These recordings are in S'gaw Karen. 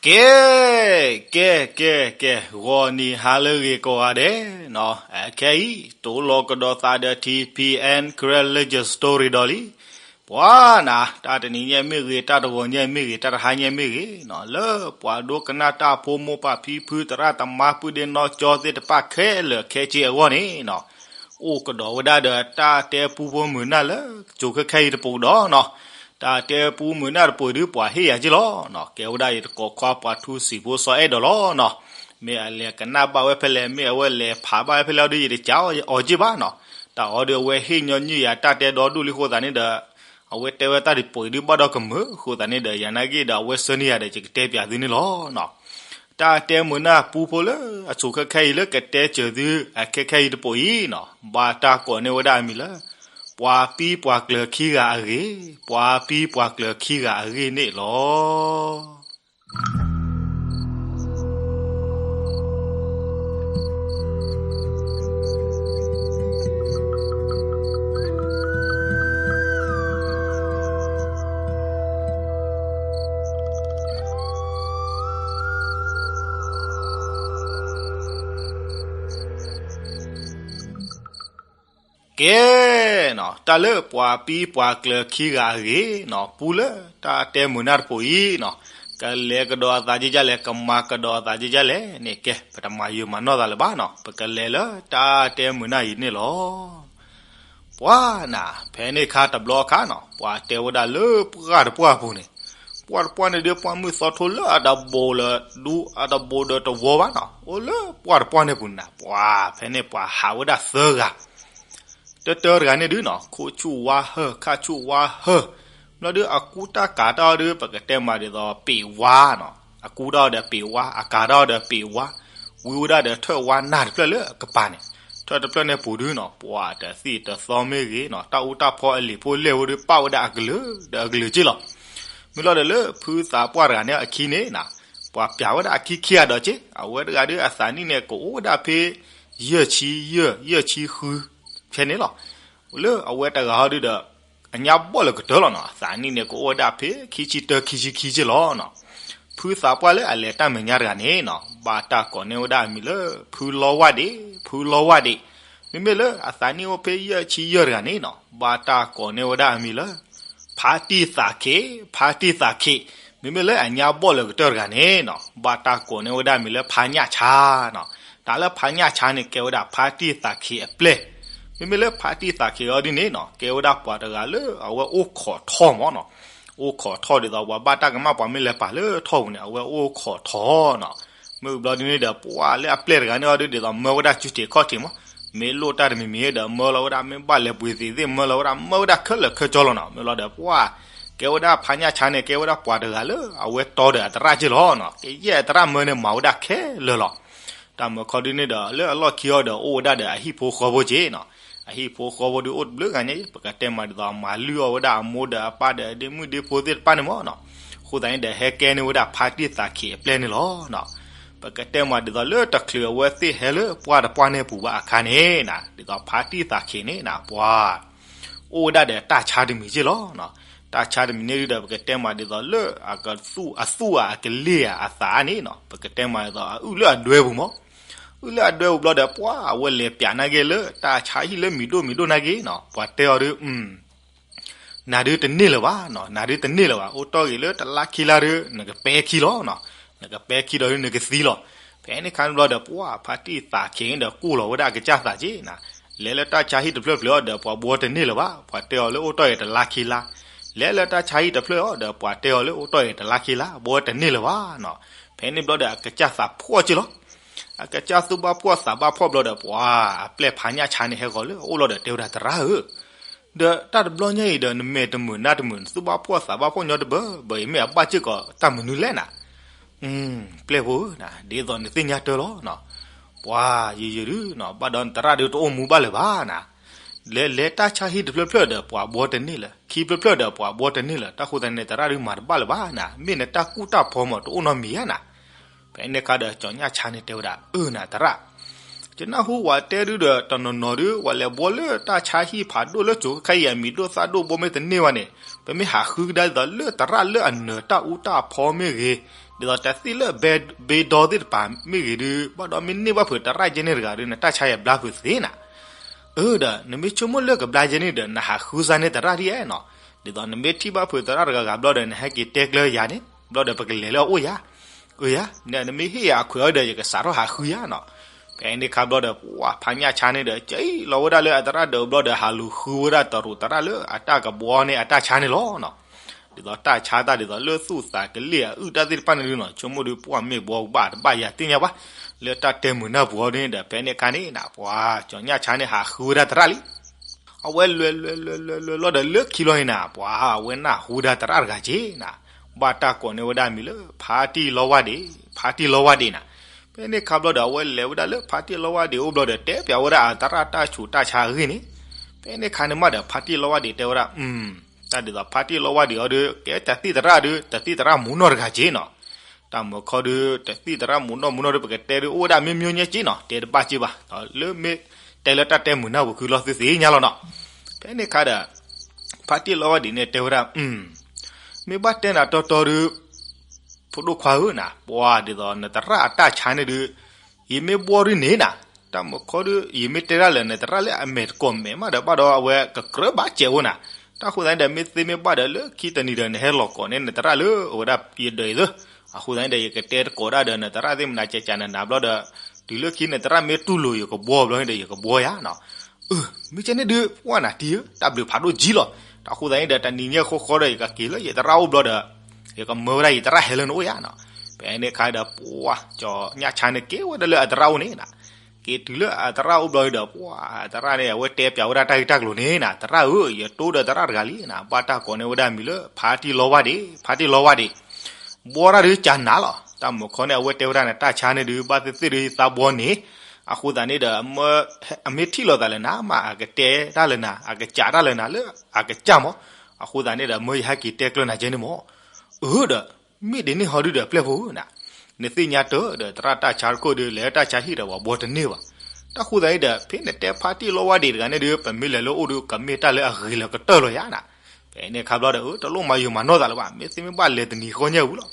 ကဲ, ကဲ, ကဲ, ကဲ, ဂီၤနံၤဟါလၢအဂ့ၤကိးဂၤဒဲးနီၤ, အခဲအံၤ တိၢ်လီၤကဒီးသးဒီး ထံၣ်ဖံအဲၣ် Karen Legend Story ဒီးလံ. ပှၤနၤ, တၢ်တနံၤညါမ့ၢ်ဂ့ၤ, တၢ်တဂီၤညါမ့ၢ်ဂ့ၤ, တၢ်တဟါညါမ့ၢ်ဂ့ၤနီၤ, လၢပှၤဒိကနၣ်တၢ်ဖိ မိၢ်ပၢ်ဖံဖု သရၣ်သမါ ပုၢ်ဒ့နီၢ်ကၠီသ့ၣ်တဖၣ် ခဲလၢာ်ခဲဆ့အဂီၢ်န့ၣ်နီၤ, အိၣ်ကဒီးဝဲဒၣ်ဒီးတၢ်တဲပူဖိမုၢ်နၢ်လၢ ကၠိခဲခဲအံၤတပိၤဒီးနီၤ, တၢ်တဲပူမုၢ်နၢ်တပိၤဒုး ပှၤဟ့ၣ်ယၤက့လီၤနီၤ. ကဲဝဲဒၣ်ယတကိးခွါ ပှၤထူစံာ်ဖိစီၤအဲၣ်ဒိးလီၤနီၤ. မ့ၢ်အလဲၤကနၣ်ဘၣ်ဝဲဖဲလဲၣ်, မ့ၢ်အဝဲလဲၤဖးဘၣ်ဝဲဖဲလဲၣ်ဒီး ယတကးအီၤက့ဘၣ်နီၤ. တၢ်အီၤဒီး အဝဲဟ့ၣ်ညီနုၢ်ယၤ တၢ်တဲဒီဒူၣ်လံအဃိသတးန့ၣ်ဒီး အဝဲတဲဝဲတၢ်တပိၤဒုး ဘၣ်ဒီးကမၢအဃိသတးန့ၣ်ဒီး ယၤနာ်က့ဒီး အဝဲဆၢန့ၢ်ယၤဒီး ယကတဲပၠးသုန့ၣ်လီၤနီၤ. တၢ်တဲမုၢ်နၢ်ပူဖိလၢအဆိးခဲခဲအံၤ လၢကတဲစၢၤသု အခဲခဲအံၤတပိၤအံၤနီၤ, ဘၣ်တၢ်ကိးန့ၢ်ဝဲဒၣ်အမံၤလၢ ပှၤပံပှၤကျၢၤခံဂၤအဂ့ၢ်, ပှၤပံပှၤကျၢၤခံဂၤအဂ့ၢ်န့ၣ်လီၤ. ကဲနီၤ, တၢ်လၢပှၤပံပှၤကျၢၤခံဂၤအဂ့ၢ်နီၤ, ပူလၢတၢ်တဲမုၢ်နၢ်တပိၤအံၤနီၤ, ကလဲၤကဒီးအသးကကလဲၣ်, ကမၤကဒီးအသးကကလဲၣ်န့ၣ် ကဲ ပတမၤယုာ်မၤနီၢ်သးလၢၤဘၣ်နီၤ, ပကလဲၤလၢတၢ်တဲမုၢ်နၢ်အံၤန့ၣ်လီၤ. ပှၤနၤ, ဖဲန့ၣ်အခါတဘျီအခါနီၤ, ပှၤတဲဝဲဒၣ်လၢပှၢ်တပှၢ်ပူၤန့ၣ်, ပှၢ်တပှၢ်န့ၣ်ဒုး ပှၢ်မုၢ်သီထိလၢအတဘူးလၢၤဒူ အတဘူးဒီးတဝီဘၣ်နီၤ, အိၣ်လၢပှၢ်တပှၢ်န့ၣ်ပူၤနၤ, ပှၤဖဲန့ၣ်ပှၤဟးဝဲဒၣ်သၢဂၤ တၢတၢတဂၤန့ၣ်ဒုးနီၤ, ခိၣ်ဆူၣ်ဝါဟၢၢ် ခါဆူၣ်ဝါဟၢၢ်, ဘျီဒုးအကူတၢ်ကၤတၢ်အီၤဒုး ပကတဲမးဒ်သိးပ့ၤဝါနီၤ, အကူတၢ်အီၤဒီးပ့ၤဝါ, အကၤတၢ်အီၤဒီးပ့ၤဝါ, ဝံဝဲဒၣ်ဒီးထၢၣ်ဝါနၢ်တဖျၢၣ်လၢအကပၤန့ၣ်, ထၢၣ်တဖျၢၣ်န့ၣ်ပူၤဒုးနီၤ, ပှၤတသံၣ်တသီမ့ၢ်ဂ့ၤနီၤ, တၢ်အူတၢ်ဖီအလံာ်ဖိလဲၢ်ဝဲဒုး ပာ်ဝဲဒၣ်အကလုာ်ဒီးအကလုာ်က့လီၤ. မ့ၢ်လီၤဒီးလၢဖုသးပှၢ်တဂၤန့ၣ်အခံန့ၣ်နီၤ, ပှၤပျးဝဲဒၣ်အခံခံဂၤဒီးက့, အဝဲတဂၤဒုးအသးနံၣ်န့ၣ် ကအိၣ်ဝဲဒၣ်ဖဲ ယဲၢ်ဆံယဲၢ် ယဲၢ်ဆံဃု ဖဲန့ၣ်လီၤ. လၢအဝဲတဂၤဟီဒုးဒီး အညါဘီၣ်လၢကတၢၢ်လီၤနီၤ, အသးနံၣ်န့ၣ် ကအိၣ်ဝဲဒၣ်ဖဲခံဆံတၢ ခံဆံခံက့လီၤနီၤ. ဖုသးပှၢ်လၢအလဲၤတၢ်မဲာ်ညါတဂၤန့ၣ်နီၤ, ဘၣ်တၢ်ကိးန့ၢ်ဝဲဒၣ်အမံၤလၢ ဖုလီဝၣ်ဒ့ၣ်, ဖုလီဝၣ်ဒ့ၣ်. မ့မ့ၢ်လၢအသးနံၣ်အိၣ်ဖဲယဲၢ်ဆံယဲၢ်တဂၤန့ၣ်နီၤ, ဘၣ်တၢ်ကိးန့ၢ်ဝဲဒၣ်အမံၤလၢ ဖါတံၢ်သးခ့, ဖါတံၢ်သးခ့. မ့မ့ၢ်လၢအညါဘီၣ်လၢကတၢၢ်တဂၤန့ၣ်နီၤ, ဘၣ်တၢ်ကိးန့ၢ်ဝဲဒၣ်အမံၤလၢ ဖါညၣ်ဆါနီၤ. တၢ်လၢဖါညၣ်ဆါန့ၣ် ကဲဝဲဒၣ်ဖါတံၢ်သးခ့အပျဲၢ်. မ့မ့ၢ်လၢဖါတံၢ်သးခ့အီၤဒ်န့ၣ်နီၤ, ကဲဝဲဒၣ်ပှၤတဂၤလၢအဝဲအိၣ်ခိးထီၣ်မးနီၤ. အိၣ်ခိးထီၣ်ဒ်သိးပှၤဘၣ်တၢ်ကမၣ် ပှၤမ့ၢ်လဲၤပာ်လၢထီၣ်ပူၤန့ၣ် အဝဲအိၣ်ခိးထီၣ်နီၤ. မ့ၢ်ဘျီဒ်န့ၣ်ဒီး ပှၤလၢအပျဲၢ်တဂၤန့ၣ်အီၤဒ်သိး မၢဝဲဒၣ်စုထံးခီၣ်ထံးမး, မ့ၢ်လိၣ်တၢ်တမံၤမံၤဒီး မၢလီၤဝဲဒၣ်, မ့ၢ်ဘၣ်လဲၤပှ့ၤသ့ၣ်သ့ၣ် မၢလီၤဝဲဒၣ်, မၢဝဲဒၣ်ခဲလၢာ်ခဲဆ့လီၤနီၤ. မ့ၢ်လီၤဒီး ပှၤကဲဝဲဒၣ်ဖါညၣ်ဆါန့ၣ် ကဲဝဲဒၣ်ပှၤတဂၤလၢအဝဲတီဒီးအသရၣ်က့လီၤနီၤ. ကယဲၢ်အသရၣ်မၢန့ၣ် မၤဝဲဒၣ်ခဲလၢာ်လီၤ. တၢ်မၢခီဒ်န့ၣ်ဒီး လၢအလီၢ်ခံအီၤဒီး အိၣ်ဝဲဒၣ်ဒီးအဟံၣ်ဖိဃီဖိက့နီၤ. အဟံၣ်ဖိဃီဖိဒုးအိၣ်တဘျုးဂၤညါအံၤ ပကတဲမးဒ်သိး မၤလုၢ်အီၣ်ဝဲဒၣ်အမိၢ်ဒီးအပၢ်ဒီးဒ့မုၣ်ဒ့ဖိသ့ၣ်တဖၣ်န့ၣ်မးနီၤ. အဃိသတးန့ၣ်ဒီး ဟဲကဲန့ၢ်ဝဲဒၣ်ဖါတံၢ်သးခ့အပျဲၢ်န့ၣ်လီၤနီၤ. ပကတဲမးဒ်သိးလၢတချုးအဝဲသ့ၣ်ဟဲလၢပှၢ်တပှၢ်န့ၣ်ပူၤဘၣ်အခါန့ၣ်နီၤ, ဒ်သိးဖါတံၢ်သးခ့န့ၣ်နီၤ ပှၤ အိၣ်ဝဲဒၣ်ဒီးတၢ်ဆါတမံၤက့လီၤနီၤ. တၢ်ဆါတမံၤန့ၣ်ဒုးဒီး ပကတဲမးဒ်သိးလၢအကသူၣ်အသူၣ်ဧါ အကလ့ၣ်ဧါ အသးန့ၣ်နီၤ, ပကတဲမးဒ်သိးအအုၣ်လၢအဒွဲပူၤမး. အုၣ်လၢအဒွဲပူၤဘျီဒီး ပှၤအဝဲလဲၤပျးနာ်က့လၢ တၢ်ဆါဟံၣ်လၢမံၤဒိၣ်မံၤဒိၣ်နာ်က့နီၤ, ပှၤတဲအီၤဒုး နၤဒုးတန့ၢ်လၢၤဘၣ်နီၤ, နၤဒုးတန့ၢ်လၢၤဘၣ်, အိၣ်တီၢ်ဂ့ၤလၢတလါခံလါဒီး နကပဲခံလီၤနီၤ, နကပဲခံဒီးဒုးနကသံလီၤ. ဖဲန့ၣ်ခါန့ၣ်ဘျီဒီး ပှၤဖါတံၢ်သးခ့န့ၣ်ဒီး ကိၢ်လီၤဝဲဒၣ်အကစၢ်သးက့နီၤ, လဲၤလၢတၢ်ဆါဟံၣ်တဖျၢၣ်ဖျၢၣ်အီၤဒီး ပှၤဘှီတန့ၢ်လၢၤဘၣ်, ပှၤတဲအီၤလၢအိၣ်တီၢ်ဂ့ၤတလါခံလါ, လဲၤလၢတၢ်ဆါဟံၣ်တဖျၢၣ်အီၤဒီး ပှၤတဲအီၤလၢအိၣ်တီၢ်ဂ့ၤတလါခံလါ, ဘှီတန့ၢ်လၢၤဘၣ်နီၤ. ဖဲန့ၣ်ဘျီဒီး အကစၢ်သးဖှီၣ်က့လီၤ. အကစၢ်သူၣ်ဘၣ်ဖှီၣ်သးဘၣ်ဖှီၣ်ဘျီဒီး ပှၤအပျဲၢ်ဖါညၣ်ဆါန့ၣ် ဟဲဃီၤလၢအအိၣ်လီၤဒီး တဲဝဲဒၣ် သရၣ်ဧၢ, ဒီးတၢ်တဘျီညါအံၤဒီး နမဲာ်တမုာ်နါတမုာ် နသူၣ်ဘၣ်ဖှီၣ်သးဘၣ်ဖှီၣ်ညီတဘၢဘၢအံၤ မ့ၢ်အဘၣ်စ့ၢ်ကီးတၢ်မနုၤလဲၣ်နၤ. ပျဲၢ်ဖိဧၢ, ဒ်သိးနသ့ၣ်ညါတၢ်လီၤနီၤ. ပှၤယံာ်ယံာ်ဒုးနီၤ ဘၣ်ဒီးနသရၣ်ဒုးတအိၣ်မူဘၣ်လၢၤဘၣ်နၤ. လဲၤလဲၤတၢ်ဆါဟံၣ်တဖျၢၣ်ဖျၢၣ်ဒီး ပှၤဘှီတန့ၢ်လၢၤ, ခံဖျၢၣ်ဖျၢၣ်ဒီး ပှၤဘှီတန့ၢ်လၢၤ, တၢ်ဃိသတးန့ၣ် သရၣ်ဒုးမၤတဘၣ်လၢၤဘၣ်နၤ, မ့ၢ်နတၢ်ကူၣ်တၢ်ဖီမး တအိၣ်နီတမံၤဧါနၤ. ဖဲန့ၣ်အခါဒီး ကၠီညၣ်ဆါန့ၣ်တဲဝဲဒၣ် အၢနၤသရၣ်, ယနၢ်ဟူဝဲတဲဒုးဒီး တနီၤနီၤဒုး ဝဲလဲၤဘှီလၢတၢ်ဆါဟံၣ်ဖးဒိၣ်လၢကၠိခဲအံၤ အမံၤဒိၣ်သၣ်ဒိၣ် ဘှီမ့ၢ်တန့ၢ်ဘၣ်န့ၣ် ပမ့ၢ်ဟးဃုကဒါဒ်သိးလၢသရၣ်လၢအနၢၤတၢ်အူတၢ်ဖီမ့ၢ်ဂ့ၤ, ဒ်သိးတၢ်သ့ၣ်လၢဘဲဘ့ဒီသ့ၣ်တဖၣ်မ့ၢ်ဂ့ၤဒီး ဘၣ်ဒီးမ့ၢ်န့ၢ်ဘၣ်ဖုးသရၣ်ကဲန့ၣ်တဂၤဒီး နတၢ်ဆါယဘျါဖုးသ့နၤ. အၢဒီး နမ့ၢ်ဆိကမိၣ်လၢကဘျါကဲန့ၣ်ဒီး နဟးဃုစါန့ၢ်သရၣ်ဒ်ယဲနီၤ. ဒ်သိးနမ့ၢ်ထံၣ်ဘၣ်ဖုးသရၣ်တဂၤဂၤဘျီဒီး နဟဲက့ၤတဲကျၢၤယၤန့ၣ် ဘျီဒီးပကလဲၤလၢအအိၣ်ယၤ. အၢယၤ, နမ့ၢ်ဟ့ၣ်ယၤအခွဲးအီၤဒီး ယကစးထီၣ်ဟးဃုယၤနီၤ. ဖဲန့ၣ်ခါဘျီဒီး ပှၤဖးညၣ်ဆါန့ၣ်ဒီး ကလီၤဝဲဒၣ်လၢအသရၣ်ဒၢးဘျီဒီး ဟးလူၤဃုဝဲဒၣ်တရူးသရၣ်လၢအတၢ်ကဘှီန့ၣ်အတၢ်ဆါန့ၣ်လီၤနီၤ. ဒ်သိးတၢ်ဆါတၢ်ဒ်သိးလၢသူၣ်သးကလ့ၢ်အအုၣ်တၢ်သ့ၣ်တဖၣ်န့ၣ်ဒုးနီၤ ဆိကမိၣ်ဒီး ပှၤမ့ၢ်ဘှီကဘၣ်တဘၣ်ယၤသ့ၣ်ညါဘၣ် လၢတၢ်တဲမုာ်နၢ်ပူၤအီၤဒ်န့ၣ်ဒီး ဖဲန့ၣ်ခါန့ၣ်နၤ ပှၤကၠီၤညၣ်ဆါန့ၣ် ဟးဃုဝဲဒၣ်သရၣ်လံ. အဝဲလဲၤလဲၤလဲၤလဲၤလဲၤလီၤဒီး လၢခံလီၤန့ၣ်နၤ ပှၤအဝဲနၢ်ဟူဝဲဒၣ်သရၣ်တဂၤက့ၤနၤ, ဘၣ်တၢ်ကိးန့ၢ်ဝဲဒၣ်မံၤလၢ ဖါတံၢ်လီဝါဒ့း, ဖါတံၢ်လီဝါဒ့းနၤ. ဖဲန့ၣ်ခါဘျီဒီး အဝဲလဲၤဝဲဒၣ်လၢဖါတံၢ်လီဝါဒ့းအိၣ်ဘျီဒီး တဲပၠးဝဲဒၣ်အသရၣ်တၢ်ဆူးတၢ်ဆါအဂ့ၢ်န့ၣ်. ဖဲန့ၣ်ခါန့ၣ်မးဒီး ဖါတံၢ်လီဝါဒ့းတဲဝဲဒၣ် တၢ်ဒ်သိးဖါတံၢ်လီဝါဒ့းအီၤဒီး ကဲတသံၣ်သရၣ်ဒီး တသံၣ်သရၣ်မူးနီၢ်တဂၤက့ၤနီၤ. တၢ်မုာ်ခီဒီး တသံၣ်သရၣ်မူးနီၢ်မူးနီၢ်ဒီး ပကတဲဒီး အိၣ်ဝဲဒၣ်မ့ၢ်မ့ၢ်ညါက့ၤနီၤ, တဲတဘၣ်က့ၤဘၣ်, လၢမ့ၢ်တဲလၢတၢ်တဲမုာ်နၢ်ပူၤခုလီၤသုသ့ၣ်ညါလီၤနီၤ. ဖဲန့ၣ်ခါဒီး ဖါတံၢ်လီဝါဒ့းန့ၣ်တဲဝဲဒၣ် မ့ၢ်ဘၣ်တဲနၤတီတီဒီး ဖိဒိၣ်ခွါဧၢနၤ, ပှၤဒ်သိးနသရၣ်အတၢ်ဆါန့ၣ်ဒီး ယမ့ၢ်ဘှီဒုးန့ၣ်နၤ, တၢ်မုာ်ခီဒီး ယမ့ၢ်တဲဒၣ်လၢနသရၣ်လၢအမဲာ်တကိးမဲာ်မးဒီး ဘၣ်ဒီးအဝဲကကြၢးဘၣ်စဲးအိၣ်နၤ. တၢ်ဃိသတးန့ၣ်ဒီး မ့ၢ်သ့မ့ၢ်ဘၣ်ဒီး လၢခံတနံၤဒီး နဟဲလီၤကိးန့ၢ်နသရၣ်လၢအဝဲဒၣ်ယဒၢးအံၤသၢ. အဃိသတးန့ၣ်ဒီး ယကတဲတကိးဒၣ်ဒီး နသရၣ်သ့ၣ်မနၤကကနနၤဘျီဒီး တုၤလၢခံနသရၣ်မ့ၢ်တူၢ်လိာ်ယကဘှီဘျီန့ၣ်ဒီး ယကဘှီယၤနီၤ. အၢ မ့ၢ်ကဲန့ၣ်ဒုး ပှၤနၤတံၢ်ဧၢ, တၢ်ဘျုးဖးဒိၣ်ကံလီၤ. တၢ်ဃိသတးန့ၣ်ဒီး တနံၤညါဃီဃီဒီး ယကက့ၤလၢယသရၣ်အိၣ်ဘျီဒီး ယကမၢဝဲဒၣ်ယသရၣ်ဟဲလၢနအိၣ်ယၤနီၤ. ဖဲန့ၣ်ခါဒီး ပှၤကၠီၤညၣ်ဆါန့ၣ်က့ၤဝဲဒၣ်လၢအသရၣ်အိၣ်န့ၣ်နၤ. က့ၤတုၤလၢအသရၣ်အိၣ်ဘျီဒီး ပှၤသရၣ်န့ၣ် အဝဲတဲပၠးဝဲဒၣ်တၢ်ဂ့ၢ်တၢ်ကျိၤန့ၣ်နၤ, သရၣ်ဧၢ, ယတိဒီးသရၣ်တဂၤလံနၤ, ဘၣ်တၢ်ကိးန့ၢ်ဝဲဒၣ်မံၤလၢ ဖါတံၢ်လီဝါဒ့း, ဖါတံၢ်လီဝါဒ့း ဘှီတၢ်ဒုးကနၤလီၤ. တၢ်မုာ်ခီန့ၣ် အဝဲတဲဝဲဒၣ်န့ၣ် တၢ်ဆါန့ၣ်ဒုး ဘၣ်သ့ၣ်သ့ၣ်ဒုး ယသးဘှီန့ၣ်, အဃိသတးန့ၣ်ဒီး အမ့ၢ်ထံၣ်လိာ်သးလၢနၤမး အကတဲတၢ်လၢနၤ, အကစးတၢ်လၢနၤလၢအကစၢ်မး. အဃိသတးန့ၣ်ဒီး မၢယဟဲက့ၤတဲကျၢၤနၤကဲန့ၣ်မး. အၢဒီး မ့ၢ်ဒ်န့ၣ်ဟီဒုဒီး ပျဲၢ်ဖိဧၢနၤ, နသ့ၣ်ညါတၢ်ဒီး သရၣ်တၢ်ဆါတခိၣ်ဒီး လဲၤတၢ်ဆါဟံၣ်ဒီး ပှၤဘှီတန့ၢ်ဘၣ်. တၢ်ဃိသတးန့ၣ်ဒီး ဖဲနတဲဖါတံၢ်လီဝါဒ့းတဂၤန့ၣ်ဒီး ပမ့ၢ်လဲၤလၢအိၣ်ဒီး ကမ့ၢ်တၢ်လၢအဂ့ၤလၢကတၢၢ်လီၤယၤနၤ. ဖဲန့ၣ်ခါဘျီဒီး အၢ တလိၣ်မၤယိာ်မၤနီၢ်သးလၢၤဘၣ်, မ့ၢ်သ့မ့ၢ်ဘၣ်လဲၤတနံၤဃီညါဝံၤလီၤ.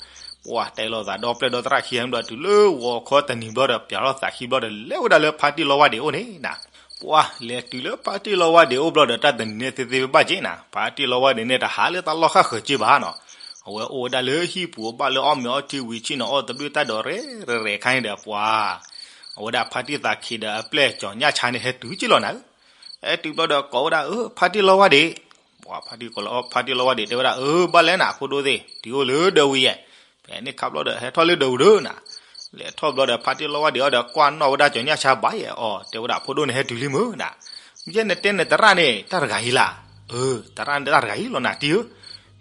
ပှၤတဲလိာ်သးဒီပျဲၢ်ဒီသရၣ်ခံဂၤမ့ၢ်ဒီး တုၤလၢဂီၤခီတနံၤဘျီဒီး ပၠးလိာ်သးခံဘျီဒီး လဲၤဝဲဒၣ်လၢဖါတံၢ်လီဝါဒ့းအိၣ်န့ၣ်နၤ. ပှၤလဲၤတုၤလၢဖါတံၢ်လီဝါဒ့းအိၣ်ဘျီဒီး တၢ်တနံၤန့ၣ်သ့သ့ဘၣ်က့ၤနၤ, ဖါတံၢ်လီဝါဒ့းန့ၣ် တဟးလၢတၢ်လီၢ်ဃၣ်ဃၢၤက့ၤဘၣ်နီၤ. အဝဲအိၣ်ဝဲဒၣ်လၢဟံၣ်ပူၤ ဘၣ်လၢအီၣ်မ့ၤအီထံဝံၤ ဆ့ၣ်နီၤအီၣ်သဘျ့တၢ်ဒိးရဲၣ်ရဲၣ်ခါန့ၣ်ဒီး ပှၤ အဝဲဒၣ်ဖါတံၢ်သးခံဒီးအပျဲၢ်ကၠီၤညၣ်ဆါန့ၣ် ဟဲတုၤက့ၤလီၤနၤ. ဟဲတုၤဘျီဒီးကိးဝဲဒၣ် အၢ ဖါတံၢ်လီဝါဒ့း, ပှၤဖါတံၢ်ကိးလီၤ ဖါတံၢ်လီဝါဒ့းတဲဝဲဒၣ် အၢ ဘၣ်လဲၣ်နၤ ဖိဒိၣ်သ့ၣ် တုၤအိၣ်လၢဒၢးဝံၤယဲၢ်. ဖဲန့ၣ်ခါဘျီဒီး ဟဲထီၣ်လၢဒၢးဝံၤဒီးနၤ. လဲၤထီၣ်ဘျီဒီး ဖါတံၢ်လီဝါဒ့းအီၤဒီး ကွၢ်နီၣ်ဝဲဒၣ်ကၠီၤညၣ်ဆါဘၣ်ယဲၢ်အီၤ တဲဝဲဒၣ် ဖိဒိၣ်န့ၣ်ဟဲတုၤလံမုၢ်နၤ. မ့ၢ်ကဲနတဲနသရၣ်န့ၣ် တၢ်တဂၤအံၤလၢ်. အၢ သရၣ်န့ၣ်တၢ်တဂၤအံၤလီၤနၤတံၢ်ဧၢ.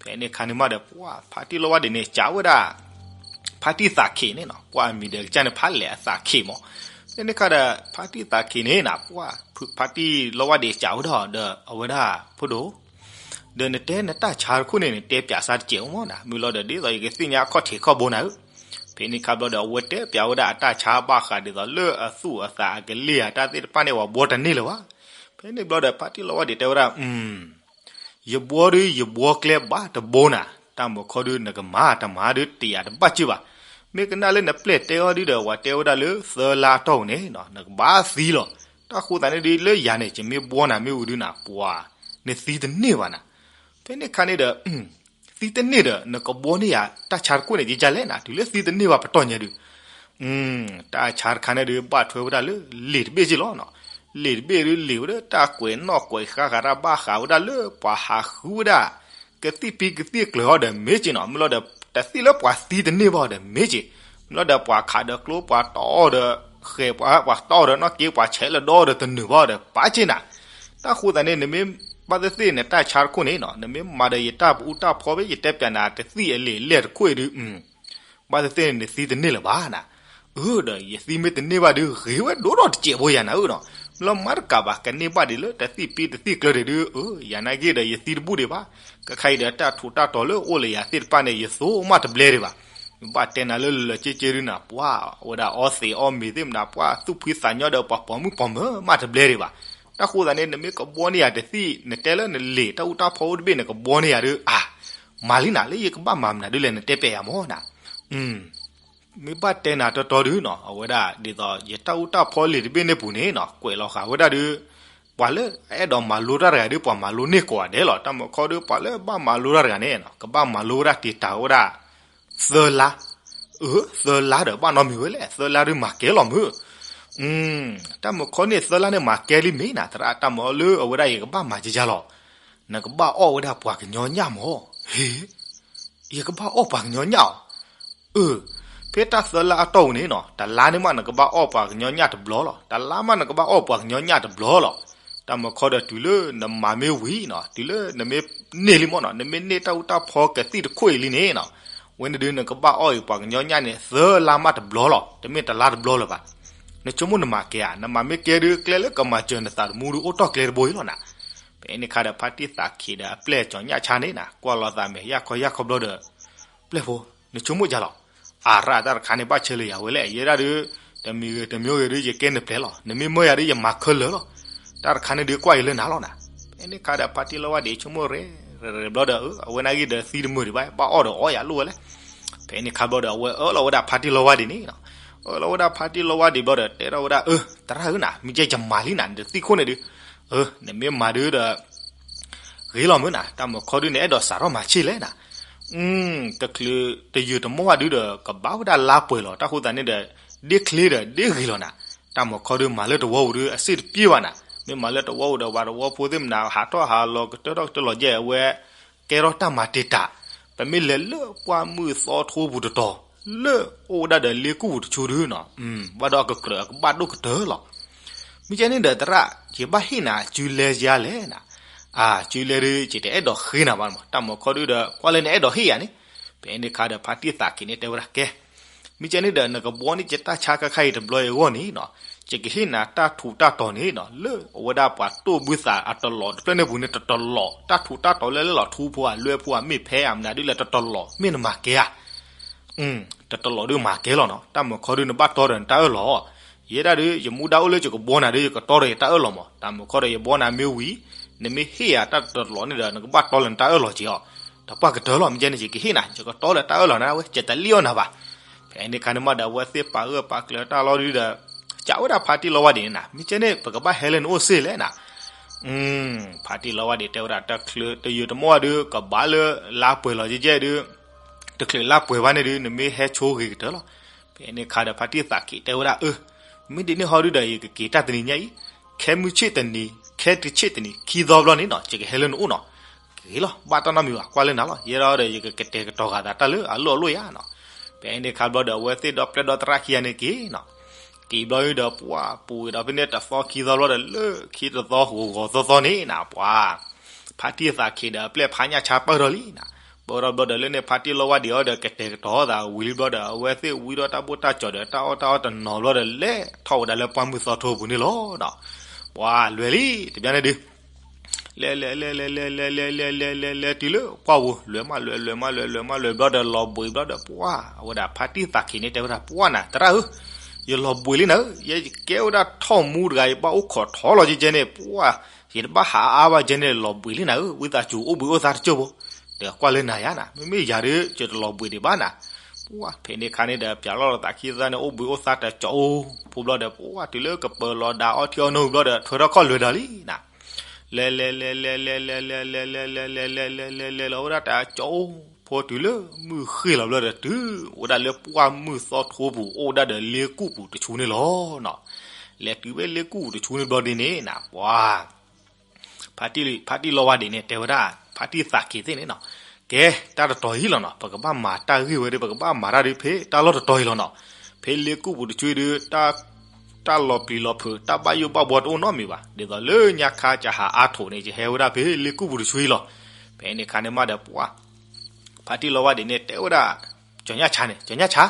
ဖဲန့ၣ်ခါန့ၣ်မးဒီး ပှၤဖါတံၢ်လီဝါဒ့းန့ၣ် ကးဝဲဒၣ် ဖါတံၢ်သးခံးန့ၣ်နီၤ, ပှၤအမံၤဒီးကစၢ်န့ၣ် ဖးလဲၣ်အသးခံးမး. ဖဲန့ၣ်ခါဒီး ဖါတံၢ်သးခံးန့ၣ်နၤ ပှၤဖါတံၢ်လီဝါဒ့းကးဝဲဒၣ်ဒီး အဝဲဒၣ် ဖိဒိၣ် ဒီးနတဲနတၢ်ဆါတခိၣ်န့ၣ် နတဲပၠးစၢ်တစဲးမးနၤ, မ့ၢ်လီၤဒီး ဒ်သိးယကသ့ၣ်ညါအခီၣ်ထံးခီၣ်ဘိနၤဧၢ. ဖဲန့ၣ်ခါဘျီဒီး အဝဲတဲပၠးဝဲဒၣ်အတၢ်ဆါဘၣ်ဃးဒ်သိးလၢအသူၣ်အသးအကလ့ၢ်ဧါ တၢ်သ့ၣ်တဖၣ်န့ၣ် ပှၤဘှီတန့ၢ်လၢၤဘၣ်. ဖဲန့ၣ်ဘျီဒီး ဖါတံၢ်လီဝါဒ့းတဲဝဲဒၣ် ယဘှီဒီး ယဘှီကျဲဘၣ်တဘိနၤ, တၢ်မုာ်ခီဒီး နကမၤတမၤဒီး တယာ်တဘၣ်က့ၤဘၣ်. မ့ၢ်ကနၣ်လၢနပျဲၢ်တဲအီၤဒုဒီး ပှၤတဲဝဲဒၣ်လၢသၢလါအတီၢ်ပူၤန့ၣ် နကဘၣ်သံလီၤ. တၢ်ဃိသတးန့ၣ်ဒီး လၢယၤန့ၣ် ယမ့ၢ်ဘှီနၤမ့ၢ်ဝံၤဒုနၤ ပှၤ နသံတန့ၢ်ဘၣ်နၤ. ဖဲန့ၣ်ခါန့ၣ်ဒီး သံတန့ၢ်ဒီး နကဘှီန့ၢ်ယၤ တၢ်ဆါတခိၣ်န့ၣ် ကကလဲၣ်နၤ တုၤလၢသံတန့ၢ်ဘၣ်ပတီၢ်ညါဒုး တၢ်ဆါတခါန့ၣ်ဒီး ဘၣ်ထွဲဝဲဒၣ်လၢ လ့ာ်တဘ့ၣ်က့ၤလီၤနီၤ. လ့ာ်တဘ့ၣ်ဒီး လ့ာ်ဝဲဒၣ်တၢ်ကွဲးနီၣ်ကွဲးဃါဃးတၢ်ဘၣ်ဃးဝဲဒၣ်လၢ ပှၤဟးဃုဝဲဒၣ် ကသံၣ်ဖံကသံၣ်ကျၢၤအီၤဒီးမ့ၢ်က့ၤနီၤ, မ့ၢ်လီၤဒီး တသံၣ်လၢပှၤသံတန့ၢ်ဘၣ်အီၤဒီးမ့ၢ်က့ၤ, မ့ၢ်လီၤဒီးပှၤခးဒီးကျိ ပှၤတီၢ်အီၤဒီး ဃဲၤပှၤ ပှၤတီၢ်အီၤဒီးနီၣ်က့ ပှၤဆဲးလၢဒီအီၤဒီးတနုာ်ဘၣ်အီၤဒီး ပာ်က့ၤနၤ. တၢ်ဃိသတးန့ၣ် နမ့ၢ်ဘၣ်သ့ၣ်သ့ၣ်နတၢ်ဆါတခိၣ်န့ၣ်နီၤ, နမ့ၢ်မၤဒီးယတၢ်ပအူတၢ်ဖီဘၣ် ယတဲပၠးနၤ တသံၣ်အလ့ာ်လဲၢ်တခိၣ်အံၤဒုး ဘၣ်သ့ၣ်သ့ၣ်န့ၣ် နသံတန့ၢ်လၢၤဘၣ်နၤ. အၢ ဒီးယသံမ့ၢ်တန့ၢ်ဘၣ်ဒီး ဂ့ၤဝဲဒိၣ်ဒီးတစဲးဖိယၤနၤဧၢနီၤ. မ့ၢ်လီၤမၤတကးဘၣ် ကန့ၢ်ဘၣ်ဒံးလၢတသံၣ်ဖံတသံၣ်ကျၢၤဒံးဒုး အၢ ယၤနာ်က့ဒီး ယသံတဘူၣ်ဒံးဘၣ်. ကခါအံၤဒီး တၢ်ထူးတၢ်တီၤလၢအိၣ်လၢယၤသ့ၣ်တဖၣ်န့ၣ် ယသိၣ်မးတဘျဲဒံးဘၣ်. ဘၣ်တဲနၤလၢလၢာ်က့က့ဒုးနၤ ပှၤ အဝဲဒၣ်အီသံးအီမ့ၤသ့ၣ်မနၤ ပှၤသူၣ်ဖှံသးညီဒီး ပှၤပိာ်မုၣ်ပိာ်မၢၤမးတဘျဲဒံးဘၣ်. တၢ်ဃိသတးန့ၣ် နမ့ၢ်ကဘှီန့ၢ်ယၤတသံၣ် နတဲလၢနလ့ာ်တၢ်အူတၢ်ဖီအိၣ်တဘ့ၣ် နကဘှီန့ၢ်ယၤဒုး အၢ မၤလံနၤ လၢယကဘၣ်မၤမနုၤဒ်လဲၣ် နတဲပျဲယၤမၢ်နၤ. မ့ၢ်ဘၣ်တဲနၤတီတီဒုနီၤ အဝဲဒၣ်ဒ်သိး ယတၢ်အူတၢ်ဖီလံာ်တဘ့ၣ်န့ၣ်ပူၤန့ၣ်နီၤ ကွဲးလီၤဃာ်ဝဲဒၣ်ဒုး ပှၤလၢအအဲၣ်ဒိးမၤလိတၢ်တဂၤဒုး ပှၤမၤလိန့ၢ်ကိးဂၤဒဲးလီၤ. တၢ်မၤခီဒုး ပှၤလၢဘၣ်မၤလိတၢ်တဂၤန့ၣ်နီၤ ကဘၣ်မၤလိဝဲဒၣ်တံာ်တာ်ဝဲဒၣ် သၢလါ, အၢ သၢလါဒီးဘၣ်နီတမံၤဝဲလဲၣ်, သၢလါဒုးမၤကဲလီၤမုၢ်. တၢ်မၤခီန့ၣ် သၢလါန့ၣ်မၤကဲလံမ့ၢ်နၤ သရၣ်, တၢ်မၤအီၤလၢအဝဲဒၣ်ယကဘၣ်မၤကကလီၤ. နကဘၣ်အီၣ်ဝဲဒၣ်ပှၤကညီညၣ်မၢ်. ဟ့, ယကဘၣ်အီၣ်ပှၤကညီညၣ်အီၤ. အၢ, ဖဲတၢ်သၢလါအတီၢ်ပူၤန့ၣ်နီၤ တလါန့ၣ်မးနကဘၣ်အီၣ်ပှၤကညီညၣ်တဘျီလီၤ. တလါမးနကဘၣ်အီၣ်ပှၤကညီညၣ်တဘျီလီၤ. တၢ်မၤခီဒီးတုၤလၢနမၤမ့ၢ်ဝံၤနီၤ တုၤလၢနမ့ၢ်န့ၢ်လံမၢ်နီၤ နမ့ၢ်န့ၢ်တၢ်အူတၢ်ဖီကသံၣ်တခိၣ်အံၤလံန့ၣ်နီၤ ဝဲန့ၣ်ဒုးနကဘၣ်အီၣ်အံၤပှၤကညီညၣ်န့ၣ် သၢလါမးတဘျီလီၤ. တမ့ၢ်တလါတဘျီလၢၤဘၣ်. နဆိကမိၣ်နမၤကဲဧါ, နမၤမ့ၢ်ကဲဒုး ကျဲလၢကမၤစၢၤနသးသမူဒုးအိၣ်တီၢ်ကျဲတဘိအံၤလီၤနၤ. ဖဲန့ၣ်ခါဒီးဖါတံၢ်သးခံးဒီးအပျဲၢ်ကၠီၤညၣ်ဆါန့ၣ်နၤ ကွၢ်လီၤသးမဲာ်ယၢ်ခီယၢ်ခီဘျီဒီး ပျဲၢ်ဖိ, နဆိကမိၣ်ယၤလီၤ. အရၣ် တၢ်တခါန့ၣ်ဘၣ်ဆၢလၢယၤဝဲလဲၣ်, ယဲဒၣ်ဒုး တမံၤဂ့ၤတမံၤဂ့ၤဒုး ယကဲနပျဲၢ်လီၤ. နမ့ၢ်မၢယၤဒုး ယမၤခဲလၢာ်လီၤ. တၢ်တခါန့ၣ်ဒုး ကွၢ်ယၤလၢနၤလီၤနၤ. ဖဲန့ၣ်ခါဒီးဖါတံၢ်လီဝါဒံးဆိကမိၣ်ရဲၣ်ရဲၣ်ဘျီဒီး အဝဲန့ၣ်ဂ့ၤဒီးသံတမုာ်ဒံးဘၣ် ဘၣ်အီၣ်ဒီးအီၣ်ယၤလိၣ်ဝဲလဲၣ်. ဖဲန့ၣ်ခါဘျီဒီး အဝဲအၢၣ်လီၤဝဲဒၣ်ဖါတံၢ်လီဝါဒံးန့ၣ်နီၤ. အၢၣ်လီၤဝဲဒၣ်ဖါတံၢ်လီဝါဒံးဘျီဒီး တဲထီၣ်ဝဲဒၣ် အၢ သရၣ်ဧၢနၤ မ့ၢ်ကဲယမၤလံနၤ နတသံၣ်ခိၣ်န့ၣ်ဒုး အၢ နမ့ၢ်မၤဒုးဒီး ဂ့ၤလီၤမုၢ်နၤ. တၢ်မၤခီဒုး နအဲၣ်ဒိးစးထီၣ်မၤဆ့ၣ်လဲၣ်နၤ. တချုးတယုာ်တမီၢ်ဘၣ်ဒုးဒီး ကဘၣ်ဝဲဒၣ်လါပှဲၤလီၤ. တၢ်ဃိသတးန့ၣ်ဒီး ဒ့ချ့ဒီးဒ့ဂ့ၤလီၤနၤ. တၢ်မၤခီဒုး မၤလၢတဝီပူၤဒုး အစ့ၣ်တပျ့ၤဘၣ်နၤ. မ့ၢ်မၤလၢတဝီပူၤဒီး ပှၤတဝီဖိသ့ၣ်မနၤ ဟးထီၣ်ဟးလီၤကတၢၢ်ထီၣ်ကတၢၢ်လီၤယဲၢ် အဝဲ ကဲထီၣ်တၢ်မၤတံာ်တာ်. ပမ့ၢ်လဲၤလၢပှၢ်မုၢ်သီထိပူၤတတီၤ လၢအိၣ်ဝဲဒၣ်ဒီးလ့ကူၣ်ပူၤတဆူဒုးနီၤ ဘၣ်ဒီးအကကြၢးအကဘၣ်ဒိၣ်ကတၢၢ်လီၤ. မ့ၢ်ကဲန့ၣ်ဒီးသရၣ် ယဘၣ်ဟ့ၣ်နၤအစုလဲယၤလဲၣ်နၤ. အစုလဲဒုး ယတအဲၣ်ဒိးဃ့နၤဘၣ်မး တၢ်မၤခီဒုးဒီး ကွၢ်လၢနအဲၣ်ဒိးဟ့ၣ်ယၤန့ၣ်. ဖဲန့ၣ်ခါဒီးဖါတံၢ်သးခံးန့ၣ်တဲဝဲဒၣ်ကဲ မ့ၢ်ကဲန့ၣ်ဒီး နကဘှီန့ၢ်ယတၢ်ဆါခါခါအံၤတဘျီအဂီၢ်န့ၣ်နီၤ ယကဟ့ၣ်နၤတၢ်ထူးတၢ်တီၤန့ၣ်နီၤ လၢအဝဲဒၣ်ပှၤတိၢ်ဘုသးအတလီးတဖျၢၣ်န့ၣ်ပူၤန့ၣ် တတလီး တၢ်ထူးတၢ်တီၤလၢလဲၣ်လီၤ ထူဖိဧါ လွဲဖိဧါ မ့ၢ်ဖဲဧါ မနုၤဒုးလဲၣ် တတလီး မ့ၢ်နမၤကဲဧါ. တတလီးဒုးမၤကဲလီၤနီၤ. တၢ်မၤခီဒုး နဘၣ်တီဒီးနတၢ်အၢၣ်လီၤ. ယဲဒၣ်ဒုး ယမူဒါအိၣ်လၢယကဘှီနၤဒုး ယကတီဒီးယတၢ်အၢၣ်လီၤမး. တၢ်မၤခီဒီးယဘှီနၤမ့ၢ်ဝံၤ နမ့ၢ်ဟ့ၣ်ယၤတၢ်တတလီးန့ၣ်ဒီး နကဘၣ်တီလၢနတၢ်အၢၣ်လီၤက့ၤအီၤ. တပှၢ်ကတၢၢ်လီၤ မ့ၢ်ကဲန့ၣ် ယကဟ့ၣ်နၤ ယကတီလၢတၢ်အၢၣ်လီၤနၤဝဲ ယတလံၣ်အီၣ်နၤဘၣ်. ဖဲန့ၣ်ခါန့ၣ်မးဒီး အဝဲသ့ၣ်ပာ်ဂၢၢ်ပာ်ကျၢၤတၢ်လီၤဒုးဒီး ကးဝဲဒၣ်ဖါတံၢ်လီဝါဒံးန့ၣ်နၤ မ့ၢ်ကဲန့ၣ် ပကဘၣ်ဟဲလၢနအိၣ်စ့ၢ်လဲၣ်နၤ. ဖါတံၢ်လီဝါဒံးတဲဝဲဒၣ် တချုးတယုာ်တမီၢ်ဘၣ်ဒုး ကဘၣ်လၢလါပှဲၤလီၤကဲကဲဒုး တချုးလါပှဲၤဘၣ်န့ၣ်ဒုး နမ့ၢ်ဟဲဆိဂ့ၤကတၢၢ်လီၤ. ဖဲန့ၣ်ခါဒီးဖါတံၢ်သးခံးတဲဝဲဒၣ် အၢ မ့ၢ်ဒ်န့ၣ်ဟီဒုးဒီး ယကက့ၤတၢ်တနံၤညါအံၤ ခဲမုၢ်ဆ့ၣ်တနံၤ ခဲတဆ့ၣ်တနံၤ ခံသီဘျီန့ၣ်နီၤ ယကဟဲလၢနအိၣ်နီၤ. က့ၤလီၤ ဘၣ်တၢ်နီတမံၤဘၣ် ကွၢ်လၢနၤလီၤ. ယဲဒီး ယကကတဲာ်ကတီၤဃာ်သးတၢ်လၢအလိၣ်အလိၣ်ယါနီၤ. ဖဲန့ၣ်ခါဘျီဒီး အဝဲသ့ၣ်ဒီပျဲၢ်ဒီသရၣ်ခံဂၤန့ၣ်က့ၤနီၤ. က့ၤဘျီဒုးဒီး ပှၢ်ပူၤဝံၤဒီးဖဲန့ၣ်တသီခံသီဘျီဒီး လၢခံတသီဟူးဂီၤသီသီန့ၣ်နၤ ပှၤ ဖါတံၢ်သးခံးဒီးအပျဲၢ်ဖါညၣ်ဆါပၢၢ်ထီၣ်လံနၤ. ပၢၢ်ထီၣ်ဘျီဒီး လၢန့ၣ်ဖါတံၢ်လီဝါဒံးအီၤဒီး ကတဲာ်ကတီၤသးဝံၤလံဘျီဒီး အဝဲသ့ၣ်ဝံထီၣ်တၢ်ဘိၣ်တၢ်ကၠီၤဒီး တၢ်အီၣ်တၢ်အီတနီၤဘျီဒီး လဲၤထီၣ်ဝဲဒၣ်လၢပှၢ်မုၢ်သီထိပူၤန့ၣ်လီၤနီၤ. ပှၤလဲၤလံ တဘျီန့ၣ်ဒုး လဲၤလဲၤလဲၤလဲၤလဲၤလဲၤလဲၤလဲၤလဲၤလဲၤလဲၤတုၤလၢပှၢ်ပူၤ လဲၤမးလဲၤ လဲၤမးလဲၤ လဲၤမးလဲၤဘျီဒီး လီၤဘှံးဘျီဒီး ပှၢ် အဝဲဒၣ်ဖါတံၢ်သးခံးန့ၣ်တဲဝဲဒၣ် ပှၢ်နၤ သရၣ်ဧၢ, ယလီၤဘှံးလံနၤဧၢ, ယကဲဝဲဒၣ်ထီၣ်မူတဂၤ ယဘၣ်အိၣ်ခိးထီလီၤကဲကဲန့ၣ် ပှၢ် ယတဘၣ်ဟးအါဘၣ်ကဲန့ၣ် လီၤဘှံးလံနၤဧၢ, ဝံသးစူၤအိၣ်ဘှံးအိၣ်သါတကၠိၢ်ဖိ, ဒီးကွၢ်လၢနၤယါနၤ, မ့မ့ၢ်ယၤဒုး ယတလီၤဘှံးဒံးဘၣ်နၤ. ပှၢ် ဖဲန့ၣ်ခါန့ၣ်ဒီး ပၠးလီၤလီၤသးခံသၢန့ၣ် အိၣ်ဘှံးအိၣ်သါတကၠိၢ်ဖိဘျီဒီး ပှၢ် တုၤလၢကပၢၤလီၤဒၣ်အီထံအီနိဘျီဒီး ထွဲထီၣ်ခီၣ်လွဲၤဒီးလံနၤ. လဲၤလဲၤလဲၤလဲၤလဲၤလဲၤလဲၤလဲၤလဲၤလဲၤလဲၤလဲၤလဲၤလဲၤလဲၤလဲၤလဲၤလီၤဝဲဒၣ် တကၠိၢ်ဖိတုၤလၢမုၢ်ဃ့ၢ်လီၤဘျီဒီး တုၤဝဲဒၣ်လၢပှၢ်မုၢ်သီထိပူၤ အိၣ်ဝဲဒၣ်ဒီးလ့ကူၣ်ပူၤတဆူန့ၣ်လီၤနီၤ. လဲၤတုၤဖဲလ့ကူၣ်ပူၤတဆူန့ၣ်ဘျီဒ်န့ၣ်နၤ ပှၢ် ဖါတံၢ်လီဝါဒံးန့ၣ် တဲဝဲဒၣ် ဖါတံၢ်သးက့ၤသ့ၣ်န့ၣ်နီၤ, ကဲ တၢ်တတီၤအံၤလီၤနီၤ, ပကဘၣ်မၤတၢ်ဂ့ၢ်ဝဲဒီး ပကဘၣ်မၤတၢ်ဒုးဖဲတၢ်လီၢ်တတီၤအံၤလီၤနီၤ. ဖဲလ့ကူၣ်ပူၤတဆူအံၤဒုး တၢ်လီၤပျံၤလီၤဖုး တၢ်ဘၣ်ယိၣ်ဘၣ်ဘှီတအိၣ်နီတမံၤဘၣ်. ဒ်သိးလၢညါခါကဟးအါထိးန့ၣ် ယဟဲဝဲဒၣ်ဖဲလ့ကူၣ်ပူၤတဆူအံၤလီၤ. ဖဲန့ၣ်ခါန့ၣ်မးဒီး ပှၢ် ဖါတံၢ်လီဝါဒံးန့ၣ် တဲဝဲဒၣ် ကၠီၤညၣ်ဆါန့ၣ်, ကၠီၤညၣ်ဆါ,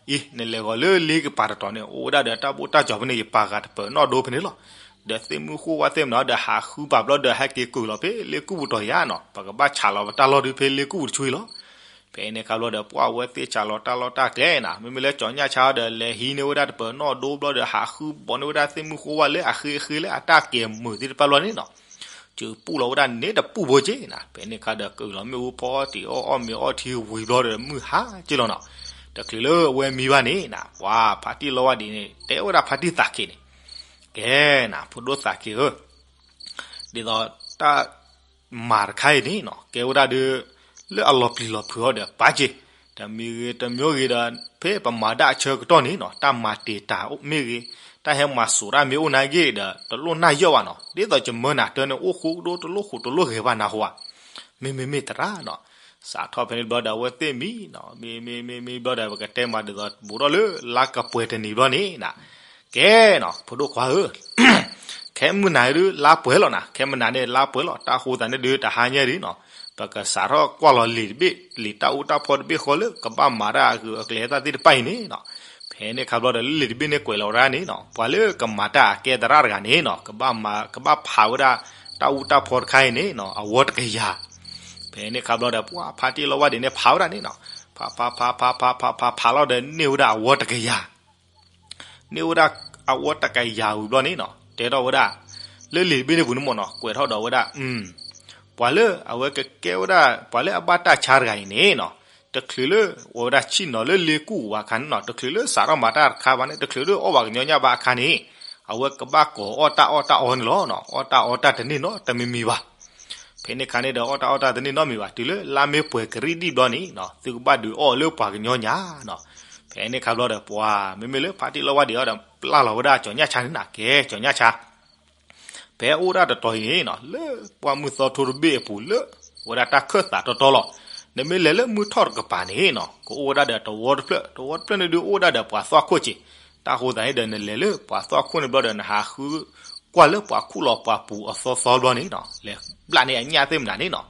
အံၤ နလဲၤဂီၤလၢလ့ကပၤတတီၤန့ၣ် အိၣ်ဝဲဒၣ်ဒီးတၢ်ဘိၣ်တၢ်ကၠီၤဖဲန့ၣ် ယပာ်ဃာ်တပၢၤနီၣ်ဒိဖဲန့ၣ်လီၤ. ဒီးသ့ၣ်မုၢ်ဃိၣ်ဝါသ့ၣ်မနုၤဒီး ဟးဃုပာ်ဘျီဒီး ဟဲက့ၤကုာ်လီၤဖဲလ့ကူၣ်ပူၤတတီၤယါနီၤ, ပကဘၣ်ဆးလီၤပတၢ်လီၢ်ဒုးဖဲလ့ကူၣ်ပူၤတဆူအံၤလီၤ. ဖဲန့ၣ်ခါဘျီဒီး ပှၢ်ဝဲသ့ၣ်ဆးလီၤတၢ်လီၢ်တၢ်ကျဲနၤ, မ့မ့ၢ်လၢကၠီၤညၣ်ဆါဒီး လဲၤဟံးန့ၢ်ဝဲဒၣ်တပၢၤနီၣ်ဒိဘျီဒီး ဟးဃုဘီန့ၢ်ဝဲဒၣ်သ့ၣ်မုၢ်ဃိၣ်ဝါလၢအဃ့အဃ့လၢအတၢ်ကဲၤမုာ်သ့ၣ်တဖၣ်ဘျီန့ၣ်နီၤ. ကၠုးပူၣ်လီၤဝဲဒၣ်န့ၣ်တပူၣ်ဖိက့ၤနၤ. ဖဲန့ၣ်အခါဒီး ကုၢ်လီၤမ့ၣ်အူဖီအီၣ်တံၤအီၣ် အီၣ်မ့ၤအီထံဝံၤဘျီဒီး မုၢ်ဟါက့ၤလီၤနီၤ. တချုးလၢအဝဲမံဘၣ်န့ၣ်နၤ ပှၤဖါတံၢ်လီဝါဒံးန့ၣ် တဲဝဲဒၣ်ဖါတံၢ်သးက့ၤန့ၣ်, ကဲနၤ ဖိဒိၣ်သးက့ၤဧၢ, ဒ်သိးတၢ်မၤတခါအံၤန့ၣ်နီၤ ကဲဝဲဒၣ်ဒီး လၢအလီၤပျံၤလီၤဖုးအီၤဒီး ပာ်က့ၤ, တမံၤဂ့ၤတမံၤဂ့ၤဒီး ဖဲပမၤဒၣ်အဆၢကတီၢ်န့ၣ်နီၤ တၢ်မၤတံာ်တာ်မ့ၢ်ဂ့ၤ, တၢ်ဟဲမၤစိာ်တၢ်မ့ၢ်အိၣ်နာ်က့ဒီး တလိၣ်နၢ်ယီၣ်ဘၣ်နီၤ. ဒ်သိးယမၢနၤတၢ်န့ၣ် အိၣ်ဃူဒိတလိၣ်ဃူးတလိၣ်ဂဲၤဘၣ်နၢ်ဟူဧါ. မ့မ့မ့ၢ်သရၣ်နီၤ. စးထီၣ်ဖဲန့ၣ်ဘျီဒီး အဝဲသ့ၣ်မံနီၤ, မ့မ့မ့မ့ၢ်ဘျီဒီး ပကတဲမးဒ်သိး ဘူးထီၣ်လၢလါကပှဲၤတနံၤဘျီန့ၣ်နၤ, ကဲနီၤ ဖိဒိၣ်ခွါဧၢ, ခဲမုၢ်နၤဒုးလါပှဲၤလီၤနၤ, ခဲမုၢ်နၤန့ၣ်လါပှဲၤလီၤ. တၢ်ဃိသးန့ၣ်ဒုး တဟါညါဒုးနီၤ ပကစးထီၣ်ကွၢ်လီၤလံာ်တဘ့ၣ်, လံာ်တၢ်အူတၢ်ဖီတဘ့ၣ်ဃီလၢ ကဘၣ်မၤတၢ်အဂုၤအကျဲၤတၢ်သ့ၣ်တဖၣ်အံၤန့ၣ်နီၤ. ဖဲန့ၣ်အခါဘျီဒီး လၢလံာ်တဘ့ၣ်န့ၣ်ကွဲးလီၤဝဲဒၣ်န့ၣ်နီၤ ပှၤလၢကမၤတၢ်အကဲသရၣ်တဂၤန့ၣ်နီၤ ကဘၣ်မၤ ကဘၣ်ဖးဝဲဒၣ် တၢ်အူတၢ်ဖီတခါအံၤန့ၣ်နီၤ အဝီတကယၤ. ဖဲန့ၣ်အခါဘျီဒီး ပှၤဖါတံၢ်လီဝါဒံးန့ၣ် ဖးဝဲဒၣ်န့ၣ်နီၤ, ဖးဖးဖးဖးဖးဖးဖးဖးလီၤဒီး န့ၢ်ဝဲဒၣ်အဝီတကယၤ န့ၢ်ဝဲဒၣ်အဝီတကယၤဝံၤဘျီန့ၣ်နီၤ တဲထီၣ်ဝဲဒၣ် လၢလံာ်တဘ့ၣ်န့ၣ်ပူၤန့ၣ်မ့ၢ်နီၤ ကွဲးထီၣ်ဒီးဝဲဒၣ် ပှၤလၢအဝဲကကဲဝဲဒၣ် ပှၤလၢအဘၣ်တၢ်ဆါတဂၤအံၤန့ၣ်နီၤ တချုးလၢအဝဲဒၣ်ဆ့ၣ်နီၤလၢလ့ကူၣ်ဝဲအခါန့ၣ်နီၤ တချုးလၢစးထီၣ်မၤတၢ်တခါဘၣ်န့ၣ် တချုးလၢအီၣ်ပှၤကညီညၣ်ဘၣ်အခါန့ၣ် အဝဲကဘၣ်ကိးအီၣ်တၢ်အီၣ်တၢ်အီန့ၣ်လီၤ. အီၣ်တၢ်အီတၢ်တန့ၢ်နီတမံၤမံၤဘၣ်. ဖဲန့ၣ်အခါန့ၣ်ဒီး အီၣ်တၢ်အီတၢ်တန့ၢ်နီတမံၤဘၣ် တုၤလၢလါမ့ၢ်ပှဲၤကရံၣ်ဒံၣ်ဘျီန့ၣ်နီၤ သုကဘၣ်ဒုးအီၣ်လၢပှၤကညီညၣ်နီၤ. ဖဲန့ၣ်အခါဘျီဒီး ပှၤမ့မ့ၢ်လၢဖါတံၢ်လီဝါဒံးအီၤဒီး ပျၢ်လီၤဝဲဒၣ်ကၠီၤညၣ်ဆါန့ၣ်နၤ ကဲကၠီၤညၣ်ဆါ ဖဲအိၣ်ဒၣ်တတီၤအံၤန့ၣ်နီၤ လၢပှၢ်မုၢ်သီထိတဘ့ၣ်အပူၤလၢ ဝဲဒၣ်တၢ်ခၢၣ်သးတီတီလီၤ. နမ့ၢ်လဲၤလၢမုၢ်ထီၣ်တကပၤန့ၣ်နီၤ ကအိၣ်ဝဲဒၣ်ဒီးတဝီတဖျၢၣ်, တဝီတဖျၢၣ်န့ၣ်ဒုးအိၣ်ဝဲဒၣ်ဒီးပှၤသွၣ်ခိၣ်က့ၤ. တၢ်ဃိသတးန့ၣ်ဒီး နလဲၤလၢပှၤသွၣ်ခိၣ်န့ၣ်ဘျီဒီး နဟးဃုကွၢ်လၢပှၤခူၣ်လီၤပှၤပူၤအသီသီဘျီန့ၣ်နီၤ လဲၤဘျးန့ၢ်အညၣ်သ့ၣ်မနၤန့ၣ်နီၤ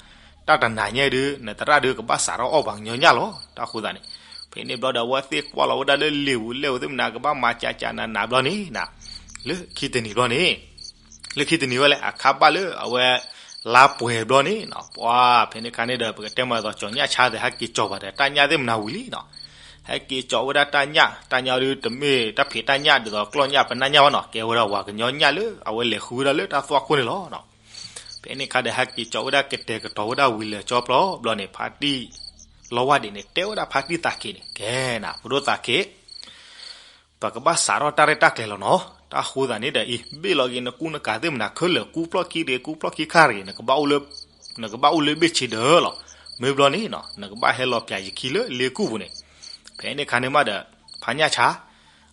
တၢ်တနၤညါဒုး နသရၣ်ဒုးကဘၣ်စးထီၣ်အီၣ်ပှၤကညီညၣ်လီၤ. တၢ်ဃိသတးန့ၣ် ဖဲန့ၣ်ဘျီဒီး အဝဲသ့ၣ်ကွၢ်လီၤဝဲဒၣ်လၢလ့ၤပူၤလဲၣ်ပူၤသ့ၣ်မနၤ ကဘၣ်မၤကးကးနးနးဘျီန့ၣ်နၤ လၢခံတနံၤဘျီန့ၣ် လၢခံတနံၤဝဲလဲၣ် အခါဘၣ်လၢအဝဲ လါပှဲၤဘျီန့ၣ်နီၤ ပှၤဖဲန့ၣ်အခါန့ၣ်ဒီး ပကတဲမးဒ်သိး ကၠီၤညၣ်ဆါသ့ၣ်ဟဲက့ၤကၠီၤဘၣ်ဒီး တၢ်ညၣ်သ့ၣ်မနၤဝံၤလံနီၤ. ဟဲက့ၤကၠီၤဝဲဒၣ်တၢ်ညၣ်, တၢ်ညၣ်ဒုးတမ့ၢ်တၢ်ဖံးတၢ်ညၣ်ဒ်သိးကျီၢ်ညၣ်ပနၢ်ညၣ်ဘၣ်နီၤ, ကဲဝဲဒၣ်ပှၤကညီညၣ်လၢအဝဲလဲၤဃုဝဲဒၣ်လၢတၢ်သွၣ်ခိၣ်န့ၣ်လီၤ. ဖဲန့ၣ်အခါဒီး ဟဲက့ၤကၠီၤဝဲဒၣ်ကတဲာ်ကတီၤဝဲဒၣ်ဝံၤလၢာ်ကၠီဖျိဘျီန့ၣ် ဖါတံၢ်လီဝါဒံးန့ၣ် တဲဝဲဒၣ်ဖါတံၢ်သးက့ၤန့ၣ် ကဲနၤ ဖိဒိၣ်သးက့ၤ ပကဘၣ်စးထီၣ်တၢ်ရဲၣ်တၢ်ကျဲၤလီၤနီၤ. တၢ်ဃိသတးန့ၣ်ဒီးအံၤ ဘ့ၣ်လီၤက့ၤနကူနကၤသ့ၣ်မနၤခဲလၢာ် ကူဖျီၣ်ခံတဂ့ၤ ကူဖျီၣ်ခံခါတဂ့ၤ နကဘၣ်အိၣ်လၢ နကဘၣ်အိၣ်လၢဘ့ၣ်ဆ့ဒၢလီၤ. မ့ၢ်ဘျီန့ၣ်နီၤ နကဘၣ်ဟဲလီၤပၠးယခံလၢလ့ကူၣ်ပူၤန့ၣ်. ဖဲန့ၣ်အခါန့ၣ်မးဒီး ဖါညၣ်ဆါ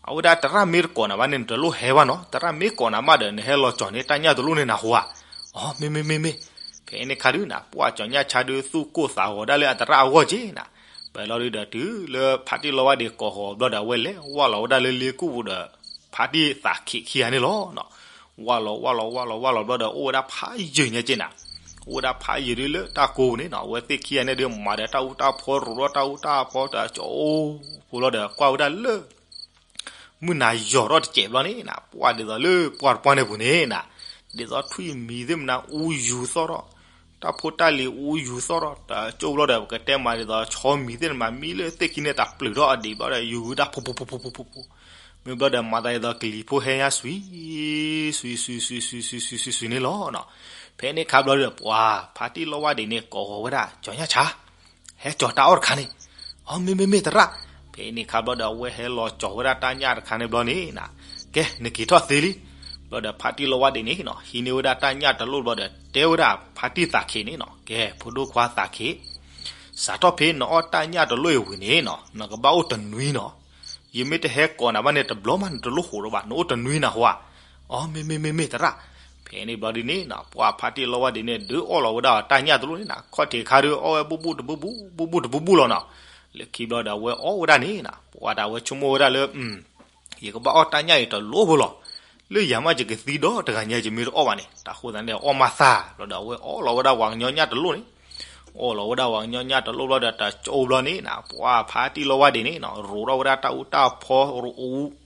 အဝဲဒၣ်သရၣ်မ့ၢ်တကိးနၤဘၣ်န့ၣ် နတလိၣ်ဟဲဘၣ်နီၤ. သရၣ်မ့ၢ်ကိးနၤမးဒီး နဟဲလီၤကၠီၤန့ၢ်တၢ်ညၣ်တလိၣ်န့ၣ်နၢ်ဟူဧါ. အီ မ့မ့ၢ်မ့မ့ၢ်မ့ၢ်. ဖဲန့ၣ်အခါဒုးနၤ ပှၢ်ကၠီၤညၣ်ဆါဒုးသူၣ်ကိၢ်သးဂီၤဒၣ်လၢအသရၣ်အဂီၢ်က့ၤနၤ. ပလီၤဒုးဒီးတုၤလၢဖါတံၢ်လီဝါဒံးကိးဃီၤဘျီဒီး အဝဲလဲၤဝၢ်လီၤဝဲဒၣ်လၢလ့ကူၣ်ပူၤဒီး ဖါတံၢ်သးက့ၤခံဂၤန့ၣ်လီၤ. ဝၢ်လီၤဝၢ်လီၤဝၢ်လီၤဝၢ်လီၤဘျီဒီး အိၣ်ဝဲဒၣ်ဖးယံာ်ညါက့ၤနၤ. အိၣ်ဝဲဒၣ်ဖးယံာ်ဒုးလၢတၢ်ကိးပူၤန့ၣ်နီၤ အဝဲသ့ၣ်ခံဂၤန့ၣ်ဒုး မၤဒီးတၢ်အူတၢ်ဖီ ရိးထီၣ်တၢ်အူတၢ်ဖီ တၢ်ကၠီၤအိၣ်ဖိလီၤဒီး ကွၢ်ဝဲဒၣ်လၢ မုၢ်နၤယီၤထီၣ်တစဲးဘျီန့ၣ်နၤ ပှၢ်ဒ်သိးလၢပှၢ်တပှၢ်န့ၣ်ပူၤန့ၣ်နၤ ဒ်သိးထွံၣ်မံၤသ့ၣ်မနၤ အူယူၤသီၣ်ထီၣ်, တၢ်ဖိတၢ်လံၤအူယူၤသီၣ်ထီၣ် တၢ်ကၠိၣ်ဘျီဒီး ပကတဲမးဒ်သိး ဆီမံၤသ့ၣ်မနၤ မံလၢသ့ၣ်ခံန့ၣ် တၢ်ပျုၢ်ထီၣ်အဒံးဘျီဒီး ယူၤဝဲဒၣ်ဖိဖိဖိဖိဖိဖိဖိ. မ့ၢ်ဘျီဒီး မၤသးဒ်သိးကလံၤဖိဟဲညါစွံ စွံစွံစွံစွံစွံစွံစွံစွံစွံန့ၣ်လီၤ. ဖဲန့ၣ်အခါဘျီဒီး ပှၢ်ဖါတံၢ်လီဝါဒံးန့ၣ် ကိးဃီၤဝဲဒၣ် ကၠီၤညၣ်ဆါ ဟဲကၠီၤတၢ်အီၣ်တခါန့ၣ်. အီ မ့မ့ၢ်မ့ၢ်သရၣ်. ဖဲန့ၣ်အခါဘျီဒီး အဝဲဟဲလီၤကၠီၤဝဲဒၣ်တၢ်ညၣ်တခါန့ၣ်ဘျီန့ၣ်နၤ ကဲ နက့ၤထီၣ်သ့လံ. ဘျီဒီး ဖါတံၢ်လီဝါဒံးန့ၣ်နီၤ ဟံးန့ၢ်ဝဲဒၣ်တၢ်ညၣ်တလိၣ်ဘျီဒီး တဲဝဲဒၣ်ဖါတံၢ်သးခ့န့ၣ်နီၤ ကဲ ဖိဒိၣ်ခွါသးခ့ စးထီၣ်ဖဲနအီၣ်တၢ်ညၣ်တလိၣ်အံၤဝံၤန့ၣ်နီၤ နကဘၣ်အိၣ်တနွံနီၤ. ယမ့ၢ်တဟဲကိးနၤဘၣ်န့ၣ် တဘျီမး နတလိၣ်ဃိးဒီးဘၣ် နအိၣ်တနွံနၢ်ဟူဧါ. အီ မ့မ့ၢ်မ့မ့ၢ်မ့ၢ်သရၣ်. ဖဲန့ၣ်ဘျီဒ်န့ၣ်နီၤ ပှၢ်ဖါတံၢ်လီဝါဒံးန့ၣ် ဒုးအီၣ်လီၤဝဲဒၣ်တၢ်ညၣ်တလိၣ်န့ၣ်နၤ ခီၣ်ထံးခါဒုးအီၣ်ဝဲဘူၣ်ဘူၣ်တဘူၣ်ဘူၣ် ဘူၣ်ဘူၣ်တဘူၣ်ဘူၣ်လီၤနီၤ. လၢခံဘျီဒီး အဝဲအီၣ်ဝဲဒၣ်န့ၣ်နၤ ပှၢ်ဒီး အဝဲဆိကမိၣ်ဝဲဒၣ်လၢ ယကဘၣ်အီၣ်တၢ်ညၣ်အံၤတလိၣ်ဖိလီၤ. လၢယၤမးယကသံဒီးတဂၤညါ ယမ့ၢ်တအီၣ်ဘၣ်န့ၣ် တၢ်ဃိသတးန့ၣ် အီၣ်မးသၣ်ဘျီဒီး အဝဲအီၣ်လီၤဝဲဒၣ်ပှၤကညီညၣ်တလိၣ်န့ၣ် အီၣ်လီၤဝဲဒၣ်ပှၤကညီညၣ်တလိၣ်ဘျီဒီး တၢ်ကၠိဘျီန့ၣ်နၤ ပှၢ်ဖါတံၢ်လီဝါဒံးန့ၣ်နီၤ ရိးထီၣ်ဝဲဒၣ်တၢ်အူတၢ်ဖီ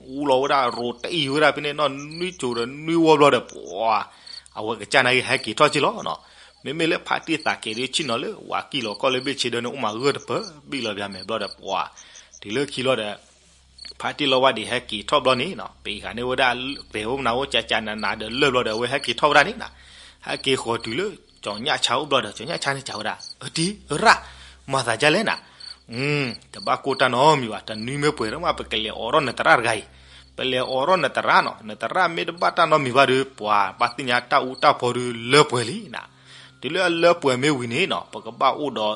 အူလီၤဝဲဒၣ် ရိးတအံၤဝဲဒၣ်ဖဲန့ၣ်နီၤ နွံကၠိဒီးနွံဝီဘျီဒီး ပှၢ် အဝဲကစၢ်နာ်က့ဟဲက့ၤထီၣ်က့ၤလီၤနီၤ. မ့မ့ၢ်လၢဖါတံၢ်သးက့ၤဒုးဆ့ၣ်နီၤလၢ ဝၤကံၢ်လီၤကီၢ်လၢဘ့ၣ်ဆ့ဒၢန့ၣ် အိၣ်မးဂၢၢ်တပၢၢ်ဘံၣ်လီၤဘၣ်မဲာ်ဘျီဒီး ပှၢ် တုၤလၢခံလီၤဒီး ဖါတံၢ်လီဝါဒံးဟဲက့ၤထီၣ်ဘျီန့ၣ်နီၤ ပှၤဃးန့ၢ်ဝဲဒၣ် ကျဲၤဝဲမနုၤအိၣ်ကကနးနးဒီးလၢၢ်ဘျီဒီး အဝဲဟဲက့ၤထီၣ်ဝဲဒၣ်န့ၣ်နၤ ဟဲက့ၤဃီၤတုၤလၢ ကၠီၤညၣ်ဆါအိၣ်ဘျီဒီး ကၠီၤညၣ်ဆါန့ၣ်စံးဝဲဒၣ်, အၢ တံၤ အရၣ်, မၤသးဒ်လဲၣ်နၤ, တဘၣ်ကိၢ်တၢ်နီတမံၤဘၣ်, တနွံမ့ၢ်ပှဲၤဒီးမး ပကလဲၤအိးထီၣ်နသရၣ်တဂၤအံၤ, ပလဲၤအိးထီၣ်နသရၣ်နီၤ, နသရၣ်မ့ၢ်တဘၣ်တၢ်နီတမံၤဘၣ်ဒီး ပှၤဘၣ်သ့ၣ်ညါတၢ်အူတၢ်ဖီဒီးလၢပှဲၤလံနၤ, တုၤလၢအလၢပှဲၤမ့ၢ်ဝံၤန့ၣ်နီၤ ပကဘၣ်အိၣ်ဒီး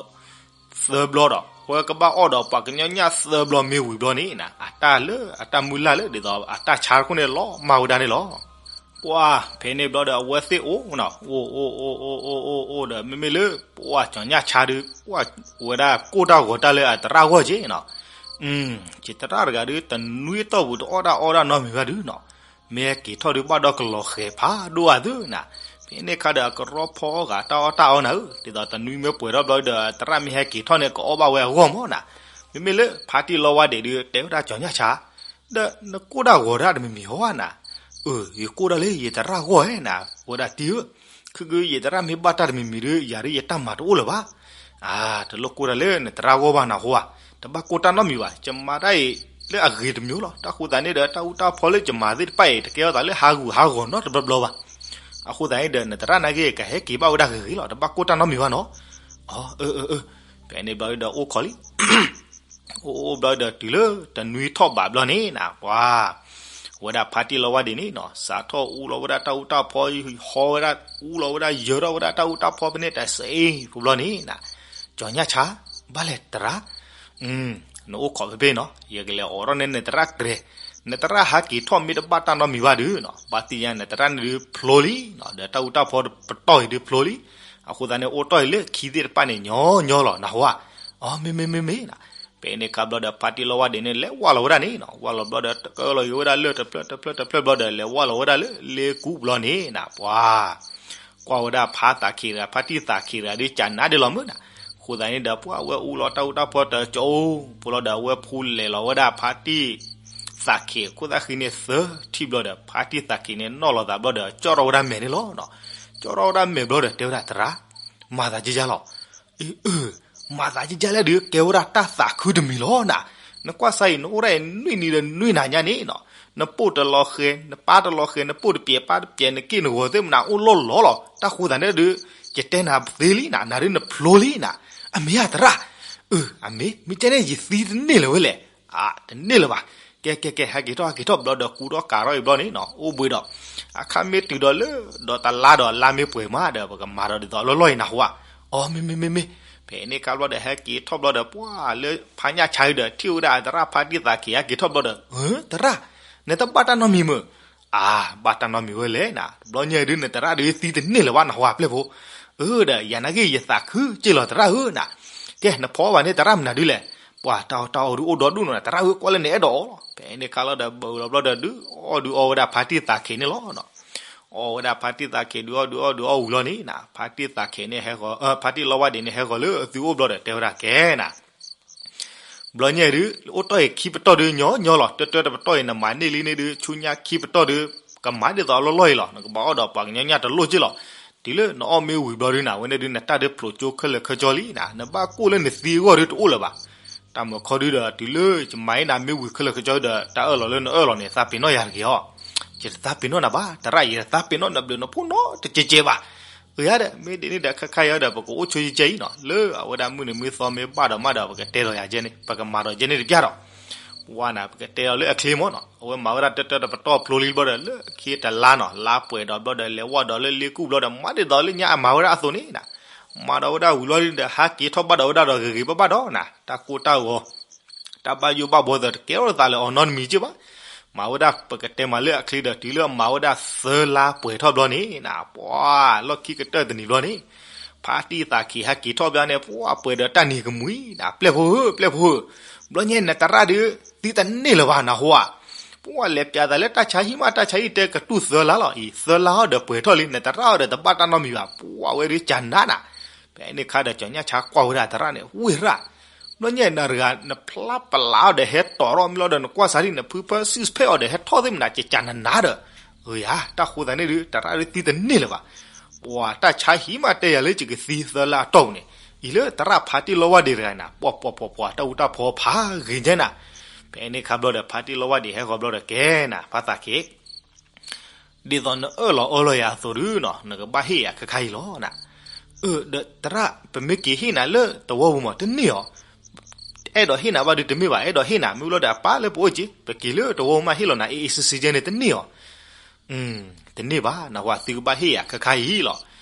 သၢဘျီဒီး အဝဲကဘၣ်အီၣ်ဒီးပှၤကညီညၣ်သၢဘျီမ့ၢ်ဝံၤဘျီန့ၣ်နၤ, အတၢ်လၢအတၢ်မုၢ်လၢ်လၢဒ်သိးအတၢ်ဆါတခိၣ်န့ၣ်လီၤမၢ်ဝဲဒၣ်န့ၣ်လီၤ. ပှၤ ဖဲန့ၣ်ဘျီဒီးအဝဲသ့ၣ်အိၣ်နီၤ, အိၣ်အိၣ်အိၣ်အိၣ်အိၣ်အိၣ်ဒီး မ့မ့ၢ်လၢ ပှၤကၠီၤညၣ်ဆါဒီး ပှၤဝဲဒၣ်ကိၢ်တၢ်ဂီၤတၢ်လၢအသရၣ်ဂီၢ်က့နီၤ, ယသရၣ်တဂၤဒီး တနွံအတီၢ်ပူၤတအီၣ်တၢ်အီတၢ်နီတမံၤဘၣ်ဒုနီၤ, မ့ၢ်ဟဲက့ၤထီၣ်ဒုးဘၣ်ဒီးကလီၤဃဲၤဖးဒိၣ်အသးနၤ, ဖဲန့ၣ်အခါဒီးအကရီဖီအီၣ်ဂၤတၢ်အီၣ်တၢ်အီနၤဧၢ, ဒ်သိးတနွံမ့ၢ်ပှဲၤထီၣ်ဘျီဒီး သရၣ်မ့ၢ်ဟဲက့ၤထီၣ်န့ၣ် ကအီၣ်ဘၣ်ဝဲအဂီၢ်မးနၤ, မ့မ့ၢ်လၢဖါတံၢ်လီဝါဒံးဒီး တဲဝဲဒၣ်ကၠီၤညၣ်ဆါ ဒီးနကိၢ်တၢ်ဂီၤတၢ်တမံၤမံၤဟီဧါနၤ, အၢ ယကိၢ်တၢ်လၢယသရၣ်ဂီၢ်ဧါနၤ, ဝဲဒၣ်တံၤဧၢ, ခုၣ်ခုၣ်ယသရၣ်မ့ၢ်ဘၣ်တၢ်တမံၤမံၤဒီး ယၤဒီးယတၢ်မၤတအိၣ်လၢၤဘၣ်, အၢ တလိၣ်ကိၢ်တၢ်လၢနသရၣ်ဂီၢ်ဘၣ်နဟူဧါ, တဘၣ်ကိၢ်တၢ်နီတမံၤဘၣ်, ယမၤတၢ်အံၤလၢအဂ့ၤတမံၤလီၤ, တၢ်ဃိသတးန့ၣ်ဒီး တၢ်အူတၢ်ဖီလၢယမၤသ့ၣ်တဖၣ်အံၤ တကဲထီၣ်သးလၢဟးဂူာ်ဟးဂီၤနီတဘျီဘျီဘၣ်, အဃိသတးန့ၣ်ဒီး နသရၣ်နာ်က့ ကဟဲက့ၤဘၣ်ဝဲဒၣ်ဂ့ၤဂ့ၤလီၤ, တဘၣ်ကိၢ်တၢ်နီတမံၤဘၣ်နီၤ, အၢ အၢ အၢ ဖဲန့ၣ်ဘျီဒီးအိၣ်ခိးလံ အိၣ်အိၣ်ဘျီဒီးတုၤလၢတနွံထီၣ်ဘးဘျီန့ၣ်နၤ ပှၤ ဝဲဒၣ်ဖါတံၢ်လီဝါဒံးန့ၣ်နီၤ စးထီၣ်အူလီၤဝဲဒၣ်တၢ်အူတၢ်ဖီ ဟီဝဲဒၣ် အူလီၤဝဲဒၣ် ယၢၤထီၣ်ဝဲဒၣ်တၢ်အူတၢ်ဖီဖဲန့ၣ်တစဲးဖိဘျီန့ၣ်နၤ, ကၠီၤညၣ်ဆါ ဘၣ်လဲၣ်သရၣ်, နအိၣ်ခိးဖဲဖဲနီၤ ယကလဲၤအိးထီၣ်န့ၢ်နသရၣ်တြဲၤ, နသရၣ်ဟးက့ၤထီၣ်မ့ၢ်တဘၣ်တၢ်နီတမံၤဘၣ်ဒုးနီၤ ဘၣ်သ့ၣ်ညါနသရၣ်န့ၣ်ဒုးဖျိလံနီၤ ဒီးတၢ်အူတၢ်ဖီပတီၢ်အံၤဒုးဖျိလံ, အဃိသတးန့ၣ် အိၣ်တ့ၢ်အံၤလၢခံသ့ၣ်တဖၣ်န့ၣ် ညီညီလီၤ နဟူဧါ, အၢ မ့ၢ်မ့ၢ်မ့ၢ်မ့ၢ်နၤ, ဖဲန့ၣ်အခါဘျီဒီး ဖါတံၢ်လီဝါဒံးန့ၣ် လဲၤဝါလီၤဝဲဒၣ်န့ၣ်နီၤ ဝါလီၤဘျီဒီး တကလီၤက့ၤဝဲဒၣ်လၢၢ်တဖျၢၣ်တဖျၢၣ်တဖျၢၣ်ဘျီဒီး လဲၤဝါလီၤဝဲဒၣ်လၢလ့ကူပျီန့ၣ်နၤ ပှၤ ကွၢ်ဝဲဒၣ်ဖါသးခ့တဂၤ ဖါတံၢ်သးခ့တဂၤဒီး ကနါဒဲးလီၤမုၢ်နၤ, အဃိသတးန့ၣ်ဒီး ပှၤအဝဲအူလီၤတၢ်အူတၢ်ဖီတကၠိဖိလီၤဒီး အဝဲဖိလဲၤလီၤဝဲဒၣ်ဖါတံၢ်သးခ့အခိၣ်သၣ်ဃံန့ၣ်သၢထံၣ်ဘျီဒီး ဖါတံၢ်သးခ့န့ၣ်နီၣ်လီၤသးဘျီဒီး ကၠီၣ်ထီၣ်ဝဲဒၣ်မဲာ်န့ၣ်လီၤနီၤ, ကၠီၣ်ထီၣ်ဝဲဒၣ်မဲာ်ဘျီဒီး တဲဝဲဒၣ်သရၣ်, မၤသးကယၢ်လီၤ အၢ မၤသးကယၢ်လၢဒုး ကဲဝဲဒၣ်တၢ်သးခုတမံၤလီၤနၤ, နကွၢ်စၢ်အံၤ နအိၣ်ဒၣ်အံၤနွံနံၤဒီးနွံနၤညါန့ၣ်နီၤ, နပိၢ်တလီၤဃဲၤ နပၢ်တလီၤဃဲၤ နပိၢ်တပျဲၤပၢ်တပျဲၤ နက့ၢ်နဂီၤသ့ၣ်မနၤအိၣ်လီၢ်လီၤလီၤ, တၢ်ဃိသတးန့ၣ်ဒုး ယတဲနၤသ့လံနၤ နၤဒုးနဖျိလံနၤ, အမ့ၢ်ဧါသရၣ်, အၢ အမ့ၢ် မ့ၢ်ကဲန့ၣ်ယသံတန့ၢ်လၢၤဝဲလဲၣ်, အါ တန့ၢ်လၢၤဘၣ်, ကဲကဲကဲ ဟဲက့ၤထီၣ်ဟဲက့ၤထီၣ်ဘျီဒီး ကူထီၣ်ကၤထီၣ်အံၤဘျီန့ၣ်နီၤ အိၣ်ဘှံးဒီး အခါမ့ၢ်တုၤဒီးလၢ ဒီးတလါဒီးလါမ့ၢ်ပှဲၤမးဒီး ပကမၤဒီးဒ်သိးအလီၢ်လီၢ်အံၤနဟူဧါ, အီ မ့ၢ်မ့ၢ်မ့ၢ်မ့ၢ်, ဖဲန့ၣ်အခါဘျီဒီး ဟဲက့ၤထီၣ်ဘျီဒီး ပှၤလၢဖါညၣ်ဆါအံၤဒီး ထံၣ်ဝဲဒၣ်သရၣ်ဖါတံၢ်သးခ့ဟဲက့ၤထီၣ်ဘျီဒီး အၢ သရၣ်, နတဘၣ်တၢ်နီတမံၤမုၢ်, အါ ဘၣ်တၢ်နီတမံၤဝဲလဲၣ်နၤ, တဘျီညါဒုး နသရၣ်ဒုးသံတန့ၢ်လၢၤဘၣ်နဟူဧါပျဲၢ်ဖိ, အၢ ဒီးယၤနာ်က့ ယသးခုက့ၢ်လီၤသရၣ်ဧၢနၤ, ကဲ နဖီအီၣ်ဘၣ်န့ၣ်သရၣ်မနုၤဒုးလဲၣ်, ပှၤတၢ်အီၣ်တၢ်အီဒုးအိၣ်ဒီဒူၣ်နီၤ သရၣ်ဧၢ ကွၢ်လၢနအဲၣ်ဒိးအီၣ်လီၤ, ဖဲန့ၣ်အခါလီၤဒီး ဘၢလီၤဘျီဒီး ဒုးအီၣ်ဒုးအီဝဲဒၣ်ဖါတံၢ်သးခ့န့ၣ်လီၤနီၤ, အီဝဲဒၣ်ဖါတံၢ်သးခ့ ဒုးအီၣ်ဒုးအီၣ်ဒုးအီၣ်ဝံၤလီၤန့ၣ်နၤ ဖါတံၢ်သးခ့န့ၣ်ဟဲဃီၤ ဖါတံၢ်လီဝါဒံးန့ၣ် ဟဲဃီၤလၢအသုအိၣ်ဘျီဒီး တဲဝဲဒၣ်ကဲနၤ ဘျီညါဒုး အိၣ်တ့ၢ်အံၤခံပတီၢ်ဒုး ညီညီလီၤ တၢတၢတပတီၢ်အံၤ နမၤန့ၢ်လံန့ၣ်ဒုး ဆူညါခံပတီၢ်ဒုး ကမၤဒ်သိးအလီၢ်လီၢ်အံၤလီၤ နကဘၣ်အီၣ်ဒီးပှၤကညီညၣ်တလိၣ်က့ၢ်လီၤ, တုၤလၢနအီၣ်မ့ၢ်ဝံၤဘျီဒုးနၤ အဝဲန့ၣ်ဒုး နတၢ်ဒုးဖျိကၠိခဲလၢာ်ခဲဆ့လံနၤ နဘၣ်ကိၢ်လၢနသံအဂီၢ်ဒုးတအိၣ်လၢၤဘၣ်, တၢ်မၤခီဒုးဒီး တုၤလၢယမၤအံၤနၤမ့ၢ်ဝံၤခဲလၢာ်ခဲဆ့ဒီး တၢ်အၢၣ်လီၤလၢနအၢၣ်လီၤန့ၣ် သးပ့ၤနီၣ်ယၤတဂ့ၤအီၤ, ယတသးပ့ၤနီၣ်နၤဘၣ် သရၣ် ယတသးပ့ၤနီၣ်နဘျုးနဖှိၣ်နီတကဲးကဲးဘၣ် အၢ ယၤဒီး မ့ၢ်ဒ်န့ၣ်ဒီး ခဲခါအံၤဒီး ပကအိၣ်ဆိကဲကဲအံၤနီၤ လၢအဝဲဒၣ်မုၢ်နံၤမုၢ်သီမ့ၢ်ဘၣ်ဒီးမးဒီး ပကတဲလီၤယၤကဲန့ၣ် ပကမၤဒီးကဲန့ၣ်တပျၢ်ဒီး ဝဲနၤ ပကတဲလီၤလၢအချ့မးနီၤ အဝဲမၤဝဲဒၣ်တၢတၢတပတီၢ်ဖျိလံဘျီဒီး လၢခံတလါနီၤ လါပှဲၤဒီးဘျီဒီး လဲၤဝဲဒီးလၢလ့ကူၣ်ဘျီဒီး မၤဒ်သိးလၢညါအမၤဝဲဒၣ်အသိးန့ၣ်နၤ မၤဒီးဝဲဒၣ်ဝံၤလီၤဒီး ဟးက့ၤထီၣ်ဘၣ်ဒီးဝဲဒၣ်ဒီးဂ့ၤဂ့ၤဘၣ်ဘၣ်ဒီးနၤ တၢ်ကိၢ်တၢ်ဂီၤ တၢ်ဘၣ်ယိၣ်ဘၣ်ဘှီသးတကဲထီၣ်သးလၢအီၤနီတမံၤက့ၢ်ဘၣ် မၤဝဲဒၣ်ပကတဲမးလၢအချ့ဒီး တုၤလၢအမၤဝဲဒၣ်သၢလါပှဲၤထီၣ်ဘျီန့ၣ်နၤ ပှၤလီၢ်ခံကတၢၢ်တနံၤဘျီန့ၣ် ဖါတံၢ်သးခ့ဟဲက့ၤထီၣ်ဘၣ်န့ၣ် ပှၤပှဲၤဒီးတၢ်နံၤကမှံနၤ ပျဲၢ်ဖိဧၢ ပျဲၢ်ဖိဧၢ ဘျီညါနသရၣ်ဒုး သံတန့ၢ်လၢၤဘၣ်နဟူဧါ ပှၤလဲၤပျးသးလၢတၢ်ဆါဟံၣ်မး တၢ်ဆါဟံၣ်တဲကတူၢ်သၢလါလီၤအံၤ သၢလါဟီဒီးပှဲၤထီၣ်လံ နသရၣ်အီၤဒီးတဘၣ်တၢ်နီတမံၤဘၣ် ပှၤဝဲဒုးကနါနၤ ဖဲန့ၣ်ခါဒီးကၠီၤညၣ်ဆါကွၢ်ဝဲဒၣ်သရၣ်န့ၣ် ဝ့ၢ်ရၣ် ဘျီညါနတဂၤ နဖျါပလးအီၤဒီးဟဲတီၤထီၣ်မ့ၢ်လီၤဒီး နကွၢ်စးထံၣ် နဖုဖၢ six pack အီၤဒီးဟဲထီၣ်သ့ၣ်မနၤ ကကနနၤဒီး အၢ ယၤ တၢ်ဃိသတးန့ၣ်ဒုး သရၣ်ဒုးသံတန့ၢ်လၢၤဘၣ် ပှၤတၢ်ဆါဟံၣ်မးတဲယၤလၢယကသံသၢလါအတီၢ်ပူၤန့ၣ် အံၤလၢသရၣ်ဖါတံၢ်လီဝါဒံးတဂၤနၤ ပှၤပှၤပှၤပှၤ တၢ်အူတၢ်ဖီဖးဂ့ၤကဲနၤ ဖဲန့ၣ်ခါဘျီဒီး ဖါတံၢ်လီဝါဒံးဟဲဃီၤဘျီဒီးကဲနၤ ဖါသးခ့ ဒ်သိးနအၢၣ်လီၤအၢၣ်လီၤယၤအသိးဒုနီၤ နကဘၣ်ဟ့ၣ်ယၤခဲခါအံၤလီၤနၤ. အၢ ဒီးသရၣ် ပမ့ၢ်က့ၤဟ့ၣ်နၤလၢသဝီပူၤမး တန့ၢ်အီၤ. အဲၣ်ဒိးဟ့ၣ်နၤဘၣ်ဒုတမ့ၢ်ဘၣ်, အဲၣ်ဒိးဟ့ၣ်နၤ မ့ၢ်လီၤဒီးအပၢ်လၢပအိၣ်က့ၤ ပက့ၤလၢသဝီပူၤမးဟ့ၣ်လီၤနၤ အ့ၣ်အ့ၣ်စ့စ့ကဲန့ၣ် တန့ၢ်အီၤ. တန့ၢ်ဘၣ်နၤ, ပှၤသုကဘၣ်ဟ့ၣ်ယၤခဲခါအံၤလီၤ.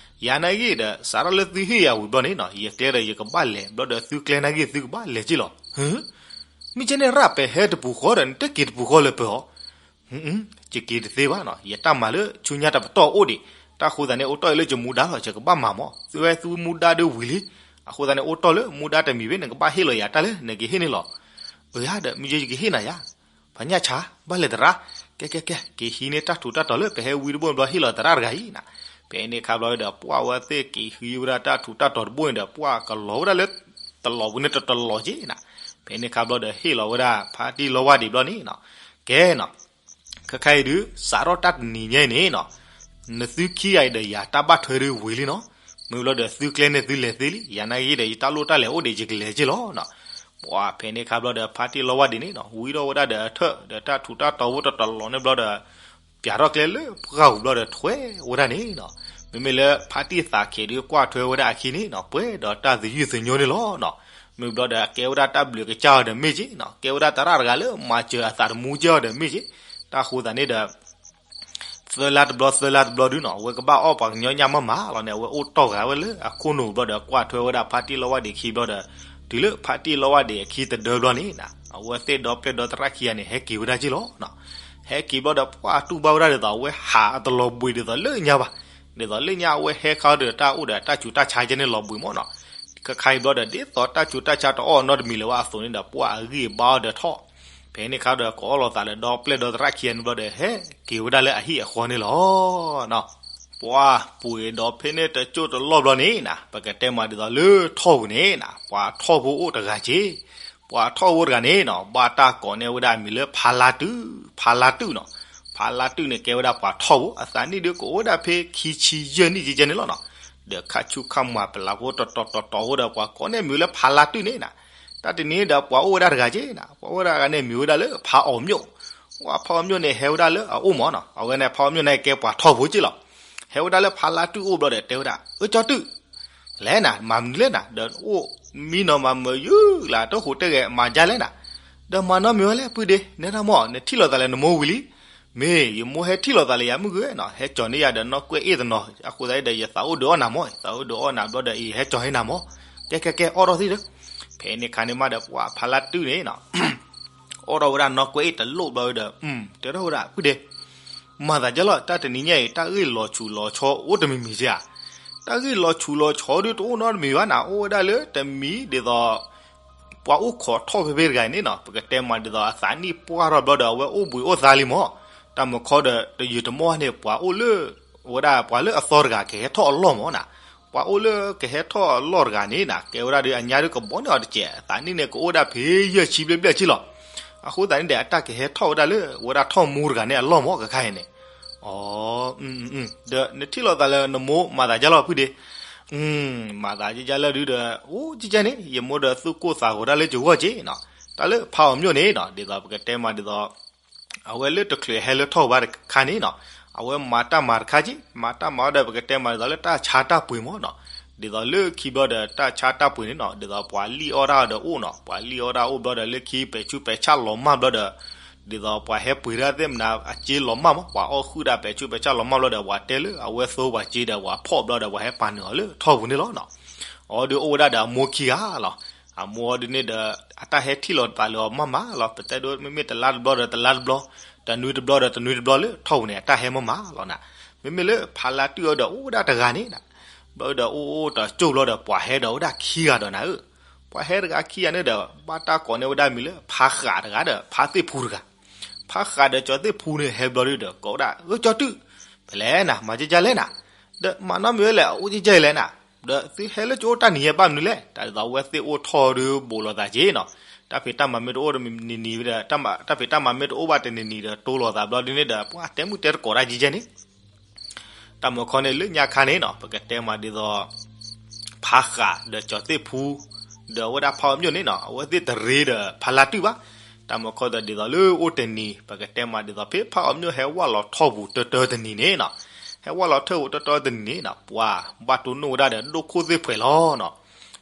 ယၤနာ်ဂ့ၤဒီး စးထီၣ်လၢသုဟ့ၣ်ယၤဝံၤဘျီန့ၣ်နီၤ ယကျဲဒီးယကဘၣ်လဲၤ ဘျီဒီးသုကျဲနာ်ဂ့ၤသုကဘၣ်လဲၤက့လီၤ. မ့ၢ်ကဲန့ၣ်ရၣ် ပဟဲတပူၤဃီဒီး နတက့ၤတပူၤဃီလၢပၢၤအီၤ. ယက့ၤတသ့ဘၣ်နီၤ, ယတၢ်မၤလၢဆူညါတပတီၢ်အိၣ်ဒံး, တၢ်အဃိသတးန့ၣ် အိၣ်တီၢ်အံၤလၢယမူဒါလီၤ, ယကဘၣ်မၤမး, သုဝဲသုမူဒါဒုဝံၤလံ. အဃိသတးန့ၣ် အိၣ်တီၢ်လၢမူဒါတမံၤဘၣ် နကဘၣ်ဟ့ၣ်လီၤယၤတၢ်လၢနကဟ့ၣ်န့ၣ်လီၤ. အၢ ယၤဒီး မ့ၢ်ယဲယကဟ့ၣ်နၤယၤ ပှၤညၣ်ဆါ ဘၣ်လဲၤသရၣ်, ကဲကဲကဲ က့ၤဟံးန့ၢ်တၢ်ထူးတၢ်တီၤလၢပဟဲဝံတဘိန့ၣ်ဘျီ ဟ့ၣ်လီၤသရၣ်တဂၤအံၤနၤ. ဖဲန့ၣ်ခါဘျီဒီး ပှၢ်ဝဲသ့ၣ်က့ၤဟံးဝဲဒၣ်တၢ်ထူးတၢ်တီၤတဘိန့ၣ်ဒီး ပှၢ်ကလီၤဝဲဒၣ်လၢ တလီၤပူၤန့ၣ်တတလီၤက့နၤ. ဖဲန့ၣ်ခါဘျီဒီး ဟ့ၣ်လီၤဝဲဒၣ်ဖါတံၢ်လီဝါဒံးဘျီန့ၣ်နီၤ. ကဲနီၤ ခဲခါအံၤဒုး စးထီၣ်တၢ်တနံၤညါအံၤန့ၣ်နီၤ, နသုခံဂၤအံၤဒီးယၤတၢ်ဘၣ်ထွဲဒုဝံၤလံနီၤ. မ့ၢ်ဘျီဒီးသုကျဲန့ၣ်သုလဲၤသ့လံ, ယၤနာ်ဂ့ၤဒီး ယတၢ်လိၣ်တၢ်လဲၤအိၣ်ဒံး ယကလဲၤက့လီၤနီၤ. ပှၢ်ဖဲန့ၣ်ခါဘျီဒီး ဖါတံၢ်လီဝါဒံးန့ၣ်နီၤ ဝံထီၣ်ဝဲဒၣ်ဒီးအထၢၣ်ဒီး တၢ်ထူးတၢ်တီၤဖိတတလီၤန့ၣ်ဘျီဒီး ပၠးထီၣ်ကျဲလၢပှၢ်ပူၤဘျီဒီးထွဲဝဲဒၣ်န့ၣ်နီၤ. မ့မ့ၢ်လၢဖါတံၢ်သးခဲးဒုးကွၢ်ထွဲဝဲဒၣ်အခံန့ၣ်နီၤ ပှဲၤဒီးတၢ်သယုၢ်သညိန့ၣ်လီၤနီၤ. မ့ၢ်ဘျီဒီး ကဲဝဲဒၣ်တၢ်ဘျုးကစၢ်အီၤဒီးမ့ၢ်က့နီၤ, ကဲဝဲဒၣ်သရၣ်တဂၤလၢမၤစၢၤအသးတမူကဲအီၤဒီးမ့ၢ်က့, တၢ်ဃိသးန့ၣ်ဒီး သၢလါတဘျီ သၢလါတဘျီဒုနီၤ အဝဲကဘၣ်အီၣ်ပှၤကညီညၣ်မးမးလီၤန့ၣ် အဝဲအိၣ်တီၢ်ဂၤဝဲလၢအခိၣ်နူာ်ဘျီဒီး ကွၢ်ထွဲဝဲဒၣ်ဖါတံၢ်လီဝါဒံးအခံဘျီဒီး တုၤလၢဖါတံၢ်လီဝါဒံးအခံတဒၢဘျီန့ၣ်နီၤ အဝဲသ့ၣ်ဒီပျဲၢ်ဒီသရၣ်ခံဂၤန့ၣ် ဟဲက့ၤဝဲဒၣ်က့လီၤနီၤ. ဟဲက့ၤဘျီဒီး ပှၢ်တူၢ်ဘၣ်ဝဲဒၣ်ဒ်သိး အဝဲဟးအတလီၤဘှံးဒ်သိးလၢညါဘၣ်. ဒ်သိးလၢညါအဝဲဟဲခါဒီး တၢ်အိၣ်ဒီးတၢ်ဆူးတၢ်ဆါကဲန့ၣ်လီၤဘှံးမးနီၤ. ခဲခါအံၤဘျီဒီး ဒ်သိးတၢ်ဆူးတၢ်ဆါတအီၣ်နီတမံၤလၢၤဘၣ်အသိးန့ၣ်ဒီး ပှၢ်အဂံၢ်အဘါအီၤဒီးထီၣ် ဖဲန့ၣ်ခါဒီး ကအီၣ်လိာ်သးလၢဒီပျဲၢ်ဒီသရၣ်ခံဂၤန့ၣ်ဘျီဒီး ဟဲက့ၤဝဲဒၣ်လၢအဟံၣ်အဃီန့ၣ်လီၤ. ပှၢ်ပှ့ၤဒီးဖဲန့ၣ်တကၠိၢ်တလီၢ်ဘျီန့ၣ်နီၤ ပကတဲမးဒ်သိးလၢထီၣ်ပူၤန့ၣ်နီၤ ပှၤထီၣ်ဖိအိၣ်တဂၤက့, ပှၤထီၣ်ဖိတဂၤန့ၣ်နီၤ ဘၣ်တၢ်ကိးန့ၢ်ဝဲဒၣ်အမံၤလၢဖါလါတုၢ်, ဖါလါတုၢ်နီၤ. ဖါလါတုၢ်န့ၣ် ကဲဝဲဒၣ်ပှၤထီၣ်ဖိ အသးနံၣ်ဒုးကအိၣ်ဝဲဒၣ်ဖဲခံဆံယဲၢ်နံၣ်ကဲကဲန့ၣ်လီၤနီၤ. ဒီးခးဆူၣ်ခးမၤပလးဖိတတီၤတတီၤဖိဒီး ပှၤကိးန့ၢ်မံၤလၢဖါလါတုၢ်န့ၣ်နီၤ. တၢ်တနံၤဒီးပှၤအိၣ်ဝဲဒၣ်တဂၤက့နီၤ ပှၤအိၣ်ဝဲဒၣ်တဂၤန့ၣ်မံၤဝဲဒၣ်လၢဖါအီၣ်မျိၣ်. ဝဲဖါအီၣ်မျိၣ်န့ၣ် ဟဲဝဲဒၣ်လၢအအိၣ်မးနီၤ အဝဲန့ၣ်ဖါအီၣ်မျိၣ်န့ၣ်ကဲပှၤထီၣ်ဖိက့လီၤ. ဟဲဝဲဒၣ်လၢဖါလါတုၢ်အိၣ်ဘျီဒီးတဲဝဲဒၣ် အၢ ကၠီတုၢ် လဲၣ်နၤ မၤမနုၤလဲၣ်နၤ ဒီးအိၣ်မံနီၤမၤမုာ်ယုၢ်လၢတဟူးတဲဂဲၤ မၤဒ်လဲၣ်နၤ, ဒီးမၤနီတမံၤဝဲလဲၣ် ပုၢ်ဒ့ နဲဒၣ်မး နထံၣ်လိာ်သးလၢနမိၢ်ဝံၤလံ. မ့ၢ်ယမိၢ်ဟဲထံၣ်လိာ်သးလၢယၤမုၢ်ဂ့ၤနီၤ ဟဲကၠီၤန့ၢ်ယၤဒီးနီၢ်ကွဲးအ့ၣ်တနီၤ အဃိသတးဒီး ယသးအိၣ်ဒုးအီၣ်နၤမး သးအိၣ်ဒုးအီၣ်နၤဘျီဒီး အံၤဟဲကၠီၤဟ့နၤမး ကဲကဲကဲ အီၣ်ထီၣ်သ့ၣ်ဒီး. ဖဲန့ၣ်ခါန့ၣ်မးဒီး ပှၤဖါလါတုၢ်န့ၣ်နီၤ အီၣ်ထီၣ်ဝဲဒၣ်နီၢ်ကွဲးအ့ၣ်တလိၣ်ဘျီဒီး တဲထီၣ်ဝဲဒၣ် ပုၢ်ဒ့ မၤသးဒ်လဲၣ် တၢ်တနံၤညါအံၤ တၢ်ဂ့ၢ်လီၤဆူးလီၤဆီအိၣ်တမံၤမံၤက့ဧါ. တၢ်ဂ့ၢ်လီၤဆူးလီၤဆီဒုးတအိၣ်နီတမံၤဘၣ်နၤ အိၣ်ဝဲဒၣ်လၢတမံၤဒ်သိး ပှၤအိၣ်ခိးထီၣ်ဖဲဖဲတဂၤန့ၣ်နီၤ ပကတဲမးဒ်သိးအသးနံၣ်ပှၢ်ထီၣ်ဘျီဒီး အဝဲအိၣ်ဘှံးအိၣ်သါလံမး. တၢ်မုၢ်ခီဒီးတယုာ်တမီၢ်န့ၣ် ပှၤအိၣ်လၢ ဝဲဒၣ်ပှၤလၢအသီတဂၤကဟဲထီၣ်အလီၢ်မးနၤ. ပှၤအိၣ်လၢကဟဲထီၣ်အလီၢ်တဂၤန့ၣ်နၤ ကဲဝဲဒၣ်ဒီးအညါဒုးကဘီန့ၢ်အီၤတစဲး အသးနံၣ်န့ၣ် ကအိၣ်ဒၣ်ဖဲယဲၢ်ဆံဘျဲၣ်ဘျဲၣ်က့လီၤ. အဃိသတးန့ၣ်ဒီး အတၢ်ကဟဲထီၣ်ဝဲဒၣ်လၢ ဝဲဒၣ်ထီၣ်မူတဂၤန့ၣ်အလီၢ်မး ခဲခါအံၤန့ၣ် အီ ဒီးနထံၣ်လိာ်သးလၢနမိၢ်မၤသးဒ်လဲၣ် ပုၢ်ဒ့. မၤသးဒ်လဲၣ်ဒုးဒီး အိၣ်ကဲကဲန့ၣ် ယမိၢ်ဒီးသူၣ်ကိၢ်သးဂီၤတၢ်လၢယဂီၢ်က့နီၤ. တၢ်လၢဖးအီၤမျိၣ်န့ၣ်နီၤ ဒ်သိးပကတဲမးဒ်သိး အဝဲလၢတချုးဟဲလၢထီၣ်ဘၣ်တခါန့ၣ်နီၤ အဝဲမၤတၢ်မၤတခါက့ မၤတၢ်မၤအီၤဒီး ပကတဲမးဒ်သိးလၢတၢ်ဆါတၢ်ပှ့ၤမးနီၤ. ဒ်သိးလၢခံဘျီဒီး တၢ်ဆါတၢ်ပှ့ၤန့ၣ်နီၤ ဒ်သိးပှၤလံၣ်အီၣ်တၢ်အီၤဒီးအိၣ်နီၤ ပှၤလံၣ်အီၣ်တၢ်အိၣ်ဘျီဒီး လၢခံပဲာ်ဆူးပဲာ်ဆၣ်လီၤမၢ်ဘျီဒီး ဒ်သိးပှၤဟဲပှ့ၤတၢ်သ့ၣ်မနၤအစ့လီၤမၢ်မး ပှၤအီၣ်ဃုာ်ဒၣ်ပဲာ်ဆူးပဲာ်ဆၣ်လီၤမၢ်ဘျီဒီး ပှၤတဲလၢအဝဲသိပှၤစ့ဒီး ပှၤဖီၣ်ဘျီဒီး ပှၤဟဲပာ်နုာ်အီၤလၢထီၣ်ပူၤန့ၣ်လီၤနီၤ. အီၤဒုးအိၣ်ဝဲဒၣ်ဒီးအမိၢ်ခံဂၤလီၤ. အမိၢ်အီၤဒုးန့ၣ်ဒီး အတၢ်ဟဲထံၣ်လိာ်သးလၢအီၤမးမးလီၤ. ပတဲဒိ မ့မ့ၢ်တလါတဘျီဒီးတလါတဘျီ, တနွံတဘျီဒီးတနွံတဘျီလၢထီၣ်ပူၤန့ၣ် အတၢ်ဟဲမးမးလီၤနၤ. မ့မ့ၢ်လၢဖးလါတုၢ်အီၤဒီးအိၣ်ဝဲဒၣ်တဂၤန့ၣ်နၤ ဘျီဒီးအိၣ်အိၣ်တကၠိၢ်ဘျီဒီး ပှၤဟဲဒီးဝဲဒၣ်ခံဂၤဒီးနၤဧၢ, ပှၤဟဲတဂၤခံဂၤန့ၣ်ဒီး ဘၣ်တၢ်ကိးန့ၢ်ဝဲဒၣ်မံၤလၢ ဖးဃးတဂၤဒီး ဖးသ့ၣ်ဖူတဂၤ, ဖးဃးဒီးကၠီသ့ၣ်ဖူန့ၣ် ဟဲဘျီဒုဒီး ကိးဝဲဒၣ် ဧၢကၠီတု, ဖဲလဲၣ်နၤ မၤကဲကဲလဲၣ်နၤ, ဒီးမၤနီတမံၤဝဲလဲၣ် အအိၣ်ကဲကဲလဲၣ်နၤ, ဒီးသုဟဲလၢကၠိတၢ်နံၤညါဘၣ်မနုၤလဲၣ်, တၢ်ဒ်သိးအဝဲသ့ၣ်အိၣ်ထီၣ်ဒုးဘူးလိာ်သးက့နီၤ, တၢ်ဖံးတၢ်မၤမ့ၢ်တအိၣ်တနံၤနံၤဒီး တၢ်ဖံးတၢ်မၤမ့ၢ်တအိၣ်ဘၣ်တနံၤနံၤဒီး တိလိာ်သးဘျီဒုန့ၣ်ဒီး ပှၤတဲမုၢ်တဲတကိးတၢ်ကဲကဲန့ၣ် တၢ်မုၢ်ခီန့ၣ် လၢညါခါန့ၣ်နီၤ ပကတဲမးဒ်သိး ဖးဃးဒီးကၠီသ့ၣ်ဖူ ဒီးအဝဲဒၣ်ဖးအီၤမျိၣ်န့ၣ်နီၤ အဝဲသ့ၣ်တရ့ဒီးဖးလါတုၢ်ဘၣ်. တၢ်မုၢ်ခီဒီးဒ်သိးလၢအိၣ်တနံၤ ပကတဲမးဒ်သိးဖဲဖးအီၤမၠိၣ်ဟဲဝၢ်လီၤထီၣ်ပူၤတၢတၢတနံၤန့ၣ်နီၤ, ဟဲဝၢ်လီၤထီၣ်ပူၤတၢတၢတနံၤန့ၣ်နီၤ ပှၤဘၣ်တိၢ်နီၣ်ဝဲဒၣ်ဒီးဒိၣ်ခိၣ်သ့ၣ်ဖှဲးလီၤနီၤ.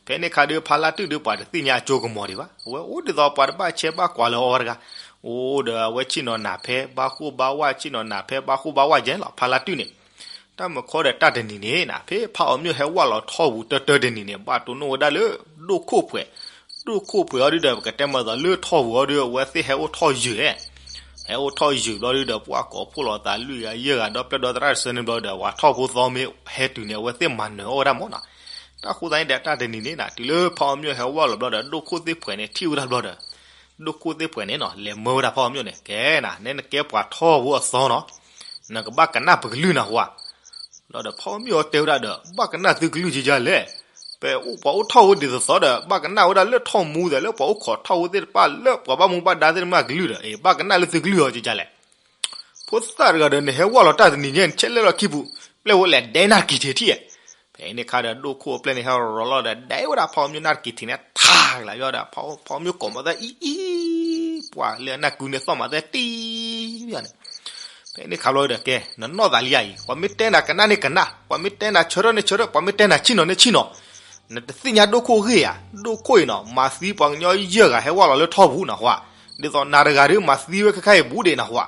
ဖဲန့ၣ်ခါဒီးဖါလါတုၣ်ဒီးပှၤတသ့ၣ်ညါအကၠိကမီၤဒံးဘၣ်, အဝဲအိၣ်ဒ်သိးပှၤတဘၣ်ဆဲးဘၣ်ကွၢ်လၢအီၤတဂၤ, အိၣ်ဒီးအဝဲဆ့ၣ်နီၤနၤဖဲဘၣ်ဃိၣ်ဘၣ်ဝၣ် ဆ့ၣ်နီၤနၤဖဲဘၣ်ဃိၣ်ဘၣ်ဝၣ် ယဲလီၤ ဖါလါတုၣ်န့ၣ်. တၢ်မုၢ်ခီဒီးတၢ်တနံၤန့ၣ်နီၤ ဖဲဖးအီၤမၠိၣ်ဟဲဝၢ်လီၤထီၣ်ပူၤတၢတၢတနံၤန့ၣ် ဘၣ်တိၢ်နီၣ်ဝဲဒၣ်လၢဒိၣ်ခိၣ်ဖှဲး, ဒိၣ်ခိၣ်ဖှဲးအီၤဒုဒီး ပကတဲမးဒ်သိးလၢထီၣ်ပူၤအီၤဒု အဝဲသ့ၣ်ဟဲအိၣ်ထီၣ်ယုာ်ဧါ, ဟဲအိၣ်ထီၣ်ယုာ်ဘျီဒုဒီး ပှၤကိးဖှိၣ်လိာ်သးလွံၢ်ဂၤယဲၢ်ဂၤဒီးပျဲၢ်ဒီသရၣ်တဆၢန့ၣ်ဘျီဒီး ပှၤထီၣ်ဖိသီမ့ၢ်ဟဲတုၤန့ၣ် အဝဲသ့ၣ်မၤနၢၤအီၣ်ဝဲဒၣ်မးနီၤ. တၢ်ဃိသတးန့ၣ်ဒီးတၢ်တနံၤန့ၣ်နီၤ တုၤလၢဖးအီၤမၠိၣ်ဟဲဝၢ်လီၤဘျီဒီး ဒိၣ်ခိၣ်သ့ၣ်ဖှဲးန့ၣ်ထံၣ်ဝဲဒၣ်ဘျီဒီး ဒိၣ်ခိၣ်သ့ၣ်ဖှဲးန့ၣ်နီၤ လဲၤမၢဝဲဒၣ်ဖးအီၤမၠိၣ်န့ၣ် ကဲနၤ နဲနကဲပှၤထီၣ်ဖိအသီနီၤ, နကဘၣ်ကနၣ်ပကလုၢ်နၤဟူဧါ. ဘျီဒီးဖးအီၤမၠိၣ်အီၤတဲဝဲဒၣ်ဒီး ဘၣ်ကနၣ်သုကလုၢ်ကယါလဲၣ်, ပပှၤအိၣ်ထီၣ်ဖိဒ်သိးသိးဒီး ဘၣ်ကနၣ်ဝဲဒၣ်လၢထီၣ်မူဒီး လၢပှၤအိၣ်ခိးထီၣ်ဖိသ့ၣ်တဖၣ်လၢပှၤဘၣ်မူဘၣ်ဒါသ့ၣ်တဖၣ်ကလုၢ်ဒီး အ့ ဘၣ်ကနၣ်လၢသုကလုၢ်အီၤကယါလဲၣ်. ဖိသၣ်တဂၤဒီး နဟဲဝၢ်လီၤတၢ်တနံၤညါ နဆဲးလဲၤလီၤခံပူၤ ပျဲၢ်ဖိလဲၤဒဲနၢ်တကံၤထံးထံးဧါ. ဖဲန့ၣ်ခါဒီး ဒိၣ်ခိၣ်အပျဲၢ်န့ၣ်ဟဲရီၤလီၤဒီး ဒဲဝဲဒၣ်ဖးအီၤမၠိၣ်နၢ်တကံၤထံးန့ၣ် ထးကလးယီၤဒီး ဖးအီၤမၠိၣ်ကိးမၤသၣ်အံၤအံၤ, ပှၤလၢအနၢ်ကုန့ၣ်သီၣ်မၤသၣ်တံၢ်ယီၤန့ၣ်. ဖဲန့ၣ်ခါဘျီဒီး ကဲ နနီၢ်သးလံဧါအံၤ, ပှၤမ့ၢ်တဲနၤကနၣ်န့ၣ်ကနၣ်, ပှၤမ့ၢ်တဲနၤဆၢထၢၣ်န့ၣ်ဆၢထၢၣ်, ပှၤမ့ၢ်တဲနၤဆ့ၣ်နီၤန့ၣ်ဆ့ၣ်နီၤ. နတသ့ၣ်ညါဒိၣ်ခိၣ်အဂ့ၢ်ဧါ. ဒိၣ်ခိၣ်အံၤနီၤ မၤသံပှၤကညီယဲၢ်ဂၤဟဲဝၢ်လီၤလၢထီၣ်ပူၤနၢ်ဟူဧါ, ဒ်သိးနၤတဂၤဒုးမၤသံဝဲခဲခါအံၤဘူးဒ့ၣ်နၢ်ဟူဧါ.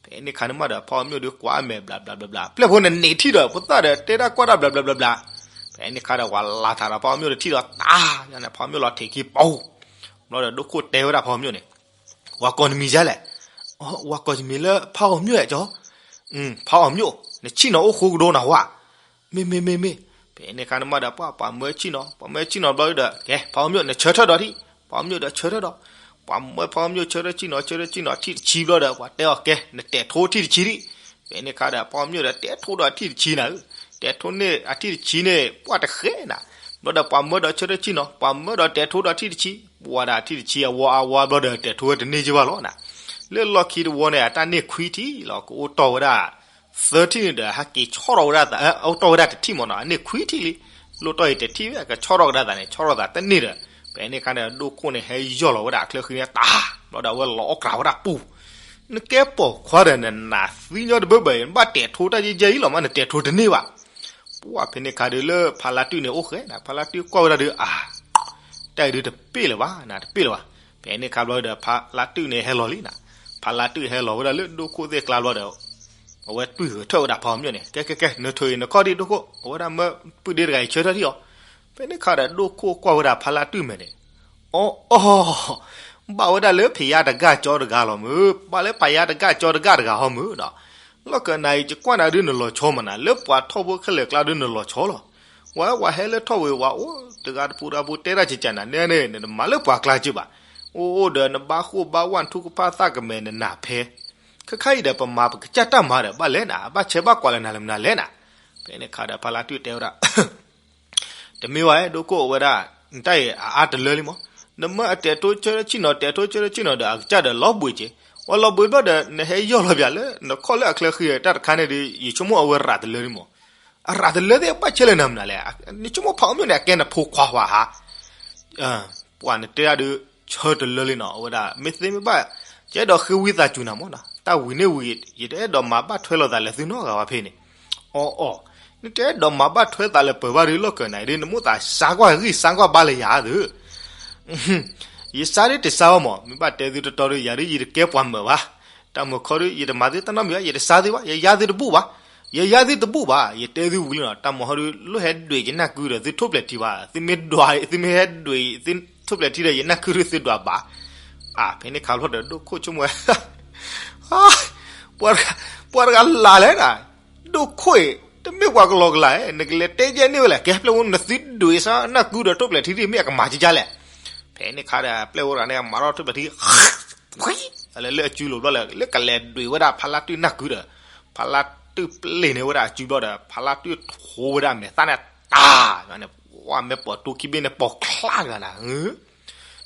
ဖဲန့ၣ်ခါန့ၣ်မးဒီး ဖးအီၤမၠိၣ်ဒီးကွၢ်အမဲာ်ဘျးဘျးဘျးဘျး, ပျဲၢ်ဖိန့ၣ်န့ၢ်ထံၣ်ဒီး ဖိသၣ်ဒီးတဲတၢ်ကွၢ်တၢ်ဘျးဘျးဘျးဘျး. ဖဲန့ၣ်ခါဒီး ပှၤလၤထးဒီးဖးအီၤမၠိၣ်ဒီးထံၣ်ဒီးတၢ်ယါန့ၣ် ဖးအီၤမၠိၣ်လီၤထံးခံပူၤ. ဘျီဒီးဒိၣ်ခိၣ်တဲဝဲဒၣ်ဖးအီၤမၠိၣ်န့ၣ်, ဝၤကိးနမံၤယါလဲၣ်. ဝၤကိးယမံၤလၢဖးအီၤမၠိၣ်ဧါကၠီ. ဖးအီၤမၠိၣ် နဆ့ၣ်နီၤအိၣ်ဃိကဒီးနၢ်ဟူဧါ. မ့ၢ်မ့ၢ်မ့ၢ်မ့ၢ်. ဖဲန့ၣ်ခါန့ၣ်မးဒီး ပှၤပှၤမၢဆ့ၣ်နီၤ, ပှၤမၢဆ့ၣ်နီၤဘျီဒီး ကဲ ဖးအီၤမၠိၣ် နဆၢထၢၣ်ဒီးထံၣ်, ဖးအီၤမၠိၣ်ဒီးဆၢထၢၣ်ဒီး, ပှၤမၢဖးအီၤမၠိၣ်ဆၢထၢၣ်ဆ့ၣ်နီၤ ဆၢထၢၣ်ဆ့ၣ်နီၤထံၣ်တဆံဘျီဒီး ပှၤတဲအီၤ ကဲ နတဲာ်ထိထံၣ်တဆံဒံး. ဖဲန့ၣ်ခါဒီး ဖးအီၤမၠိၣ်ဒီးတဲာ်ထိဒီးထံၣ်တဆံနၤဧၢ, တဲာ်ထိန့ၢ်အထံၣ်တဆံန့ၣ် ပှၤတဃဲနၤ. ဘျီဒီးပှၤမၢဒီးဆၢထၢၣ်ဆ့ၣ်နီၤ, ပှၤမၢဒီးတဲာ်ထိဒီးထံၣ်တဆံ, ပှၤဒၣ်ထံၣ်တဆံအဝီအဝါဘျီဒီး တဲာ်ထိဝဲတန့ၢ်က့ၤဘၣ်လီၤနၤ. လၢလီၢ်ခံတဝီန့ၣ် အတၢ်န့ၢ်ခွံထံၣ်လီၤ ကအိၣ်တီၢ်ဝဲဒၣ် သၢထံၣ်န့ၣ်ဒီး ဟဲက့ၤဆီၣ်ထီၣ်ဝဲဒၣ်သး, အိၣ်တီၢ်ဝဲဒၣ်တထံၣ်မ့ၢ်နီၤ, အန့ၢ်ခွံထံၣ်လံ. လိၣ်တီၢ်အံၤတထံၣ်ဝဲ ကဆီၣ်ထီၣ်ကဒါသးန့ၣ် ဆီၣ်ထီၣ်သးတန့ၢ်ဒီး, ဖဲန့ၣ်ခါန့ၣ် ဒိၣ်ခိၣ်န့ၣ် ဟဲယီၢ်လီၤဝဲဒၣ်အချၢဃံန့ၣ်တၢ်, ဘျီဒီးအဝဲလီၤအီၣ်ကြးဝဲဒၣ်ပူၤ. နကဲပိာ်ခွါဒီး နနၢ်သံညီတဘၢဘၢအံၤ နဘၣ်တဲာ်ထိတၢ်ယဲယဲအံၤလီၤမး နတဲာ်ထိတန့ၢ်ဘၣ်. ပှၢ်ဖဲန့ၣ်ခါဒီးလၢဖးလါတုၣ်န့ၣ်အိၣ်ဃဲနၤ, ဖးလါတုၣ်ကွၢ်ဝဲဒၣ်ဒီး အါ တၢ်အံၤဒုးတပ့ၢ်လၢၤဘၣ်နၤ, တပ့ၢ်လၢၤဘၣ်. ဖဲန့ၣ်ခါဘျီဒီး ဖးလါတုၣ်န့ၣ်ဟဲလီၤလံနၤ. ဖးလါတုၣ်ဟဲလီၤဝဲဒၣ်လၢဒိၣ်ခိၣ်သ့ၣ်ကျါဘျီဒီး အဝဲတွံၢ်ဂဲၤထၢၣ်ဝဲဒၣ်ဖးအီၤမၠိၣ်န့ၣ်, ကဲကဲကဲ နထိၣ်အံၤနခီၣ်ဒံးဒိၣ်ခိၣ်, အဝဲဒၣ်မၢပုၢ်ဒ့တဂၤအံၤဆၢထၢၣ်ထံၣ်အီၤ. ဖဲန့ၣ်ခါဒီးဒိၣ်ခိၣ်ကွၢ်ဝဲဒၣ်ဖးလါတုၣ်မဲာ်န့ၣ်, အီၣ်အီၣ် ဘၣ်ဝဲဒၣ်လၢဖံးယါတဂၢ်ကၠီတဂၤလီၤမုၢ်, ဘၣ်လၢဖံးယါတဂၢ်ကၠီတဂၤတဂၤဟီမုၢ်ဒီး, လီၢ်ကနၤအံၤ ယကွၢ်နၤဒုးနလီၤဆီမးနၤ, လၢပှၤထီၣ်ဖိခဲလၢာ်ကျါဒုးနလီၤဆီလီၤ. ဝဲ ဝဲဟဲလၢထီၣ်ဝံၤ ဝဲအိၣ်တဂၤတပူၤတဂၤပူၤတဲတၢ်ကကနၤန့ၣ်န့ၣ် နတမၤလၢပှၤကျါက့ဘၣ်. အိၣ်အိၣ်ဒီးနဘၣ်ဃိၣ်ဘၣ်ဝၣ် နထူကဖၣ်သၣ်ကမဲာ် နနၢ်ဖဲ ခဲခါအံၤဒီး ပမၤပကစၢ်တၢ်မၤဒီး ဘၣ်လဲၣ်နၤ, ဘၣ်ဆဲးဘၣ်ကွၢ်လၢနၤလၢမနုၤလဲၣ်နၤ. ဖဲန့ၣ်ခါဒီး ဖါလါတုၣ်တဲဝဲဒၣ် တမ့ၢ်ဝဲ ဒိၣ်ခိၣ်ဝဲဒၣ် နတၢ်အံၤအအါတလၢလံမး, နမၢအတဲာ်ထိဆၢထၢၣ်ဆ့ၣ်နီၤ တဲာ်ထိဆၢထၢၣ်ဆ့ၣ်နီၤဒီး အကစၢ်ဒီးလီၤဘှံးက့ၤ, ဝဲလီၤဘှံးဘျီဒီး နဟဲယီၢ်လီၤပၠးလၢ နခီၣ်လၢအချၢဃံတၢ်တခါန့ၣ်ဒီး ယဆိကမိၣ်အဝဲရၤတလၢလံမး. အရၤတလၢသ့ၣ်ဘၣ်ဆဲးလၢနၤမနုၤလဲၣ်, နဆိကမိၣ်ဖးအီၤမၠိၣ်န့ၣ် အကဲနဖိခွါဝဲဧါ. ပှၤနတဲဒၣ်ဒီး ဆၢတလၢလံနီၤ, အဝဲဒၣ် မ့ၢ်သ့မ့ၢ်ဘၣ် ယအဲၣ်ဒိးဃ့ဝံသးစူၤနၤမးနီၤ, တၢ်ဝံၤန့ၣ်ဝံၤ ယတအဲၣ်ဒိးမၤဘၣ်ထွဲလိာ်သးလၢသုနီတဂၤဘၣ်ဖဲန့ၣ်. အီၣ်အီၣ်, နတအဲၣ်ဒိးမၤဘၣ်ထွဲသးလၢပၢၤဘၣ်ဒီး လီၢ်ကနၤအံၤဒီး နမိၣ်သးစါကွၢ်ဂံၢ်စါကွၢ်ဘါလၢယၤသု ယစါဒ်တစါဝဲမး, မ့ၢ်ဘၣ်တဲသုတတီဒီး ယၤဒ်ယတကဲပှၤမၢာ်ဘၣ်. တၢ်မုၢ်ခီဒီး ယတမၤသုတၢ်နီတမံၤဘၣ်, ယတစါသုဘၣ်, ယယါသုတဘူၣ်ဘၣ်, ယယါသုတဘူၣ်ဘၣ်, ယတဲသုဝံၤလံနီၤ, တၢ်မုၢ်ဟီဒီး လိၣ်ဟဲဒွဲၣ်ယနၢ်ကုဒီး သုထိၣ်ဖျဲးထံဘၣ်, သုမ့ၢ်ဒွး သုမ့ၢ်ဟဲဒွဲၣ် သုထိၣ်ဖျဲးထံဒီး ယနၢ်ကုဒီးသုဒွးဘၣ်. အါ ဖဲန့ၣ်ခါဘျီဒီး ဒိၣ်ခိၣ်ဆိကမိၣ်ဝဲ ပှၤတဂၤလၢ်လၢ်နၤ, ဒိၣ်ခိၣ်အံၤ တမ့ၢ်ပှၤကလီကလီဧါ, နကလဲၤတဲယဲၢ်န့ၢ်ဝဲလဲၣ်, ကဲပျဲၢ်ဖိ နသုဒွဲၣ်စါနၢ်ကုဒီးထိၣ်ဖျဲးထံဒ်မ့ၢ်အကမၤကကလဲၣ်. ဖဲန့ၣ်ခါဒီး ပျဲၢ်ဖိတဂၤန့ၣ် မၤထီၣ်ထိၣ်ဖျဲးထံ လၢအစုလိၤဘျီလၢ လၢကလဲၤဒွဲၣ်ဝဲဒၣ်ဖါလါတုၣ်နၢ်ကုဒီး ဖါလါတုၣ်ပျဲၢ်န့ၢ်ဝဲဒၣ်အစုဘျီဒီး ဖါလါတုၣ်ထိဝဲဒၣ်မဲာ်သၣ်န့ၣ် တၢ်န့ၣ် ပှၤမ့ၢ်ပိာ်တိခံဘ့ၣ်န့ၣ် ပိာ်ချၢဂၤနၤ.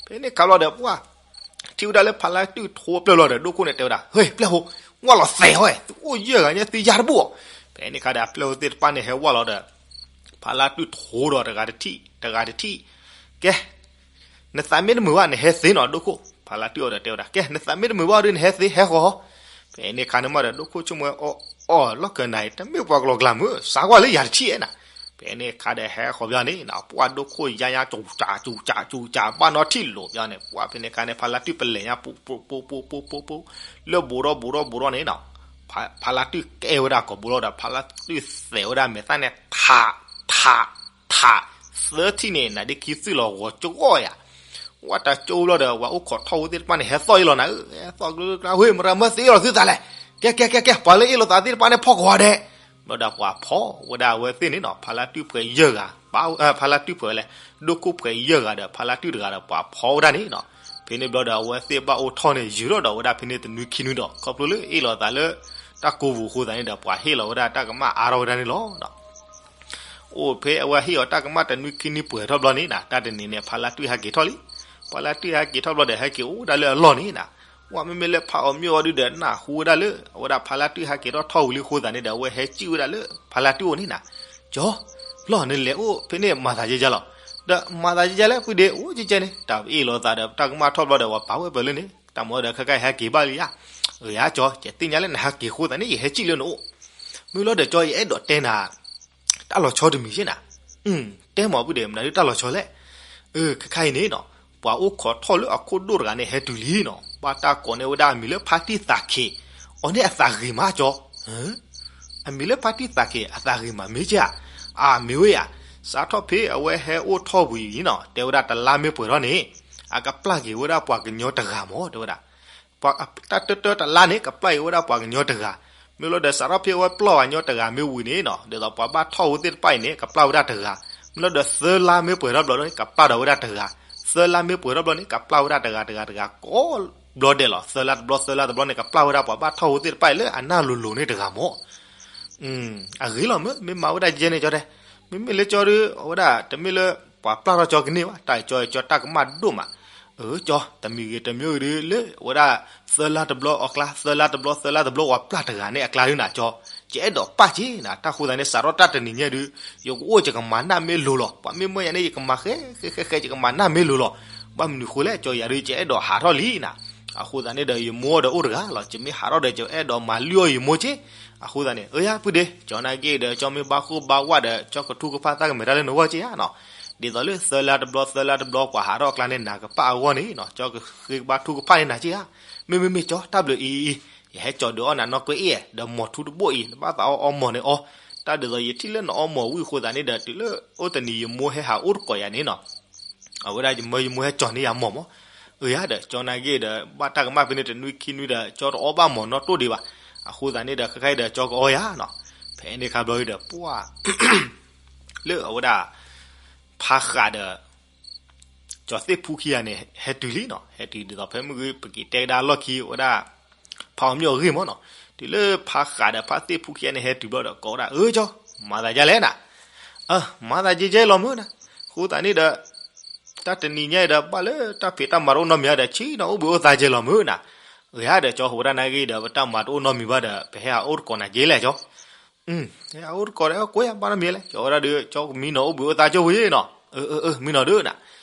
ဖဲန့ၣ်ခါဘျီဒီး ပှၤထံၣ်ဝဲဒၣ်လၢဖါလါတုၣ်ထိပျဲၢ်ဘျီဒီး ဒိၣ်ခိၣ်န့ၣ်တဲဝဲဒၣ်, ဟဲ ပျဲၢ်ဖိ, ဝဲလီၤသဲးဟီ, သုအိၣ်ယဲၢ်ဂၤညါ သုယါတဘူၣ်အီၤ. ဖဲန့ၣ်ခါဒီး အပျဲၢ်ဖိသ့ၣ်တဖၣ်န့ၣ်ဟဲဝဲလီၤဒီး ဖါလါတုၣ်ထိဒီးတဂၤတထံၣ် တဂၤတထံၣ်, ကဲ နသးမ့ၢ်တမုာ်ဘၣ် နဟဲသ့နီၤ ဒိၣ်ခိၣ်. ဖါလါတွံၣ်အီၤဒီးတဲဝဲဒၣ် ကဲ နသးမ့ၢ်တမုာ်ဘၣ်ဒီး နဟဲသ့ဟဲဃီၤ. ဖဲန့ၣ်အခါန့ၣ်မးဒီး ဒိၣ်ခိၣ်ဆိကမိၣ်အီၣ်အီၣ်လီၢ်ခၢၣ်နၤအံၤ တမ့ၢ်ပှၤကလီၤကျါမုၢ် စးကွၢ်လၢယၤတထံၣ်အဲၣ်နၤ. ဖဲန့ၣ်အခါဒီးဟဲဃီၤပၠီန့ၣ်နီၤ ပှၢ်ဒိၣ်ခိၣ်ယါညါ ကၠူကၠးကၠူကၠးကၠူကၠး ဘၣ်နီၣ်ထံၣ်လိာ်ပၠီန့ၣ် ပှၢ်ဖဲန့ၣ်အခါန့ၣ် ဖါလါတွံၣ်ပလဲၤညါ ပူၤပူၤပူၤပူၤပူၤပူၤ လၢဘူးထီၣ်ဘူးထီၣ်ဘူးထီၣ်န့ၣ်နီၤ ဖါလါတွံၣ်ကဲဝဲဒၣ်ကိာ်ဘိလီၤဒီး ဖါလါတွံၣ်သဲးဝဲဒၣ်မဲာ်သၣ်န့ၣ် ထး ထး ထး သၢထံၣ်န့ၣ် နၤဒ့ခံသွံၣ်လီၤဂီၤကဂီၢ်ယၤ ဝဲတၢ်ကၠိလီၤဒီး ဝဲအိၣ်ခိးထီၣ်ဝဲသ့ၣ်တဖၣ်န့ၣ် ဟဲသီၣ်အ့ၣ်လိာ်နၤဧၢ, ဟဲသီၣ်ကျၢကျၢ ဝ့ၢ် မရၤမၢသ့အ့ၣ်လိာ်သုသးလဲၣ်, ကဲကဲကဲကဲ ပှၤလၢအ့ၣ်လိာ်သးသ့ၣ်တဖၣ်န့ၣ် ဖီၣ်ကဝီၤဒဲး, ဘျီဒီးပှၤဖီၣ်ဝဲဒၣ်အဝဲသ့ၣ်န့ၣ်နီၤ, ဖါလါတွံၢ်ပှဲၤယဲၢ်ဂၤ, ဖါလါတွံၢ်ပှဲၤလဲၣ်, ဒိၣ်ခိၣ်ပှဲၤယဲၢ်ဂၤဒီး ဖါလါတွံၢ်တဂၤဒီးပှၤဖီၣ်ဝဲဒၣ်န့ၣ်နီၤ, ဖဲန့ၣ်ဘျီဒီးအဝဲသ့ၣ်ဘၣ်အိၣ်ထီၣ်န့ၣ် ယုာ်ထီၣ်ဒီးဝဲဒၣ်ဖဲန့ၣ်တနွံခံနွံဒီး ခီဖျိလၢအ့ၣ်လိာ်သးလၢ တၢ်ကိးပူၤအဃိသတးန့ၣ်ဒီး ပှၤဟ့ၣ်လီၤဝဲဒၣ်တၢ်ကမၣ်အါထီၣ်ဝဲဒၣ်န့ၣ်လီၤ. အိၣ်ဖဲအဝဲဟ့ၣ်အီၤတၢ်ကမၣ်တနွံခံနွံပှဲၤထီၣ်ဘျီန့ၣ်နီၤ, တၢ်တနံၤန့ၣ် ဖါလါတွံၢ်ဟဲက့ၤထီၣ်လံ, ဖါလါတွံၢ်ဟဲက့ၤထီၣ်ဘျီဒီး ဟဲက့ၤအိၣ်ဝဲဒၣ်လၢအလီၢ်န့ၣ်နီၤ, ဝဲမ့မ့ၢ်လၢဖးအီၤမ့ၢ်အီၤဒုဒီး နၢ်ဟူဝဲဒၣ်လၢ အဝဲဒၣ်ဖါလါတွံၢ်ဟဲက့ၤထီၣ်ထီၣ်ဝံၤလံအဃိသတးန့ၣ်ဒီး အဝဲဟဲစံၣ်ဝဲဒၣ်လၢဖါလါတွံၢ်အိၣ်န့ၣ်နီၤ, ကၠီ, လီၤနလဲၤအိၣ်ဖဲန့ၣ်မၤသးယဲယဲလီၤ, ဒီးမၤသးယဲယဲလဲၣ် ဖုဒ့ အိၣ်ကဲကဲန့ၣ် တၢ်အ့ၣ်လိာ်သးဒီးတၢ်ကမၣ်ထီၣ်ဘျီဒီး ပှၤပာ်ဝဲပၢၤလၢန့ၣ် တၢ်မၤဒီးခဲခါအံၤဟဲက့ၤဘၣ်လံဧါ, အၢ ယါကၠီ ယသ့ၣ်ညါလၢနဟဲက့ၤအဃိသတးန့ၣ် ယဟဲစံၣ်လၢနအိၣ်, မ့ၢ်လီၤဒီးကၠီ ယအဲၣ်ဒိးတဲနၤ တၢ်လီၤဆီတမံၤက့နီၤ, တဲမ့ၢ်ဖုဒ့ မနုၤဒုတၢ်လီၤဆီလဲၣ်, အၢ ခဲခါအံၤန့ၣ်နီၤ, ပှၤအိၣ်ခိးထီၣ်လၢအခိၣ်ဒိၣ်တဂၤန့ၣ်ဟဲတုၤလံနီၤ, ဘၣ်တၢ်ကိးန့ၢ်ဝဲဒၣ်အမံၤလၢဖါတံၢ်သးခ့, အီၤန့ၣ်အသးဂ့ၤမးကၠီ အမံၤလၢဖါတံၢ်သးခ့ အသးဂ့ၤမးမ့ၢ်က့ဧါ, အမ့ၢ်ဝဲဧါ, စးထီၣ်ဖဲအဝဲဟဲအိၣ်ထီၣ်ဝံၤအံၤနီၤ တဲဝဲဒၣ်တလါမ့ၢ်ပှဲၤထီၣ်န့ၣ် အကပျၢ်က့ၤဝဲဒၣ်ပှၤကညီတဂၤမ့ၢ် တဲဝဲဒၣ်, တၢ်တၢတၢတလါန့ၣ် ကပျၢ်က့ၤဝဲဒၣ်ပှၤကညီတဂၤ, မ့ၢ်လီၤဒီးစးထီၣ်ဖဲအဝဲပျၢ်ပှၤကညီတဂၤမ့ၢ်ဝံၤန့ၣ်နီၤ ဒ်သိးပှၤဘၣ်ထီၣ်ဝဲသ့ၣ်တဖၣ်အံၤန့ၣ် ကပျၢ်ဝဲဒၣ်တဂၤ, မ့ၢ်လီၤဒီးသၢလါမ့ၢ်ပှဲၤထီၣ်ဘျီန့ၣ် ကပျၢ်ဒီးဝဲဒၣ်တဂၤ, သၢလါမ့ၢ်ပှဲၤထီၣ်ဘျီန့ၣ် ကပျၢ်ဝဲဒၣ်တဂၤတဂၤတဂၤကိးဘျီဒဲးလီၤ, သၢလါတဘျီသၢလါတဘျီန့ၣ် ကပျၢ်ဝဲဒၣ်ပှၤဘၣ်ထီၣ်ဝဲသ့ၣ်တဖၣ်အံၤလၢအနၢ်လိၤလိၤန့ၣ်တဂၤမ့ၢ် အဂ့ၤလီၤမ့ၢ် မ့ၢ်မၤဝဲဒၣ်ကဲန့ၣ်ကၠီတဲ, မ့မ့ၢ်လၢကၠီဒု အဝဲဒၣ်တမ့ၢ်လၢ ပှၤပျၢ်ထီၣ်ကၠီကန့ၢ်ဘၣ် တၢ်ကၠီကၠီတၢ်ကမၣ်ဒိၣ်မး, အၢ ကၠီ တမံၤဂ့ၤတမံၤဂ့ၤဒု လၢအဝဲဒၣ် သၢလါတဘျီအကျါ သၢလါတဘျီသၢလါတဘျီ ပှၤပျၢ်တဂၤန့ၣ်အကျါဒုနၤကၠီ, ယအဲၣ်ဒိးပာ်က့ၤနၤ တၢ်ဃိသတးန့ၣ် စးထီၣ်တၢ်တနံၤညါဒု ယကအိၣ်ယကမၤနၢ်မ့ၢ်လိၤလီၤ, ပှၤမ့ၢ်မၢယၤန့ၣ် ယကမၤဃဲဃဲဃဲဃဲ ယကမၤနၢ်မ့ၢ်လိၤလီၤ, ဘၣ်မနုၤဃိလဲၣ် ကၠီယၤဒု ယအဲၣ်ဒိးဟးထီၣ်လံနၤ, အဃိသတးန့ၣ်ဒီး ယမိၢ်ဒီးအိၣ်တဂၤလီၤ ယမ့ၢ်ဟးထီၣ်ဒီး ယအဲၣ်ဒိးမၤလုၢ်အီၣ်ယမိၢ်က့, အဃိသတးန့ၣ် အၢ ယါ ဖုဒ့ ကၠီနာ်က့ဒီး ကၠီမ့ၢ်ဘၣ်ဃိဘၣ်ဝးဒီး ကၠီကထူကဖၣ်သးကမဲာ်တၢ်လၢနဂီၢ်က့ဧါနီၤ, ဒ်သိးလၢသၢလါတဘျီသၢလါတဘျီ ပှၤဟးထီၣ်အကျါန့ၣ် နၤကပာ်အဂီၢ်န့ၣ်နီၤ ကၠီကဃ့ကဘၣ်ထူကဖၣ်န့ၢ်နၤက့ဧါ, မ့မ့ၢ်မ့ၢ်ကၠီ တၢ်ဘျုးအံၤအံၤ, ယဟဲကၠီဒုးအီၣ်နၤနီၢ်ကွဲအ့ၣ် ဒီးမီၤထူတဘိၣ်အံၤ နဘၣ်သးအီၣ်အီမီၤန့ၣ်အီ, တၢ်ဒ်သိးယထံၣ်လၢနအီမီၤဝံၤအဃိသတးန့ၣ်ဒီး တုၤလၢအိၣ်တနံၤယမိၢ်ဟဲဟးအိၣ်တကိးယၤန့ၣ်နီၤ အဝဲဒၣ်ယမၢယမိၢ်ဟဲကၠီန့ၢ်ယၤမီၤမီၤ, အၢယၤဒီး ကၠီနာ်က့ဒီး ဘၣ်တၢ်ကမၣ်ဖဲန့ၣ်တနွံခံနွံဒီး ကၠီတအီၣ်ဘၣ်မီၤနီတတိၢ်ဒံးဘၣ်, အဃိသတးန့ၣ်ဒီး ခဲခါအံၤဒီး ကၠီကအီယၤနီၤ, ဖဲန့ၣ်ခါဘျီအံၤဒီး ပှၢ် လၢအဝဲဒၣ် ဖါဃးဒီး ကၠီၤသ့ၣ်ဖူခံဂၤန့ၣ် ဟဲတုၤလံနီၤ, ဟဲတုၤဒ်သိးဖဲမုၢ်ဂ့ၤ ပက့ၤတဲကဒါလီၢ်ခံ အဝဲဒၣ် ဖးအီၤမ့ၢ်အီၤဂ့ၢ်မီၤနီၤ, တုၤလၢဖါဃးဒီးဖါသ့ၣ်ဖူခံဂၤန့ၣ် ဟဲတုၤဘျီဒီး ကိးဝဲဒၣ် အၢ ကၠီ မၤသးဒ်လဲၣ်နၤ, အၢ မၤသးဒ်လဲၣ်လီၤမုၢ်နၤ, အဃိသတးန့ၣ်ဒီး တၢ်တနံၤညါအံၤဒီး ဘၣ်လၢတၢ်ဖံးတၢ်မၤတအိၣ်နီတမံၤဒီး ဆ့ၣ်နီၤအိၣ်ဘှံးအိၣ်သါကဲလီၤမုၢ်နၤ, အၢယၤဒီး ကၠီဟူးဝဲဒၣ်နာ်က့ဒီး ပတၢ်မၤတအိၣ်နီတမံၤဘၣ်ဒီး ပဟဲဟးအိၣ်တကိးနၤက့လဲၣ်ကၠီ အၢ ဟဲအိၣ်တကိးဒီး ကွဲးယၤဘၣ်နီတမံၤလဲၣ်, ကၠီဝဲဒၣ်ဒီး ကၠီကမံနီၤအိၣ်ဘှံးအိၣ်သါကၠိဝဲနီၤ, အၢ အၢ အၢ မံနီၤဒုးနၤ,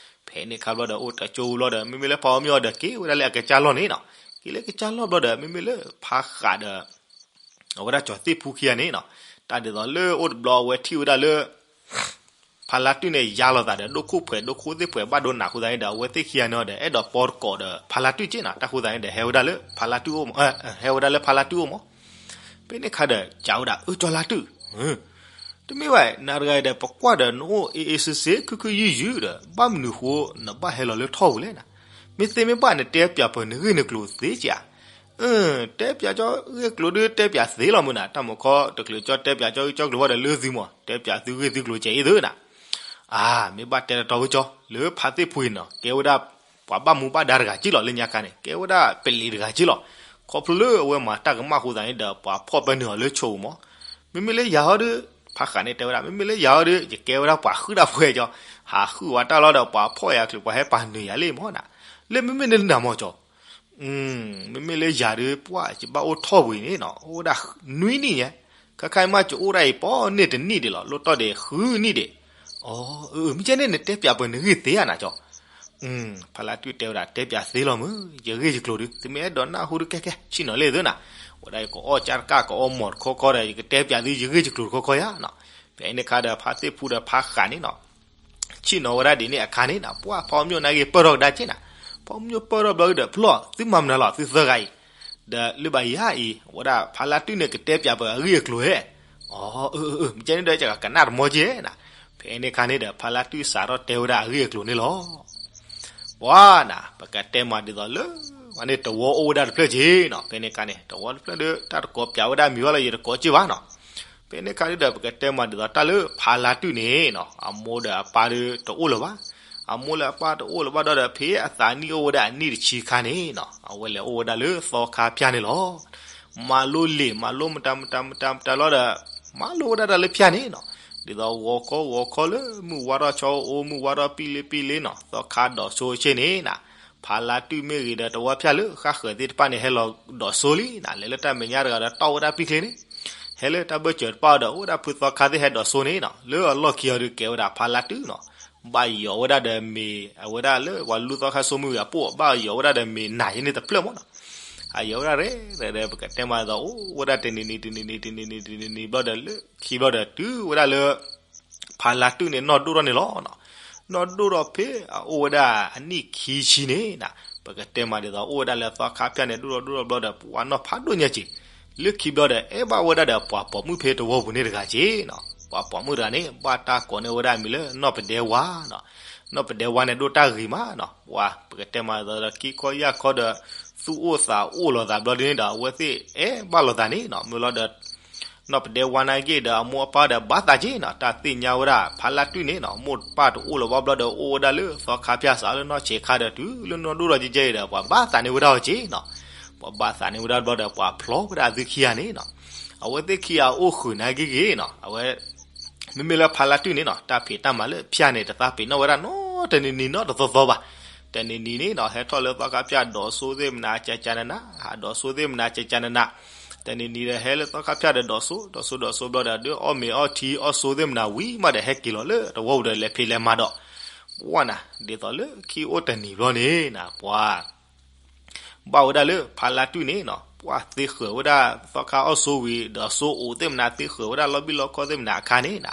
ဖဲန့ၣ်ခါဘျီဒီး အိၣ်တကၠိဝံၤလီၤဒီး မ့မ့ၢ်လၢဖးအီၤမ့ၢ်အီၤဒီး က့ၤဝဲဒၣ်လၢအကစၢ်လီၢ်န့ၣ်နီၤ, က့ၤလၢကစၢ်လီၢ်ဘျီဒီး မ့မ့ၢ်လၢဖါဃးဒီး အဝဲဒၣ်ကၠီၤသ့ၣ်ဖူခံဂၤန့ၣ်နီၤ, တၢ်ဒ်သိးလၢအိၣ်တဘျီအဝဲထံၣ်ဝဲဒၣ်လၢ ဖါလါတွံၢ်န့ၣ် ယါလိာ်သးဒီး ဒိၣ်ခိၣ်ဖှဲးဒိၣ်ခိၣ်သ့ၣ်ဖှဲးဘၣ်ဒိနးအဃိသတးန့ၣ်ဒီး အဝဲသ့ၣ်ခံဂၤန့ၣ်ဒီး အဲၣ်ဒိးပီတကိးဒီးဖါလါတွံၢ်က့နီၤ, တၢ်ဃိသတးန့ၣ်ဒီး ဟဲဝဲဒၣ်လၢဖါလါတွံၢ်အိၣ်မီၤ, ဟဲဝဲဒၣ်လၢဖါလါတွံၢ်အိၣ်မီၤ, ဖဲန့ၣ်ခါဒီး ကးဝဲဒၣ် အၢ ကၠီၤလါတွံၢ် တမ့ၢ်ဘၣ် နၤတဂၤအံၤဒီး ပကွၢ်ဒီးနအိၣ်အ့ၣ်အ့ၣ်စ့စ့ ခုခုယုၢ်ယုၢ်ဒီး ဘၣ်မနုၤဃိ နဘၣ်ဟဲလီၤလၢထီၣ်ပူၤလဲၣ်နၤ, မ့ၢ်သ့မ့ၢ်ဘၣ်နတဲပၠးပှဲၤနဂ့ၢ်နကျိၤသ့ကဧါ, တဲပၠးကၠီဂ့ၢ်ကျိၤဒုးတဲပၠးသ့လီၤမုၢ်နၤ, တၢ်မုၢ်ခီတချုးကၠီတဲပၠးကၠီဂ့ၢ်ကၠီကျိၤဘၣ်ဒီးလၢသုမီၤ တဲပၠးသုဂ့ၢ်သုကျိၤကဲအံၤသုနၤ, အၢ မ့ၢ်ဘၣ်တဲတတီဝဲကၠီ လၢဖါသ့ၣ်ဖူအံၤနီၤ ကဲဝဲဒၣ် ပှၤဘၣ်မူဘၣ်ဒါတဂၤက့လီၤ လၢညါခါန့ၣ် ကဲဝဲဒၣ်ပလံၤတဂၤက့လီၤ, ခီဖျိလၢအဝဲမၤတၢ်ကမၣ်အဃိသတးန့ၣ်ဒီး ပှၤဖီၣ်ပၢနုာ်အီၤလၢဆိးပူၤမီၤ, မ့မ့ၢ်လၢယၤဟီဒုး ဖါဃးန့ၣ်တဲဝဲဒၣ် မ့မ့ၢ်လၢယၤဟီဒုး ယကဲဝဲဒၣ်ပှၤဟုၣ်တၢ်ပှဲၤကၠီ, ဟးဟုၣ်ဝဲတၢ်လီၤဒီး ပှၤဖီၣ်ယၤချုးပှၤဟဲပာ်နုာ်ယၤလံမီၤနၤ, လၢမ့မ့ၢ်နနၤမီၤကၠီ မ့မ့ၢ်လၢယၤဒုး ပှၢ်ယဘၣ်အိၣ်ထီၣ်ပူၤအံၤန့ၣ်နီၤ အိၣ်ဝဲဒၣ်နွံနံၣ်ညါ, ခဲခါအံၤမး ယအိၣ်ဒၣ်အံၤ ပီန့ၢ်တနံၣ်ဒံးလီၤ လိၣ်တီၢ်ဒံးဃုနံၣ်ဒံး, အၢ မ့ၢ်ကဲန့ၣ် နတဲပၠးပှဲၤနဂ့ၢ်သ့ဧါနၤကၠီ, ဖါလါတူၣ်တဲဝဲဒၣ် တဲပၠးသ့လီၤမုၢ်, ယဂ့ၢ်ယကျိၤဒုး သုမ့ၢ်အဲၣ်ဒိးနၢ်ဟူဒုး ကဲကဲ ဆ့ၣ်နီၤလံသုနၤ, ဝဲဒၣ်ယကအီၣ်ကၠၢ်တကၣ် ကအီမီၤတခီခီဒီး ယကတဲပၠးသု ယဂ့ၢ်ယကျိၤတခီခီယါနီၤ. ဖဲန့ၣ်အခါဒီး ဖါသ့ၣ်ဖူဒီးဖါဃးန့ၣ်နီၤ ဆ့ၣ်နီၤဝဲဒၣ်ဒ်န့ၣ်အခါန့ၣ်နီၤ ပှၢ်ဖီမညိၣ်နာ်က့ၤပၢၢ်ထီၣ်ကဒါက့ၤနၤ, ဖီမညိၣ်ပၢၢ်ထီၣ်ဘျီဒီး ဖျီၣ် သုမၤမနုၤလီၤ သုသၢဂၤအံၤ, ဒီးလၢဘၣ်ယၤအံၤ ဝဲဒၣ်ဖါလါတူၣ်န့ၣ် ကတဲပၠးပှၤအဂ့ၢ်အကျိၤဧါ. အၢ အၢ မ့ၢ်ကဲန့ၣ်ဒီး ကနၣ်တမီက့ၤနၤ. ဖဲန့ၣ်အခါန့ၣ်ဒီး ဖါလါတူၣ်စးထီၣ်တဲဝဲဒၣ်အဂ့ၢ်အကျိၤန့ၣ်လီၤ. ပှၤနၤ ပကတဲမးဒ်သိးလၢ ဝဲန့ၣ်တဝီအိၣ်ဝဲဒၣ်တဖျၢၣ်က့ၤနီၤ. ဖဲန့ၣ်အခါန့ၣ် တဝီတဖျၢၣ်ဒီး တၢ်တကိးပၠးဝဲဒၣ်မံၤဘၣ်လီၤ ယတကိးက့ၤဘၣ်နီၤ. ဖဲန့ၣ်အခါန့ၣ်ဒီး ပကတဲမးဒ်သိးတၢ်လၢဖါလါတူၣ်န့ၣ်နီၤ အမိၢ်ဒီးအပၢ်ဒီးတအိၣ်လၢၤဘၣ်. အမိၢ်လၢအပၢ်တအိၣ်လၢၤဘၣ်ဒီး ဖဲအသးနံၣ်အိၣ်ဝဲဒၣ်အနံၣ်တဆံခါန့ၣ်နီၤ အဝဲလဲၤအိၣ်ဝဲဒၣ်လၢသီခါဖၠၣ်န့ၣ်လီၤ. မၤလိလံာ် မၤလိမတၤမတၤမတၤမတၤလီၤဒီး မၤလိဝဲဒၣ်တၢ်လၢဖၠၣ်န့ၣ်နီၤ. ဒ်သိးဂီၤခီဂီၤခီလၢမုၢ်ဝါထီၣ်ဆီအိၣ် မုၢ်ဝါထီၣ်ပံၣ်လ့ပံၣ်လ့နီၤ သီခါဒိးစိဆ့န့ၣ်နၤ ဖါလါတူၣ်မ့ၢ်ဂ့ၤဒီးတဝီဖၠၣ်လၢဃၣ်ဃၢၤသ့ၣ်တဖၣ်န့ၣ် ဟဲလီၤဒိးစိလံနၤ. လဲၤလၢတၢ်မဲာ်ညါတဂၤဒီး တီၢ်ဝဲဒၣ်ပံၣ်ချ့န့ၣ် ဟဲလၢတၢ်ဘၢၣ်စၢၤတဖၣ်ဒီး အိၣ်ဝဲဒၣ်ဖုသီခါသ့ၣ်ဟဲဒိးစိန့ၣ်နီၤ လၢအလီၢ်ခံအီၤဒုးကဲဝဲဒၣ်ဖါလါတူၣ်နီၤ ဘၣ်ယီၤဝဲဒၣ်ဒီးမ့ၤ အဝဲဒၣ်လၢပှၤလူသီခါစိမုၢ်ဂ့ၤအပိၢ် ဘၣ်ယီၤဝဲဒၣ်ဒီးမ့ၤနၤယဲန့ၣ်တဖျၢၣ်မးနီၤ. အယီၤဝဲဒၣ်ရဲၣ်ရဲၣ် ပကတဲမးဒ်သိး အိၣ်ဝဲဒၣ်တနံၤနံၤတနံၤနံၤတနံၤနံၤတနံၤနံၤဘျီဒီး လၢခံဘျီဒီး တုၤဝဲဒၣ်လၢ ဖါလါတူၣ်န့ၣ် နီၢ်ဒိၣ်ထီၣ်န့ၣ်လီၤနီၤ. နီၢ်ဒိၣ်ထီၣ်ဖဲအအိၣ်ဝဲဒၣ်အနံၣ်ခံဆံန့ၣ်နၤ ပကတဲမးဒ်သိး အိၣ်ဝဲဒၣ်လၢသီခါဖၠၣ်န့ၣ် ဒိၣ်ထီၣ်ဒိၣ်ထီၣ်ဘျီဒီး ပှၤနီၢ်ဖးဒိၣ်ညါက့ၤ လၢခံဘျီဒီး အဲၣ်ဘၣ်ဝဲဒၣ်ဒီးပှၤပိာ်မုၣ်ဖဲတဝီပူၤန့ၣ်တဂၤက့ၤနီၤ. ပှၤပိာ်မုၣ်တဂၤန့ၣ် ဘၣ်တၢ်ကိးန့ၢ်ဝဲဒၣ်မံၤလၢနီၢ်ပဒဲဝါနီၤ. နီၢ်ပဒဲဝါန့ၣ် ဒိၣ်တၢ်ဂ့ၤမးနီၤ. ပှၤ ပကတဲမးဒ်သိးဒီး ခံခီယၢ်ခီဒီး သူၣ်အိၣ်သးအိၣ်လိာ်သးဘျီဒ်န့ၣ်ဒီး အဝဲသ့ၣ်အဲၣ်ဘၣ်လိာ်သးန့ၣ်နီၤ. မ့ၢ်လီၤဒီး နီၢ်ပဒဲဝါနာ်က့ၤဒီး အမိၢ်အပၢ်ဒီးဘၣ်သးက့ၤနီၤ. တၢ်သ့ၣ်ညါဝဲဒၣ် ဖါလါတူၣ်န့ၣ်နီၤ မိၢ်ပၢ်တအိၣ်လၢၤဘၣ်ဘျီဒီး အိၣ်ဝဲဒၣ်လၢသီခါဖၠၣ်စးလၢနီၢ်ဆဲးခါဒီး တုၤလၢနီၢ်ဒိၣ်ထီၣ်ကဲကဲအံၤဒီး ပှၤဘၣ်သးန့ၢ်ဝဲဒၣ်အီၤက့ၤနီၤ. ပှၤဘၣ်သးန့ၢ်ဝဲဒၣ်ဘျီဒီး ပှၤဖျီဝဲဒၣ်အသုခံဂၤန့ၣ်နီၤ. အဝဲသ့ၣ်ခံဂၤအိၣ်ဃုာ်နာ်က့ၤက့ၤနီၤ အဝဲ မ့မ့ၢ်လၢဖါလါတူၣ်န့ၣ်နီၤ တၢ်ဖံးတၢ်မၤလၢဖၠၣ်န့ၣ် တသးပ့ၤနီၣ်ဝဲဒၣ်နီတနံၤနံၤနီတသီသီဘၣ်. တနံၤနံၤန့ၣ်နီၤ ဟဲထီၣ်လၢသီခါဖၠၣ်ဒိးစိသ့ၣ်မနၤ ကကနန ဟးဒိးစိသ့ၣ်မနၤ ကကနန တနံၤနံၤဒီး ဟဲလၢသီခါဖၠၣ်ဒီးဒိးစိ ဒိးစိဒိးစိဘျီဒီး ဒုးအီၣ်မ့ၤအီထံအီၣ်စိသ့ၣ်မနၤဝံၤမးဒီး ဟဲက့ၤလီၤလၢတဝီပူၤဒီး လဲၤဖံးလဲၤမၤဒီး ပှၢ်နၤ ဒ်သိးလၢခံအိၣ်တနံၤဘျီန့ၣ်နၤ ပှၤ ဘၣ်ဝဲဒၣ်လၢဖါလါတူၣ်န့ၣ်နီၤ ပှၢ်သ့ဃၢၤဝဲဒၣ်သီခါအီၣ်စိဝံၤ ဒိးစိအိၣ်သ့ၣ်မနၤ သ့ဃၢၤဝဲဒၣ်လီၤဘံၣ်လီၤခီၣ်သ့ၣ်မနၤအခါန့ၣ်နၤ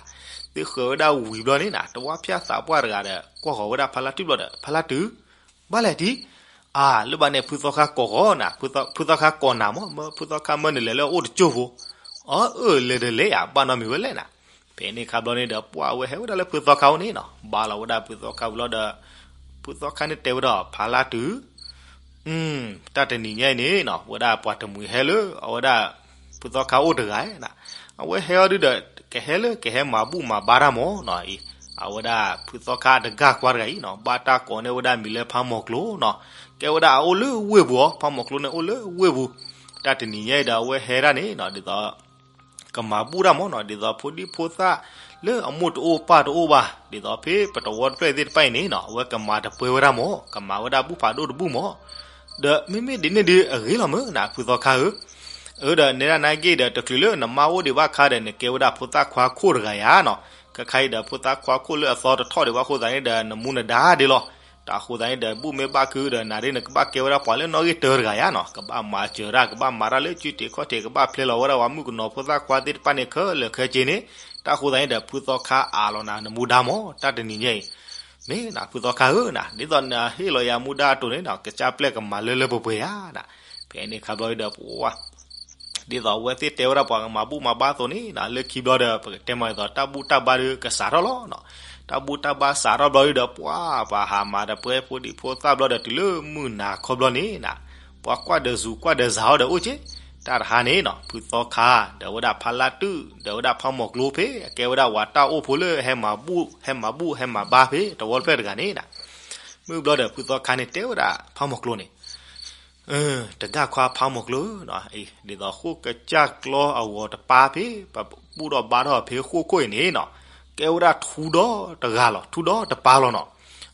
သ့ဃၢၤဝဲဒၣ်ဝံၤဘျီန့ၣ်နၤ တဝီဖၠၣ်သးပှၢ်တဂၤဒီး ကွၢ်ဃီၤဝဲဒၣ်ဖါလါတူၣ်ဘျီဒီး ဖါလါတူၣ် ဘၣ်လဲၣ်တံၢ် အါ လၢဘၣ်န့ၣ် ဖုသီခါကိးဃီၤနၤ ဖုသီခါကိးနၤမး မ့ၢ်ဖုသီခါမၢနုၤလဲၤလၢအအိၣ်တကၠိၢ်ဖိ အၢ အၢ လဲၤဒီးလဲၤယၤ ဘၣ်နီတမံၤဝဲလဲၣ်နၤ. ဖဲန့ၣ်အခါဘျီန့ၣ်ဒီး ပှၢ်ဝဲဟဲဝဲဒၣ်လၢဖုသီခါအိၣ်န့ၣ်နီၤ ဘါလီၤဝဲဒၣ်ဖုသီခါဝံၤလီၤဒီး ဖုသီခါန့ၣ်တဲဝဲဒၣ် ဖါလါတုၤ တၢ်တနံၤညါအံၤန့ၣ်နီၤ ဝဲဒၣ်ပှၤတမှံၤဟဲလၢ အဝဲဒၣ် ဖုသီခါအိၣ်တဂၤနၤ အဝဲဟဲအီၤဒုဒီး ကဟဲလၢကဟဲမၤဘူၣ်မၤဘါတၢ်မးနီၤအံၤ အဝဲဒၣ်ဖုသီခါတဂၤကွၢ်တဂၤအံၤနီၤ ဘၣ်တၢ်ကိးန့ၢ်ဝဲဒၣ်မံၤလၢဖးမီၤကျိၤနီၤ ကဲဝဲဒၣ်အအိၣ်လၢဝ့ၢ်ပူၤအီၤ ဖးမီၤကျိၤန့ၣ်အိၣ်လၢဝ့ၢ်ပူၤ တၢ်တနံၤညါအံၤဒီးအဝဲဟဲဒၣ်န့ၣ်နီၤ ဒ်သိး ကမၤဘူၣ်တၢ်မးနီၤ ဒ်သိးဖိဒံဖိသၣ်လၢအမိၢ်တအိၣ်ပၢ်တအိၣ်ဘၣ် ဒ်သိးဖဲပတဝီတဖျၢၣ်သ့ၣ်တဖၣ်အံၤန့ၣ်နီၤ အဝဲကမၤတပှဲၤဝဲဒၣ်မး ကမၤဝဲဒၣ်ဘူၣ်ဖးဒိၣ်တဘူၣ်မး ဒီးမ့မ့ၢ်ဒ်န့ၣ်ဒုးအဂ့ၤလီၤမုၢ်နၤ ဖုသီခါဧၢ အၢ ဒီးနဲဒၣ်နာ်က့ဒီး တချုးလၢနမါအိၣ်ဒံးဘၣ်ခါဒီး နကဲဝဲဒၣ်ဖိသၣ်ခွါခိၣ်တဂၤယါနီၤ ခဲခါအံၤဒီး ဖိသၣ်ခွါခိၣ်လၢအသီတထီၣ်ဒံးဘၣ်အဃိသတးန့ၣ်ဒီး နမူနဒါဒ်လီၤ တၢ်အဃိသတးန့ၣ်ဒီး ဘူၣ်မ့ၢ်ဘၣ်ခုဒီး နၤဒ်နကဘၣ်ကဲဝဲဒၣ်ပှၤလၢနီၣ်ဂံၢ်တၢတဂၤယါနီၤ ကဘၣ်မၤစၢၤတၢ် ကဘၣ်မၤတၢ်လၢကုတ့ၢ်ခီၣ်တ့ၢ် ကဘၣ်ဖျဲလီၤဝဲဒၣ်ပှၤမုၣ်ကနီၤဖိသၣ်ခွါသ့ၣ်တဖၣ်န့ၣ် ခဲလၢာ်ခဲဆ့န့ၣ် တၢ်အဃိသတးန့ၣ်ဒီး ဖုသီခါအးလီၤနၤ နမူဒါမး တၢ်တနံၤညါအံၤ မ့ၢ်နၤ ဖုသီခါဧၢနၤ ဒ်သိးနဟ့ၣ်လီၤယၤမူဒါအတိၢ်န့ၣ်နီၤ ကစၢ်ပျဲၢ်ကမၤလၢလၢပှဲၤပှဲၤယါနၤ ဖဲန့ၣ်ခါဘျီဒီး ပဝါ ဒ်သိးအဝဲသ့ၣ်တဲဝဲဒၣ်ပှၤကမၤဘူၣ်မၤဘါအသိးန့ၣ်နၤ လၢခံဘျီဒီး ပကတဲမးဒ်သိး တၢ်ဘူၣ်တၢ်ဘါဒီးကစးထီၣ်လီၤနီၤ တၢ်ဘူၣ်တၢ်ဘါစးထီၣ်ဘျီဒီး ပှၤပှၤဟးမၤတပှဲၤဖိဒံဖိသၣ်ဘျီဒီး တုၤလၢမုၢ်နၤခီဘျီန့ၣ်နၤ ပှၤကွၢ်ဒီးစူၤကွၢ်ဒီးစးထီၣ်ဒီးအိၣ်က့ တၢ်တဟါန့ၣ်နီၤ ဖုသီခါ ဒီးဝဲဒၣ်ဖါလါတုၣ် ဒီးဝဲဒၣ်ဖးမီၤကျိၤဖဲ အကဲဝဲဒၣ်ဝၤတၢ်အိၣ်ဖိလၢဟဲမၤဘူၣ် ဟဲမၤဘူၣ်ဟဲမၤဘါဖဲတဝီတဖျၢၣ်တဂၤန့ၣ်နၤ မုၢ်ဘျီဒီးဖုသီခါန့ၣ်တဲဝဲဒၣ်ဖးမီၤကျိၤန့ၣ် တဂၤခွါဖးမီၤကျိၤဧၢနီၤ, ဒ်သိးဃိၣ်ကစၢ်ကျီအဂီၤတပၤဖဲ ပဘူၣ်ထီၣ်ဘါထီၣ်ဖဲဃိၣ်ခိၣ်အံၤန့ၣ်နီၤ, ကဲဝဲဒၣ်ထူဒီတဂၤလီၤ, ထူဒီတပၤလီၤနီၤ.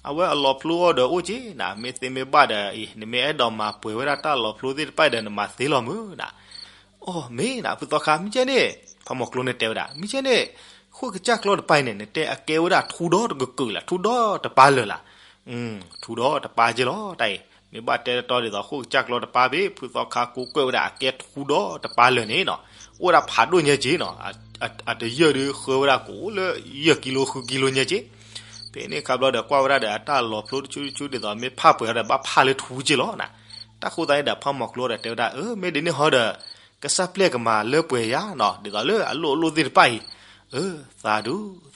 အဝဲအလီၤဖျိအီၤဒီးအိၣ်က့နၤ, မ့ၢ်သ့မ့ၢ်ဘၣ်ဒီးအံၤ နမ့ၢ်အဲၣ်ဒိးမၤပှဲၤဝဲဒၣ်တၢ်လီၤဖျိသ့ၣ်တဖၣ်ဒီး နမၤသ့လီၤမုၢ်နၤ. အိ မ့ၢ်နၤ ဖုသီခါ မ့ၢ်ကဲန့ၣ်, ဖးမီၤကျိၤန့ၣ်တဲဝဲဒၣ် မ့ၢ်ကဲန့ၣ်, ဃိၣ်ကစၢ်ကျီတပၤအံၤန့ၣ် နတဲအကဲဝဲဒၣ်ထူဒီတကကုာ်လၢ ထူဒီတပၤလၢာ်လၢ ထူဒီးတပၢ်က့လီၤ တၢ်အံၤ, မ့ၢ်ဘၣ်တဲတတီဒ်သိး ဃိၣ်ကစၢ်ကျီတပၢ်ဘ့ၣ် ဖုသီခါကိးကွဲးဝဲဒၣ်အကဲထူဒီးတပၢ်လၢာ်န့ၣ်နီၤ, အိၣ်ဝဲဒၣ်ဖးဒိၣ်ညါက့နီၤ, အတယၢၢ်ဒုးဃၢဝဲဒၣ်ကအိၣ်လၢ ယဲၢ်ကံလိ ဃုကံလိညါက့. ဖဲန့ၣ်ခါဘျီဒီး ကွၢ်ဝဲဒၣ်ဒီးအတၢ်လီၤဖျိတဆူတဆူဒ်သိး မ့ၢ်ဖးပှဲၤဒီးဘၣ်ဖးလၢထူက့လီၤနီၤ. တၢ်ဃိသတးန့ၣ်ဒီး ဖးမီၤကျိဒီးတဲဝဲဒၣ် အၢ မ့ၢ်ဒ်န့ၣ်ဟီဒီး ကစၢ်ပျဲၢ်ကမၤလၢပှဲၤယၤနီၤ, ဒ်သိးလၢအလိၣ်အလိၣ်သ့ၣ်တဖၣ်အံၤ, အၢ သးဒူ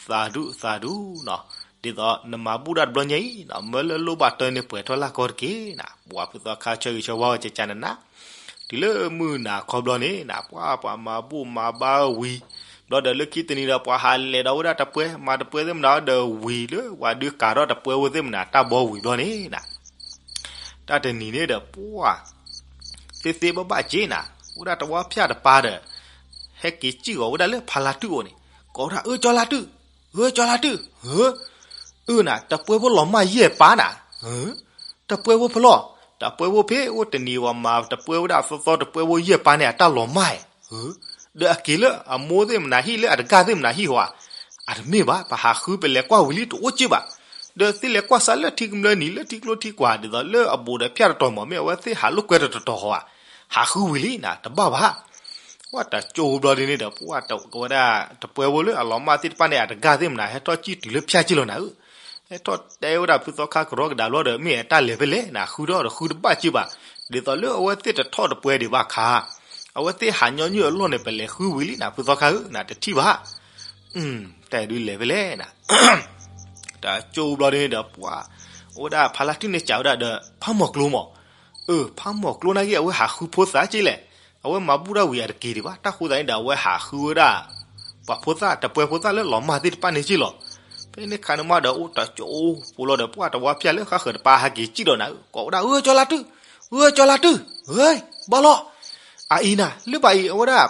သးဒူ သးဒူနီၤ, ဒ်သိးနမၤဘူၣ်တၢ်တဘျီညါအံၤနီၤ, မၢလၢလိၣ်ဘၣ်တၢ်န့ၣ်ပှဲၤထီၣ်လၢ်ကီတက့ၢ်နီၤ. ပှၤဖုသီခါဆၢဂ့ၤဆၢဝါဝဲကကနနၤ, တုၤလၢမုၢ်နၤခီဘျီန့ၣ်နီၤ, ပှၤပှၤမၤဘူၣ်မၤဘါဝံၤ, ဘျီဒီးလၢခံတနံၤဒီး ပှၤဟးလဲၤဒီးဝဲဒၣ်တပှဲၤ မၤတပှဲၤသ့ၣ်မနၤဒီးဝံၤလၢ ပှၤဒုးကၤထီၣ်တပှဲၤဝဲသ့ၣ်မနၤ တၢ်ဘီဝံၤဘျီန့ၣ်နီၤ. တၢ်တနံၤန့ၣ်ဒီး ပှၤ သ့သ့ဘၣ်ဘၣ်က့နီၤ, အိၣ်ဒၣ်တဝါဖၠၣ်တပၢ်ဒီး ဟဲက့ၤစံၣ်ဂီၤဝဲဒၣ်လၢဖါလါတုၢ်အိၣ်န့ၣ်, ကိးဝဲဒၣ် အၢ ကၠီလါတုၢ်, အၢ ကၠီလါတုၢ်, အၢ အၢနီၤ, တပှဲၤဖိလီၤမၢ်ယဲၢ်ပၢ်နီၤ, တပှဲၤဖိဖဲလဲၣ်, တပှဲၤဖိဖဲအိၣ်တနံၤဝဲမၤတပှဲၤဝဲဒၣ်သီသီ တပှဲၤဖိယဲၢ်ပၢ်န့ၣ် အတၢ်လီၤမၢ်, ဒီးအက့ၤလၢအမိၢ်သ့ၣ်မနၤဟံၣ်လၢအတဂၤသ့ၣ်မနၤဟံၣ်ဟီဧါ, အတမ့ၢ်ဘၣ်, ပဟးဃုပလဲၤကွၢ်ဝံၤလံတအိၣ်က့ဘၣ်, ဒီးသ့ၣ်လဲၤကွၢ်စးလၢထံကမျၢၢ်နံၤလၢထံကျိထံကွာ် ဒ်သိးလၢအဘူးဒီးဖၠၣ်တတီၤမး မ့ၢ်အဝဲသ့ၣ်ဟးလိာ်ကွဲတတီၤဟီဧါ, ဟးဃုဝံၤလံနီၤ တဘၣ်ဘၣ်. ပှၤတကၠိဘျီဒ်န့ၣ်ဒီး ပှၤတဝဲဒၣ် တပှဲၤဖိလၢအလီၤမၢ်သ့ၣ်တဖၣ်န့ၣ် အတဂၤသ့ၣ်မနၤ ဟဲထီၣ်စံၣ်တုၤလၢဖၠၣ်က့လီၤနၤဧၢ, ဟဲထီၣ်တဲဝဲဒၣ်ဖုသီခါကရီကဒါဘျီဒီး မ့ၢ်အတၢ်လဲၤဖဲလဲၣ်နီၤ ဃုထီၣ်ဒီးဃုတဘၣ်က့ဘၣ်, ဒ်သိးလၢအဝဲသ့ၣ်တထီၣ်တပှဲၤဒံးဘၣ်ခါ, အဝဲသ့ၣ်ဟးညီနုၢ်အလီၢ်န့ၣ် ပလဲၤဃုဝံၤလံနီၤ ဖုသီခါဧၢနီၤ တထံၣ်ဘၣ် တၢ်အံၤဒုးလဲၤဖဲလဲၣ်နီၤ. တကၠိဘျီဒ်န့ၣ်ဒီး ပှၤ အိၣ်ဝဲဒၣ်ဖါလါတုၢ်န့ၣ် စံးဝဲဒၣ်ဒီး ဖးမီၤကျိမး, အၢ ဖးမီၤကျိနာ်က့ အဝဲဟးဃုဖိသၣ်က့လဲၣ်, အဝဲမၤဘူၣ်တၢ်ဝံၤအတက့ၤဒံးဘၣ် တၢ်ဃိသတးန့ၣ်ဒီး အဝဲဟးဃုဝဲဒၣ် ပှၤဖိသၣ် တပှဲၤဖိသၣ်လၢလီၤမၢ်သ့ၣ်တဖၣ်န့ၣ်က့လီၤ. ဖဲန့ၣ်ခါန့ၣ်မးဒီး အိၣ်တကၠိဖိလီၤဒီး ပှၤတဝါဖၠၣ်လၢဃါဃၢၤတပၢ်ဟဲက့ၤစံၣ်ဒီးနၤဧၢ ကိးဝဲဒၣ် အၢ ကၠီလါတုၢ်, အၢ ကၠီလါတုၢ်, အၢ ဘၣ်လီၤ, အအံၤနၤ လၢဘၣ်အံၤ အဝဲဒၣ်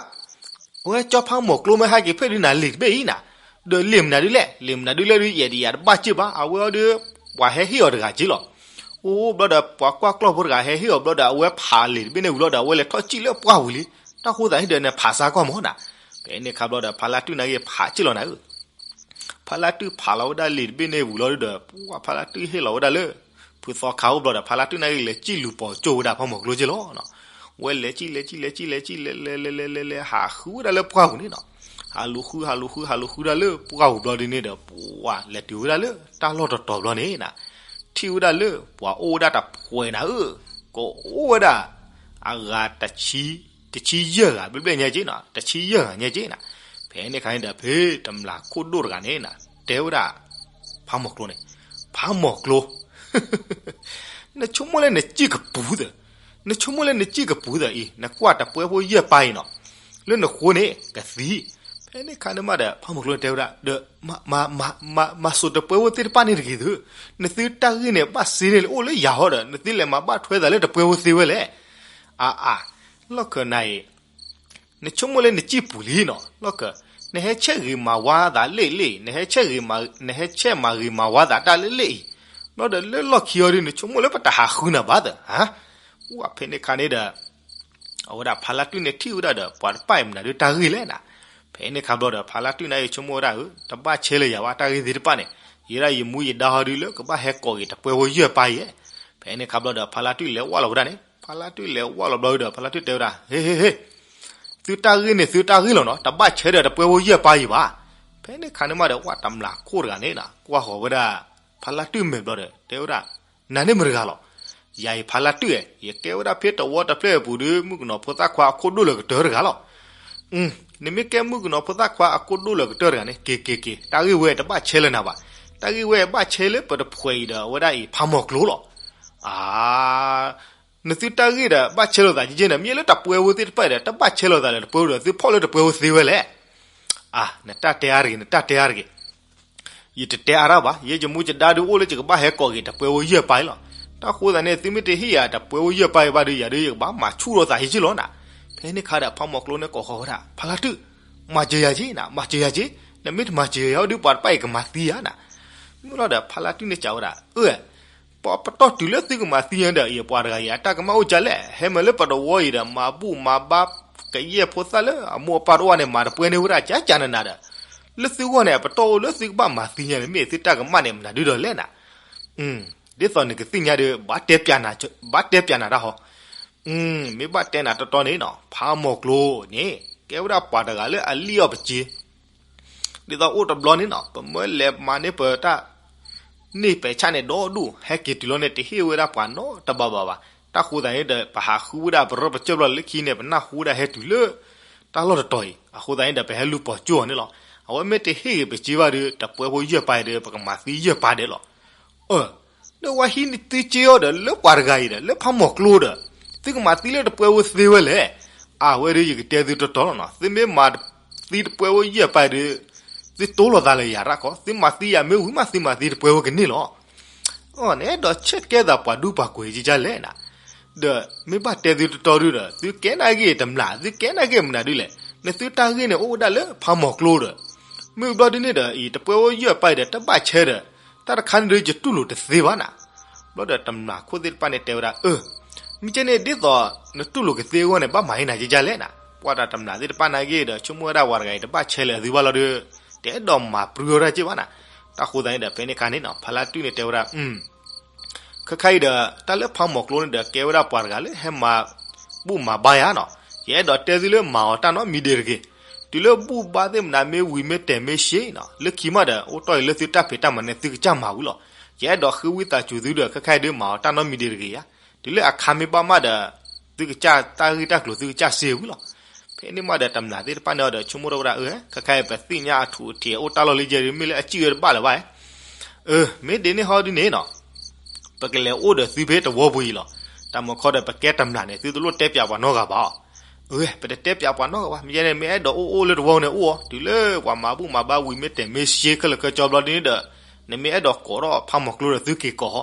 အဝဲကၠီဖးမီၤကျိမ့ၢ်ဟဲက့ၤဖဲဒုးနၤ လံာ်တဘ့ၣ်အံၤနၤ, ဒီးလံာ်မနုၤဒုးလဲၣ်, လံာ်မနုၤဒုးလဲၣ်ဒုး ယဲဒံးယၤတဘၣ်က့ဘၣ် အဝဲအီၤဒီး ပှၤဟဲဟ့ၣ်အီၤတဂၤက့လီၤ. အိၣ်ဘျီဒီး ပှၤကွၢ်ကျီၢ်ဖိတဂၤဟဲဟ့ၣ်အီၤဘျီဒီး အဝဲဖးလံာ်တဘ့ၣ်န့ၣ်ဝံၤလီၤဒီး အဝဲလဲၤထီၣ်စံၣ်လၢပှၢ်ဝံၤလံ. တၢ်ဃိသတးန့ၣ်ဒီး နဖးစါကွၢ်မးနၤ. ဖဲန့ၣ်ခါဘျီဒီး ဖါလါတုၢ်နာ်က့ ဖးက့လီၤနၤဧၢ ဖါလါတုၢ်ဖးလီၤဝဲဒၣ်လံာ်တဘ့ၣ်န့ၣ်ဝံၤလီၤဒီး ပှၤဖါလါတုၢ်ဟ့ၣ်လီၤဝဲဒၣ်လၢ ဖုသီခါအိၣ်ဘျီဒီး ဖါလါတုၢ်နာ်က့ လဲၤစံၣ်လူၤပိာ်ကၠိဝဲဒၣ်ဖးမီၤကျိက့လီၤ. ဝဲလဲၤစံၣ် လဲၤစံၣ် လဲၤစံၣ် လဲၤစံၣ် လဲၤလဲၤလဲၤလဲၤလဲၤ ဟးဃုဝဲဒၣ်လၢပှၢ်ပူၤန့ၣ်နီၤ. ဟးလူၤဃု ဟးလူၤဃု ဟးလူၤဃုဒၣ်လၢပှၢ်ပူၤဘျီဒ်န့ၣ်ဒီး ပှၤလဲၤတုၤဝဲဒၣ်လၢတၢ်လီၢ်တတီၤဘျီန့ၣ်နီၤ. ထံၣ်ဝဲဒၣ်လၢပှၤအိၣ်ဝဲဒၣ်တဖှဲးနၤဧၢ, ကအိၣ်ဝဲဒၣ် အဂၤတဆံ တဆံယဲၢ်ဂၤ ဘျဲၣ်ဘျဲၣ်ညါက့နီၤ, တဆံယဲၢ်ဂၤညါက့နီၤ. ဖဲန့ၣ်ခါန့ၣ်ဒီး ဖဲတမျၢ်ခိၣ်ဒိၣ်တဂၤန့ၣ်နီၤ တဲဝဲဒၣ် ဖးမီၤကျိန့ၣ်, ဖးမီၤကျိ နဆိကမိၣ်လၢနစံၣ်ကပူၤသၢ, နဆိကမိၣ်လၢနစံၣ်ကပူၤသၢအံၤ နကွၢ်တပှဲၤဖိယဲၢ်ပၢ်အံၤနီၤ, လၢနဃိန့ၣ် ကသံ. ဖဲန့ၣ်ခါန့ၣ်မးဒီး ဖးမီၤကျိန့ၣ်တဲဝဲဒၣ် ဒီး မၤစိာ်တပှဲၤဖိသ့ၣ်တဖၣ်န့ၣ်တဂ့ၤသု, နသုတၢ်ဂ့ၢ်န့ၣ် ဘၣ်စ့န့ၣ်လၢအိၣ်လၢယၤဟီဒီး နသုလဲၤမၤဘၣ်ထွဲသးလၢတပှဲၤဖိသ့ဝဲလဲၣ်. အါအါ, လီၢ်ခၢၣ်နၤအံၤ နဆိကမိၣ်လၢနစံၣ်ပူၤလံနီၤ, လီၢ်ခၢၣ်, နဟဲဆဲးဂ့ၤမၤဝါသးလ့ၣ်လ့ၣ်, နဟဲဆဲးဂ့ၤမၤ, နဟဲဆဲးမၤဂ့ၤမၤဝါသးတၢ်လ့ၣ်လ့ၣ်အံၤ, လီၤဒီးလၢလီၢ်ခံအီၤဒုး နဆိကမိၣ်လၢပတဟးဃုနၤဘၣ်သၢ, ဟါ, အိၣ်ဖဲန့ၣ်ခါန့ၣ်ဒီး အဝဲဒၣ်ဖါလါတုၢ်န့ၣ်ထံၣ်ဝဲဒၣ်ဒီး ပှၤတဖၣ်အံၤမနုၤဒုးတၢ်ဂ့ၢ်လဲၣ်နီၤ. ဖဲန့ၣ်ခါဘျီဒီး ဖါလါတုၢ်န့ၣ်အံၤဆိကမိၣ်ဝဲဒၣ်ဧၢ, တဘၣ်ဆဲးလၢယၤဘၣ် တၢ်ဂ့ၢ်သ့ၣ်တဖၣ်န့ၣ်, ယဲဒၣ်ယမူယဒါဟီဒုးလၢကဘၣ်ဟဲကိးက့ၤတပှဲၤဖိယဲၢ်ပၢ်ယဲၢ်. ဖဲန့ၣ်ခါဘျီဒီး ဖါလါတုၢ်လဲၤဝၢ်လီၤဝဲဒၣ်န့ၣ်, ဖါလါတုၢ်လဲၤဝၢ်လီၤဘျီဒီး ဖါလါတုၢ်တဲဝဲဒၣ် ဟ့ဟ့ဟ့, သုတၢ်ဂ့ၢ်န့ၣ် သုတၢ်ဂ့ၢ်လီၤနီၤ, တဘၣ်ဆဲးဒီးတပှဲၤဖိယဲၢ်ပၢ်ယံၤဘၣ်. ဖဲန့ၣ်ခါန့ၣ်မးဒီး ပှၤတမျၢ်ခိၣ်တဂၤန့ၣ်နီၤ ကွၢ်ဃီၤဝဲဒၣ် ဖါလါတုၢ်မဲာ်ဘျီဒီး တဲဝဲဒၣ် နၤန့ၣ်မတၤတဂၤလီၤ. ယၤအံၤဖါလါတုၢ်ဧၢ, ယကဲဝဲဒၣ်ဖဲတဝီတဖျၢၣ်အပူၤဒီး မုၣ်ကနီၤဖိသၣ်ခွါအခိၣ်ဒိၣ်လၢကတၢၢ်တဂၤလီၤ. နမ့ၢ်ကဲမုၣ်ကနီၤဖိသၣ်ခွါအခိၣ်ဒိၣ်လၢကတၢၢ်တဂၤန့ၣ် က့ၤက့ၤက့ၤ, တၢ်ဂ့ၢ်ဝဲတဘၣ်ဆဲးလၢနၤဘၣ်. တၢ်ဂ့ၢ်ဝဲဘၣ်ဆဲးလၢပတဖှဲးအံၤဒီး အဝဲဒၣ်အံၤဖးမီၤကျိလီၤ. အါ နသုတၢ်ဂ့ၢ်ဒီးဘၣ်ဆဲးလိာ်သးက့က့န့ၣ် မ့ၢ်လၢတပှဲၤဖိသ့ၣ်တဖၣ်ဒီး တဘၣ်ဆဲးလိာ်သးလၢတပှဲၤဖိဒီး သုဖီၣ်လၢတပှဲၤဖိသ့ဝဲလဲၣ်. အါ နတၢ်တဲအါတဂ့ၤ နတၢ်တဲအါတဂ့ၤ. ယတတဲအါတၢ်ဘၣ်, ယဲယမူယဒါဒုးအိၣ်လၢယကဘၣ်ဟဲကိးက့ၤတပှဲၤဖိယဲၢ်ပၢ်အံၤလီၤ. တၢ်ဃိသတးန့ၣ် သုမ့ၢ်တဟ့ၣ်ယၤတပှဲၤဖိယဲၢ်ပၢ်အံၤဘၣ်ဒီး ယၤဒုးယကဘၣ်မၤဆူၣ်ထီၣ်သးဟံးက့လီၤနၤ. ဖဲန့ၣ်ခါဒီး ဖးမီၤကျိန့ၣ်ကိးဃီၤဝဲဒၣ် ဖါလါတုၢ်, မၤစၢၤယၤက့နၤ, မၤစၢၤယၤက့, နမ့ၢ်တမၤစၢၤယၤဟီဒုး ပှၤတဖၣ်အံၤကမၤသံယၤနၤ. မ့ၢ်လီၤဒီး ဖါလါတုၢ်န့ၣ်စံးဝဲဒၣ် အၢ ပပတီၢ်တုၤလၢသုကမၤသံညါဒီး ယပှၤတဂၤအံၤ အတၢ်ကမၣ်အိၣ်ကလဲၣ်, ဟဲမၤလၢပတဝီအံၤဒီး မၤဘူၣ်မၤဘါ ကယဲၢ်ဖိသၣ်လၢအမိၢ်အပၢ်တအိၣ်န့ၣ် မၤတပှဲၤန့ၢ်ဝဲဒၣ်ကကနနၤဒီး လၢသုဂီၢ်န့ၣ် အပတီၢ်အိၣ်လၢသုကဘၣ်မၤသံညါန့ၣ် မ့ၢ်သုတၢ်ကမၣ်န့ၣ် မနုၤဒုဒီးလဲၣ်နၤ. ဒ်သိးနကသ့ၣ်ညါဒီး ဘၣ်တဲပၠးနၤတၢ်ဟီ, မ့ၢ်ဘၣ်တဲနၤတီတီန့ၣ်နီၤ ဖးမီၤကျိန့ၣ် ကဲဝဲဒၣ်ပှၤတဂၤလၢအလံၣ်အီၣ်ပစ့, ဒ်သိးအိၣ်တဘျီန့ၣ်နီၤ ပမၢလဲၤမၤန့ၢ်ပတၢ် န့ၢ်ပဲာ်ဆၣ်န့ၣ်ဒီဒူၣ် ဟဲက့ၤတုၤလီၤန့ၣ် တဟ့ၣ်ဝဲဒၣ်ပှၤနီတဘၣ်ဘၣ်ဘၣ်. တၢ်ဃိသးန့ၣ်ဒီး ပဟးဃုဝဲဒၣ်ပရၢပစၢၢ်ဘျီလၢခံန့ၣ် ပနၢ်ဟူဝဲဒၣ်ဟဲတုၤလၢ တၢ်လီၢ်တတီၤအံၤ အဃိသတးန့ၣ်ဒီး ပဟဲလူၤပိာ်ကၠိအီၤန့ၣ်လီၤ. အဝဲမ့ၢ်တဟ့ၣ်ဂ့ၤပစ့ဘၣ်ဒီး တပှဲၤဖိယဲၢ်ပၤအံၤဒီး ပကမၤသံယဲၢ်ပၤဒဲးလီၤ. အၢ လၢဝဲဟံးန့ၢ်သုစ့အီၤဒီး လၢပှၤတဂၤအံၤဒီး လၢဖးမီၤကျိဒီး သုကမၤသံလၢတပှဲၤဖိသ့ဝဲလဲၣ်. အဝဲဒီးယကတဲသုတီတီလီၤနီၤ သုမ့ၢ်မၤသံတပှဲၤဖိယဲၢ်ပၤအံၤဒီး သုတိလိာ်သးလၢယၤတၢ်ခီ သုမၤသံယၤမ့ၢ်ဝံၤမး သုမၤသံတပှဲၤဖိကန့ၢ်လီၤ. အန့ၣ်ဒီးဆဲးကဲသးပှၤဒူပှၤကွဲးကကၢ်လဲၣ်နၤ, ဒီးမ့ၢ်ဘၣ်တဲသုတီတီဒုဒီး သုကဲနာ်က့ၤတမျး သုကဲနာ်က့ၤမနုၤဒ်လဲၣ်, နသုတၢ်ဂ့ၢ်န့ၣ်အိၣ်ဝဲဒၣ်လၢဖးမီၤကျိဒီး မ့ၢ်ဘျီဒ်န့ၣ်ဒီး အံၤတပှဲၤဖိယဲၢ်ပၤအံၤဒီး တဘၣ်ဆဲးဒီး တၢ်တခါန့ၣ်ဒီး ယတူၢ်လိာ်တသ့ဘၣ်နၤ. ဘျီဒီးတမျးခိၣ်သ့ၣ်တဖၣ်န့ၣ်တဲဝဲဒၣ် အၢ မ့ၢ်ကဲန့ၣ်ဒ်သိး နတူၢ်လိာ်ကသ့အဂီၢ်န့ၣ် ဘၣ်မၤဟ့ၣ်နၤကကၢ်လဲၣ်နၤ. ပှၤတမျးသ့ၣ်တဖၣ်နာ်က့ၤဒီး ဆိကမိၣ်ဝဲဒၣ်ပှၤတဂၤအံၤ တဘၣ်ဆဲးလၢအသုဘၣ်လီၤဒီး တအဲၣ်ဒိးမၤပြံအီၤတၢ်က့ၤဘၣ်နၤ. တၢ်ဃိသတးန့ၣ်ဒီး ဖဲန့ၣ်ခါန့ၣ်နီၤ ဖါလါတုၣ်န့ၣ်တဲဝဲဒၣ် ခဲခါအံၤဒီး တၢ်လၢဖးမီၤကျိန့ၣ်ဒီး ကဲဝဲဒၣ်ပှၤတဂၤလၢဟဲမၤဘူၣ်မၤဘါယၤနီၤ. ယအဲၣ်ဒိးတဲသုလၢမၤအီၤတၢ်နီတမံၤဒဲးတဂ့ၤ. တုၤလၢဘူၣ်ဘါသ့ၣ်မနုၤမ့ၢ်ဝံၤမ့ၢ်တဲာ်မ့ၢ်ရှဲနီၤ လၢခံမးဒီး အိၣ်တီၢ်အံၤလၢသုတၢ်ဖံးတၢ်မၤန့ၣ် သုကစၢ်မၤဝံၤလီၤ. ယအဲၣ်ဒိးဃ့ဝံသးစူၤသုဒီး ခဲခါအံၤဒုးမၤအီၤတၢ်နီတမံၤဒဲးတဂ့ၤဧါ. တုၤလၢအခါမ့ၢ်ဘၣ်မးဒီး သုကစၢ်တၢ်ဂ့ၢ်တၢ်ကျိၤသုကစၢ်စ့ဝံၤလီၤ. ဖဲန့ၣ်မးဒီးတမျးသ့ၣ်တဖၣ်န့ၣ်ဒီး ဆိကမိၣ်ထီၣ်ဝဲဒၣ် အၢ ခဲခါအံၤပသ့ၣ်ညါအထူးအထံးအိၣ်တၢ်လီၢ်လံယဲဒီး မ့ၢ်လၢအစံၣ်ဝဲတဘၣ်လၢၤဘၣ်. အၢ မ့ၢ်ဒ်န့ၣ်ဟီဒ်န့ၣ်နီၤ ပကလဲၤအိၣ်ဒီးသုဖဲတဝီပူၤအံၤလီၤ. တၢ်မၤခီဒီးပကဲတမျးန့ၣ် သုတလိၣ်တဲပၠးပှၤနီတဂၤဘၣ်. အၢ ပတတဲပၠးပှၤနီတဂၤဘၣ် မ့ၢ်ယဲန့ၣ် မ့ၢ်အဲၣ်ဒိးအိၣ်အိၣ်လၢတဝီန့ၣ်အိၣ်အီၤ တုၤလၢပှၤမၤဘူၣ်မၤဘါဝံၤမ့ၢ်တဲာ်မ့ၢ်ရှဲခဲလၢာ်ခဲဆ့ဘျီဒ်န့ၣ်ဒီး နမ့ၢ်အဲၣ်ဒိးကိးထီၣ်ဖးမီၤကျိဒီးသုက့ၤကိးဟီ.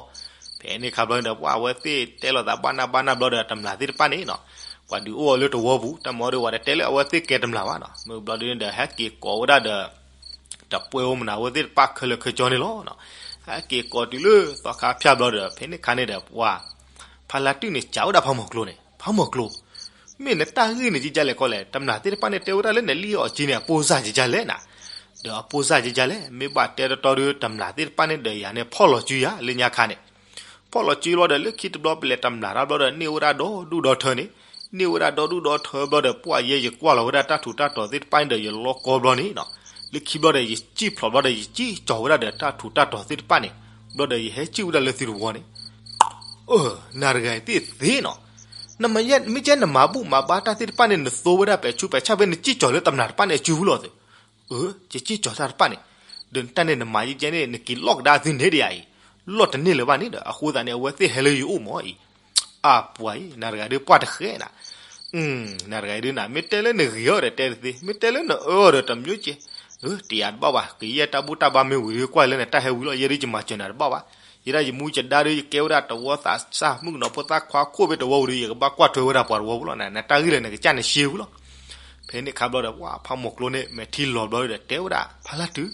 ဖဲန့ၣ်ခါဘျီန့ၣ်ဒီး ပှၤအဝဲသ့ၣ်တဲလိာ်သးဘၣ်နၢ်ဘၣ်နၢ်ဘျီဒီးတမျးသ့ၣ်တဖၣ်န့ၣ်နီၤ ပှၤဒုးအိၣ်အီၤလၢတဝီပူၤ တၢ်မၤဒီးဝဲတတဲလၢအဝဲသ့ၣ်ကဲတမျးဘၣ်နီၤ မ့ၢ်ဘျီဒ်န့ၣ်ဒီး ဟဲက့ၤကိးဝဲဒၣ်ဒီး တပှဲၤဝဲမနုၤအဝဲသ့ၣ်တဖၣ်ခဲလၢာ်ခဲဆ့န့ၣ်လီၤ. ဟဲက့ၤကိးတုၤလၢသီခါဖၠၣ်ဘျီဒီး ဖဲန့ၣ်ခါန့ၣ်ဒီး ပှၤ ဖါလါတုၣ်န့ၣ် စံးဝဲဒၣ်ဖးမီၤကျိန့ၣ် ဖးမီၤကျိ မ့ၢ်နတၢ်ဂ့ၢ်န့ၣ်ကကၢ်လဲၣ်ခီလဲၣ် တမျးသ့ၣ်တဖၣ်န့ၣ် တဲဝဲဒၣ်လၢနလံၣ်အီၣ်က့ၤန့ၣ် အပိၢ်စၢ်ကကၢ်လဲၣ်နၤ. ဒီးအပိၢ်စၢ်ကကၢ်လဲၣ် မ့ၢ်ဘၣ်တဲတီတီဒီး တမျးသ့ၣ်တဖၣ်န့ၣ်ဒီးယၤန့ၣ် ဖီၣ်လီၤစုယၤလၢညါခါန့ၣ် ဖီၣ်လီၤစုဘျီဒီး လၢခံတဘျီပလဲၤတမျးတၢ်ဘျီဒီး န့ၢ်ဝဲဒၣ်ဒီဒူၣ်ဒီထၢန့ၣ်, န့ၢ်ဝဲဒၣ်ဒီဒူၣ်ဒီထၢဘျီဒီး ပှၤယဲယကွၢ်လီၤဝဲဒၣ်တၢ်ထူးတၢ်တီၤသ့ၣ်တဖၣ်န့ၣ်ဒီး ယလီကီဘျီန့ၣ်နီၤ, လၢခံဘျီဒီး ယစံၣ်ဖျိးဘျီဒီး ယစံၣ်ကၠီၤဝဲဒၣ်ဒီးတၢ်ထူးတၢ်တီၤသ့ၣ်တဖၣ်န့ၣ်, ဘျီဒီးယဟဲစံၣ်ဝဲဒၣ်လၢသုတဝီန့ၣ် အၢ နၤတဂၤအံၤသ့ၣ်သ့နီၤ, နမ့ၢ်ကဲနမၤဘူၣ်မၤဘါတၢ်သ့ၣ်တဖၣ်န့ၣ် နသိဝဲဒၣ်ပဲာ်ဆူးပဲာ်ဆၣ်ဖဲနစံၣ်ကၠီၤလၢတမျးတဖၣ်န့ၣ်အစုပူၤလီၤသ့ အၢ ယစံၣ်ကၠီၤတၢ်တဖၣ်န့ၣ်, ဒီးတၢ်န့ၣ်နမၤယကဲန့ၣ် နက့ၤလီၢ်ကဒါသုန့ၣ်ဒံးဧါအံၤ, လီၢ်တန့ၢ်လၢၤဘၣ်န့ၣ်ဒီး အဃိသတးန့ၣ် အဝဲသ့ၣ်ဟဲလၢယအိၣ်မးအံၤ, အပှၤအံၤ နၤတဂၤဒုးပှၢ်တဃဲနၤ, နၤတဂၤဒုးနၤ မ့ၢ်တဲလၢနဂ့ၤအီၤဒီးတဲတသ့, မ့ၢ်တဲလၢနအၢအီၤဒီးတမျိုးကဲ, အၢ တယၤတဘၣ်ဘၣ်, ကယဲၢ်တၢ်ဘူၣ်တၢ်ဘါမ့ၢ်ဝံၤဒီး ကွၢ်လၢနတၢ်ဟဲဝံၤလီၤ, ယဲဒုးယမၤစၢၤနၤတဘၣ်ဘၣ်, ယဲဒၣ်ယမူယဒါဒုး ယကဲဝဲဒၣ်တဝီသးစၢ် မုၣ်ကနီၤဖိသၣ်ခွါခိၣ်ဖဲတဝီဝံၤဒီး ယကဘၣ်ကွၢ်ထွဲဝဲဒၣ်ပှၤတဝီပူၤလီၤ, နတၢ်ဂ့ၢ်လၢနကစၢ်န့ၣ်ရှဲဝံၤလီၤ. ဖဲန့ၣ်ခါဘျီဒီး ပှၤဖးမီၤကျိန့ၣ် မဲာ်ထံလီၤဘျီဒီး တဲဝဲဒၣ်ဖါလါတုၤ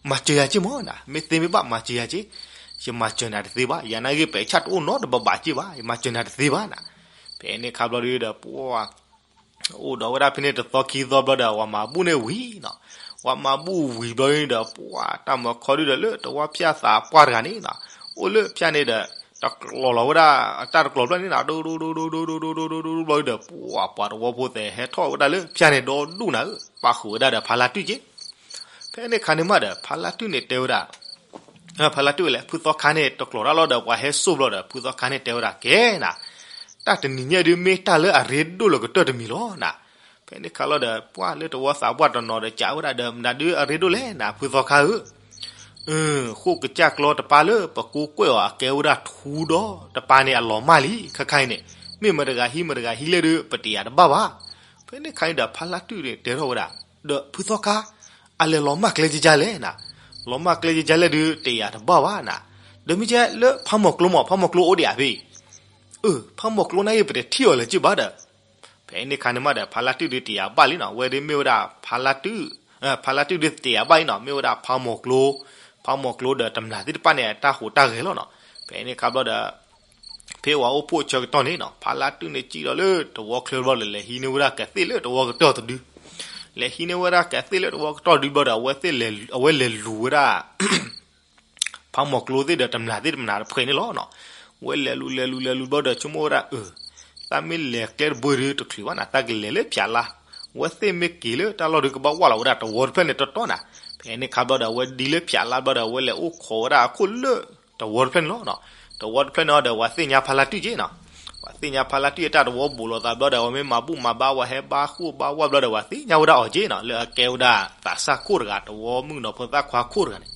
မၤစၢၤယၤက့မးနၤ, မ့ၢ်သ့မ့ၢ်ဘၣ်မၤစၢၤယၤက့, ယမၤစၢၤနၤတသ့ဘၣ်, ယၤနာ်ဂ့ၢ်ပဲာ်ဆၣ်တအိၣ်နီတဘၣ်ဘၣ်က့ဘၣ်, ယမၤစၢၤနၤတသ့ဘၣ်နၤ. ဖဲန့ၣ်ခါဘျီဒီး ပှၤ အိၣ်ဒီးဝဲဒၣ်ဖဲန့ၣ်တသီခံသီဘျီဒီး ပှၤမၤဘူၣ်န့ၣ်ဝံၤနီၤ, ပှၤမၤဘူၣ်ဝံၤဘျီန့ၣ်ဒီး ပှၤတၢ်မၤခီဒုဒီးလၢတဝီဖၠၣ်သးပှၢ်တဂၤန့ၣ်နီၤ, အိၣ်လၢဖၠၣ်န့ၣ်ဒီး တကျိၤလီၤဝဲဒၣ် တၢ်တကျိၤဘျီန့ၣ်နီၤ, ဒိၣ်ဒိၣ်ဒိၣ်ဒိၣ်ဒိၣ်ဒိၣ်ဒိၣ်ဒိၣ်ဒိၣ်ဒိၣ်ဒိၣ်ဒိၣ်ဒိၣ်ဒိၣ်ဘျီဒီး ပှၤပှၤတဝီဖိသဲးဟဲထီၣ်ဝဲဒၣ်လၢဖၠၣ်န့ၣ်ဒီဒူၣ်နၤဧၢ, ပာ်ဃုာ်ဝဲဒၣ်ဒီးဖါလါတုၣ်က့. ဖဲန့ၣ်ခါန့ၣ်မးဒီး ဖါလါတုၣ်န့ၣ်တဲဝဲဒၣ် ဖါလါတုၣ်ဝဲလဲၣ် ဖုသီခါန့ၣ်တကျိၤတၢ်လီၤဒီး ပှၤဟဲစိၣ်ဘျီဒီး ဖုသီခါန့ၣ်တဲဝဲဒၣ်ကဲနၤ, တၢ်တနံၤညါဒုးမ့ၢ်တၢ်လၢအရ့ဒိၣ်လၢကတၢၢ်တမံၤလီၤနၤ. ဖဲန့ၣ်ခါလီၤဒီး ပှၤလၢတဝီသးပှၢ်တနီၤဒီး စံးဝဲဒၣ်ဒီးမနုၤဒုးအရ့ဒိၣ်လဲၣ်နၤ ဖုသီခါဧၢ ဃိၣ်ကစၢ်ကျီတပၤလၢပကိးကွဲးအီၤအကဲဝဲဒၣ်ထူဒီတပၤန့ၣ် အလီၤမၢ်လံ ခဲခါအံၤန့ၣ်, မ့ၢ်မတဂၤဟံးမတဂၤဟံးလဲၣ်ဒုး ပတယာ်တဘၣ်ဘၣ်. ဖဲန့ၣ်ခါအံၤဒီး ဖါလါတုၣ်န့ၣ်တဲထီၣ်ဝဲဒၣ်, ဒီးဖုသီခါ အလဲၤလီၤမၢ်ကျဲကကၢ်လဲၣ်နၤ, လီၤမၢ်ကျဲကကၢ်လဲၣ်ဒုး တယာ်တဘၣ်ဘၣ်နၤ, ဒီးမ့ၢ်ကဲလၢဖးမီၤကျိမး ဖးမီၤကျိအိၣ်ဒံးဧါဖဲအံၤ, အၢ ဖးမီၤကျိနာ်ဂ့ၢ်ပတထံၣ်အီၤလၢၤက့ဘၣ်ဒီး ဖဲန့ၣ်ခါန့ၣ်မးဒီး ဖါလါတုၣ်ဒုးတယာ်ဘၣ်လံနီၤ, ဝဲဒုးမ့ၢ်ဝဲဒၣ်ဖါလါတုၣ်, ဖါလါတုၣ်ဒုးတယာ်ဘၣ်အံၤနီၤ, မ့ၢ်ဝဲဒၣ်ဖးမီၤကျိ, ဖးမီၤကျိဒီးတမျးသ့ၣ်တဖၣ်န့ၣ် တၢ်ဟူးတၢ်ဂဲၤလီၤနီၤ. ဖဲန့ၣ်ခါဘျီဒီး ဖဲဝဲအိၣ်ဖှိၣ်ဆၢကတီၢ်န့ၣ်နီၤ, ဖါလါတုၣ်န့ၣ်စံၣ်ဒီးလၢတဝီချၢဘျီဒီး လဲၤဟံးန့ၢ်ဝဲဒၣ်ကသ့ၣ်လၢတဝီကတီၢ်တဒု, လဲၤဟံးန့ၢ်ဝဲဒၣ်ကသ့ၣ်လၢတဝီကတီၢ်တဒုဘျီဒီး အဝဲသ့ၣ်လဲၤ, အဝဲလဲၤလူၤဝဲဒၣ် ဖးမီၢ်ကျိသ့ၣ်ဒီးတမျၢ်သ့ၣ်တမျၢ်တဖှဲးန့ၣ်လီၤနီၤ. ဝဲလဲၤလူၤလဲၤလူၤလဲၤလူၤဘျီဒီး ဆိကမိၣ်ဝဲဒၣ် အၢ သးမ့ၢ်လဲၤကျဲတဘိဒီး တချုးဘၣ်နၤ သးကလဲၤလၢဖၠးလါ, ဝဲသ့ၣ်မ့ၢ်က့ၤလၢတၢ်လီၢ်ဒီး ကဘၣ်ဝၢ်လီၤဝဲဒၣ်တဝီတဖျၢၣ်န့ၣ်တီတီနၤ. ဖဲန့ၣ်ခါဘျီဒီး အဝဲဒ်လၢဖၠးလါဘျီဒီး အဝဲလဲၤအိၣ်ခိးဝဲဒၣ်အခိၣ်လၢတဝီတဖျၢၣ်န့ၣ်လီၤ. တဝီတဖျၢၣ်န့ၣ်ဒီး ပှၤသ့ၣ်ညါဖါလါတုၢ်က့နီၤ. ပှၤသ့ၣ်ညါဖါလါတုၢ်အတၢ်တဝီဘူးလိာ်သးဘျီဒီး အဝဲမ့ၢ်မၤဘူၣ်မၤဘါ ဝဲဟဲဘါဃိၣ်ဘါဝၣ်ဘျီဒီး ပှၤသ့ၣ်ညါဝဲဒၣ်အီၤက့နီၤ, လၢအကဲဝဲဒၣ်သးစၢ်ခိၣ်တဂၤ တဝီမုၣ်ကနီၤဖိသၣ်ခွါခိၣ်တဂၤန့ၣ်.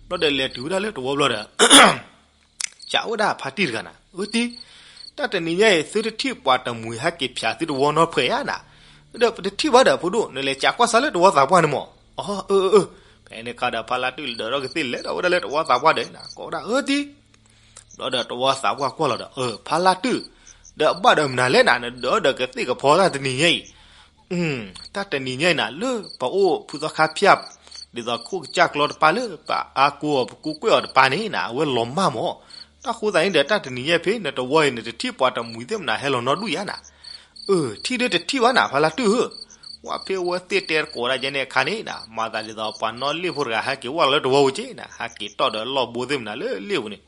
ဘျီဒီးလဲၤတုၤဝဲဒၣ်လၢတဝီဘျီဒီး စံးဝဲဒၣ်ဖါတံၢ်တဂၤနၤ, အၢတံၢ်, တၢ်တနံၤညါအံၤ သုတထံၣ်ပှၤတမှံၤဟဲက့ၤဖၠးသုတဝီနီတဖှဲးဧါနၤ, ဒီးပတထံၣ်ဘၣ်ဒီးဖိဒိၣ် နလဲၤကးကွၢ်စၢ်လၢတဝီသးပှၢ်န့ၣ်မး. အၢ အၢ အၢ. ဖဲန့ၣ်ခါဒီး ဖါလါတုၢ်ဒၢးထီၣ်ကသ့ၣ်လဲၤဒီးဝဲဒၣ်လၢတဝီသးပှၢ်ဒီးနၤ ကိးဝဲဒၣ် အၢတံၢ်. ဘျီဒီးတဝီသးပှၢ်ကွၢ်လီၤဒီး အၢ ဖါလါတုၢ်, ဒီးအဘၣ်ဒီးမနုၤလဲၣ်နၤ နဒၢးဒီးကသ့ၣ်ကဖီတၢ်တနံၤညါအံၤ တၢ်တနံၤညါအံၤနၤ လၢပအိၣ်ဖုသီခါဖၠၣ် ဒ်သိးခိၣ်ကစၢ်ကျီတပၤလၢပအါကိးအီၤ ပကူကွဲၢ်အီၤတပၤန့ၣ်နၤ အဝဲလီၤမၢ်မး. တၢ်ဃိသတးန့ၣ်ဒီး တၢ်တနံၤညါဖဲနတဝီအံၤ နတထံၣ်ပှၤတမှံၤသ့ၣ်မနၤဟဲလီၤနီတဒူၣ်ဧါနၤ. အၢ ထံၣ်ဒၢတထံၣ်ဘၣ်နၤ ဖါလါတုၢ်ဧၢ. ဝဲဖဲအဝဲသ့ၣ်တဲကိးဒၣ်ကဲန့ၣ်အခါန့ၣ်နၤ မၤသးဒ်သိးပှၤနီၣ်လ့ၣ်ဖိတဂၤဟဲက့ၤဝဲလီၤလၢတဝီပူၤက့နၤ ဟဲက့ၤတီၢ်ဒီးလီၢ်ဘိသ့ၣ်မနၤလၢလ့ၣ်ပူၤန့ၣ်.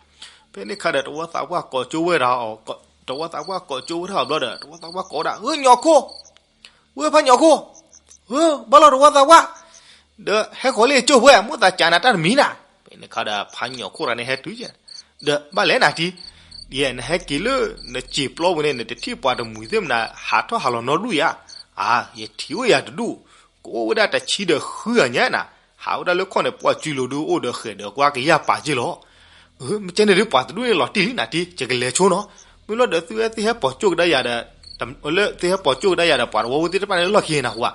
ဖဲန့ၣ်ခါဒီးတဝီသးပှၢ်ကိးကၠိဝဲဒၣ်အီၤ တဝီသးပှၢ်ကိးကၠိဝဲဒၣ်အီၤဘျီဒီး တဝီသးပှၢ်ကိးဝဲဒၣ် အၢ ညီခိၣ်, ဝဲဖါညီခိၣ်, အၢ ဘၣ်လီၤတဝီသးပှၢ်, ဒီးဟဲဃီၤလၢကၠိဝဲ မိၣ်သးကးနၤတၢ်တမံၤနၤ. ဖဲန့ၣ်ခါဒီးဖါညီခိၣ်တဂၤန့ၣ်ဟဲတုၤကဲ ဒီးဘၣ်လဲၣ်နၤတံၢ်, ယဲ နဟဲက့ၤလၢနစံာ်ပျီပူၤန့ၣ် နတထံၣ်ပှၤတမှံၤသ့ၣ်မနၤ ဟးထီၣ်ဟးလီၤနီတဒူၣ်ဧါ. အါ ယထံၣ်ဝဲယၤတဒူၣ်, ကအိၣ်ဝဲဒၣ်တဆံဒီးဃုဂၤညါနၤ, ဟးဝဲဒၣ်လၢခီၣ်န့ၣ် ပှၢ်စုလိၤဒုးအိၣ်ဒီးဃဲၤဒီးကွၢ်ကယၢ်ပာ်က့လီၤ. အၢ မ့ၢ်ကဲန့ၣ်ဒုး ပှၤတဒူၣ်န့ၣ်လီၤတံၢ်လံနၤတံၢ် ယကလဲၤဆိနီၤ. မ့ၢ်လီၤဒီးသုဝဲသ့ၣ်ဟဲပိာ်ကၠိကဒါယၤဒီး လၢသုဟဲပိာ်ကၠိကဒါယၤဒီး ပှၤတဝီဝဲသ့ၣ်တဖၣ်န့ၣ်လီၢ်ခံနၤဟူဧါ.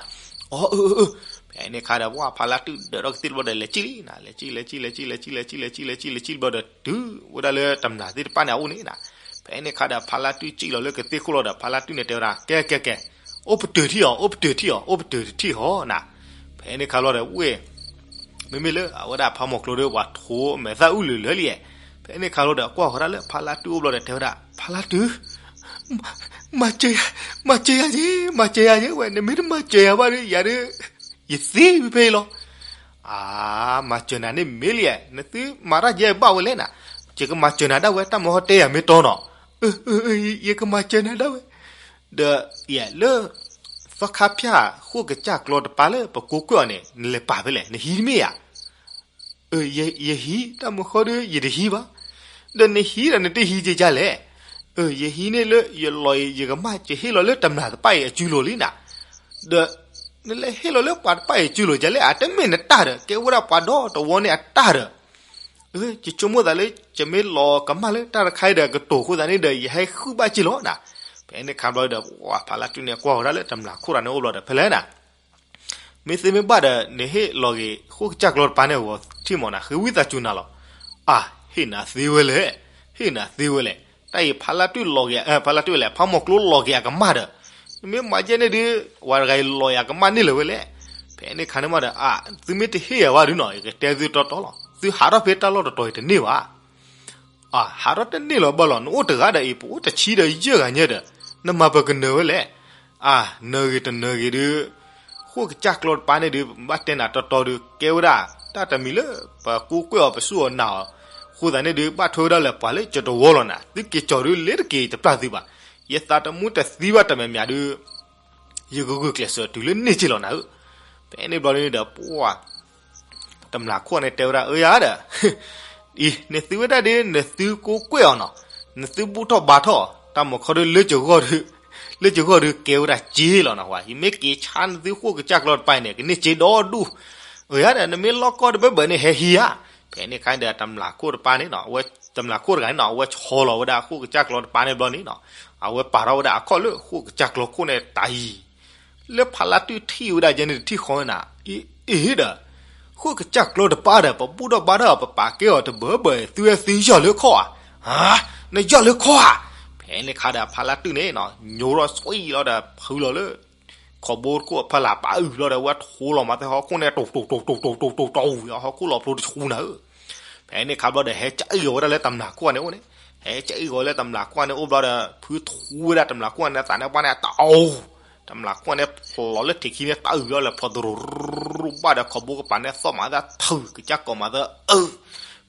အၢ အၢ အၢ ဖဲန့ၣ်ခါဒီး ပှၤဖါလါတုၢ်ဒၢးထီၣ်ကသ့ၣ်တဘျီဒီး လဲၤကံၣ်လံနၤ လဲၤကံၣ် လဲၤကံၣ် လဲၤကံၣ် လဲၤကံၣ် လဲၤကံၣ် လဲၤကံၣ် လဲၤကံၣ် လဲၤကံၣ်ဘျီဒီး တုၤဝဲဒၣ်လၢတမျၢ်သ့ၣ်တဖၣ်န့ၣ်အအိၣ်န့ၣ်နၤ. ဖဲန့ၣ်ခါဒီး ဖါလါတုၢ်ကံၣ်လီၤလၢကသ့ၣ်ခိၣ်လီၤဒီး ဖါလါတုၢ်န့ၣ်တဲဝဲဒၣ် ကဲ ကဲ ကဲ အိၣ်ပတုာ်ထံၣ်အီၤ အိၣ်ပတုာ်ထံၣ်အီၤ အိၣ်ပတုာ်တထံၣ်အီၤနၤ. ဖဲန့ၣ်ခါလီၤဒီးဝ့ၢ် မ့မ့ၢ်လၢအဝဲဒၣ်ဖးမီၤကျိဒီး ပှၤထိးမဲာ်သၣ်အုၣ်လၢာ်လၢာ်လံ. ဖဲန့ၣ်ခါလီၤဒီး ကွၢ်ဃီၤဒၣ်လၢဖါလါတုၢ်အိၣ်ဘျီဒီး တဲဝဲဒၣ် ဖါလါတုၢ်, မၤစၢၤယၤ, မၤစၢၤယၤက့, မၤစၢၤယၤက့ဝဲ, နမ့ၢ်တမၤစၢၤယၤဘၣ်ဒီး ယၤဒီး ယသံဖဲအံၤလီၤ. အါ, မၤစၢၤနၤန့ၣ်မ့ၢ်လံ, နသုမၤတၢ်ယဲဘၣ်ဝဲလဲၣ်နၤ, ယကမၤစၢၤနၤဒၣ်ဝဲ တၢ်မၤဟီတဲယၤမ့ၢ်တီနီၤ, ယကမၤစၢၤနၤဒၣ်ဝဲ. ဒီးယဲလၢ သီခါဖၠၣ်ဃိၣ်ကစၢ်ကျီတပၤလၢပကိးကွဲၢ်အီၤန့ၣ် နလဲၤပာ်ဖဲလဲၣ်, နဟံးတမ့ၢ်ဧါ. ယဟံး, တၢ်မုၢ်ဃီဒီး ယတဟံးဘၣ်. ဒီးနဟံးဒီးနတဟံးကကလဲၣ်. ယဟံးန့ၢ်လၢယလီၤအံၤ ယကမၣ်ကဟ့ၣ်လီၤလၢတမျၢ်တပၣ်အံၤအစုလိၤလံနၤ. ဒီးနလဲၤဟ့ၣ်လီၤလၢပှၤတပၣ်အံၤအစုလိၤကလဲၣ်, အတမ့ၢ်နတၢ်ဒီး ကဲဝဲဒၣ်ပှၤဒီတဝီန့ၣ်အတၢ်ဒီး ယဆိကမိၣ်သးလၢ ယမ့ၢ်လီၤကမၣ်လၢတၢ်တခါအံၤဒီး ကတိၤဃိသးန့ၣ်ဒီး ယဟဲဃုဘၣ်က့လီၤနၤ. ဖဲန့ၣ်ခါဘျီဒီး ပှၤဖါလါတုၢ်န့ၣ် ကွၢ်ဃီၤဒၣ်လၢတမျၢ်ခိၣ်တဂၤန့ၣ်အိၣ်ဘျီဒီး ဖဲလဲၣ်နၤ, မ့ၢ်သ့မ့ၢ်ဘၣ်ဒီး နဟ့ၣ်လီၤက့ၤဃိၣ်ကစၢ်ကျီတပၤန့ၣ်အဂီၢ် ထံၣ်မးနၤ, ဃ့ဝံသးစူၤနၤလီၤ. အါ, ဟ့ၣ်နၤသ့ဝဲလဲၣ်, ဟ့ၣ်နၤသ့ဝဲလဲၣ်. တၢ်အံၤဖါလါတုၢ်လီၤက့ၤ, ဖါလါတုၢ်ဝဲလဲၣ်, ဖးမီၤကျိလီၤက့ၤအကမၣ်ဒီး နမ့ၢ်မၤယဲၢ်န့ၣ်ဒုး ပှၤတဂၤအံၤလီၤယၤကမၣ်န့ၢ်လၢၤဝဲလဲၣ်. ဖဲန့ၣ်ခါန့ၣ်မးဒီး အါ, သုမ့ၢ်တဟ့ၣ်ယၤဘၣ်ဒုးနီၤ, ယကတဲသုတီတီလီၤ. သုဟးထီၣ်ဖဲတၢ်လီၢ်တတီၤအံၤတန့ၢ်ဘၣ်. အါ, ဟးထီၣ်တန့ၢ်လီၤဘၣ်လီၤ, နအိၣ်တဂၤဒီးအံၤ ပအိၣ်တဆံဒီးယဲၢ်ဂၤညါဒီး နမၤပကနၢၤဝဲလဲၣ်. အါ, နၢၤဂ့ၤတနၢၤဂ့ၤဒုး ဃိၣ်ကစၢ်ကျီတပၤန့ၣ်ဒုး ဘၣ်တဲနၤတီတီဒုး ကဲဝဲဒၣ် တၢ်တမံၤလၢ ပကူကွဲၢ်အီၤပစူၢ်အီၤနာ်အီၤ, အဃိသတးန့ၣ်ဒုး ဘၣ်ထွဲဝဲဒၣ်လၢပှၤလၢကတဝီလီၤနၤ, သုက့ၤကၠီၤဒုး လဲၤတက့ၤတပျၢ်သုဘၣ်. ယသးတမူတသံဘၣ်တမံၤမံၤဒုး ယကဂုာ်ကျဲးစၢးတုၤလၢန့ၢ်က့လီၤနၤဧၢ. ဖဲန့ၣ်ဘျီန့ၣ်ဒီး ပှၤ တမျၢ်ခိၣ်န့ၣ်တဲဝဲဒၣ် အၢယၤဒီး အံၤ နသုဝဲဒၣ်ဒုး နသုကူကွဲၢ်အီၤနီၤ, နသုဘူၣ်ထီၣ်ဘါထီၣ်, တၢ်မုၢ်ခီဒုး လၢကဂီၢ်ဒုး လၢကဂီၢ်ဒုးကဲဝဲဒၣ်က့လီၤနၤဝဲ, ယမ့ၢ်က့ၤဆါနသုဃိၣ်ကစၢ်ကျီတပၤအံၤန့ၣ် ကန့ၢ်က့ဒီဒူၣ်. အၢယၤဒီး နမ့ၢ်လီၢ်ကီၢ်တဘၢဘၢန့ၣ် ဟဲဟံးဧါ. ဖဲန့ၣ်ခါဒီး တမျၢ်ခိၣ်တပၤန့ၣ်နီၤ, အဝဲ တမျၢ်ခိၣ်တဂၤန့ၣ်နီၤ, အဝဲဆီလီၤဝဲဒၣ်ဃိၣ်ကစၢ်ကျီတပၤန့ၣ်ဘျီန့ၣ်နီၤ, အဝဲပာ်ထီၣ်ဝဲဒၣ်အခီၣ်လၢဃိၣ်ကစၢ်ကျီခိၣ်န့ၣ်တၢ်အံၤ လၢဖါလါတုၢ်ထံၣ်ဝဲဒၣ်ယဲန့ၣ်တထံၣ်ဃီနၤ, အ့ အ့ဒီး ဃိၣ်ကစၢ်ကျီတပၤဒီး ပဘူၣ်ထီၣ်ဘါထီၣ် ပပာ်ကဲအီၤတဘၢဘၢ သုဝဲသုယီၢ်လၢခီၣ်ဧါ, နယီၢ်လၢခီၣ်ဧါ. ဖဲန့ၣ်ခါဒီး ဖါလါတုၢ်န့ၣ်နီၤ ညိထီၣ်ဆွံလီၤဒီး ဖုလီၤလၢ ခီၣ်ဘိတခိၣ်အဖီလာ်ပာ်အုၣ်လီၤဒီး ဝဲထိလီၤမၤသ့ဟီၣ်ခိၣ်န့ၣ် တိၢ်တိၢ်တိၢ်တိၢ်တိၢ်တိၢ်တိၢ်ဝံၤ ဟီၣ်ခိၣ်လီၤဖျိတဆူနၤဧၢ. ဖဲန့ၣ်ခါဘျီဒီး ဟဲကၠၢအံၣ်ဂီၤဝဲဒၣ်လၢတမျၢ်ခိၣ်န့ၣ်အိၣ်န့ၣ်, ဟဲကၠၢအံၣ်ဂီၤလၢတမျၢ်ခိၣ်န့ၣ်အိၣ်ဘျီဒီး ဖုထိဝဲဒၣ်တမျၢ်ခိၣ်န့ၣ် သးန့ၣ်ပှၢ်န့ၣ်တအိၣ်, တမျၢ်ခိၣ်န့ၣ်ဖျိလီၤလၢထံးခံန့ၣ် တၢ်အုၣ်လီၤလဲၤဖျိတရူၢ်ရူၢ်ဘၣ်ဒီး ခီၣ်ဘိကပၤန့ၣ်သီၣ်မၤသးထုး ကစၢ်ကိးမၤသးအုၣ်.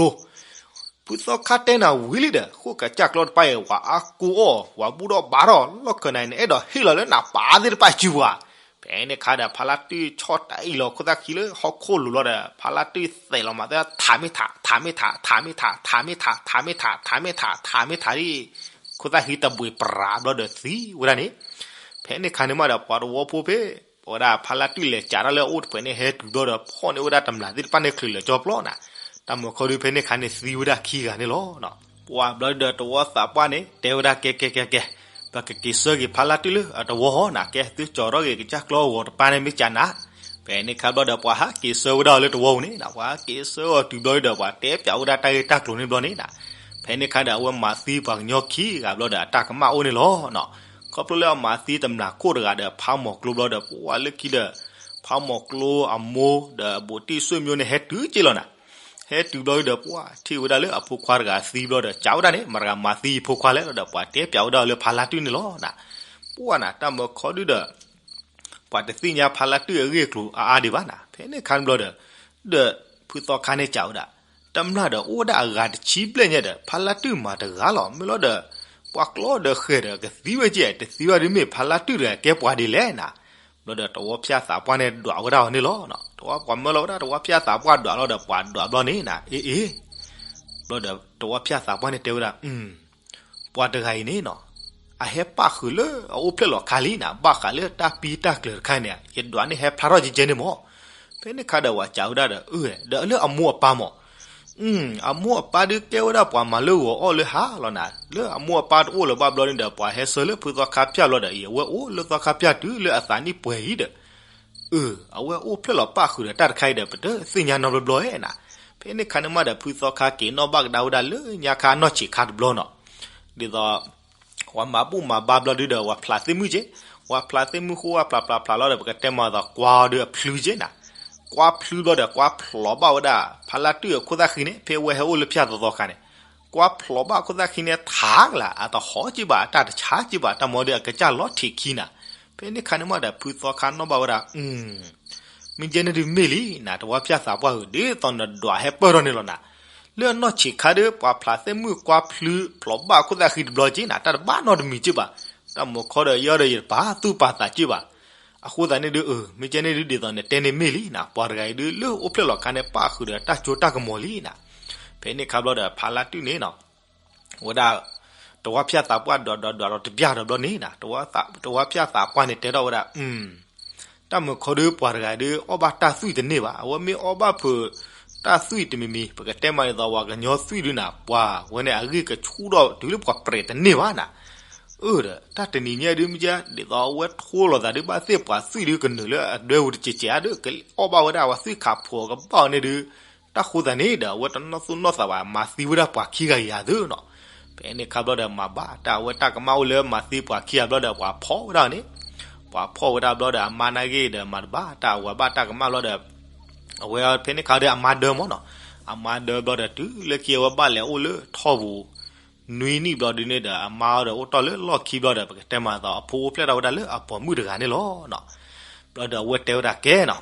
ကစၢ်ကျီၢ်ဝီၤတပၤအံၤကစၢ်ကျီၢ်အကျိၤ ဖုသီခါတဲနၤဝံၤလံဒီး ဃိၣ်ကစၢ်ကျီၢ်တပၤအံၤ ဝဲအါကိၢ်အီၣ် ဝဲဘူၣ်ထီၣ်ဘါထီၣ် လီၢ်ခၢးနၤအံၤန့ၣ် အဲၣ်ဒိးဟ့ၣ်လီၤလၢနပၢ်သ့ၣ်တဖၣ်စုပူၤဧါ. ဖဲန့ၣ်အခါဒီး ဖါလါတုၢ်ဆီၣ်တၢ်အံၤလီၤခိၣ်သၣ်ဃံလၢဟီၣ်ခိၣ်လိၤလီၤဒီး ဖါလါတုၢ်သဲးလီၤမးသၢ ထးမ့ၢ်ထး ထးမ့ၢ်ထး ထးမ့ၢ်ထး ထးမ့ၢ်ထး ထးမ့ၢ်ထး ထးမ့ၢ်ထး ထးမ့ၢ်ထးဒ် ခိၣ်သၣ်ဃံတဘှံးပြးဘျီဒီးသံဝဲဒၣ်န့ၣ်. ဖဲန့ၣ်အခါန့ၣ်မးဒီး ပှၤတဝီဖိဖဲ ပဝဲဒၣ်ဖါလါတုၢ်လဲၤကးတၢ်လၢအအိၣ်တဖျၢၣ်န့ၣ် ဟဲတုၤဘျီဒီး ဖီၣ်န့ၢ်ဝဲဒၣ်တမျၢ်သ့ၣ်တဖၣ်န့ၣ်ချုးလၢာ်ကၠီပျီနၤ. တၢ်မုၤခီဒုဖဲန့ၣ်အခါန့ၣ်သံဝဲဒၣ်ခံဂၤန့ၣ်လီၤ. ပှၤဘျီဒီးတဝီသးပှၢ်န့ၣ် တဲဝဲဒၣ်ကဲကဲကဲကဲ, ပကက့ၤဆှၢက့ၤဖါလါတုၢ်လၢအတဝီဟီနၤ, ကဲသုကၠီၤထီၣ်က့ၤကစၢ်ကျီၢ်ဂီၤတပၤန့ၣ်မ့ၢ်ကနၤ. ဖဲန့ၣ်အခါဘျီဒီးပှၤဟးက့ၤဆှၢဝဲဒၣ်အီၤလၢတဝီပူၤန့ၣ်, ပှၤဟးက့ၤဆှၢအီၤတုၤဘျီဒီး ပှၤတဲပၠးဝဲဒၣ်တၢ်ဂ့ၢ်တၢ်ကျိၤန့ၣ်ဘျီန့ၣ်နၤ. ဖဲန့ၣ်အခါဒီး အဝဲမၤသံပှၤကညီခံဂၤဘျီဒီးအတၢ်ကမၣ်အိၣ်န့ၣ်လီၤ. ခီဖျိလၢအမၤသံတမျၢ်ခိၣ်တဂၤဒီး ဖးမီၤကျိၤဘျီဒီး ပှၤလၢခံဒီး ဖးမီၤကျိၤအမိၢ်ဒီးဘူးတံၢ်ဆိၣ်မိန့ၣ် ဟဲတုၤက့လီၤနၤ. ဟဲတုၤဘျီဒီး ပှၤထံၣ်ဝဲဒၣ်လၢအဖိခွါတဂၤသံဘျီဒီး ကးဝဲဒၣ်န့ၣ် မတၤတဂၤမၤသံယဖိခွါလဲၣ်ဒီး ပှၤတဲပၠးဝဲဒၣ်အီၤလၢဖါလါတုၢ်န့ၣ်လီၤနၤ. ပှၤနၤ တၢ်မုၤခီဒုဒီး ပှၤတသ့ၣ်ညါဖါလါတုၢ်အဂ့ၢ်အကျိၤအါအါဒံးဘၣ်နၤ. ဖဲန့ၣ်အခါန့ၣ်ဘျီဒီး ဒီးဖုသီခါန့ၣ်ကးဝဲဒၣ်, တမျၢ်ဒီးအိၣ်ဝဲဒၣ်အဂၤတဆံဘျဲၣ်ညါဒီး ဖါလါတုၢ်မၤတဂၤလီၤ. မ့ၢ်လီၤဒီး ပှၤကျီဒီးဃဲၤဒီးကသံဝဲကဲ, တသံဘၣ်ဒုးမ့ၢ်ဖါလါတုၢ်တဂၤကဲပှၤဒ်လဲၣ်နၤ. ဘျီဒီးတဝီဖၠၣ်သးပှၢ်န့ၣ်ဒွးဝဲဒၣ်အီၤန့ၣ်လီၤ. တဝီပှၤမၢလီၤဝဲဒၣ် တဝီဖၠၣ်သးပှၢ်ဒွးလီၤဒီး ပှၤဒွးဘျီန့ၣ်နၤ, အ့အ့ ဘျီဒီးတဝီဖၠၣ်သးပှၢ်န့ၣ်တဲဝဲဒၣ်, ပှၤတဂၤအံၤန့ၣ်နၤ, အဟဲပၣ်ဃုာ်လၢအအိၣ်ဖျဲၣ်လီၤခါလံနၤ, ဘၣ်ဃးလၢတၢ်ပံတၢ်ကျၢၤတခါန့ၣ် ယဒွးန့ၢ်ဟဲဖျါထီၣ်ကဲကဲန့ၣ်မး. ဖဲန့ၣ်အခါဒီးပှၤကးဝဲဒၣ်ဒီး, ဒီးလၢအမိၢ်အပၢ်မး, အမိၢ်အပၢ်ဒုးကဲဝဲဒၣ်ပှၤမၤလၢဂီၤအီၣ်လၢဟါလီၤနၤ. လၢအမိၢ်အပၢ်တအိၣ်လၢၤဘၣ်ဘျီန့ၣ်ဒီး ပှၤဟဲဆှၢလၢဖုသီခါဖၠၣ်ဘျီဒီး အံၤအဝဲအိၣ်လၢသီခါဖၠၣ်တုၤလၢအသးနံၣ်ပှဲၤအံၤဒီး အဝဲအိၣ်ဖျဲၣ်လီၤပၣ်ဃုာ်ဒီးတၢ်တခါအံၤဒီး ပတသ့ၣ်ညါနီတဘျီဘျီဧါနၤ. ဖဲန့ၣ်အခါန့ၣ်မးဒီး ဖုသီခါက့ၤနီၣ်ဘၣ်ကဒါဝဲဒၣ်လၢညါခါအနီၢ်ဆံးခါတဘျီနီၤ. ဒ်သိး ပှၤမၤဘူၣ်မၤဘါဘျီဒုဒီး ပှၤဖျးသ့ၣ်မုၣ်က့, ပှၤဖျးသ့ၣ်မုၣ်ဃိ ပှၤဖျးဖျးဖျးလီၤဒီး ပကတဲမၤသးကွါအီၤဒုအဖျုက့နၤ. ကွါဖျုဘျီဒီး ကွါဖျိးဘၣ်ဝဲဒၣ် ဖါလါတုၢ်အခိၣ်သၣ်ဃံန့ၣ် ဖဲအဝဲဟဲအိၣ်လၢဖၠၣ်သီသီခါန့ၣ်, ကွါဖျိးဘၣ်ခိၣ်သၣ်ဃံန့ၣ် ထးကလၤ အတဟီက့ဘၣ် အတၢ်တဆါက့ဘၣ် တၢ်မၤဒုအကစၢ်လီၤထံးခံနၤ. ဖဲန့ၣ်ခါန့ၣ်မးဒီး ဖုသီခါနီၣ်ဘၣ်ဝဲဒၣ် မ့ၢ်ကဲန့ၣ်ဒုးမ့ၢ်လံနၤ တဝီဖၠၣ်သးပှၢ်ဧၢ, ဒ်သိးနဒွးဟဲပၢၢ်ထီၣ်န့ၣ်လီၤနၤ. လၢအနီၢ်ဆံးခါဒီး ပှၤဖျးသ့ၣ်မုၣ်ကွါဖျုဖျိးဘၣ်ခိၣ်သၣ်ဃံတဘျီက့နၤ တၢ်တဘၣ်နီတမံၤက့ဘၣ်. တၢ်မုၤခီဒီးယဲဒီးယတပာ်သူၣ်ပာ်သးက့ဘၣ်. အဃိသတးန့ၣ်ဒုး မ့ၢ်ကဲန့ၣ်ဒုးဒ်သိးနတဲန့ၣ်မ့ၢ်လံနၤ ပှၤတဂၤအံၤဒုးလၢအိၣ်ဖျဲၣ်လီၤခါန့ၣ် ပၣ်ဃုာ်ဒီးတၢ်ကၠိတၢ်ကမီၤလံနၤ. ဖဲန့ၣ်ခါဘျီဒီး ဖါလါတုၢ်န့ၣ်နီၤ ဝဲဒၣ် တဝီဖၠၣ်သးပှၢ်ဒွးဒွးဒွးလီၤတဘျီဒီးဘျီန့ၣ်နၤ တဝီဖၠၣ်သးပှၢ်န့ၣ်တဲထီၣ်ဝဲဒၣ် တၢ်မုၤခီဒုးပှၤတဂၤဒုးအီၣ်ဘၣ်တၢ်သွံၣ်တန့ၢ်ဘၣ်. အဝဲမ့ၢ်အီၣ်ဘၣ်ဖုး တၢ်သွံၣ်တမံၤမံၤ ပကတဲမးဒ်သိးပှၤကညီသွံၣ်ဒုးနၤ ပှၤဝဲန့ၣ်အဂံၢ်ကဆူၣ်ထီၣ်တုၤလၢပှၤပြဲးတန့ၢ်ဘၣ်နၤ. အၢဒီး တၢ်တနံၤညါဒုးမ့ၢ်ကဲ ဒ်သိးအဝဲထိလိာ်သးဒုးဘၣ်သ့ၣ်ပှၤသွံၣ်ဒုးကနုာ်လၢအဒွဲပူၤတစဲးစဲးဧါဒုး ကအီၣ်ဘၣ်ဝဲဒၣ်ပှၤသွံၣ်ခးဖိးကဘၣ်အီၤန့ၣ်ဒုး တၢ်ဃိသတးန့ၣ်ဒီး အဝဲတနီၣ်သူၣ်နီၣ်သးဘၣ် မၤသံဝဲဒၣ်ပှၤခံဂၤယၤသုနီၤ. ဖဲန့ၣ်ခါဘျီဒီး မၤဘၣ်တၢ်အဝဲတၢ်ကမၣ်အိၣ်လၢမၤသံပှၤခံဂၤဘျီဒီး ပှၤဖီၣ်ဝဲဒၣ်န့ၣ်, ပှၤဖီၣ်ဝဲဒၣ်ဘျီဒီး အမါနာ်က့ဒီး မၤတဘၣ်တၢ်အဝဲဘၣ်တၢ်ကမၣ်ဘျီဒီး အဝဲဖဲန့ၣ်ခါဒီးအမါဒၢမးနီၤ, အမါဒၢဘျီဒီး တုၤလၢခံအဝဲဘၣ်လဲၤအိၣ်လၢထီၣ်ပူၤ နွံနံၣ်ဘျီဒုးန့ၣ်ဒီး အမါဒီးအိၣ်တ့ၢ်လၢလီၢ်ခံဘျီဒီး ပကတဲမးဒ်သိး အဖိအိၣ်ဖျဲၣ်ထီၣ်ဝဲဒၣ်လၢအပိာ်မုၣ်တဂၤန့ၣ်လီၤနီၤ. ဘျီဒီးအဝဲတဲဝဲဒၣ်ကဲနီၤ,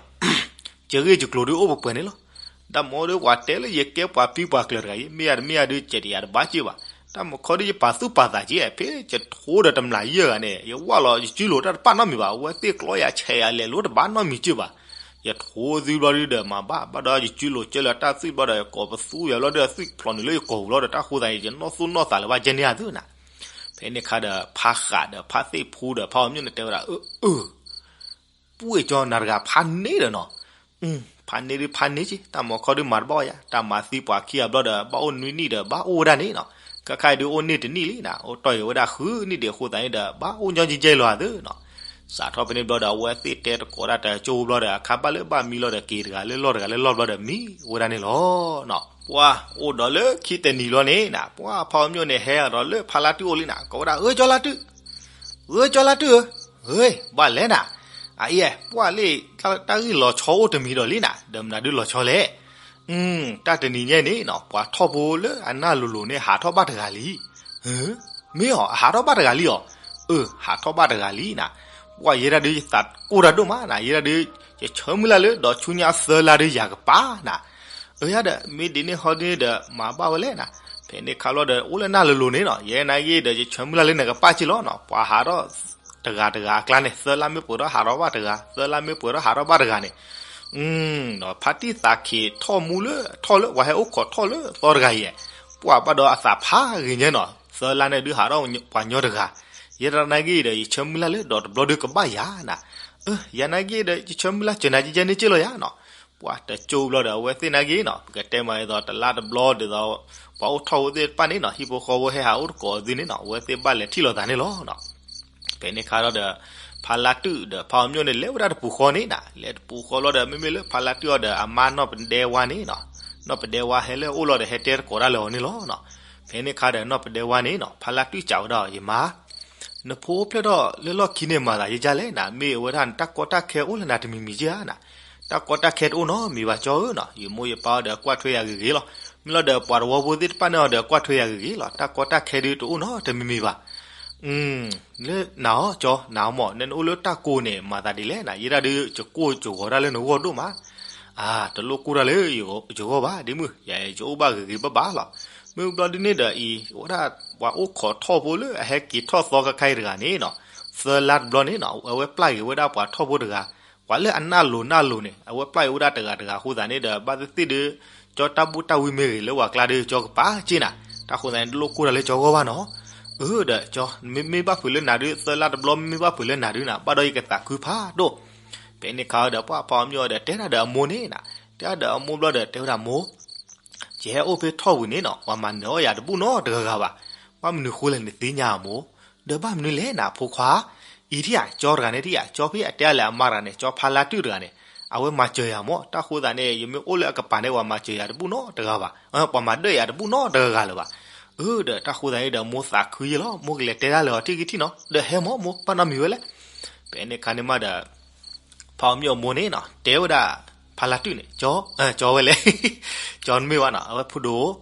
ယဂ့ၢ်ယကျိၤဒုးအိၣ်ပှဲၤပှဲၤန့ၣ်လီၤ. တၢ်မၤဒုးပှၤတဲလၢယကဲပှၤပံပှၤကျၢၤတဂၤအံၤ မ့ၢ်ယၤတမ့ၢ်ယၤဒုး ကဲဒ်ယၤတဘၣ်က့ၢ်ဘၣ်. တၢ်မၤခီဒုးယပာ်သူၣ်ပာ်သးက့ၢ် ဖဲယထိဒီးတမျးယဲၢ်ဂၤန့ၣ် ယဝၢ်လီၤယစုလိၤတၢ်တပာ်နီတမံၤဘၣ်. အဝဲသ့ၣ်ကျီယၤဆဲးယၤလဲၤလိတဘၣ်နီတမံၤက့ၢ်ဘၣ်. ယထိသုဘျီဒုးဒီးမၤဘၣ် ဘၣ်ဒီးယစုလိၤကၢလၢတၢ်သွံၣ်ဘျီဒီး ယကိးပသူယၤဘျီဒီး သွံၣ်ဖျိးနုာ်လၢယကိာ်ပူၤလီၤဒီး တၢ်ဃိသးန့ၣ် ယနီၢ်သူၣ်နီၢ်သးလၢၤဘၣ်ကဲန့ၢ်အသုနီၤ. ဖဲန့ၣ်အခါဒီး ဖါဃးဒီးဖါသ့ၣ်ဖူဒီးဖါအီၤမၠိၣ်န့ၣ်တဲဝဲဒၣ် အၢ အၢ ပှ့ၢ်ကၠီနၤတဂၤဖးန့ၢ်ဒီးနီၤ, ဖးန့ၢ်ဒုးဖးန့ၢ်က့ၤ တၢ်မၤခီဒုးမၤတဘၣ်အီၤယၤ တၢ်မၤသံပှၤခံဂၤဘျီဒီး ဘၣ်အိၣ်နွံနံၣ်ဒီးဘၣ်အိၣ်ဝဲဒၣ်န့ၣ်နီၤ. ခဲခါအံၤဒုးအိၣ်န့ၢ်တနံၣ်လံနီၤ အိၣ်တီၢ်အံၤဝဲဒၣ်ဃုနံၣ်ဒံးအဃိသတးန့ၣ်ဒီး ဘၣ်အိၣ်ညီကဲကဲလီၤအသးနီၤ. စးထီၣ်ဖဲန့ၣ်ဘျီဒီး အဝဲသ့ၣ်တဲတကိးဒၣ်တကၠိဘျီဒီး အခါဘၣ်လၢဘၣ်မံလီၤဒီး က့ၤတဂၤလၢလီၢ်တဂၤလၢလီၢ်ဘျီဒီးမံဝဲဒၣ်န့ၣ်လီၤနီၤ. ပှၤအိၣ်ဒီးလၢခံတနံၤလီၤန့ၣ်နီၤ ပှၤဖါအီၤမၠိၣ်န့ၣ် ဟဲဒီးလၢဖါလါတုၢ်အိၣ်လံနီၤ ကိးဝဲဒၣ် ဧၢ ကၠီလါတုၢ် ဧၢ ကၠီလါတုၢ်ဧၢ, ဧၢ ဘၣ်လဲၣ်နၤ, အအံၤ ပှၤလၢတၢ်ဂ့ၢ်လီၤဆီအိၣ်တမံၤဒီးလံနၤ ဒီးမနုၤဒုးလီၤဆီလဲၣ်. တၢ်တနံၤညါန့ၣ်နီၤ ပှၤထီၣ်ဖိလၢအနၢ်လိၤလိၤန့ၣ် ဟးထီၣ်ဘၣ်တဂၤလံ. မ့ၢ်အီၤ အဟးထီၣ်ဘၣ်တဂၤလံအီၤ, အၢ ဟးထီၣ်ဘၣ်တဂၤလံနၤ. ပှၤယဲဒၣ်ဒုးယသးကိၢ်တၢ်ဒိၣ်မးနၤ ယဲဒၣ်ဒုး ယဆၢမုၢ်လၢ်လၢဒီးဆူညါသၢလါဒုးယၤကပၤနၤ. အၢ ယၤဒီး မ့ၢ်ဒ်န့ၣ်ဟီဒ်န့ၣ်ဒီး မၤဘၣ်ဝဲလဲၣ်နၤ. ဖဲန့ၣ်ခါဘျီဒီး အိၣ်လၢနၢ်လိၤလိၤန့ၣ်နီၤ ယဲနာ်က့ဒီး ယဆၢမုၢ်လၢ်လၢနကပၤက့ၢ်လီၤနီၤ ပှၤဟးထီၣ် တဂၤတဂၤအကျါန့ၣ် သၢလါမ့ၢ်ပှဲၤထီၣ်ဟးထီၣ်ဘၣ်တဂၤ သၢလါမ့ၢ်ပှဲၤထီၣ်ဟးထီၣ်ဘၣ်တဂၤန့ၣ်, ဒီးဖါတံၢ်သးခံးထီၣ်မူလၢထီၣ်လၢ ပှၤဟဲအိၣ်ခိးထီၣ်လၢသီတဂၤအံၤ, ပှၤဘၣ်ဒီးအသးဖးဂ့ၤညါနီၤ သၢလါန့ၣ်ဒုးဟးထီၣ်ပှၤညီတဂၤ, ယဲဒၣ်နာ်က့ဒီး ယဆၢမုၢ်လၢ်လၢဒီးတဘျီဒုးကဘၣ်ယၤနၤ, အၢ ယၤနာ်က့ဒီး ယဆၢမုၢ်လၢ်စၢၤနၤကဲကဲန့ၣ်က့ၢ်လီၤယၤနီၤ, ပှၤတကၠိဘျီဒီး အဝဲသ့ၣ်နာ်က့နီၤ ပကတဲမးဒ်သိးတလါတဘျီဒ်သိး ပှၤအိၣ်ထီၣ်ဝဲသ့ၣ်တဖၣ်န့ၣ်နီၤ ဟံၣ်ဖိဃီဖိဟဲဟးအိၣ်တကိးအသုန့ၣ်နီၤ အဝဲသ့ၣ်ဘၣ်လဲၤထံၣ်လိာ်သးန့ၣ်လီၤနီၤ. ဖဲန့ၣ်ခါဒီး ဖါလါတုၣ်ဒီးဖါအီၤမၠိၣ်န့ၣ် လဲၤဝဲဒၣ်တပူၤဃီန့ၣ်နၤ လဲၤတပူၤဃီလီၤဒီး မ့မ့ၢ်လၢဖါလါတုၣ်အီၤဒီးအမါနီၢ်ပဒဲဝါန့ၣ်နီၤ, နီၢ်ပဒဲဝါဟဲလၢအအိၣ်လီၤဒီး ဟဲတဲတကိးတၢ်လၢအီၤန့ၣ်လီၤနီၤ. ဖဲန့ၣ်ခါဒီးနီၢ်ပဒဲဝါန့ၣ်နီၤ ဖါလါတုၣ်စံးဝဲဒၣ်အီၤ ယမါ နဖိအိၣ်ဖျဲၣ်ထီၣ်လၢလီၢ်ခံန့ၣ် မၤသးယကလဲၣ်နၤ, မ့ၢ်အဝဲဒၣ်နတၢ်ကီတၢ်ခဲအိၣ်လၢနၤတမံၤမံၤက့ဧါနၤ, တၢ်ကီတၢ်ခဲတအိၣ်နီတမံၤဘၣ်ကၠီဧၢနီၤ, ယမိၢ်ယပၢ်အီၤဒီးကွၢ်ထွဲယၤဂ့ၤဂ့ၤလီၤ, မ့ၢ်လီၤဒီးပှၤတဝီဖိသ့ၣ်တဖၣ်န့ၣ်အီၤဒီးကွၢ်ထွဲယၤဂ့ၤဂ့ၤလီၤ, တၢ်ကီတၢ်ခဲဒုးတအိၣ်နီတမံၤမံၤဘၣ်. လၢနၤအီၤကၠီ နၤအီၤမး နအိၣ်လၢတၢ်ကိးန့ၣ် မၤသးဒ်လဲၣ်နၤ, ယဲဒၣ်ဒုး ယကိၢ်ယဂီၤတၢ်လၢနဂီၢ်ဒိၣ်မး အါ တလိၣ်ကိၢ်တၢ်လၢယဂီၢ်ဘၣ် ဒ်မုၢ် ယအိၣ်ဘၣ်ဂ့ၤဂ့ၤဘၣ်ဘၣ်လီၤ. မ့ၢ်ဘျီဒ်န့ၣ်ဒီးအံၤ ဝဲဒၣ်ပှၤအိၣ်ခိးထီၣ်ဖိလၢအဟဲက့ၤထီၣ်သီခါခါအံၤတဂၤန့ၣ်နီၤ, သၢလါတဘျီန့ၣ်နီၤ အဝဲပျၢ်က့ၤဝဲဒၣ်ပှၤထီၣ်ဖိတဂၤ, ပှၤလၢအနၢ်လိၤနၢ်လိၤန့ၣ် အဝဲပျၢ်က့ၤဝဲဒၣ်တဂၤတဂၤအဃိသတးန့ၣ်ဒီး ဘၣ်သ့ၣ်သ့ၣ်ဒီး ကၠီတၢ်ဘူၣ်တၢ်ဝံမ့ၢ်ဂ့ၤလၢပှၤကျါဒီး ကၠီကပာ်က့ၤနၤ, တၢ်ဃိသတးန့ၣ် တလိၣ်ကိၢ်တၢ်လၢကၠီဂီၢ်ဘၣ်နီၤ. အၢ ဒီးကၠီ မ့မ့ၢ်ဘၣ်ဖုးလၢနၤဒုး သၢလါတဘျီ မ့မ့ၢ်ဘၣ်ဖုးလၢနၤဒုးနၤ ဘၣ်ဒီးယကသးခုဖးဒိၣ် ဖဲန့ၣ်ခါဒီး ပှၤဖါအီၤမၠိၣ်ဒီး တဲဒၣ်ဒီးအမိၢ်န့ၣ်နၤ, တဲဒၣ်ဒီးအမိၢ်ဘျီဒီး တဲဝဲဒၣ်မိၢ်, ယဟဲအိၣ်ဖဲထီၣ်ဝံၤန့ၣ်နီၤ ပှၤမၤနၢၤအီၣ်ယၤတဘူၣ်နီတဂၤဂၤဘၣ်. ဘၣ်မနုၤဃိလဲၣ်နသ့ၣ်ညါမိၢ်, ဒီးဘၣ်မနုၤလဲၣ်နဖိခွါ, အံၤထံၣ်ဧါ ကၠီတဂၤန့ၣ်ထံၣ်ဧါ ကၠီဖဲအတဲအလဲၤအမါတဂၤန့ၣ် ကၠီဖါလါတုၣ်တဂၤန့ၣ် အဝဲမၤစၢၤယၤမိၢ်, တၢ်ဃိသတးန့ၣ် ယမ့ၢ်အိၣ်လၢအကပၤန့ၣ် ပှၤမၤစၢၤယၤတဘူၣ်နီတဂၤဘၣ်, ပှၤမၤဒၢၣ်ယၤတဘူၣ်နီတဂၤဂၤလၢၤဘၣ်. အၢ ဒီးတၢ်ဃိသတးန့ၣ်ဒီး မိၢ်သးခုယဲလီၤ, မိၢ်ကလဲၤတဲဒၣ်လၢအီၤထံၣ်ကထံၣ်နီၤ, ဒီးဟဲမိၢ်မိၢ် ဘၣ်နီတမံၤဝဲလဲၣ်. ဖဲန့ၣ်ခါန့ၣ်မးဒီး ဖါအီၤမၠိၣ်အမိၢ်န့ၣ်နီၤ တဲဝဲဒၣ် ဖါလါတုၣ်န့ၣ် ကၠီ ကၠီဝဲလဲၣ်, ကၠီနမ့ၢ်ဘၣ်နီၤ အဝဲဖိဒိၣ်,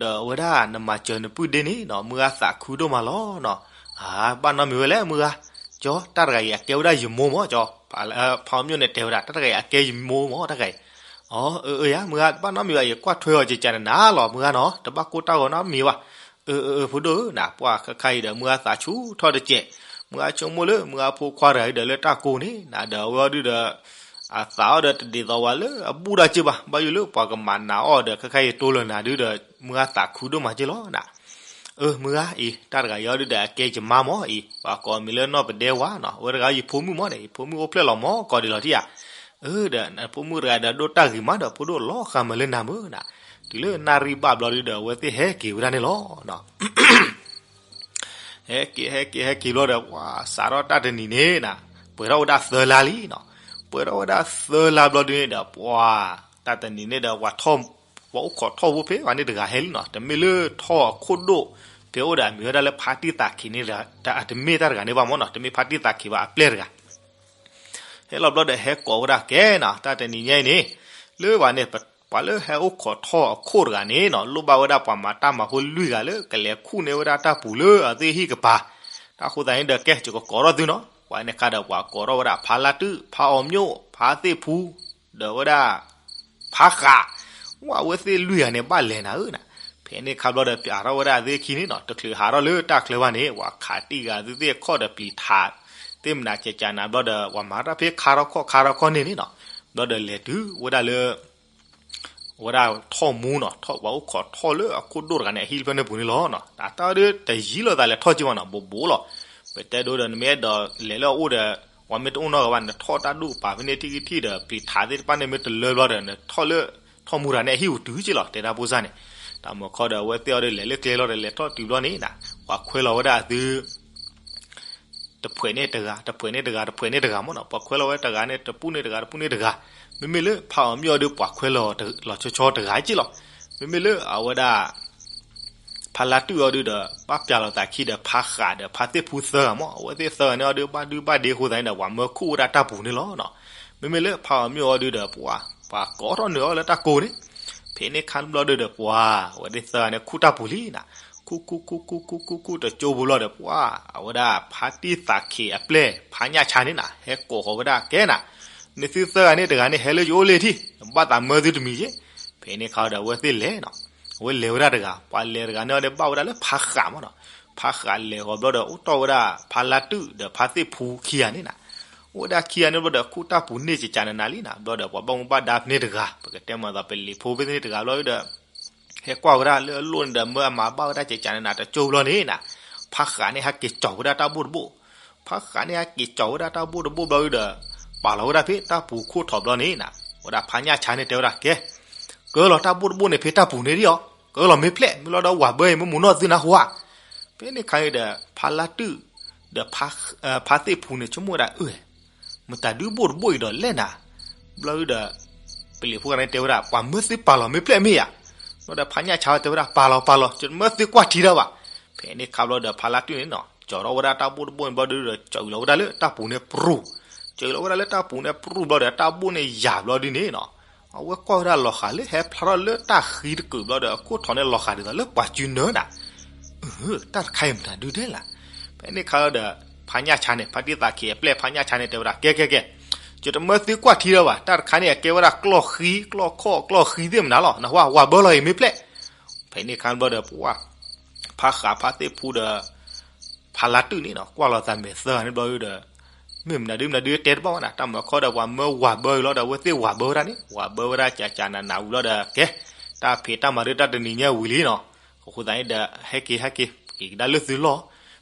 ဒီးအဝဲဒၣ်နမၤစၢၤနပုၢ်ဒ့န့ၣ်နီၤ မုၢ်ဂၤသးခုဒိၣ်မးလီၤနီၤ. အါ ဘၣ်နီတမံၤဝဲလဲၣ် မုၢ်ဂၤ, ကၠီ တၢ်တဂၤအံၤအကဲဝဲဒၣ်ယမိၢ်မး ကၠီ, ဖါအီၤမၠိၣ်န့ၣ်တဲဝဲဒၣ် တၢ်တဂၤအံၤအကဲယမိၢ်မး တၢ်ဂၤအံၤ, အၢ အၢ ယၤ မုၢ်ဂၤ ဘၣ်နီတမံၤဘၣ် ယကွၢ်ထွဲအီၤကကနနၤလီၤ မုၢ်ဂၤနီၤ တဘၣ်ကိၢ်တၢ်ဂီၤနီတမံၤဘၣ်. အၢ အၢ အၢ ဖိဒိၣ်ဧၢ နပှၤခဲခါအံၤဒီး မုၢ်ဂၤသးဆူၣ်ထီၣ်တစဲး, မုၢ်ဂၤဆိကမိၣ်လၢ မုၢ်ဂၤဖိခွါတဂၤအံၤဒီးလၢတၢ်ကိးန့ၣ် နဒီးအဝဲအီၤဒုဒီး အသးအီၤဒီးတဒ်သိးဝဲလၢအဘူၣ်တၢ်က့ၢ်ဘၣ်, ဘၣ်ယိၣ်လၢပှၤကမၤနးအီၤဒီး ခဲခါအံၤတိလၢာ်နၤဒုဒီး မုၢ်ဂၤသးခုဒိၣ်မးက့ၢ်လီၤနၤ. အၢ မုၢ်ဂၤအံၤ တၢ်တဂၤအံၤအီၤဒုဒီး အကဲယမါမးအံၤ ပှၤကိးအမံၤလၢနီၢ်ပဒဲဝါနီၤ, အဝဲတဂၤယဖိမုၣ်မးန့ၣ် ယဖိမုၣ်အိၣ်ဖျဲၣ်လီၤမး ကိးဒ်လီၤထံၣ်ဧါ. အၢ ဒီးနဖိမုၣ်တဂၤဒီးဒိၣ်တၢ်ဂ့ၤမးဒီး ဖိဒိၣ်လီၤဃာ်မးလၢနၤမုၢ်နၤ. တုၤလၢနၣ်ရံၣ်ဘၣ်ဘျီဒုဒီး အဝဲသ့ၣ်ဟဲက့ၤဝဲဒၣ်န့ၣ်လီၤ. ဟဲက့ၤ ဟဲက့ၤ ဟဲက့ၤဘျီဒီး ပှၤစးထီၣ်တၢ်တနံၤန့ၣ်နၤ, ပှဲၤထီၣ်ဝဲဒၣ်သၢလါလံ, ပှဲၤထီၣ်ဝဲဒၣ်သၢလါဘျီဒုန့ၣ်ဒီး ပှၤ တၢ်တနံၤန့ၣ်ဒီး ပှၤထီၣ် ပှၤအိၣ်ခိးထီၣ်ဖိဖဲဝဲန့ၣ်တဂၤဟဲလံနီၤ, တမ့ၢ်လၢထီၣ်အခိၣ်ဒိၣ် ဖဲအိၣ်ဒီးအမံၤဝဲဒၣ်လၢဖါတံၢ်သးခံးန့ၣ်, တမ့ၢ်တၢ်တဂၤန့ၣ်ဘၣ်မးနီၤ, တမ့ၢ်ဖါတံၢ်သးခံးဘၣ် အပျဲၢ်တဂၤ ဟဲလီၤဘျီဒီးဟဲကိးဝဲဒၣ်ကဲနီၤ, တၢ်တနံၤညါအံၤန့ၣ် လၢပှၤန့ၣ် ပှၤလၢဟဲအိၣ်ခိးထီၣ်အခိၣ်တဂၤန့ၣ်နီၤ, လိၣ်ဘၣ်ဝဲဒၣ်ပှၤမၤတၢ်မၤဖိလွံၢ်ဂၤလၢ ကလဲၤခူၣ်န့ၢ်ဝဲဒၣ်တၢ်ပူၤလၢအဝဲသ့ၣ်ဟံၣ်ကပၤ, တၢ်ဃိသတးန့ၣ်ဒီး ကဲ ယကကိးထီၣ်သုနီၤ, ပှၤန့ၣ်ခါဒီးပှၤကိးထီၣ်ဝဲဒၣ်ဖါလါတုၣ်, ဖါအီၤမျိၣ်, ဖါသ့ၣ်ဖူ, ဒီးဝဲဒၣ် ဖါဃး, ဝဲအဝဲသ့ၣ်လွံၢ်ဂၤန့ၣ် ဘၣ်လဲၤနၤဧၢနၤ. ဖဲန့ၣ်ခါဘျီဒီးပျးထီၣ်ဝဲဒၣ်သ့ၣ်ခံန့ၣ်နီၤ, တချုးဟးထီၣ်လၢတၢ်ချၢဘၣ်န့ၣ် ပှၤခးတံၢ်ဂၤသုသ့ၣ်ခီၣ်ဒီးပျံၤထး သ့ၣ်မနၤကကနၤဘျီဒီး ပှၤမၤတၢ်ဖဲခါထီၣ်ခီၣ်ခါထီၣ်ခီၣ်န့ၣ်န့ၣ်နီၤ, ဘျီဒီးလဲၤတုၤဝဲဒၣ်လၢ ဝဲဒၣ်ထီၣ်မူနီၤ, ထီၣ်ပှၤအိၣ်ခိးထီၣ်လၢအခိၣ်ဒိၣ်တဂၤန့ၣ် အဟံၣ်ဖျၢၣ်န့ၣ်ပူၤန့ၣ်လီၤနီၤ. တၢ်တၢ်ဒုးတယံၤလိာ်သးလဲၤထီၣ်က့ၤမးနီၤ, ဘိးဘိးလီၤ. ပတဲဒိဒီးနမ့ၢ်အဲၣ်ဒိးလဲၤလၢအအိၣ်ဒီး ပှၤမ့ၢ်တအိၣ်နီတဂၤဘၣ် နထီၣ်တၢ်ဒိၣ်ကပၤဖဲန့ၣ်ထံၣ်ကထံၣ်ဒီး ပျံၤထးသ့ၣ်တဖၣ်န့ၣ်မ့ၢ်တလၢဘျီဒီး နထီၣ်လၢ ထီၣ်မူတဂၤန့ၣ် အဟံၣ်ပူၤတုၤက့ၤလီၤ တဲတၢ်ဖိစၢ်န့ၣ်. တၢ်မၤခီဒီးအဝဲသ့ၣ်အီၤဒီးလဲၤလၢကျဲလီၤဒီးလဲၤထီၣ်တုၤဘျီန့ၣ်နီၤ, ပှၤခွဲလီၤဝဲဒၣ်အသု တဖှဲးန့ၣ်တဂၤ, တဖှဲးန့ၣ်တဂၤ, တဖှဲးန့ၣ်တဂၤမးနီၤ, ပှၤခွဲလီၤဝဲတဂၤန့ၣ် တပူၣ်န့ၣ်တဂၤ, တပူၣ်န့ၣ်တဂၤ. မ့မ့ၢ်လၢဖါအီၤမျိၣ်အီၤဒုး ပှၤခွဲလီၤလီၤဆီဆီတဂၤက့ၤလီၤ. မ့မ့ၢ်လၢအဝဲဒၣ် ဖါလါတုၣ်အီၤဒုးဒီး ဘၣ်ပျးလီၤသးခံဒီး ဖါဃးဒီးဖါသ့ၣ်ဖူသၢဂၤမး, အဝဲသ့ၣ်သၢဂၤန့ၣ်အီၤဒုး ဘၣ်ဒုဘၣ်ဒ့အဃိသတးန့ၣ်ဒီး ပှၤမၢခူၣ်ဝဲဒၣ်တၢ်ပူၤန့ၣ်လီၤနီၤ. မ့မ့ၢ်လၢဖါအီၤမျိၣ်အီၤဒုးဒီး ပှၤ ပှၤကိးထီၣ်နုာ်အီၤလၢတၢ်ကိးန့ၣ်, ဖဲန့ၣ်ခါဘျီဒုးဒီး ပှၤ အဝဲသ့ၣ်သၢဂၤန့ၣ်ခူၣ်တၢ်ပူၤလံနီၤ. ခူၣ်ခူၣ်ခူၣ်ခူၣ်ခူၣ်ခူၣ်ခူၣ်တကၠိဖိဘျီဒီး ပှၤ အဝဲဒၣ်ဖါတံၢ်သးခ့အပျဲၢ် ဖါညၣ်ဆါန့ၣ်နီၤ ဟဲကိးဃီၤဝဲဒၣ်ကဲနီၤ, နသုသၢဂၤန့ၣ်တဂၤန့ၣ် ဟဲလၢယအိၣ်လၢထံၣ်, ဘၣ်သးမၢသုတမံၤက့ၤ. ဖဲန့ၣ်ခါဒီး အဝဲသ့ၣ်လဲၤနီၤ, အဝဲလဲၤဝဲဒၣ်တဂၤ, ပှၤလဲၤတဂၤန့ၣ်အီၤဒုး ဘၣ်ဝဲဒၣ်လၢဖါဃးမးနီၤ. ဖါဃးလဲၤဃီၤဘျီဒီး အိၣ်တီၢ်ဝဲဒၣ်ဖါလါတုၣ်ဒီးဖါသ့ၣ်ဖူခံဂၤန့ၣ်နီၤ. အိၣ်ဝဲဒၣ်ခံဂၤန့ၣ်ဘျီဒီး ခူၣ်တၢ်ပူၤန့ၢ်ကကနနၤလံနီၤ. ဘျီဒီး ပှၤဘၣ်မူဘၣ်ဒါဖဲန့ၣ်တဂၤ, ပကတဲမၤသး ပလံၤဖိဖဲန့ၣ်တဂၤဘျီဒီး ဟဲကွၢ်ဝဲဒၣ်လၢအလိၣ်န့ၣ်ဒီး မၢအမၤဘၣ်ဝဲဒၣ်ကကနနၤတကၠိဘျီန့ၣ်နီၤ, ဖါဃးန့ၣ်ဟဲက့ၤကၠီၤဝဲဒၣ်တၢ်ဘိၣ်တဘိၣ်. ဖါဃးန့ၣ်ဟဲက့ၤကၠီၤဝဲဒၣ်တၢ်ဘိၣ်တဘိၣ်ဘျီဒီး ပာ်လီၤဝဲဒၣ်ဖဲတၢ်ပူၤခိၣ်ထီၣ်ဘျီန့ၣ်နီၤ, ဝဲဒၣ်ဖါညၣ်ဆါန့ၣ်တဲဝဲဒၣ်ကဲ, ကၢလီၤတၢ်ဘိၣ်တဘိၣ်န့ၣ်ဖဲတၢ်ပူၤန့ၣ်ဒံးအီၤ, ကၢလီၤမ့ၢ်ဖျဲၣ်, မ့ၢ်လီၤဒီးဝၤဘၢအံၤ မ့ၢ်မူနီၢ်သုနၢ်ဟူဧါ. ဖဲန့ၣ်ခါအံၤဒီး ဖါလါတုၣ် ဒီး ဖါသ့ၣ်ဖူန့ၣ် ဆိကမိၣ်ဝဲဒၣ် အၢ မတၤဒုးဘိၣ်တဘိၣ်အံၤဒီးလဲၣ်နၤ. ဘျီဒီး ပလံၤဖိတဂၤန့ၣ်တဲဝဲဒၣ် ပှၤမၢသုပာ်လီၤမ့ၢ်ဖျဲၣ်မ့ၢ်ဧါ. ဘျီဒီးဖါညၣ်ဆါတဲဝဲဒၣ် ပာ်လီၤပာ်လီၤ ယတမၢသုကွၢ်ထံတၢ်ဘၣ်. ဖဲန့ၣ်ခါဘျီဒီးဖါလါတုၣ်န့ၣ်နီၤ ကၠီၤထီၣ်ဝဲဒၣ်တၢ်ဘိၣ်တဘိၣ်န့ၣ်ဘျီဒီး ကၠီၤအုးလီၤဝဲဒၣ်လၢတၢ်ပူၤန့ၣ်ပြူၢ်, ကၠီၤအုးလီၤဝဲဒၣ်လၢတၢ်ပူၤန့ၣ်ပြူၢ်ဘျီဒီး တၢ်ဘိၣ်န့ၣ်ယၤဘျီဒုန့ၣ်နီၤ, အဝဲကွၢ်ဝဲဒၣ်လီၤဃာ်လၢဟဲဖျါထီၣ်လၢတၢ်ဃံတကုာ်ဘျီဒီး အခိၣ်ထီၣ်န့ၣ်လီၤဃာ်ဒ်သိးလၢပှၤစုနၢၤနၤ အၢ တၢ်တခါအံၤမတၤဒုးဒဲလၢ်. ဖဲန့ၣ်ခါဒီး ဖါညၣ်ဆါန့ၣ် ဖါတံၢ်သးခ့အပျဲၢ် ဖါညၣ်ဆါန့ၣ်တဲဝဲဒၣ် ကဲကဲကဲ, ယတမၢသုကွၢ်ထံဒီးဘၣ်, တၢ်တခါန့ၣ် အကဲဝဲဒၣ်ကျီၢ်ဃံ ကျီၢ်ခီၣ် ကျီၢ်ဃံသ့ၣ်မနုၤလီၤ, နဟူဧါ ဝၤဘၢလီၤအံၤမ့ၢ်ဖျဲၣ်. ဖဲန့ၣ်ခါဘျီဒီး ပှၤ ဖါဃး ဖါသ့ၣ်ဖူဒီး ဖါလါတုၣ်န့ၣ်နီၤ ကွၢ်လီၤသးမဲာ်သၢဂၤန့ၣ်ဘျီဒီး မ့ၢ်မနုၤဒုမနုၤဒုတဲတဘၣ်ဝဲနၤ, တၢ်မၤခီဒီးပှၤမၢဝၤဘၢအံၤလီၤဒီး အဝဲသ့ၣ်ဝၤဘၢဝဲဒၣ်န့ၣ် ဝၤဘၢဝဲဒၣ်ကကနနၤဝံၤလီၤဒီး ကဲ တၢ်ဖံးတၢ်မၤဒုးတၢ်တနံၤညါဝံၤလံနီၤ, အဃိသတးန့ၣ်ဒီး ဟဲက့ၤ ဟဲက့ၤ က့ၤကဒါလၢသုလီၢ်,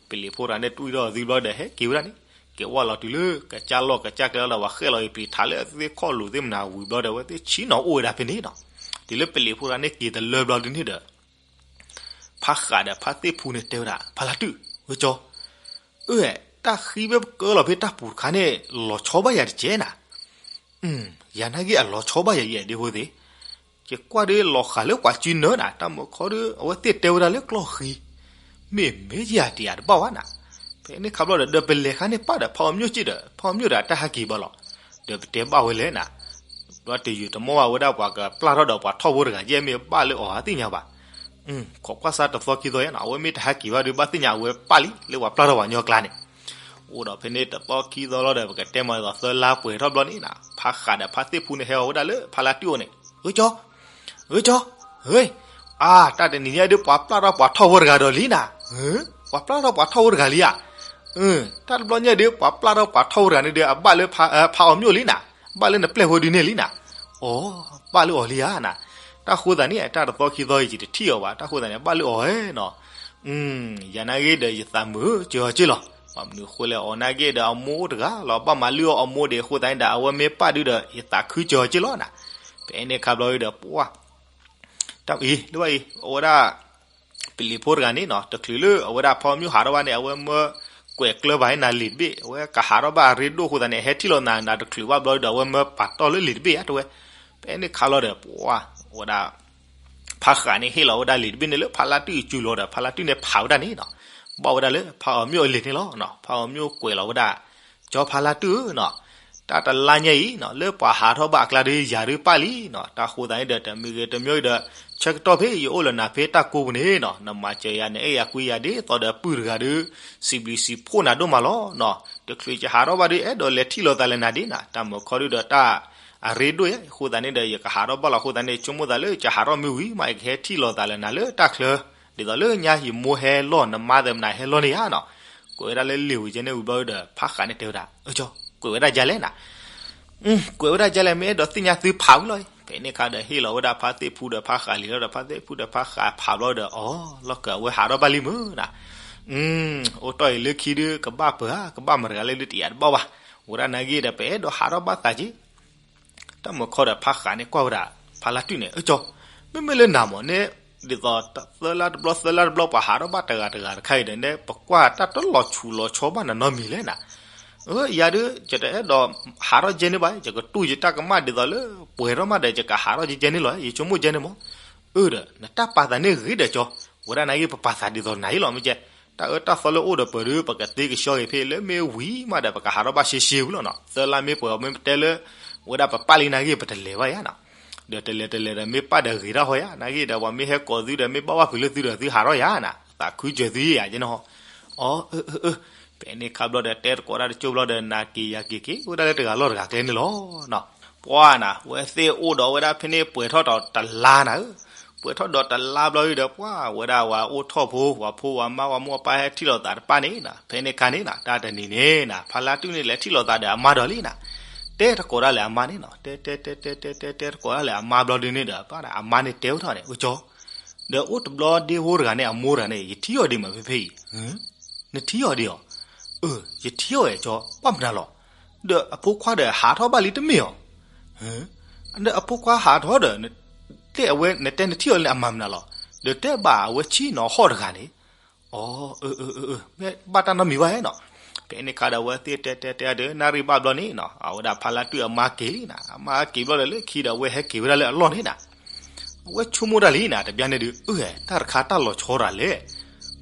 ပလံၤဖိတဂၤန့ၣ် တွံၢ်ထီၣ်သုဘျီဒီး ဟဲက့ၤဝဲဒၣ်န့ၣ်, က့ၤဝဲလီၤတုၤလၢကစၢ်လီၢ်ကစၢ်ကျဲလီၤဒီး ပှၤဃဲၣ်လီၤအံၤပျံၤထးလၢအဝဲသ့ၣ်ခီၣ်လိာ်သ့ၣ်မနုၤဝံၤဘျီဒီး အဝဲသ့ၣ်ဆံးနီၤအိၣ်ဝဲဒၣ်ဖဲန့ၣ်နီၤ, တုၤလၢပလံၤဖိတဂၤန့ၣ်က့ၤတလၢဘျီဒုန့ၣ်ဒီး ဖါဃးဒီးဖါသ့ၣ်ဖူန့ၣ်တဲဝဲဒၣ် ဖါလါတုၣ် ဝဲကၠီ, အၢ တၢ်ဃံဖဲပကၢလီၤဖဲတၢ်ပူၤတခါန့ၣ် လီၤဆီဘၣ်ယၤတကဲနၤ, ယၤနာ်က့အလီၤဆီဘၣ်ယၤယဲၢ်ဒ်အဃိသ့ၣ်, ယကွၢ်ဒီးလီၤဃာ်လၢပှၤစုနၢၤနၤ, တၢ်မၤခီဒီး အဝဲသ့ၣ်တဲဝဲဒၣ်လၢကျီၢ်ဃံ, မ့ၢ်မ့ၢ်ယၤတယၤတဘၣ်ဝဲနၤ, ဖဲန့ၣ်ခါဘျီဒီး ဒီးပလဲၤခါန့ၣ်ပၣ်ဒီး ဖါအီၤမျိၣ်စ့ၢ်ဒီး ဖါအီၤမျိၣ်ဒီးအတၢ်ဟဲက့ၤဘၣ်လီၤ, ဒီးပတဲဘၣ်ဝဲလဲၣ်နၤ ဘျီတယုာ်တမီၢ်ဘၣ်ဝဲဒၣ်ပှၤကပျၢ်ထီၣ်ဒီးပှၤထီၣ်ဖိတဂၤယဲၢ်မ့ၢ်ဘၣ်လၢအီၤသ့ၣ်ညါဘၣ်, ခိးကွၢ်စၢ်တသီခံသီယဲၢ်နီၤ, အဝဲမ့ၢ်တဟဲက့ၤဘၣ်ဒီးဘၣ်သ့ၣ်ညါအဝဲပၣ်လံ လၢပှၤပျၢ်ထီၣ်ပှၤညီကျါန့ၣ်, အိၣ်ဒီးဖဲန့ၣ်တသီခံသီလီၤဒီး ပကတဲမၤသီသၢလါပှဲၤထီၣ်ဘျီန့ၣ်နၤ, ဖါဃးဒီးဖါသ့ၣ်ဖူန့ၣ်ဟဲဝဲဒၣ်လၢဖါလါတုၣ်အအိၣ်န့ၣ်, ဂ့ၤကၠီ ဂ့ၤကၠီ, ဂ့ၤ, အါ တၢ်တနံၤညါဒုးပှၤပျၢ်ထီၣ်ပှၤထီၣ်ဖိတဂၤဒီးလံနၤ, ပှၤပျၢ်ထီၣ်ပှၤထီၣ်ဖိတဂၤလံဧါ, တၢ်တဘျီညါဒုး ပှၤပျၢ်ထီၣ်ပှၤထီၣ်ဖိတဂၤန့ၣ်ဒီး အဘၣ်လၢဖါအီၤမျိၣ်လံနၤ, ဘၣ်လၢနပျဲၢ်ဖိဒုန့ၣ်လံနၤ, အိ ဘၣ်လၢအီၤလံဧါနၤ, တၢ်ဃိသတးန့ၣ် တၢ်တသီခံသီယံာ်တထံၣ်အီၤဘၣ်, တၢ်ဃိသတးန့ၣ် ဘၣ်လၢအီၤဧါနီၤ, ယၤနာ်က့ဒီးယသးမုာ်စၢၤအီၤက့လီၤ, ဘၣ်မနုၤဃိလဲၣ် အီၤနာ်က့ဒီးအမိၢ်အိၣ်တဂၤလီၤ ဘၣ်မၤလုၢ်အီၤအမိၢ်ဒံးအဃိသတးန့ၣ်ဒီး အဝဲမ့ၢ်ပၣ်ဒုဒီး ယသးခုစၢၤအီၤက့လီၤနၤ, ဖဲန့ၣ်ခါဘျီဒီး ပှၤ တၢ်အံၤ လၢဘၣ်အံၤ အဝဲဒၣ် ပလံၤဖိတဂၤန့ၣ်နီၤ တချုးလၢအဝဲဒၣ်ဖါအီၤမျိၣ်ဟးထီၣ်ဘၣ်န့ၣ် အဝဲမၢကွဲးကျၢၢ်ဘၣ်ဟဲနၤလံာ်တဘ့ၣ် အဝဲကဟးထီၣ်ဘၣ်အရ့ဒိၣ်အဃိသတးန့ၣ် ဟဲထံၣ်လိာ်နၤနၤတချုးဘၣ်ဘျီဒီး အဝဲမၢပာ်တီၢ်လၢလံာ်တဘ့ၣ်ဧါတဲဝဲ, ဖဲန့ၣ်ခါလီၤဒီး ပှၤ အဝဲဒၣ် ဖါဃးန့ၣ်ဟ့ၣ်လီၤဝဲဒၣ်လံာ်တဘ့ၣ်န့ၣ်လၢဖါလါတုၣ်အစုလီၤဒီး ဖါလါတုၣ်န့ၣ်ဖးဝဲဒၣ်န့ၣ်နီၤ, ဘၣ်ဝဲဒၣ်လၢဖါအီၤမျိၣ်အလံာ်န့ၣ်လီၤ, ဖါအီၤမျိၣ်ကွဲးလီၤဝဲဒၣ်, ကၠီဖါလါတုၣ်ဧၢနီၤ, တၢ်တလါညါအံၤနီၤ လၢပှၤဟးထီၣ်ဘၣ်အကျါဒီးယၤဒုးပၣ်လံနီၤ. တၢ်ဃိသးန့ၣ်ဒီး တမံၤဂ့ၤတမံၤဒီး ဆၢကတီၢ်ဖဲယအိၣ်လၢနၤဖဲတၢ်ကိးပူၤန့ၣ်နီၤ နမၤစၢၤယၤ နအဲၣ်ယၤကွံယၤဒ်သိးဒီးပုၢ်တဂၤဒုး စံးဘျုးစံးဖှိၣ်နၤဒိၣ်မးလီၤနီၤ. တချုးယဟးထီၣ်ဘၣ်ဒုး အဲၣ်ဒိးလဲၤထံၣ်လိာ်သးလၢနၤဒ်နီၤ တၢ်မုာ်ခီဒုးဒီးတၢ်အရ့ဒိၣ်ယဲ အဃိသတးန့ၣ်ဒီး ယကဟးထီၣ်ဘၣ်လီၤအဃိသတးန့ၣ် ဆိကမိၣ်သးလၢယဟးထီၣ်မ့ၢ်ဝံၤမး ယကဟဲထံၣ်လိာ်သးလၢနၤလၢတၢ်ချၢ ဒ်သိးလၢညါယမိၢ်ဟဲလီၢ် နမါသ့ၣ်မနုၤဟဲလီၢ်န့ၣ်ဧါနီၤ. ကွဲးဝဲဒၣ်လၢလံာ်ဝံၤကဲန့ၣ်ဝံၤဘျီဒီး ဖးဃးန့ၣ်တဲဝဲဒၣ် အၢကၠီ ကွဲးဝဲဒၣ်ယဲလဲၣ်နၤ ကွဲးဝဲဒၣ်ယဲလဲၣ် မ့ၢ်အဲၣ်ဒိးသ့ၣ်ညါသုဖးဝံၤလီၤ. ဖဲန့ၣ်အခါဒီးဟ့ၣ်လီၤဝဲဒၣ်ဖါသ့ၣ်ဖူဒီးဖးဃးလံာ်လီၤဒီး ဖါသ့ၣ်ဖူဒီးဖးဃးဖးဘျီဒီး အီၤ လီၢ်ကၢအဝဲဟးထီၣ်ဘၣ်လံမုၢ်နၤ အိၣ်တီၢ်အံၤလၢခံဒုး ကဘၣ်ပၢၤဧါ ကဘၣ်မတၤတဂၤလဲၣ်ဒုးတယာ်တဘၣ်ဘၣ်. ဝဲဒၣ်နာ်က့ဒီး ပအဲၣ်ဒိးဟးထီၣ်ဘၣ်သးက့ တၢ်မုာ်ခီဒီးဖးဃးန့ၣ်ကွၢ်ဝဲဒၣ် ဖါလါတူၢ်န့ၣ် အၢကၠီ မ့မ့ၢ်လၢနၤမ့ၢ်န့ၣ် ဒ်သိးသၢလါတဘျီသၢလါတဘျီ ပှၤဟးထီၣ်ဘၣ်တဂၤတဂၤတခါအံၤဒီး ပကွၢ်တၢ်တလီၤဆူးလီၤဆီဘၣ်နနီတမံၤလဲၣ်နၤ. အၢ ယၤဒုး ယတအဲၣ်ဒိးဟးထီၣ်ကဲန့ၣ်ဘၣ် ယကတူၢ်ယတၢ်ကမၣ်ဒ်သိးလၢ ပှဲၤထီၣ်မးဒီး ယကဟးထီၣ်ကဲန့ၣ်လီၤ ယဆိကမိၣ်ကဲန့ၣ်မး. အၢဒီး နတၢ်ပာ်သးန့ၣ်ဂ့ၤဒီးကၠီ ဝဲဒၣ်နာ်က့ ပပာ်သးဒ်သိးနၤအံၤလီၤ မ့ၢ်ကဲ တၢ်အၢတၢ်သီလၢအိၣ်ဒီးပၢၤဒုး ပကသ့ကဆှီက့ၤဖဲလၢမ့ၢ်ဝံၤမးဒီး ပကဟးထီၣ်ဘၣ်ရှဲရှဲဝံၤလီၤနီၤ. သၢလါမ့ၢ်ပှဲၤအီၤ မ့ၢ်ပတဲလၢ ဝဲဒၣ်ပပာ်လံနာ်က့ ပတလဲၤဘၣ်ယါနီၤ. ဒီးတလဲၤတလဲၤဒီးမ့ၢ်ပာ်ဒီးဂ့ၤတၢ်ဃီယါ နာ်က့ဒီး ပှၤမ့ၢ်ဟဲကိးသုဒီး မ့ၢ်ဘၣ်ဘၣ်ဖုးလၢသုဒီး သုဟးထီၣ်ယါနၤ သးခုစၢၤသုယါယဲန့ၣ်ဟီ အီ အၢ အၢ အၢ ဖဲန့ၣ်ခါဘျီဒီး တဲတကိးတၢ်တကၠိဘျီဒီး နၤက့ၤယၤက့ၤက့ၤဝဲဒၣ်လၢတဂၤလီၢ်တဂၤကျဲန့ၣ်လီၤနီၤ. ပှၤနၤ ဝဲသ့ၣ်အိၣ်ဒီးဝဲဒၣ်ဖဲန့ၣ်ပှဲၤထီၣ်ဒီးတလါနၤဧၢ ပှဲၤထီၣ်ဒီးတလါဘျီဒီး ပှၤဝဲဒၣ်ဝဲအိၣ်ထီၣ်ဖိ ပှၤဖိပှၤမါ ပှၤမိၢ်ပှၤပၢ်ဟဲထံၣ်လိာ်သးတပၣ်န့ၣ်နီၤ. ဖဲန့ၣ်ခါန့ၣ်နီၤ တၢ်တနံၤန့ၣ်နီၤ ဖါလါတူၢ်န့ၣ် လဲၤထံၣ်လိာ်သးဒီးအမါဒီးလံနီၤ. တဲတကိးတၢ်လၢအမါန့ၣ်နီၤ တဲတဲတဲတဲတဲတဲတဲတကိးတၢ်လၢအမါဘျီဒုန့ၣ်ဒီး ပှၤအမါန့ၣ်တဲဝဲထီၣ်န့ၣ် အၢကၠီ ဒီးအိၣ်တဘျီဒ့ဖိတဂၤန့ၣ် အမိၢ်တဂၤန့ၣ် ယထံၣ်အီၤဒံးမးဖဲဖဲအံၤ နထံၣ်အီၤဒံးအီၤ အၢ ယထံၣ်အီၤအဲၣ်ကၠီ ဘၣ်မနုၤလီၤ. ဒီးအဖိခွါဒီးဟးထီၣ်ဘၣ်လံတမ့ၢ်အီၤ ဒီးအဖိခွါဟးထီၣ်ဒီး တဲအဝဲ နတဲနထံၣ်အီၤလၢန့ၣ် အမၤမနုၤလီၤ. ဒီးတဲဘၣ်အဝဲဆံၣ်နီၤဟီၣ်တဂၤန့ၣ် အီ အၢ အၢ အၢ အၢ မ့ၢ်ဘၣ်တၢ်နီတမံၤဘၣ်နီၤ. ဖဲန့ၣ်ခါဒီးအဝဲသ့ၣ်တဲတဲတဲဒီး နၣ်ရံၣ်ဘၣ်ဘျီန့ၣ်နီၤ အဝဲဒၣ်ဖါလါတူၢ်အမါက့ၤလံနီၤ အမါက့ၤဘျီဒီးလၢခံဒီး အဝဲဟဲက့ၤဝဲဒၣ်လၢအလီၢ်န့ၣ်နီၤ အဝဲဆိကမိၣ်တၢ်လံနီၤ တဘျီန့ၣ်ဒီး အၢ တၢ်တခါတၢ်လီၤဆီတၢ်လဲၣ်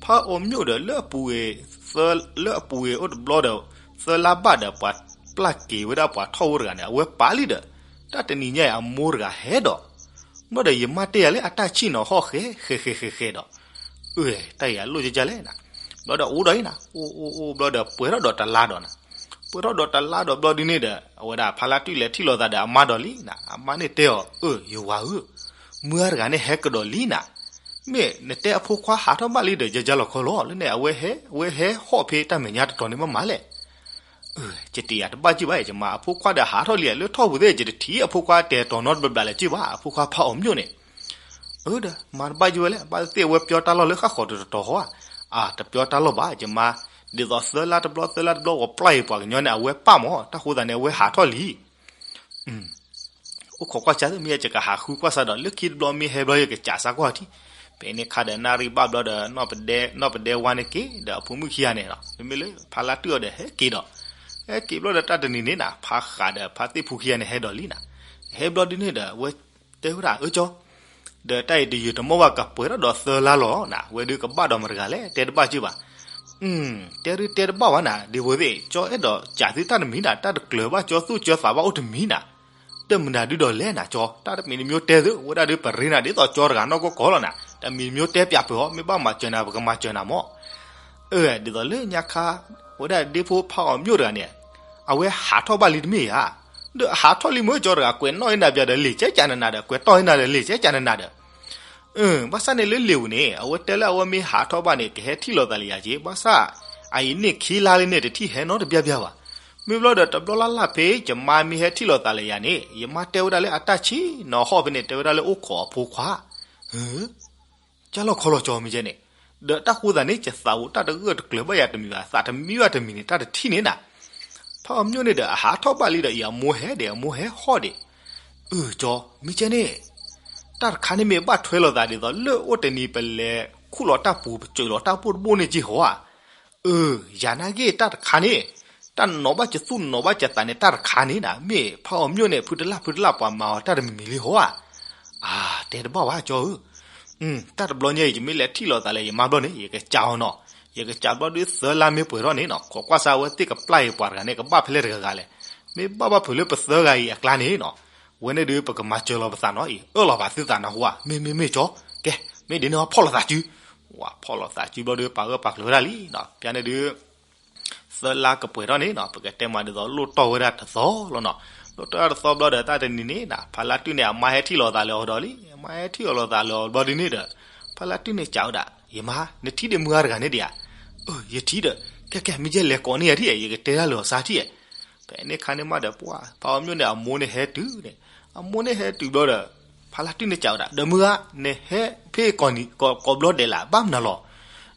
ဖးအီၤမျိၣ်ဒီး လၢအပူၤဂ့ၤ လၢအပူၤဂ့ၤအိၣ်တဘျီဒီး သၢလါဘၣ်ဒီး ပှၤပျၢ်က့ၤဝဲဒၣ်ပှၤထီၣ်ဝဲတဂၤန့ၣ် အဝဲပာ်လံဒီး တၢ်တနံၤညါအံၤအမိၢ်တဂၤဟဲဒီး ဘျီဒီးယမါတဲယၤလၢအတၢ်ဆံၣ်နီၤဟီၣ်ဃဲ ဃဲ ဃဲ ဃဲ ဃဲဒီး အၢ တၢ်အံၤအလိၣ်ကကလဲၣ်နီၤ. ဘျီဒီးအိၣ်ဒီးအံၤနီၤ အိၣ်အိၣ်အိၣ်ဘျီဒီးပှဲၤထီၣ်ဒီးတလါဒီးနီၤ ပှဲၤထီၣ်ဒီးတလါဒီးဘျီဒုန့ၣ်ဒီး အဝဲဒၣ်ဖါလါတူၢ်လဲၤထံၣ်လိာ်သးဒီးအမါဒီးလံနီၤ အမါန့ၣ်တဲအီၤ အၢ ယဝၤဧၢ မုၢ်ဂၤတဂၤန့ၣ်ဟဲကဒီးလံနီၤ မ့ၢ်နတဲအဖိခွါဟးထီၣ်ဘၣ်လံဒီး ယယါလီၤခီလီၤ လၢန့ၣ် အဝဲဟဲ အဝဲဟဲဟီၣ်ဖဲတၢ်မဲာ်ညါတတီၤန့ၣ်မးမးလဲၣ် အၢ ယတယာ်တဘၣ်က့ၢ်ဘၣ် ယမါ အဖိခွါဒီးဟးထီၣ်လံ လၢထီၣ်ပူၤသ့ၣ် ယတထံၣ်အဖိခွါတဲတီၤနီတဘျီဘျီလၢၤက့ၢ်ဘၣ် အဖိခွါဖးအီၤမျိၣ်န့ၣ် အၢ ဒီးမၤတဘၣ်က့ၢ်ဝဲလဲၣ် ဘၣ်သ့ၣ်အဝဲပျီတၢ်လီၢ်လၢဃၣ်ဃီၤတတီၤဃီဧါ အၢ တပျီတၢ်လီၢ်ဘၣ် ယမါ ဒ်သိးသၢလါတဘျီ သၢလါတဘျီ ပှၤပျၢ်အံၤပှၤကညီန့ၣ် အဝဲပာ်မး တၢ်ဃိသးန့ၣ် အဝဲဟးထီၣ်လံ အိၣ်ခိးကွၢ်စၢ်သ့ၣ် မ့ၢ်ယကဟးဃုကွၢ်စၢ်ဒီး လၢခံတဘျီမ့ၢ်ဟဲဘျီ ယကစးစၢ်ကွၢ်ထံ ဖဲန့ၣ်ခါဒီးနၣ်ရံၣ်ဘၣ်ဘျီဒီး နီၢ်ပဒဲ နီၢ်ပဒဲဝါန့ၣ်က့ၤ ဒီးအဖိမုၣ်ခံဂၤန့ၣ်လီၤ မ့မ့ၢ်လၢဖါလါတူၢ်အီၤဒီးဟဲက့ၤဒီး ဟဲက့ၤဘျီဒီးတၢ်တနံၤန့ၣ်နီၤ ဖါဃးဒီးဖါသ့ၣ်ဖူခံဂၤန့ၣ်ဟဲဒီးလံနီၤ ဟဲဘျီဒုန့ၣ်ဒီး အဝဲတဲဝဲဒၣ်အၢကၠီ ဒီးတၢ်အံၤတယုာ်တမီၢ်ဘၣ်ကပှဲၤထီၣ်ဒီးသၢလါလီၤနီၤ ဝဲဒုးကဘၣ်ဒီးမတၤတဂၤလဲၣ် တဲတဘၣ်က့ၢ်ဘၣ် တဲဒုးတဲတဘၣ်ဘၣ်နီၤ ဒ်ဖိသ့ၣ် ကၠီအဲၣ်ဒိးစံးသုတၢ်တမံၤနီၤ တၢ်တကျၢၤဘၣ်ကၠီသူၣ်ကၠီသးဘၣ်အိၣ်တမံၤနီၤ တမနုၤဒုဒီးလဲၣ်နီၤ ကၠီ တၢ်တမံၤတမံၤတဲသု ဝဲဒၣ်ဒုးပရ့နၤ ဒ်သိးကၠီတဂၤနီၢ်ကီၢ်ကီၢ်လီၤနီၤ တမံၤတမံၤတဲပၠးပၢၤအီၤ မ့ၢ်ဘၣ်မၤစၢၤနၤ ပကမၤစၢၤနၤမး အၢ ဒ်သိးလၢညါခါ ဝဲဒၣ်ဒ့ဖိဖးအီၤမျိၣ်တဂၤန့ၣ် အဝဲဟးထီၣ်ဘၣ်လံတမ့ၢ်ဧါ ဒီးဟးထီၣ်လံမ့ၢ်ကၠီတဂၤ ကွဲးနီၣ်အံၤနၤဘၣ်ဒီးလံာ်ကဲကးနနၤဒီး ကွဲးတီၢ်အံၤနၤဒီးလံာ်ကဲကးနနၤဒီး ဘၣ်ဆၣ်န့ၣ်လၢလံာ်ပူၤန့ၣ် အဝဲတဲလၢအဝဲမ့ၢ်ဟးထီၣ်ဘၣ်န့ၣ် ကဟဲထံၣ်လိာ်သးလၢယၤက့ၤ ဘၣ်ဆၣ် အအံၤန့ၣ်ခံလါလံန့ၣ် တထံၣ်ဟဲနီတဘျီဘျီဘၣ် မ့ၢ်ဘျီဒီးတဘျီလၢ်လၢ်ဖဲ ယမါမ့ၢ်ဟဲထံၣ်လိာ်သးလၢယၤန့ၣ် ယမါတဲဝဲဒၣ်လၢအတၢ်ဆံၣ်နီၤဟီၣ်ဖဲန့ၣ် တဲဝဲဒၣ်လၢအိၣ်ခိးအဖိခွါ ကၢ်လီၤခီလီၤကၠီမ့ၢ်ကဲန့ၣ် ဒီးတၢ်ဃိသးန့ၣ် ယသးအိၣ်တၢ်တဂၢၢ်တကျၢၤဘၣ်ယၤတမံၤဘၣ် သးတမံဘၣ်တမံၤန့ၣ် တၢ်တထံၣ်န့ၣ်နီၤ ဖးအီၤမျိၣ်န့ၣ်ဒီး အဟးထီၣ်ဘၣ်လံဒီး အံၤအမိၢ်ဟဲဒံး အမိၢ်ဟဲဟီၣ်ဒံး အၢ ကၠီ မ့ၢ်ကဲန့ၣ် တၢ်တခါန့ၣ်မ့ၢ်ဘၣ်ထွဲလိာ်သးဒ်သိး လၢအိၣ်တနံၤပလဲၤခူၣ်လီၤတၢ်ပူၤ ပစၢၤလီၤတၢ်ပိၢ်တဘိၣ်န့ၣ်က့ၢ်ဟီဧါ အၢ ယၤနာ်က့ၢ်တၢ်တခါန့ၣ် တၢ်နီၤဘၣ်ကသူၣ်နီၤဘၣ်ကသးန့ၣ် တၢ်တခါန့ၣ်နီၤ မ့ၢ်ဖးအီၤမျိၣ်န့ၣ် ဖုတလၢ်ဖုတလၢ်ပှၤမၤအီၤတၢ်တမံၤမံၤလံဟီဧါ အါ တဲတဘၣ်ဝဲကၠီဧၢ တၢ်တဘျီညါအံၤ ယမ့ၢ်လဲၤထံၣ်လိာ်သးလၢယမါဘျီန့ၣ် ယကစံးအီၤနီၤ ယကစံးဘျီဒုးသၢလါမ့ၢ်ပှဲၤထီၣ်န့ၣ်နီၤ ခိးကွၢ်စၢ်ဝဲသ့ၣ်ကပျၢ်အံၤပှၤတဂၤန့ၣ် ကဘၣ်ဖဲလဲၣ်တဂၤဂၤလဲၣ် မ့ၢ်ဘၣ်ဘၣ်ဖုးလၢပသၢဂၤအံၤအကျါန့ၣ်နီၤ, ဝဲန့ၣ်ဒုးပကမၤစၢၤလီၤပသးနီၤအံၤ အၢၣ်လီၤဘၣ်သုသးနၢ်ဟူဧါ, မ့ၢ်မ့ၢ်မ့ၢ်ကၠီ, ကဲ, မ့ၢ်ဒ်န့ၣ်ဟီဖီၣ်လိာ်သးစု, ဝဲဖီၣ်လိာ်သးစုဘျီဒီးပာ်အၢပာ်ကျၢၤဝဲဒၣ်လံနီၤ, ပျန့ၣ်ဒုး သၢလါကပှဲၤထီၣ်န့ၣ်နီၤ, ပကတဲမးဒ်သိးလိၣ်တီၢ်ဝဲဒၣ်တသီလီၤနီၤ, လိၣ်တီၢ်တသီဘျီဒီးတၢ်တနံၤန့ၣ်နီၤ, ဖါလါတုၣ်န့ၣ် အမါဟဲထံၣ်လိာ်သးလၢအီၤဒီးလံ, အမါဟဲထံၣ်လိာ်သးလၢအီၤဘျီဒ်န့ၣ်ဒီး, ဖါလါတုၣ်န့ၣ်စံးဝဲဒၣ်, ယမါ, နထံၣ်ဒံးမုၢ်ဂၤတဂၤန့ၣ်ဒံးဧါ, အၢ ယထံၣ်ဒီး, ကဲကဲ မ့ၢ်ယဲလဲၤကိးန့ၢ်ယၤထံၣ်, ယကတဲတၢ်လၢအီၤစါထံၣ်, ဖဲန့ၣ်ခါန့ၣ်မးဒီးပှၤ ဖါအီၤမၠိၣ်န့ၣ် အမိၢ်န့ၣ်ဟဲတုၤန့ၣ်, အမိၢ်န့ၣ်ဟဲတုၤဘျီဒီး, ဖါလါတုၣ်န့ၣ်စံးဝဲဒၣ်, ဒီးမုၢ်ဂၤ, နဟဲဖဲကိးဘျီဒဲးလၢ ဘၣ်မနုၤလီၤ,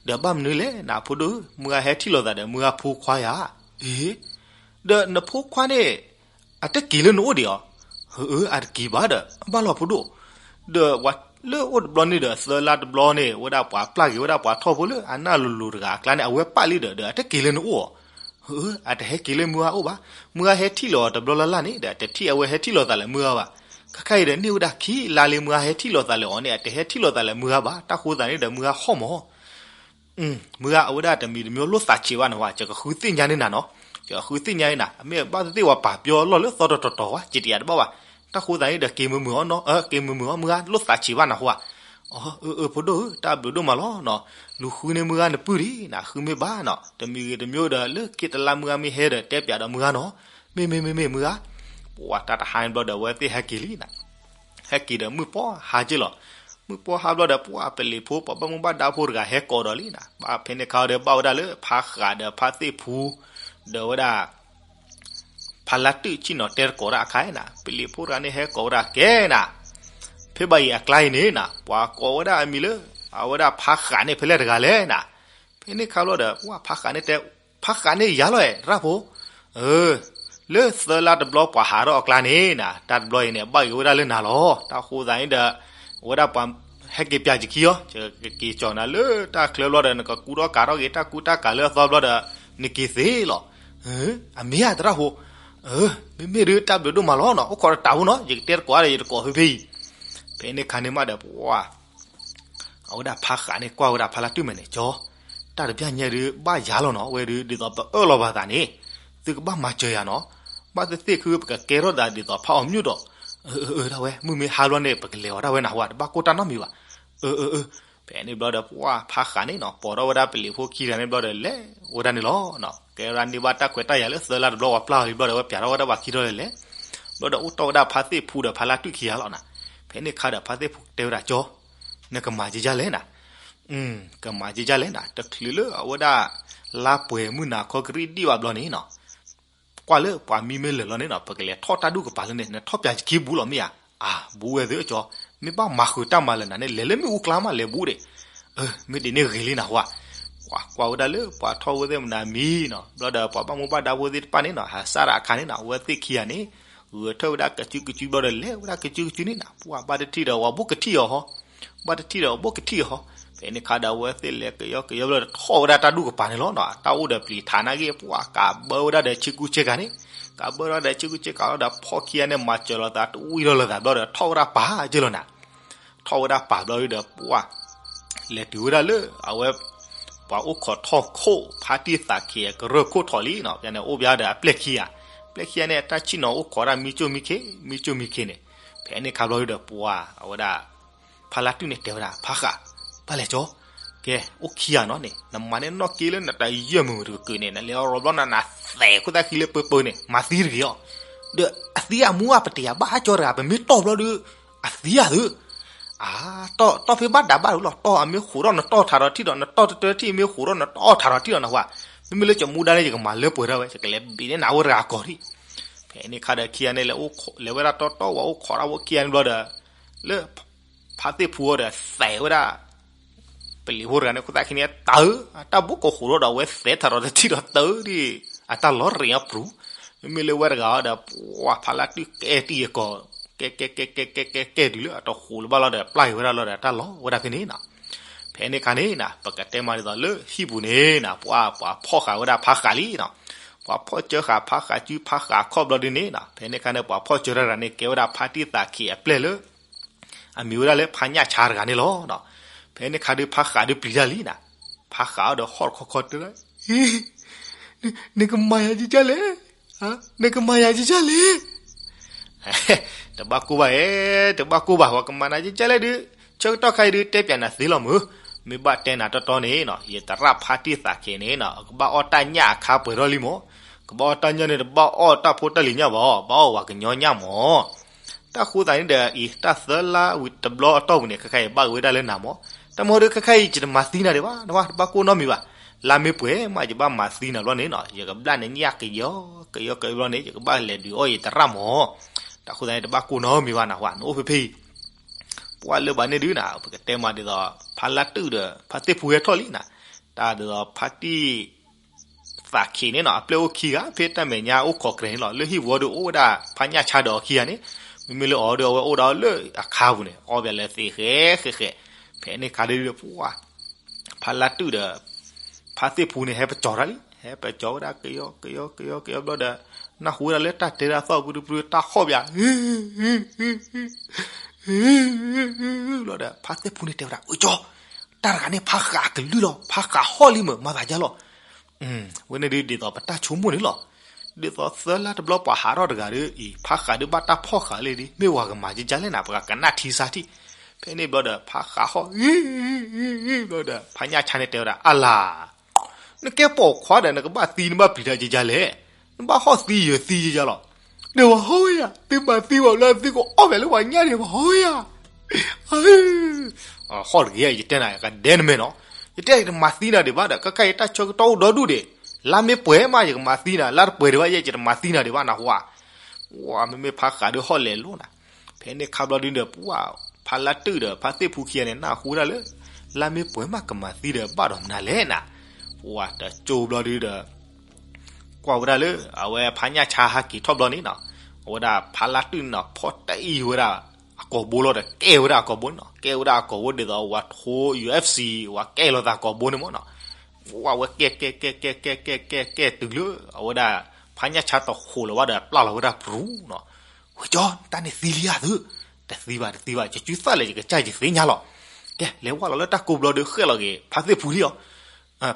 ဒီးဘၣ်မနုၤလဲၣ် နဖိဒိၣ်ဧၢ, မုၢ်ဂၤဟဲထံၣ်လိာ်သးဒီးမုၢ်ဂၤဖိခွါယၤ, အ့ ဒီးနဖိခွါန့ၣ် အတက့ၤလၢနအိၣ်ဒံးဧါ, အၢ အတက့ၤဘၣ်ဒီး ဘၣ်လီၤဖိဒိၣ်, ဒီးပှၤလၢအိၣ်တဘျီန့ၣ်ဒီး သၢလါတဘျီန့ၣ် ဝဲဒၣ်ပှၤပျၢ်က့ၤဝဲဒၣ်ပှၤထီၣ်ဖိလၢအနၢ်လိၤလိၤတဂၤအကျါန့ၣ် အဝဲပာ်လံဒီး ဒီးအတက့ၤလၢနအိၣ်ဧါ, အၢ အတဟဲက့ၤလၢမုၢ်ဂၤအိၣ်ဘၣ်, မုၢ်ဂၤဟဲထံၣ်လိာ်အီၤတဘျီလၢ်လၢ်န့ၣ်ဒီး အတထံၣ်အဝဲဟဲထံၣ်လိာ်သးလၢမုၢ်ဂၤဘၣ်, ခဲခါအံၤဒီးန့ၢ်ဝဲဒၣ်ခံလါလံ မုၢ်ဂၤဟဲထံၣ်လိာ်သးလၢအီၤန့ၣ် အတဟဲထံၣ်လိာ်သးလၢမုၢ်ဂၤဘၣ်, တၢ်ဃိသးန့ၣ်ဒီးမုၢ်ဂၤဟီၣ်မး မုၢ်ဂၤအဝဲဒၣ်တမံၤတမံၤလိၣ်သးဆံးဘၣ်နၢ်ဟူဧါ, ယကဃုသ့ၣ်ညါန့ၢ်နၤနီၤ, ယကဃုသ့ၣ်ညါန့ၢ်နၤ, အမ့ၢ်ဘၣ်သ့ၣ်သ့ၣ်ပှၤပာ်ပၠီလီၢ်လၢသီတတီၤတီၤဝဲ ကတယၤတဘၣ်ဘၣ်, တၢ်ဃိသးန့ၣ်ဒီးက့ၤမုာ်မုာ်အီၤနီၤ, က့ၤမုာ်မုာ်အီၤ မုၢ်ဂၤလိၣ်သးဆံးဘၣ်နၢ်ဟူဧါ, အၢ အၢ ဖိဒိၣ်ဧၢ တၢ်ဘျုးဒိၣ်မးလီၤနီၤ, လူၤဃုန့ၢ်မုၢ်ဂၤနပုၢ်ဒံးနၤ, ဃုမ့ၢ်ဘၣ်နီၤ, တမံၤဂ့ၤတမံၤဒီး လၢခံတလါမုၢ်ဂၤမ့ၢ်ဟဲဒီးတဲပၠးဒီးမုၢ်ဂၤနီၤ, မ့ၢ်မ့ၢ်မ့ၢ်မ့ၢ်မုၢ်ဂၤ, ပှၤတၢ်တဟါန့ၣ်ဘျီဒီး အဝဲသ့ၣ်ဟဲက့ၤလံနၤ ဟဲက့ၤဒီးမုၢ်ပှၢ်ဟါက့ၤလီၤ, မုၢ်ပှၢ်ဟါဘျီဒီး ပှၤပလံးဖိ ပှၤဘၣ်မူဘၣ်ဒါဖိတဂၤဟဲကိးဒီးလံနၤ, ဘၣ်ဖဲန့ၣ်ခါဒီး ဘၣ်ဝဲဒၣ်လၢဖါဃးဒီးဖါသ့ၣ်ဖူ ဒီးဝဲဒၣ် ဖါလါတုၣ်ဆ့ၣ်နီၤတဲတကိးတၢ်အခါနၤ, ပလံးဖိတဂၤန့ၣ်ဟဲကိးဝဲဒၣ်ကဲနၤ, ဖဲဘၣ်အံၤအကျါအံၤန့ၣ်နၤ ပှၤကိးဝဲဒၣ်အမံၤလၢ အဝဲဒၣ်ဖါဃးန့ၣ်ဖဲလဲၣ်တဂၤလဲၣ်နၤ, ဖဲန့ၣ်ခါဘျီဒီး ပှၤဖါဃးန့ၣ်တဲ ဖါဃးန့ၣ်ယၤလီၤအဲၣ် တရၣ်ဖိ လၢသၢလါတဘျီပှၤဟးထီၣ်အကျါန့ၣ်နၤ, တၢ်တဘျီအံၤန့ၣ် ဘၣ်ဂ့ၤဝဲဒၣ်လၢနၤလီၤ, တၢ်ဃိသးန့ၣ်ဒီး အဝဲဒၣ်ပှၤဟဲက့ၤပၠးယခံအီၤ, ယကက့ၤကၠီၣ်နၤလၢတၢ်ချၢဘျီဒီး နကကူထီၣ်ကးထီၣ်က့ၤ တၢ်ကူတၢ်ကၤလၢအသီဘျီဒီး နက့ၤသ့လီၤ, အမ့ၢ်ဧါ တရၣ်ဖိ, မ့မ့ၢ်ဒုးတၢ်ဘျုးဒိၣ်မးလီၤနီၤ, အိၣ်ခိးတတးဖိနီၤ, ယကတဲတကိးဒီး ယတကိးဖဲဖဲအံၤ, ဖဲန့ၣ်ခါန့ၣ်မးဒီး ပှၤ အဝဲဒၣ်ဖါဃးန့ၣ်ကွၢ်ဝဲဒၣ်ဖါလါတုၣ်မဲာ်န့ၣ် ကၠီ, တၢ်တဘျီညါဒုး ဘၣ်ယၤလီၤနီၤ, အဝဲဒုး ဒ်သိးပအၢၣ်လီၤပသးန့ၣ် သုကဘၣ်မၤစၢၤယၤနီၤ, ဘၣ်သ့ၣ်သ့ၣ်ခု ပကကဲထီၣ်သးဒ်သိးဖါအီၤမၠိၣ်ဒီး, အၢ အၢ ဒၣ်ဝဲ မုၢ်မ့ၢ်ဟါဘျီန့ၣ် ပကလဲၤဝဲဒၣ်ဝဲနၢ်ဟူဧါ, တဘၣ်ကိၢ်တၢ်နီတမံၤဘၣ်, အၢ အၢ အၢ, ဖဲန့ၣ်ဘျီဒီး ပှၤဖါဃးန့ၣ်နီၤ ပိာ်ထီၣ်ဝဲဒၣ်ပလံးဖိခံဂၤန့ၣ်ဘျီဒီး လဲၤဝဲဒၣ်န့ၣ်လီၤ, ကဲဝဲဒၣ်န့ၢ်ဘၣ်တၢ်ခွဲးတၢ်ယာ်လၢသၢလါတဘျီ ပှၤပျၢ်အီၤလံဘျီဒီး ဝဲပၠးထီၣ်ဝဲဒၣ်ပှၤခံထီၣ်လဲၤလဲၤ, ဘျီဒီးအိၣ်တီၢ်ဝဲဒၣ်ဖါသ့ၣ်ဖူဒီးဖါလါတုၣ်ခံဂၤလီၤနၤ, ဖဲန့ၣ်ခါဒီးဖါသ့ၣ်ဖူတဲဝဲဒၣ် ကၠီ, နကမၤကကလဲၣ်နၤ ကမၤကကလဲၣ်နၤ, တချုးလၢအဝဲဒၣ် လါပှဲၤမုၢ်နၤခီကရံၣ်ဒံၣ်ဘၣ်ဘျီန့ၣ်နီၤ, ကွၢ်လၢပှၤမံမ့ၢ်လၢာ်လီၤန့ၣ်နီၤ ပကလဲၤထီၣ်တၢ်ဒူၣ်ကပၤလၢန့ၣ် နထီၣ်ပၠးစခံဘူးလီၤမ့ၢ်ဧါ, အါ ဘူးဝဲသ့ၣ်ကၠီ, မ့ၢ်ဘၣ်မၤဃုာ်တၢ်မၤလၢာ်နၤန့ၣ် လဲၤလၢမ့ၣ်အူကျါမးလဲၤဘူးဒံး, မ့ၢ်ဒ်န့ၣ်ဂ့ၤလံနၢ်ဟူဧါ, ပှၤကွၢ်ဝဲဒၣ်လၢပှၤထီၣ်ဝဲသ့ၣ်မနၤမံၤနီၤ ဘျီဒီးပှၤဘၣ်မူဘၣ်ဒါဖိသ့ၣ်တဖၣ်န့ၣ်နီၤ ဟးစၢ်ဒၣ်အခါန့ၣ်နီၤ အဝဲသ့ၣ်ခံဂၤန့ၣ် ဂဲၤထၢၣ်ဝဲဒၣ်ကစုကစုဘျီဒီးလဲၤဝဲဒၣ်ကစုကစုန့ၣ်နီၤ ပှၤဘၣ်တထံၣ်ဒီးဝဲဘူးကထံၣ်အီၤဟီ ဘၣ်တထံၣ်ဒီးဘူးကထံၣ်အီၤဟီ, ဖဲန့ၣ်ခါဒီးအဝဲသ့ၣ်လဲၤကယီကယီဘျီဒီးထီၣ်ဝဲဒၣ်တၢ်ဒူၣ်ကပၤန့ၣ်လီၤနီၤ တၢ်အိၣ်ဒီးပျံၤထးနာ်က့ ပှၤကးဘၢဝဲဒၣ်ဒီးဆ့ကူဆ့ကၤန့ၣ်, ကးဘၢဝဲဒၣ်ဒီးဆ့ကူဆ့ကၤလီၤဒီးဖီၣ်ခံဂၤန့ၣ် မၤစၢၤလိာ်သးတဝံၤလီၤလိာ်သးဘျီဒီးထီၣ်ဝဲဒၣ်ပာ်က့လီၤနၤ ထီၣ်ဝဲဒၣ်ပာ်ဘျီဒီးပှၤ လဲၤတုၤဝဲဒၣ်လၢ အဝဲ ပှၤအိၣ်ခိးထီၣ်ခိၣ် ဖါတံၢ်သးခံအကရၢၢ်ခိၣ်ထီၣ်လံနီၤ ဖဲန့ၣ်အိၣ်ဘၣ်ဒီးအပျဲၢ်ခံဂၤ, ပျဲၢ်ခံဂၤန့ၣ် အတၢ်ဆ့ၣ်နီၤအိၣ်ခိးဒၣ်မံကၠိၣ်မံခ့ မံကၠိၣ်မံခ့န့ၣ်, ဖဲန့ၣ်ခါဘျီဒီးပှၤ အဝဲဒၣ် ဖါလါတုၣ်န့ၣ်တဲဝဲဒၣ် ဖါဃး, ဘၣ်လဲၣ်ကၠီ, ကဲ အိၣ်ခံဂၤနီၤန့ၣ် နမၤန့ၢ်နီၣ်က့လၢနတယၢၢ်မုာ်တကၢၢ်န့ၣ် နလဲၤအီၤရီဘျီနၤနသဲးခိၣ်သၣ်ခံလၢပၢပၢန့ၣ် မၤသံတဂ့ၤအီၤ, ဒီးအသံအမူအပတယၤဘၣ်ဟးကၠီတဂၤ ပမ့ၢ်တီၢ်ဘျီဒီး အသံအသး အါ တီၢ်ဖဲဘၣ်ဒးဘၣ်ဒိလီၤ တီၢ်အမ့ၢ်ဃိးထီၣ်နတီၢ်ထးဒီးထံၣ်ဒီး နတီၢ်တတၢထံၣ်မ့ၢ်ဃိးထီၣ်နတီၢ်ထးဒီးထံၣ်ဒီးနဟါ, မ့မ့ၢ်လၢကမူဒါန့ၣ် ယကမၤလၢပှဲၤထီၣ်ဝဲ ယကလဲၤဘ့ၣ်န့ၢ်နၤဝဲတဂၤကီၢ်ထံၣ်, ဖဲန့ၣ်ခါဒီးခံဂၤန့ၣ် လဲၤဝဲဒၣ်တီတီဝဲအိၣ်ခိးဒၣ်ဝဲခံဂၤန့ၣ်ဘျီဒီး လၢ ဖါသ့ၣ်ဖူအီၤဒီးသဲးဝဲဒၣ် ပလံၤဖိတဂၤန့ၣ် ခိၣ်သၣ်ခံန့ၣ်တၢ်ဧၢ, အတၢ်ဘိၣ်ကီၢ်ဃိးထီၣ်ဒီးအဝဲသဲးထးဒီးတထံၣ်ဒီးတၢ်ဒ် အတၢ်လီၤရ့ၣ်အပျူၤ, မ့မ့ၢ်လၢဝဲတဂၤအီၤဒီး ပှၤဖါလါတုၣ်ကဲတံၢ်အကီၢ် ကဲကဲကဲကဲကဲကဲကဲတုၤလၢအတဃိးလၢၤဘၣ်လီၤဒီး ပျၢ်က့ၤဝဲဒၣ်လီၤဒီးတၢ်လီၤဝဲဒၣ်ဖဲန့ၣ်နီၤ, ဖဲန့ၣ်ခါန့ၣ်နီၤ ပကတဲမးဒ်သိးလၢဟံၣ်ပူၤန့ၣ်နီၤ ပှၤပှၤဖီၣ်ဃာ်ဝဲဒၣ်ဖါဃးလံနီၤ, ပှၤဖီၣ်စၢဃာ်ဖါဃးစုဖါဃးခီၣ်ဘျီဒ်န့ၣ်နီၤ, ဖဲန့ၣ်ခါန့ၣ် ပှၤဖီၣ်စၢတၢ်တဂၤန့ၣ် ကဲဝဲဒၣ်ဖါတံၢ်သးခံးအပျဲၢ်လၢ အမံၤဝဲဒၣ်လၢဖါညၣ်ဆါတဂၤန့ၣ်လီၤ. ဖဲန့ၣ်ခါဒုးဖါဃးဒုးပျံၤတၢ်လံနီၤ. ဖါဃးအီၤဒီးဟီၣ်တခီခီတဲဒၣ်, နကမၤယၤဒ်လဲၣ်. နကမၤယၤကကလဲၣ်. တဘၣ်ကိၢ်ဘၣ်ဧဲ, တဘၣ်ကိၢ်ဘၣ်, ပှၤကမၤနၤကကလဲၣ်ဒုး, ဆၢကတီၢ်ခါအံၤဒုး တဲပၠးနၤသ့လီၤမုၢ်. မ့ၢ်ဘၣ်တဲနၤတီတီန့ၣ်နီၤ, ယသရၣ်ဖါတံၢ်သးခ့န့ၣ်နီၤ, ကဘၣ်အီၣ်တၢ်ညၣ်အခါပှဲၤထီၣ်လံမၢ်. ကဘၣ်အီၣ်တၢ်ညၣ်န့ၣ် တဘၣ်အီၣ်တၢ်ဖိတၢ်လံၤညၣ်ဘၣ်, ဘၣ်အီၣ်ဝဲကညီညၣ်မၢ်. တၢ်ဃိသတးန့ၣ်ဒီး အံၤ တၢ်သၢလါဝံၤတဘျီအတီၢ်ပူၤန့ၣ် ခဲခါအံၤဘၣ်ဂ့ၤဝဲဒၣ်လၢနၤမၢ်. တၢ်မ့ၢ်ဒီးခဲခါအံၤ ယတမၤသံနၤဒံးဘၣ်, နဘၣ်ကိၢ်နီတမံၤဘၣ်. လါမ့ၢ်ပှဲၤမး ယဘၣ်မၤသံနၤဘျီန့ၣ်နီၤ, ယကဘျၣ်နညၣ်ကယီ ကယီကယီဘျီန့ၣ် ယကဘၣ်လဲၤဒုးအီၣ်ယသရၣ်မၢ်. တၢ်ဃိသတးန့ၣ် တဘၣ်ကိၢ်နီတမံၤဘၣ်နၤ, နအိၣ်ဖဲဖဲအံၤ. ပှၢ်လၢဘၣ်န့ၣ်ဒုးနၤ, ပကတဲမးဒ်သိး ဖါလါတုၣ်ဒီး ဖါသ့ၣ်ဖူဟဲထီၣ်လံနၤ. တၢ်ဒ်သိးဖါတံၢ် သးခ့န့ၣ်နီၤ, အပျဲၢ်အိၣ်ခံဂၤ ဖဲတၢ်မဲာ်ညါအိၣ်ခိးကြဲးန့ၣ်လီၤ. လၢဟံၣ်ပူၤဒီးအိၣ်ဝဲဒၣ်ဖါညၣ်ဆါဒီးအီၤခံဂၤန့ၣ်, မ့မ့ၢ်လၢအီၤဒီး အဝဲအိၣ်ဒီးလၢအခါပူၤန့ၣ် အီၣ်ဘၣ်လၢသ့ၣ်ဃဲဃဲဃဲ. ဖဲန့ၣ်ခါဒုးဒီး ပှၢ် ဖါလါတုၣ်ဒီး ဖါသ့ၣ်ဖူန့ၣ် ဟဲပကၠီၤတၢ်လံ, ဟဲပကၠီၤဝဲဒၣ်ကယီကယီကယီကယီ ဘျီဒီး နၢ်ဟူဝဲဒၣ်လၢတၢ်တဲဒၣ်သီၣ်ပူတပူ တၢ်ဟီၣ်ဘၣ် ဘျီဒီး ဖါသ့ၣ်ဖူန့ၣ်တဲဝဲဒၣ် အၢကၠီ, တၢ်တဂၤန့ၣ်ဖါဃးအကလုၢ်လီၤ, ဖါဃးဟီၣ်လံမၢ်, မၤသးဒ်လဲၣ်. ဝဲန့ၣ်ဒုးဒ်သိးပတၢ်ဆိကမိၣ်န့ၣ်လီၤ. ဒ်သိးသၢလါတဘျီပှၤဟးထီၣ်တဂၤဒီး အံၤ ဖါဃးဒုးဘၣ်တၢ်ဖီၣ်ဃာ်လံဒ် မ့ၢ်ဝဲကမၤကကလဲၣ်နၤ, ပှၤကနၣ်ထံဆါထံၣ်. ဖဲန့ၣ်ဘျီဒီး ဖါဃးဟီၣ် ဘျီဒီး ဖါညၣ်ဆါန့ၣ်တဲဝဲဒၣ် အလၤ နကဲပိာ်ခွါဒီး နကဘၣ်သံနဘၣ်ပျံၤတၢ်ကကလဲၣ်, နဘၣ်ဟီၣ်သံယၢၤသံယယလီၤ. ဒီးပှၤဟီၣ်ဝဲယၤ, သုမၤသံဝဲလၢသုကအိၣ်ဖဲလၢပှၤညၣ်န့ၣ် ပှၤဟီၣ်ဝဲယၤ. ဟီၣ်တဂ့ၤ, ယတဲနၤကဒဲနမဲာ်နီၤ, ယတဲယတမၤသံနၤဒံးဘၣ်ဒီး ခဲခါအံၤတၢ်ဆၢကတီၢ်အိၣ်ဒီဒူၣ်ဒံး, လါမ့ၢ်ပှဲၤမး ယကမၤသံနၤ, လါတပှဲၤဒံးဘၣ် ယဲယတမၤသံနၤဒံးဘၣ်နဟူဧါ. ဝဲမ့မ့ၢ်ဖါဃးဒုးဟီၣ်လဲၤလိၤနၤ. ဖဲန့ၣ်ခါဘျီဒုဒီး ပှၢ် ဖါလါတုၣ်ဒီးဖါသ့ၣ်ဖူခံဂၤန့ၣ် နၢ်ဟူဝဲဒၣ်လၢ လါမ့ၢ်ပှဲၤမးကမၤသံဒီးဘၣ်ဒီးမနုၤလဲၣ်နၤ. ပှၢ် တကၠိဘျီဒုဒီး ကွၢ်ဝဲဒၣ်လၢ အဝဲဖါညၣ်ဆါဟးက့ၤထီၣ်ဘျီန့ၣ်နီၤ, အဝဲဒၣ်ဖါလါတုၣ်န့ၣ်နီၤ ဖီၣ်တၢ်အံၤဝဲဒၣ်အကိာ်ဘိလီၤဒီး ကဲဝဲဒၣ်အကိာ်ဘိန့ၣ်နီၤ, ကဲဝဲဒၣ်အကိာ်ဘိဒ်သိးဝဲထိ ယူၤအ့ၣ်ဖၣ်စံ ဝဲကဲလိာ်သးကိာ်ဘိန့ၣ်မၢ်နီၤ. ဝဲကဲ ကဲ ကဲ ကဲ ကဲ ကဲ ကဲ တုၤလၢ အဝဲဒၣ် ဖါညၣ်ဆါတဃိးလီၤဘၣ်ဒီး ပျၢ်လီၤဝဲဒၣ်ပရူၤနီၤ. ဝဲကၠီ တၢ်န့ၣ်သံလံဧါသု. တသံဘၣ် တသံဘၣ်, ယစုသၣ်လဲၣ် ယကစၢ်ယသ့ၣ်ညါလီၤ. ကဲ လဲၤဝဲလီၤလၢတၢ်ကိးဘျီဒီး ဃဲၣ်လီၤက့ၤ ဖါသ့ၣ်ဖူလံအီၤ.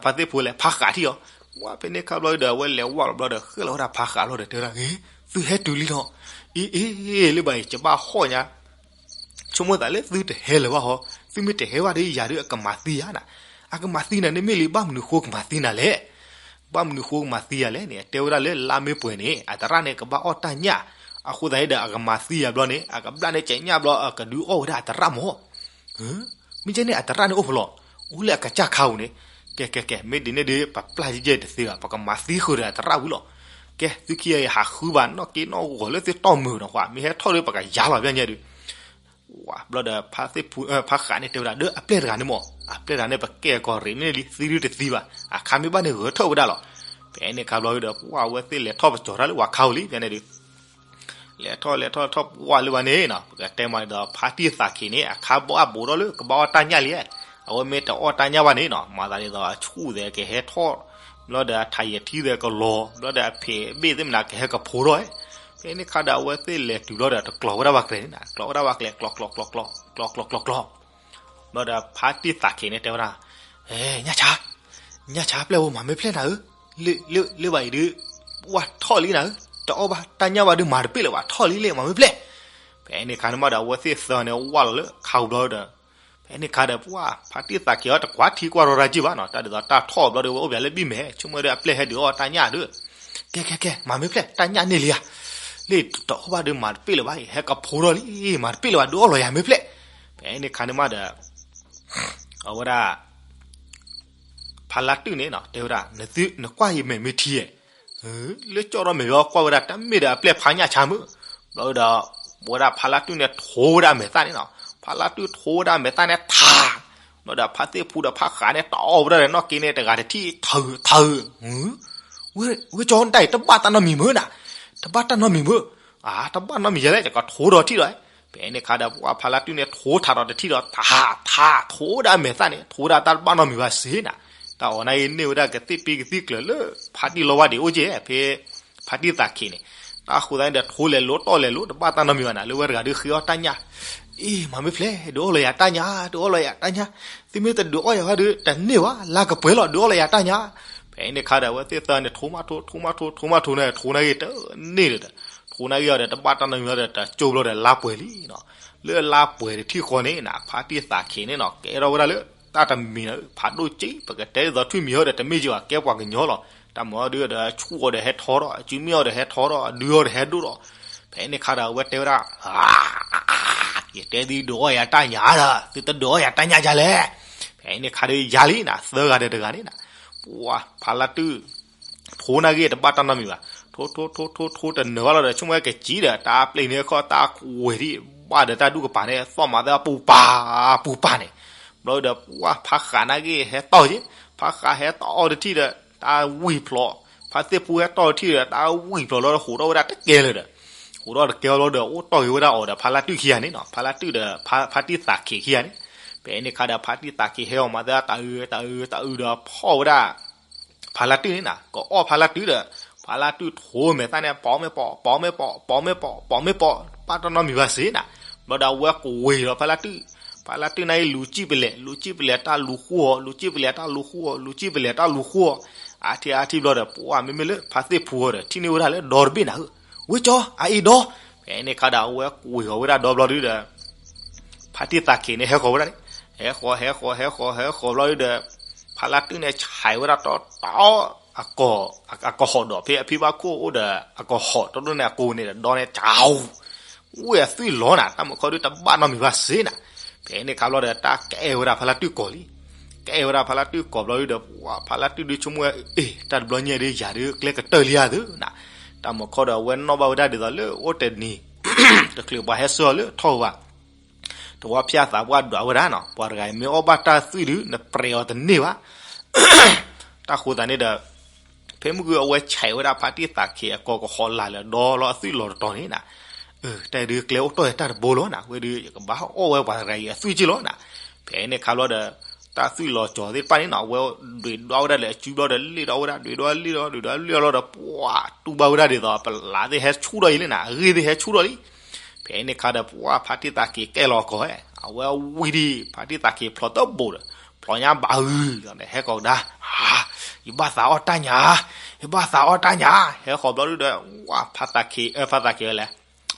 ဖါသ့ၣ်ဖူလဲၣ် ဖါဃးထံၣ်အီၤ. ဝဲဖဲန့ၣ်ခါဘျီဒီး အဝဲလဲၤဝဲလီၤဘျီဒီး ဃဲၣ်လီၤဝဲဒၣ်ဖါဃးလီၤဒီး တဲဝဲဒၣ် ဂ့ၤ သုဟဲတုၤလံလီၤ. အ့ အ့ လၢဘၣ်အံၤ ယဘၣ်ဟီၣ်ညါ ဆိကမိၣ်သးလၢသုတဟဲလၢၤဘၣ်ဟီ, သုမ့ၢ်တဟဲဘၣ်ဒီးယၤဒုးအကမၤသံယၤနၤ, အကမၤသံနၤန့ၣ်မ့ၢ်လံ ဘၣ်မနုၤဃိကမၤသံနၤလဲၣ်. ဘၣ်မနုၤဃိကမၤသံယၤလဲၣ်န့ၣ် အတဲဝဲဒၣ်လၢလါမ့ၢ်ပှဲၤန့ၣ် အသရၣ်န့ၣ်ကဘၣ်အီၣ်တၢ်ညၣ်, အဃိသတးန့ၣ်ဒီးအကမၤသံယၤဘျီန့ၣ် အကဘျၣ်န့ၣ်ကညၣ်ဘျီအကဒုးအီၣ်ဝဲဒၣ်အသရၣ်မၢ်. မ့ၢ်ကဲန့ၣ်အသရၣ်န့ၣ်အိၣ်ဖဲလဲၣ်, အိၣ်လၢအကစၢ်ခါပူၤန့ၣ်. ကဲ ကဲ ကဲ မ့ၢ်ဒ်န့ၣ်ဒီး ပပျၢ်ယဲၢ်တသ့ဘၣ်, ပကမၤသံဃုာ်ဒီးအသရၣ်ဝံၤလီၤ. ကဲ သုခံဂၤအံၤဟးဃုဘၣ်နီၣ်က့နီၣ်ဂီၤလၢသုတီၢ်မုာ်နီၤ, မ့ၢ်ဟဲထီၣ်ဒီးပကယၤလီၤဘၣ်ညါဒုး ဝဲဘျီဒီး ဖါဃးန့ၣ်တဲဝဲဒၣ် ဒီးအပျဲၢ်တဂၤန့ၣ်မၢ်, အပျဲၢ်တဂၤန့ၣ် ပကဲကီၤရ့ၣ်န့ၣ်လံ သံဒုတသံဘၣ်, အခါမ့ၢ်ဘၣ်န့ၣ်ဂဲၤထၢၣ်ဝဲဒၣ်လီၤ. ဖဲန့ၣ်ခါဘျီဒီး ပှၢ်ဝဲသ့ၣ်လဲၤထီၣ်ပကၠီၤတၢ်လၢပှၤခါပူၤလံ ဖဲန့ၣ်ဒုး လဲၤထီၣ်လဲၤထီၣ်ထီၣ်ပှၢ်လၢဘၣ်န့ၣ်နီၤ, ပကတဲမးဒ်သိး ဖါတံၢ်သးခ့န့ၣ် အခါဘၣ်အဘိးထီၣ်လၢကဘၣ်အီၣ်တၢ်ညၣ်လံ, အဝဲမ့ၢ်တအီၣ်တၢ်ညၣ်ဘၣ်န့ၣ်နီၤ မၤသးဒ်သိးအဆူၣ်သဲးကဟဲထီၣ်, ဘျီဒီးအထးယဲၤထံသဲးကလီၤ, ဘျီဒီးအဖံးအဘ့ၣ်သ့ၣ်မနုၤကဟဲကဖိထီၣ်, ဖဲန့ၣ်ခါဒီးအဝဲသ့ၣ်လဲၤတုၤဘျီဒီးတကျီၤဝဲဒၣ်ဘၣ်ကျဲန့ၣ်နီၤ, ကျီၤဝဲဒၣ်ဘၣ်ကျဲ ကျီၤကျီၤကျီၤကျီၤ ကျီၤကျီၤကျီၤကျီၤ ဘျီဒီးဖါတံၢ်သးခ့န့ၣ်တဲဝဲဒၣ်, ညၣ်ဆါ, ညၣ်ဆါပျဲၢ်ဝဲမၤမ့ၢ်ဖျဲၣ်နၤဧၢ, လၢဘၣ်အံၤဒုး ဝဲထီၣ်လံနၤဧၢ, တအီၣ်ဘၣ်တၢ်ညၣ်ဘၣ်ဒုးမၤတပ့ၢ်လၢၤဘၣ် ထီၣ်လံလၢမၤမ့ၢ်ဖျဲၣ်. ဖဲန့ၣ်ခါန့ၣ်မးဒီး အဝဲသ့ၣ်သၢန့ၣ်ဝဲလီၤလၢခါပူၤဘျီဒီး ဖဲန့ၣ်ခါဒီး ပှၢ်ဖါတံၢ်သးခ့အီၤတကွၢ်ထံကွၢ်ရီၤရၤက့ၢ်ဘၣ်နီၤ, တၢ်ဒ်သိးတၢ်ထီၣ်ဘျီဒီး ဝဲအိၣ်ပှဲၤလၢဘံၣ်မဲာ် ဆိကမိၣ်ဒီးအပျဲၢ်ဟဲဒုးအီၣ်တၢ်ညၣ်ဒီး, ကဲ ကဲ ကဲ မၤမ့ၢ်ဖျဲၣ် တၢ်ညၣ်န့ၢ်လံဧါ, လၢတအီၣ်ဘၣ်ဒီးမၤတပ့ၢ်လၢၤဘၣ်အံၤ ဟဲကဖိထီၣ်လံ မၤတပ့ၢ်လၢၤဘၣ် ဒုးအီၣ်လီၤယၤမ့ၢ်ဖျဲၣ်. ဖဲန့ၣ်ခါန့ၣ်မးဒီး အဝဲဒၣ် ဖါလါတုၣ်န့ၣ်နီၤ တဲဝဲဒၣ် နကွၢ်ယမဲာ်မ့ၢ်ထံဧါ, လၢကၠီၣ်ထီၣ်မဲာ်ဘျီကွၢ်ဝဲဒၣ် တၢ်မ့ၢ်ဒီးအပျဲၢ်ဖါညၣ်ဆါမုၢ်, ဘျီဒီး ဝဲဒၣ်ဖါလါတုၣ်န့ၣ် ထိဝဲဒၣ်အမဲာ်သၣ်န့ၣ်နီၤ, ဖါလါတုၣ်ထိဝဲဒၣ်အမဲာ်သၣ်န့ၣ်ထး, ဘျီဒီးဖါသ့ၣ်ဖူဒီးဖါဃးန့ၣ် တအီၣ်ဝဲဒၣ်ဒီးနီၣ်က့န့ၣ် တဂၤတထံၣ်ထၢထၢ, ဝဲကၠီၣ်တၢ်အံၤ တဘၣ်တၢ်နီတမံၤမုၢ်နၤ, တဘၣ်တၢ်နီတမံၤမုၢ်, အါ တဘၣ်နီတမံၤယဲလဲၣ် ယကထိဒီးထံၣ်ဒီး ဖဲန့ၣ်ခါဒီး ပှၢ်ဖါလါတုၣ်န့ၣ် ထိထးဒီးတထံၣ်ဒီး ထး ထး ထိဝဲဒၣ်အမဲာ်သၣ်န့ၣ် ထိဝဲဒၣ်တၢ်တဘၣ်နီတမံၤဘၣ်စ့ၢ်နၤ, တၢ်အီၣ်နၤအံၤန့ၢ်ဝဲဒၣ်ကသ့ၣ်ပ့ကသံၣ်ကျၢၤလၢ ဖါတံၢ်လီၤဝါဒံးအိၣ်က့ၢ် ဖဲ ဖါတံၢ်သးခ့န့ၣ်, တၢ်ဃိသတးန့ၣ်ဒီး ထိလဲၤလိၤတီၢ်လဲၤလိၤ တဘၣ်တၢ်နီတမံၤဘၣ်နၤ လၢဝဲတဂၤဒုးဃ့အီၣ်တၢ်ညၣ်, အ့ မၤမ့ၢ်ဖျဲၣ် ဒုးအီၣ်လီၤယၤတၢ်ညၣ် ဒုးအီၣ်လီၤယၤတၢ်ညၣ်, သုမ့ၢ်တဒုးအီၣ်ယၤဘၣ်ဒီး တန့ၢ်ဘၣ် လါကပှဲၤလီၤ ဒုးအီၣ်လီၤယၤတၢ်ညၣ်, ဖဲန့ၣ်ခါဒီး အဝဲသ့ၣ်သၢန့ၣ် ထိမးထိ ထိမးထိ ထိမးထိန့ၣ် ထိနာ်ဂ့ၢ်တန့ၢ်ဒီး ထိနာ်ဂ့ၢ်အီၤဒီး တဘၣ်တၢ်နီတမံၤဒီး တကၠိဘျီဒီး လါပှဲၤလံနီၤ. လၢလါပှဲၤတထံၣ်ဃီန့ၣ်နီၤ ဖါတံၢ်သးခ့န့ၣ်နီၤ ကဲထီၣ်ဝဲဒၣ်လၢ တၢ်တမံၤနီၤ ဖးဒိၣ်က့ ပကတဲဒ်သိးထွံၣ်မံၤအီၤဒီး တမ့ၢ်က့ဘၣ် ကဲပှၤကညီလီၤ. တၢ်မၤအီၤဒုးဒီး ဆူၣ်အီၤဒီးဟဲထီထီၣ် အစုမ့ၢ်အီၤဒီးဟဲထီထီၣ် အဒုးအီၤဒီးဟဲဒိၣ်ဒီး ဖဲန့ၣ်ခါဒီး အဝဲတဲဝဲဒၣ် ယတဲသုဒုးအီၣ်ယၤတၢ်ညၣ်ဒီး သုတဒုးအီၣ်ယၤတၢ်ညၣ်ဒ်လဲၣ်. ဖဲန့ၣ်ခါဒီးယၤလံနီၤ သၢဂၤဒီးတဂၤန့ၣ်နီၤ ပှၤဖါလါတုၣ် ထိနာ်ဂ့ၢ်တဘၣ်တၢ်နီတမံၤဘၣ်. ထိ ထိ ထိ ထိ ထိတနၢၤဘၣ်လီၤဒီး ဆိကမိၣ်ဝဲကစံဒီး တၢ်ပျ့ၤန့ၣ်ခီၣ် တၢ်ကွဲၤထံၣ် ဘၣ်ဒီးတၢ်ဒူၣ်ကပၤန့ၣ် သီၣ်မၤသၢပူၤပာ် ပူၤပာ်န့ၣ် ဘျီဒီး ပှၤဖါဃးနာ်ဂ့ၢ်ဟဲတီၢ်က့ ဖါဃးဟဲတီၢ်အီၤတထံၣ်ဒီး တၢ်ဝံၢ်ဖျိး ဖါသ့ၣ်ဖူဟဲတီၢ်တထံၣ်ဒီး တၢ်ဝံၢ်ဖျိးလီၤဒီး ဟူးထီၣ်ဝဲဒၣ်တကဲလၢၤဒီး ဟူးထီၣ်တကဲလီၤဒီး အိၣ်တီၢ်က့ၤဝဲဒၣ်အီၤဒီး ဖါလါတုၣ်ခံဂၤန့ၣ်နီၤ ဖါလါတုၣ်ဒီး ဖါတံၢ်သးခ့ခံဂၤန့ၣ်. ဖဲန့ၣ်ခါဒီး ဖါတံၢ်သးခ့ဟဲအီၤမၤသၢ တအု တအု တအုဒီးဖီၣ်ဝဲဒၣ် ဖါလါတုၣ်န့ၣ်နီၤ ကအီၣ်ဖါလါတုၣ်ဒီး ဖါလါတုၣ်ထိမဲာ်သၣ်န့ၣ် ပိာ်မ့ၢ်ပိာ် ပိာ်မ့ၢ်ပိာ် ပိာ်မ့ၢ်ပိာ် ပိာ်မ့ၢ်ပိာ် ဘၣ်တၢ်နီတမံၤဘၣ်စ့ၢ်နီၤ. ဘျီဒီးအဝဲကွံာ်ဒီးဖါလါတုၣ် ဖါလါတုၣ်န့ၣ်လူၤစံၣ်ပလဲၣ် လူၤစံၣ်ပလဲၣ်တၢ်လူၤဃိအီၤ လူၤစံၣ်ပလဲၣ်တၢ်လူၤဃိအီၤ လူၤစံၣ်ပလဲၣ်တၢ်လူၤဃိအီၤ အါထံၣ်အါထံၣ်ဘျီဒီး ပှၤမ့မ့ၢ်လၢဖါသ့ၣ်ဖူအီၤဒီး ထံၣ်န့ၢ်ဝဲဒၣ်လၢဒီတဘ့ၣ်နၤဧၢ ဝ့ၢ်ကၠီ အအံၤဒီ ဖဲန့ၣ်ခါဒီးအဝဲကွံာ်ဃီၤဝဲဒၣ်ဒီဘျီဒုဒီး ဖါတံၢ်သးခ့န့ၣ်ဟဲဃီၤဝဲဒၣ်န့ၣ် ဟဲဃီၤ ဟဲဃီၤ ဟဲဃီၤ ဟဲဃီၤဘျီဒုဒီး ဖါလါတုၣ်န့ၣ်ဆဲးဝဲဒၣ်တီတီ အကဟီၣ်ဒီး ဖဲအဖံဘၣ်ခိၣ်အိၣ်ဒီး အကဟီၣ်တီတီန့ၣ်အကိးန့ၣ်ဒီး ဒီန့ၣ် ကဝူ ဝ့ၢ်အသွံၣ်လီၤနၤ တၢ်မုၢ်ခီဒုတဘၣ်နီတမံၤဘၣ်စ့ၢ်နၤ. ဖဲန့ၣ်ခါဘျီဒီး တၢ်ကအဲၣ်ဝဲဒၣ်ဖါလါတုၣ်ကီးလံ ကအဲၣ်ဝဲဒၣ်ဖါလါတုၣ်ကီးဘျီဒုဒီး ပှၤဖါလါတုၣ်ဒုဆိကမိၣ်ဝဲ အ့ၣ် တၢ်တဘျီညါဒု ယၤဒုကျဲကတၢၢ်လံဧါသုနၤ. တၢ်မုၢ်ခီဒီးအဝဲနီၣ်ဘၣ်ဝဲဒၣ်ဒ်သိးလၢအိၣ်တနံၤ တချုးပှၤဟဲဆှၢအီၤလၢထီၣ်ဝဲဘၣ် တဝီဖၠၣ်သးပှၢ်ဒွးဝဲဒၣ်နီၤ ပှၤတဂၤအံၤမ့ၢ်အီၣ်ဘၣ်တၢ်သွံၣ်ဒု နပြဲးအီၤတန့ၢ်ဘၣ် တၢ်ဃိသးန့ၣ်ဒီး ဖဲမုၢ်ဂုၢ်အဝဲဆဲးဝဲဒၣ်ဖါတံၢ်သးခ့အကီးကဟီၣ်လၢ်လၢဒီလီၤအသွံၣ်လီၤတတီၤန့ၣ်နၤ, အၢ တၢ်ဒုးကျဲအိၣ်တီၢ်ယတၢ်တဘိလီၤနၤ, ဝဲဒုး ယကဘၣ်အီၣ်ဝဲပှၤတဂၤအံၤအသွံၣ်က့လီၤနၤ. ဖဲန့ၣ်ခါဘျီဒီး တၢ်သွံၣ်လီၤကၠီၤသ့ၣ်တဖၣ်န့ၣ်နၤ အဝဲဒွဲၣ်ဒွးဝဲဒၣ်လၢအစုဘျီဒီး လ့ၣ်ဒီးဝဲဒၣ် ဒွဲၣ်ဒွးလ့ၣ်ဒီး ဒွဲၣ်ဒွးလ့ၣ်ဒီး ပှၤတူၢ်ဘၣ်ဝဲဒၣ်ဒ်သိး ပလးသ့ၣ်ဟဲဆူၣ်ထီၣ်အံၤလံနၤ, အဂ့ၢ်သ့ၣ်ဟဲဆူၣ်ထီၣ်လံ. ဖဲန့ၣ်ခါဒီး ပှၤဖါတံၢ်သးခ့ကဲလီၤကီးဝဲ, အဝဲဝံၤဒံး ဖါတံၢ်သးခ့ဖျိးတဘိးဒီး ဖျိးညါဘၣ်ဂုာ်ဒီး ဟဲကိးကဒါ ယဘၣ်သးအီၣ်တၢ်ညၣ်, ယဘၣ်သးအီၣ်တၢ်ညၣ်, ဟဲဃီၤဘျီဒုဒီး ဝဲဖါသးခ့ အၢ ဖါသးခ့ဝဲလဲၣ်,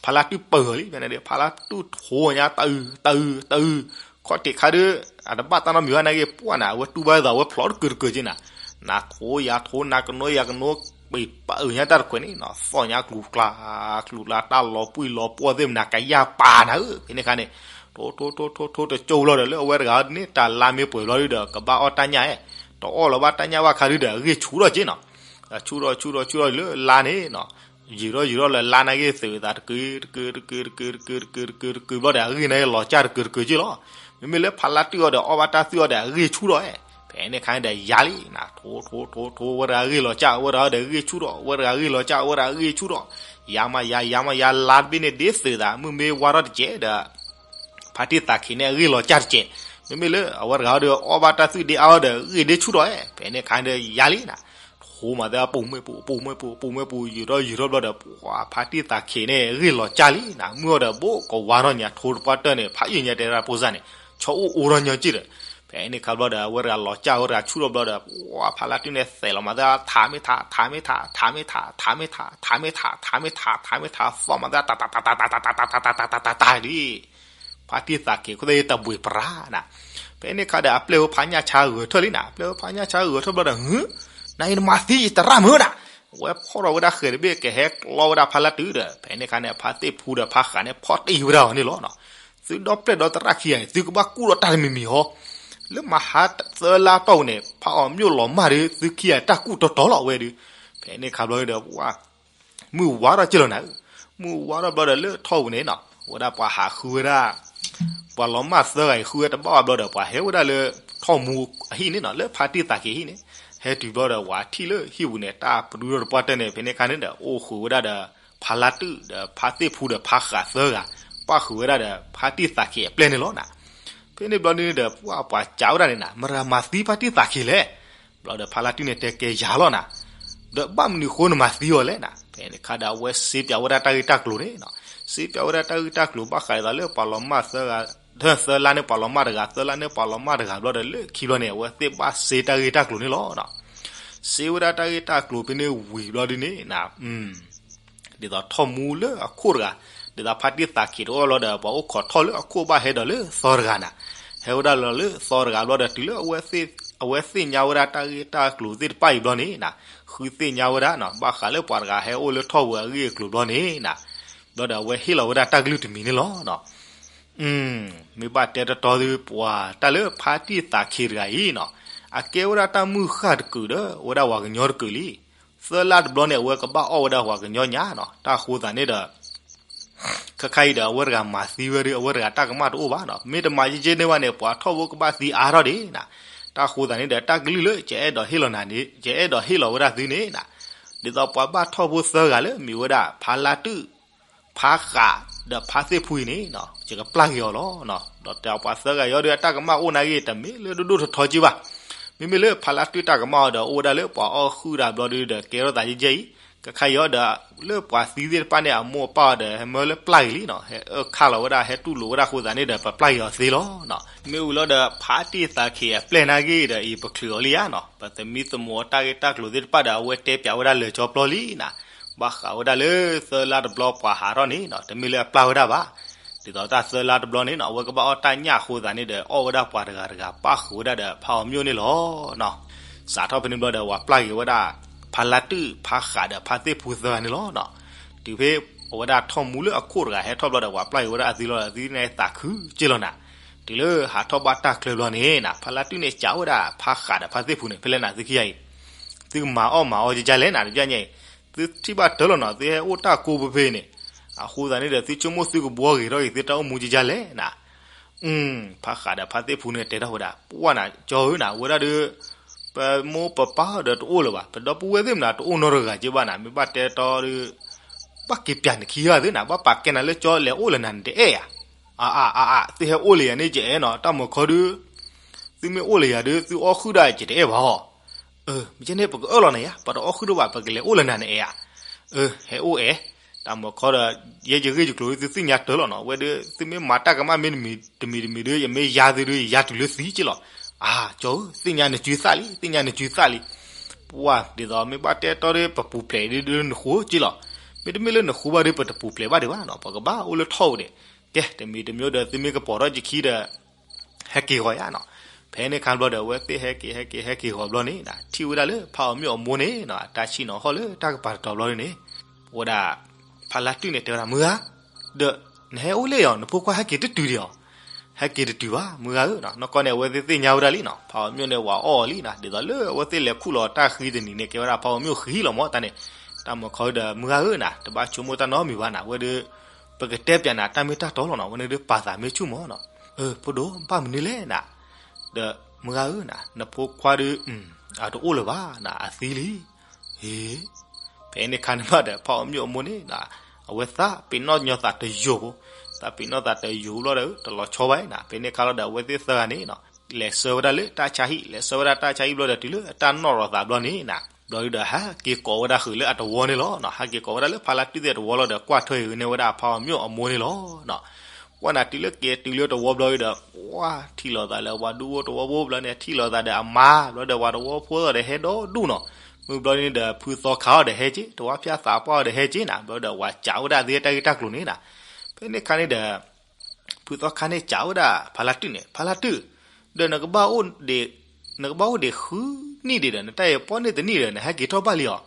ဖါလါတုၣ်ပၢၢ်လံ, ဖဲန့ၣ်ဒီး ဖါလါတုၣ်ထိးညါတအုး တအုး တအုး, ခီၣ်ထံးခါဒု အတဘၣ်တၢ်နီတမံၤဘၣ်နာ်က့ ပှၢ်နၤ အဝဲတူၢ်ဘၣ်ဒ်သိး အဝဲဖျိးတကုာ်တကုာ်က့နၤ, နၤထိယၤထိ နၤကနိယၤကနိ ပံာ်ပၢၢ်ညါတၢ်တခွဲးန့ၣ်နီၤ, သီၣ်ညါကျူၤကျါ ကျူၤကျါ တၢ်လီၤပှံၢ်လီၤပှီၢ်သ့ၣ်မနၤ ကယၢ်ပာ်နၤဧၢ, ဖဲန့ၣ်ခါန့ၣ် ထိ ထိ ထိ ထိ ထိ တကၠိဘျီဒီး လၢအဝဲတဂၤန့ၣ် တၢ်လါမ့ၢ်ပှဲၤဘျီဒုဒီး ကဘၣ်အီၣ်တၢ်ညၣ်ဧဲ, တအီၣ်လၢၤဘၣ်တၢ်ညၣ်ဘၣ်ခါဒုဒီး အဂ့ၢ်ဆူၣ်ထီၣ်က့နီၤ, ဆူၣ်ထီၣ် ဆူၣ်ထီၣ် ဆူၣ်ထီၣ်လၢလါန့ၣ်နီၤ, ယံာ်ထီၣ်ယံာ်ထီၣ်လၢလါနာ်က့ သုးသးတကုာ်တကုာ်တကုာ်တကုာ်တကုာ်တကုာ်တကုာ်တကုာ်ဘျီဒီး အဂ့ၢ်နာ်က့လီၤကၢ်တကုာ်တကုာ်က့လီၤ. မ့မ့ၢ်လၢဖါလါတုၣ်အီၤဒီး အီၣ်ဘၣ်တၢ်သွံၣ်အီၤဒီး အဂ့ၢ်ဆူၣ်ထီၣ်ဧဲ, ဖဲန့ၣ်ခါန့ၣ်ဒီးယၤလံနၤ, ထိ ထိ ထိ ထိ ဝဲတဂၤအဂ့ၢ်လီၤကၢ် ဝဲတဂၤဒီးအဂ့ၢ်ဆူၣ်ထီၣ်, ဝဲတဂၤအဂ့ၢ်လီၤကၢ် ဝဲတဂၤအဂ့ၢ်ဆူၣ်ထီၣ်, ယၤမးယၤ ယၤမးယၤ လါတဘ့ၣ်န့ၣ်ဒ်သုးသး မုၢ်မ့ၢ်ဝါထီၣ်တကဲးဒီး ဖါတံၢ်သးခ့န့ၣ် အဂ့ၢ်လီၤကၢ်တကဲး, မ့မ့ၢ်လၢအဝဲတဂၤဒီး အီၣ်ဘၣ်တၢ်သွံၣ်ဒ့အါအီၤဒီး အဂ့ၢ်ဒ့ဆူၣ်ထီၣ်ဧဲ, ဖဲန့ၣ်ခါန့ၣ်ဒီးယၤလံနၤ, ထိမးသၢ ပူၤမ့ၢ်ပူၤ ပူၤမ့ၢ်ပူၤ ပူၤမ့ၢ်ပူၤ ယံာ်ထီၣ်ယံာ်ထီၣ်ဘျီဒီး ပှၤဖါတံၢ်သးခ့န့ၣ် အဂ့ၢ်လီၤကၢ်လံနၤ, မုၢ်အီၤဒီး ဘိးကဝါထီၣ်ညါ ထိတပှၢ်တၢၢ်န့ၣ် ဖးယံာ်ညါတဲဒၣ်ဖိစၢ်န့ၣ် ဆီအိၣ်အိၣ်ထီၣ်ညီက့ဒီး, ဖဲန့ၣ်ခါဘျီဒီး အဝဲတဂၤလီၤကၢ် အဝဲတဂၤဆူၣ်ထီၣ်ဘျီဒီး ပှၤဖါလါတုၣ်န့ၣ် သဲးလီၤမးသၢ ထးမ့ၢ်ထး ထးမ့ၢ်ထး ထးမ့ၢ်ထး ထးမ့ၢ်ထး ထးမ့ၢ်ထး ထးမ့ၢ်ထး ထးမ့ၢ်ထး သီၣ်မးသၢ တးတးတးတးတးတးတးတးတးတးတးတးဒ် ဖါတံၢ်သးခ့ ခိၣ်သ့ၣ်တဘှံးပြးနၤ, ဖဲန့ၣ်ခါဒီး အပျဲၢ်ဝဲဖးညၣ်ဆါဂၢၢ်ထၢၣ်လံနၤ, အပျဲၢ်ဝဲဖးညၣ်ဆါဂၢၢ်ထၢၣ်ဘျီဒီး ဟု နၤအံၤနမၤသံယတရၣ်မုၢ်နၤ, အဝဲဖီၣ်ထီၣ်ဝဲဒၣ်ဃဲၤတဘ့ၣ် ကဟဲကျီဝဲဒၣ်ဖါလါတုၣ်ဒီး ဖဲန့ၣ်ခါန့ၣ် ဖါသ့ၣ်ဖူဒီးဖါဃးန့ၣ် ဖီၣ်တံၢ်ဝဲဒၣ်အီၤန့ၣ်လီၤနၤ, သုဒီပျဲၢ်ဒီသရၣ်ခံဂၤအံၤ သုကဘၣ်ကူၣ်ဒီးတၢ်တမံၤမံၤဟီ, လၢမဟါသၢလါတီၢ်ပူၤန့ၣ် ဖးအီၤမျိာ်လီၤမၢ်ဒီး သုခံဂၤတၢ်ကူၣ်တီတီလီၤဝဲဒီး, ဖဲန့ၣ်ခါဘျီဒီး ပှၤ မုၢ်ဝါထီၣ်က့လီၤနၤ, မုၢ်ဝါထီၣ်ဘျီဒီးလၢထီၣ်ပူၤန့ၣ်နီၤ ဝဲဒၣ်ပှၤဟးဃုဝဲဒၣ် ပှၤလီၤမၢ်သၢဂၤအံၤ ဃုဝဲတဘၣ်ဘၣ်ဘျီဒီး ပှၤဟဲဝဲဒၣ်လၢထီၣ်မူအဟံၣ်န့ၣ်နီၤ လၢဖါတံၢ်သးက့ၤဟံၣ်န့ၣ်, ဟဲတုၤဘျီဒီး ပှၤထံၣ်လၢဟံၣ်ပူၤန့ၣ် တၢ်ပဒူထီၣ်တပှၢ်တၢၢ်န့ၣ် ဖဲန့ၣ်ခါန့ၣ်ဒီး အိၣ်ဃုာ်ဝဲဒၣ်ဒီး ဖါလါတုၣ်ဒီးဖါသ့ၣ်ဖူဒီးဖါဃးသၢဂၤ, ပၣ်ဃုာ်ဝဲဒၣ်ဒီးဖါတံၢ်သးက့ၤအပျဲၢ်န့ၣ်လီၤနၤ. ဖဲန့ၣ်ဘျီန့ၣ်ဒီး ပှၤပှၤကးဝဲဒၣ်န့ၣ်နၤ မတၤမၤသံဖါတံၢ်သးက့ၤလဲၣ်. ဘျီဒီးဖါလါတုၣ်န့ၣ်တဲကဲယၤလီၤနၤ, ဒီးဘၣ်မနုၤဃိနမၤသံအီၤလဲၣ်နၤ. ဖဲန့ၣ်ခါဒီး အဝဲစ့ပၠးဝဲဒၣ်တၢ်ဂ့ၢ်တၢ်ကျိၤန့ၣ်နီၤ, စ့ပၠးဝဲဒၣ်တၢ်ဂ့ၢ်တၢ်ကျိၤ ဘၣ်ဃးဒ်သိးလၢပှၤလီၤမၢ်သၢဂၤ, သၢလါန့ၣ်ပှၤလီၤမၢ်တဂၤ, သၢလါန့ၣ်ပှၤလီၤမၢ်တဂၤဘျီဒီး လၢခံဘျီန့ၣ် အဝဲသ့ၣ်ဘၣ်စ့တၢ်ဂ့ၢ်တၢ်ကျိၤန့ၣ်လီၤနၤ. စ့ဝဲဒၣ်တၢ်ဂ့ၢ်တၢ်ကျိၤဖဲန့ၣ်ဝံၤဘျီဒုန့ၣ်နၤ, ဒ်သိးထီၣ်မူလၢအခိၣ်တဂၤ, ဒ်သိးဖါတံၢ်သးခ့းတအိၣ်လီၤဒီး ပှၤအိၣ်ခိးထီၣ်လၢအခိၣ်ဘၣ်ဟဲဒီးလၢသီတဂၤနၤ, ဟဲဝဲဒၣ်လီၤလၢသီတဂၤဘျီဒီး တုၤလၢအဝဲသ့ၣ်ညါဝဲဒၣ်တၢ်ဂ့ၢ်တၢ်ကျိၤသ့ၣ်တဖၣ်အံၤဘျီန့ၣ်နၤ, ဃုသ့ၣ်ညါဝဲဒၣ်နၤ, ဘၣ်ဃးလၢပှၤတဂၤဟဲအိၣ်လၢထီၣ်ဝဲအဂ့ၢ်အကျိၤဘျီန့ၣ်နၤ, ဘျီဒီးအဝဲဟ့ၣ်လီၤဝဲဒၣ်တၢ်ကလုၢ်တမံၤန့ၣ်လီၤ. မ့ၢ်ဘၣ်တဲတီတီဒီး ပှၤတၢ်လၢဖါတံၢ်သးခ့းတဂၤအံၤနၤ, အကဲဝဲဒၣ်တၢ်မုၢ်ဃၢ်တကုာ်ဒီး အဝဲဒၣ်ပှၤကညီတကုာ်လံ. သၢလါတဘျီန့ၣ် အဝဲကဘၣ်အီၣ်ဝဲဒၣ်ပှၤကညီညၣ်နၤ, တၢ်ဃိသးန့ၣ်ဒီး ခဲခါအံၤဒီး အဝဲတဂၤမၤသံဝဲဒီး အဝဲတဂၤတၢ်ကမၣ်တအိၣ်ဘၣ်နၤ, မ့ၢ်တမၤယဲၢ်ကဲန့ၢ်ဘၣ်န့ၣ် ပှၤထီၣ်ဖိကဘၣ်သံအါထီၣ်ဒံးနၤ. တၢ်ဃိသးန့ၣ်ဒီး တၢ်ကလုၢ်လၢယအဲၣ်ဒိးဟ့ၣ်လီၤနၤန့ၣ် ယအဲၣ်ဒိးဟ့ၣ်လီၤဝဲဒၣ်သုန့ၣ်နၤ, ဒ်သိးပှၤဘၣ်ထီၣ်ဖိသၢဂၤလၢမ့ၢ်ဝဲဒၣ် ဖါလါတုၣ် ဖါဃး ဒီးဖါသ့ၣ်ဖူအံၤန့ၣ်နၤ, ယကပျၢ်က့ၤအီၤလီၤ. ဒီးတဲပှၤသၢဂၤအံၤဒီး အတၢ်ကမၣ်အိၣ်နာ်က့ တမ့ၢ်လၢဒိၣ်ဒိၣ်ထီထီက့ဘၣ်. မ့မ့ၢ်လၢဖါလါတုၣ်တၢ်ကမၣ်အံၤဒီး အိၣ်ဝဲဒၣ်လၢပှၤအီၣ်ဃုာ်တၢ်ဘျီဒုဒီး ကဲထီၣ်သးယဲၢ်ယဲၢ်အံၤ, ခဲခါအံၤဒီး လၢပှၤသံသ့ၣ်တဖၣ်န့ၣ် အမိၢ်အပၢ်အီၤဒီး ဟဲမၢလၢပျၢ်က့ၤလံနၤ, ဟဲအၢၣ်ခးလီၤဝဲဒၣ် ဟဲတူၢ်လိာ်ဝဲဒၣ်အဃိသးန့ၣ်ဒီး ပပျၢ်က့ၤအီၤသ့လီၤ. မ့ၢ်ဝံၤလီၤဒီး ဖါတံၢ်သးခ့းအပျဲၢ်နာ်က့ဒီး အံၤပချုးအီၤလံဧါနၤ, ပသမံသမိးအီၤတၢ်ဂ့ၢ်တၢ်ကျိၤသ့ၣ်တဖၣ်ဒီး အဝဲတဲပၠးဝဲဒၣ်လၢာ်ကၠီပျီလံနၤ, ဘၣ်ဃးဝဲဒၣ်လၢသၢလါတဘျီပှၤဟးထီၣ်န့ၣ်နၤ, တမ့ၢ်လၢအပျၢ်ဝဲဒၣ်ဘၣ်. ဒ်သိးတၢ်သၢလါတဘျီန့ၣ်နၤ, အဝဲကဘၣ်အီၣ်တၢ်ညၣ်အဃိသးန့ၣ်ဒီး အီၣ်ဝဲဒၣ်ပှၤတဂၤတဂၤ ပၣ်ဃုာ်ဝဲဒၣ်ဒီးဖါအီၤမျိၣ်န့ၣ်လီၤ. စးထီၣ်ဖဲန့ၣ်ဘျီဒီး ပှၤပျၢ်က့ၤဝဲဒၣ် ဖါလါတုၣ် ဖါဃး ဒီးဖါသ့ၣ်ဖူသၢဂၤန့ၣ်လီၤ. တုၤဖဲအဝဲဒၣ်ထီၣ်မူလၢအခိၣ်တဂၤဟဲထီၣ်ဘျီဒီး ပှၤပျၢ်က့ၤဝဲဒၣ်အသုလီၤဒီး အသုန့ၣ်သးခုက့လီၤနၤ, တုၤလၢဟးထီၣ်ဘၣ်တၢ်ချၢဘျီန့ၣ်နၤ, ဖါလါတုၣ်န့ၣ် ကးဝဲဒၣ်ဖါဃးဒီးဖါသ့ၣ်ဖူန့ၣ် ဖဲလဲၣ်နၤ သုခံဂၤအံၤ, သုကမၤအီၣ်မၤအီၣ်ကကလဲၣ်နၤ တဘျီညါအံၤ, သုထံၣ်ဘၣ်တၢၢ်လီၤနၤ, သုဟဲအိၣ်တၢ်ကိးဖဲဖဲန့ၣ်, အဃိသတးန့ၣ်ဒီး သုဆိကမိၣ်သုကဘှီဂ့ၤထီၣ်က့ၤ သုတၢ်အိၣ်မူကကလဲၣ်နၤ ဖါဃးဒီးဖါသ့ၣ်ဖူန့ၣ် တဲထီၣ်ဝဲဒၣ် ပှၢ်နၤ ကၠီဧၢနၤ, ဝဲဒၣ်ဒီး ပမိၢ်ပပၢ်ဒီးတအိၣ်လၢၤဘၣ်, ပဒီပုၢ်ဝဲၢ်သ့ၣ်မနုၤတအိၣ်နီတဂၤက့ဘၣ်နၤ, မ့ၢ်ဘၣ်တဲတီဒီး ဘၣ်က့ၤပၠးနခံဂၤသ့ၣ်နၤ, ဘၣ်ပာ်ကဲနၤလၢကၠီလဲၤအိၣ်လၢနၤန့ၣ်တအဲၣ်ဧါ. အါအါအါအါ, သုဟဲအိၣ်လၢယၤန့ၣ် ယအဲၣ်နၤ, တၢ်မၤခီဒီး သုမ့ၢ်အိၣ်လၢယၤဒီး သုအီၣ်ဃုာ်ဒၣ်ယတအဲၣ်ဘၣ်ဟီ. မ့ၢ်ကဲန့ၣ် ပကအၢၣ်လီၤနၤယါ, ပတအီၣ်ဃုာ်ဒိၣ်ဘၣ်, ပကလဲၤအိၣ်လၢနၤန့ၣ်အဲၣ်ဧါ. ဟဲအိၣ်အဲၣ်, တၢ်မၤခီဒီး ယဲယဂ့ၢ်ယကျိၤ သုသ့ၣ်ညါတၢၢ်လီၤနၤ, ဝဲဒီး သုမ့ၢ်မၤတၢ်ကမၣ်မ့ၢ်တမံၤတမံၤဒီး ယမ့ၢ်ယါသုဒီး ယယါတုၤလၢသံက့လီၤ. အါ ကၠီဧၢ, သ့ၣ်ညါနစုသၣ်လံ, သ့ၣ်ညါနစုသၣ်လံ. ပှၢ်ဒ်သိး မ့ၢ်ဘၣ်တဲတီဒီး ပပူၤဖျဲးဒ်လၢနဃိက့လီၤ. မ့တမ့ၢ်လၢနဃိဘၣ်ဒီး ပတပူၤဖျဲးဘၣ်ဒံးဘၣ်နၤ, ပကဘၣ်အိၣ်လၢထီၣ်ဝဲဒၣ်. ကဲ တမံၤတမံၤဒီး သုမ့ၢ်ကပိာ်ထီၣ်ယခံဒီး ဟဲက့ၤဂီၤယါနၤ. ဖဲန့ၣ်ခါဘျီဒီး အဝဲသ့ၣ်ဟဲက့ၤ ဟဲက့ၤ ဟဲက့ၤဂီၤဘျီန့ၣ်နၤ, ထံၣ်ဝဲဒၣ်လၢဖါအီၤမျိၣ်အမိၢ်န့ၣ်နၤ, အတၢ်ဆံၣ်နီၤဟီၣ်လၢတၢ်ကပၤတတီၤဘျီန့ၣ်, ဝဲဒၣ် ဖါလါတုၣ်န့ၣ် တဲဝဲဒၣ် မုၢ်ဂၤ, ဒီး နဟဲအိၣ်လၢယၤ, နဖိခွါဟဲက့ၤတတုၤဒံးဧါ. ဟဲက့ၤတတုၤဘၣ် မုၢ်ဂၤဧၢ, နီၢ်ကီၢ်န့ၣ် အဝဲသ့ၣ်သ့ၣ်ညါဝဲဒၣ်လံနၤ, ဖါအီၤမျိၣ်န့ၣ် ဝၤအီၣ်အီၤလံနၤ, ဒ်သိးလၢအဝဲသ့ၣ်လဲၤခူၣ်လီၤတၢ်ဃံတနံၤန့ၣ် ကဲဝဲဒၣ်ဖါအီၤမျိၣ်ဃံလီၤမၢ်တၢ်န့ၣ်, တၢ်မၤခီဒီး မုၢ်ဂၤဧၢနၤ, တဘၣ်ဆိကမိၣ်တၢ်နီတမံၤဘၣ်နၤ, ဝဲဒီး ပကတဲပၠးနၤတၢ်မ့ၢ်တၢ်တီလီၤနၤ, ဝဲန့ၣ်ဒီးပာ်သးမ့ၢ်ဆူၣ်မၢ်နၤ. အၢ ဖိဒိၣ် ဘၣ်မနုၤလဲၣ်နၤ, ဒီး မုၢ်ဂၤဧၢနၤ, နဖိခွါဒီး အတအိၣ်လၢၤဘၣ်နၤ, အသံလံ. ဟ့ ဖဲန့ၣ်ခါန့ၣ်ဘျီဒီး ဖါအီၤမျိၣ်အမိၢ်န့ၣ်နၤ, အဝဲသးပ့ၤနီၣ်ညီသးတယိာ်ဖိ, သးပ့ၤနီၣ်သးတယိာ်ဘျီဒီး တလီၤဆီဘၣ်နၤ, ဖဲန့ၣ်ခါလီၤဒီး အဝဲသ့ၣ်သၢဂၤန့ၣ်နၤ, လဲၤဆှၢဝဲဒၣ်လၢတၢ်ဆါဟံၣ်, လဲၤဆှၢဝဲဒၣ်တၢ်ဆါဟံၣ်ဘျီဒီး တုၤလၢအတၢ်နီၣ်လီၤသးဘျီန့ၣ်နၤ, ဘျီဒီး ဟဲက့ၤကိးဝဲဒၣ်ဃုာ်လၢအတဝီန့ၣ်လီၤနၤ, ဟဲက့ၤကိးဝဲဒၣ်လၢဖါလါတုၣ်သ့ၣ်အတဝီလီၤဒီး ကွၢ်ထွဲအံၤန့ၢ်ဝဲဒၣ်ဖါအီၤမျိၣ်အမိၢ်န့ၣ်လီၤနၤ. ပှၢ်နၤ တုၤလၢက့ၤတုၤလၢတဝီဘျီဒီး ပှၢ်ထံၣ်လိာ်သးလၢပှၤဒူဖိတဝီဖိဘျီန့ၣ် ထံၣ်လိာ်သးဒီးအမါ, ဘျီဒီးပှၤတဝီဖိသီၣ်ဒီးဟဲဒီဒူၣ်နၤ, မုၢ်ဘျီန့ၣ်ဒီး ဖုသီခါအီၤဒီးဟဲက့ၤ, တဝါဖၠၣ်သးပှၢ်အီၤဒီးဟဲက့ၤနၤ, ဘျီဒီး ပှၤစံးဝဲဒၣ်သ့ၣ်တၢ်ဂ့ၢ်တၢ်ကျိၤန့ၣ်နၤ, ဖဲန့ၣ်ခါန့ၣ်ဒီး ဖုသီခါန့ၣ်စံးဝဲဒၣ်ဖါလါတုၣ်န့ၣ်, ဖါလါတုၣ်, ဒီးနကဘၣ်အိၣ်ဒံး, နကဘၣ်အိၣ်ဒံးဃုနံၣ်ဒံးဒီး နတၢ်အံၤပီၣ်န့ၢ်တနံၣ်ဒီး နဟဲက့ၤထီၣ်ဘၣ်လံအီၤ.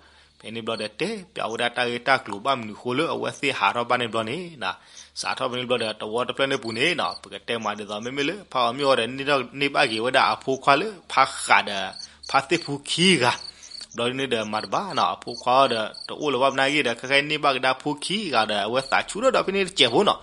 ဖဲန့ၣ်ဘျီဒီး တဲပၠးဝဲဒၣ်တၢ်ဂ့ၢ်တၢ်ကျိၤဘၣ်မနုၤဃိလၢအဝဲသ့ၣ်ဟးထီၣ်ဘၣ်န့ၣ်ဘျီန့ၣ်နၤ, စးထီၣ်ဖဲန့ၣ်ဘျီဒီး တဝီတဖျၢၣ်န့ၣ်ပူၤန့ၣ်နၤ, ပကတဲမးဒ်သိး မ့မ့ၢ်လၢဖါအီၤမျိၣ်အီၤဒီး န့ၢ်ဘၣ်က့ၤဝဲဒၣ်အဖိခွါလၢဖါဃးဒီး ဖါသ့ၣ်ဖူခံဂၤ, ဘျီဒ်န့ၣ်ဒီးမၤတဘၣ်နၤ, အဖိခွါအီၤဒီး တအိၣ်လၢၤဘၣ်မနုၤဂ့ၤဒီး ခဲခါန့ၢ်ဘၣ်ကဒါဖိခံဂၤဒီး အဝဲသးဆူၣ်ထီၣ်ဒီး ဖဲန့ၣ်တစဲးဖိနၤ,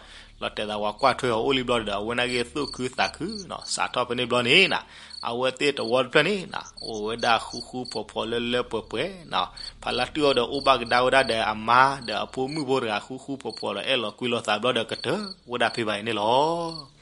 လီၤတဲာ်သးဝၤကွၢ်ထွဲအီၤအိၣ်လံဘျီဒီး အဝဲနာ်က့သူၣ်ခုသးခုနၤ, စးထီၣ်ဖဲန့ၣ်ဘျီန့ၣ်နၤ, အဝဲသ့ၣ်တဝီတဖျၢၣ်န့ၣ်နၤ, အိၣ်ဝဲဒၣ်ဃူဃူဖိးဖိးလၢလၢပှဲၤပှဲၤနၤ, ဖါလါတုၣ်အီၤဒီး အိၣ်ဘၣ်ကဒါဝဲဒၣ်ဒီးအမါ ဒီးအဖိမုၣ်ဖိတဂၤ ဃူဃူဖိးဖိးဒီး အဲၣ်လီၤကွံလီၤသးဘျီဒီး ကတၢၢ်ဝဲဒၣ်ဖဲဘၣ်အံၤန့ၣ်လီၤ.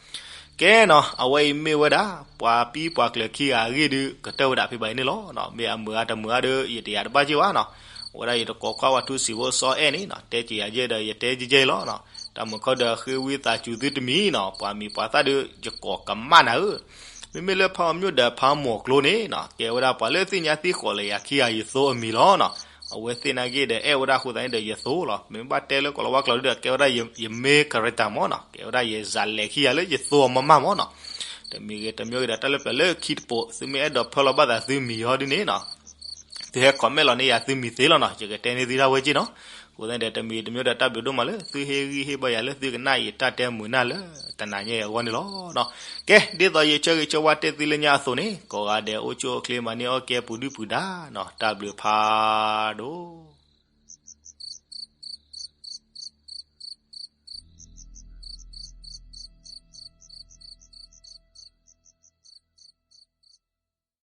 ကဲနၤ, အဝဲအံၤမ့ၢ်ဝဲဒၣ် ပှၤပံပှၤကျၢၤခံဂၤအဂ့ၢ်ဒီး ကတၢၢ်ဝဲဒၣ်ဖဲဘၣ်အံၤန့ၣ်လီၤ. မ့ၢ်အမုာ်ဂ့ၤတမုာ်ဂ့ၤဒီး ယတယာ်တဘၣ်က့ၤဘၣ်နၤ, အဝဲဒၣ်ယတကိးကွၢ်ဝဲထူစံးဖိစီအဲၣ်န့ၣ်နၤ, တဲက့ၤယၤယဲဒီး ယတဲကဲကဲလီၤနၤ, တၢ်မုာ်ခီဒီး ဃ့ဝံသးစူၤသုတမံၤနၤ, ပှၤမံၤပှၤသၣ်ဒီး ယကိးကမၣ်နၤဧၢ မ့မ့ၢ်လၢဖးအီၤမၠိၣ်ဒီးဖးမီၢ်ကျိန့ၣ်နီၤ ကဲဝဲဒၣ်ပှၤလၢသ့ၣ်ညါသံဃိးလၢယၤခံဂၤယသိအမံၤလီၤနီၤ. အဝဲသ့ၣ်နာ်က့ဒီးအဲၣ်ဝဲဒၣ်အဃိသတးန့ၣ်ဒီးယသိလီၤ. မ့ၢ်ဘၣ်တဲလၢကိၤလၤဝါကျိာ်ဒီး ကဲဝဲဒၣ်ယ main character မၢ်နီၤ, ကဲဝဲဒၣ်ယစးလဲၤခံဂၤလၢယသိအီၤမးမးမၢ်နီၤ. တမံၤဂ့ၤတမံၤဂ့ၤဒီး တၢ်လၢပျၢၤလၢခံတပိး သုမ့ၢ်အဲၣ်ဒိးဖၢလီၤဘၣ်သးသုမံၤအီၤဒ်န့ၣ်နီၤ သုဟဲ comment လီၤန့ၢ်ယၤသုမံၤသ့လီၤနီၤ, ယကတဲန့ၢ်သုဒၣ်ဝဲက့နီၤ. အဃိသတးန့ၣ်ဒီး တမံၤတမံၤဒီး တၢ်ဘျုးဒိၣ်မးလၢသုဟ့ၣ်ဂံၢ်ဟ့ၣ်ဘါယၤလၢသုကနၣ်ယတၢ်တဲမုာ်နၢ်လၢတနၤညါအံၤအဂီၢ်န့ၣ်လီၤ. ကဲ ဒ်သိးယဆၢဂ့ၤဆၢဝါတဲသုလၢညါအသိးန့ၣ် ကိးဂၤဒဲးအိၣ်ဆူၣ်အိၣ်ချ့ မၤန့ၢ်အီၣ်ကဲပူၤဒုၣ်ပူၤဒါနီၤ, တၢ်ဘျုးဖးဒိၣ်.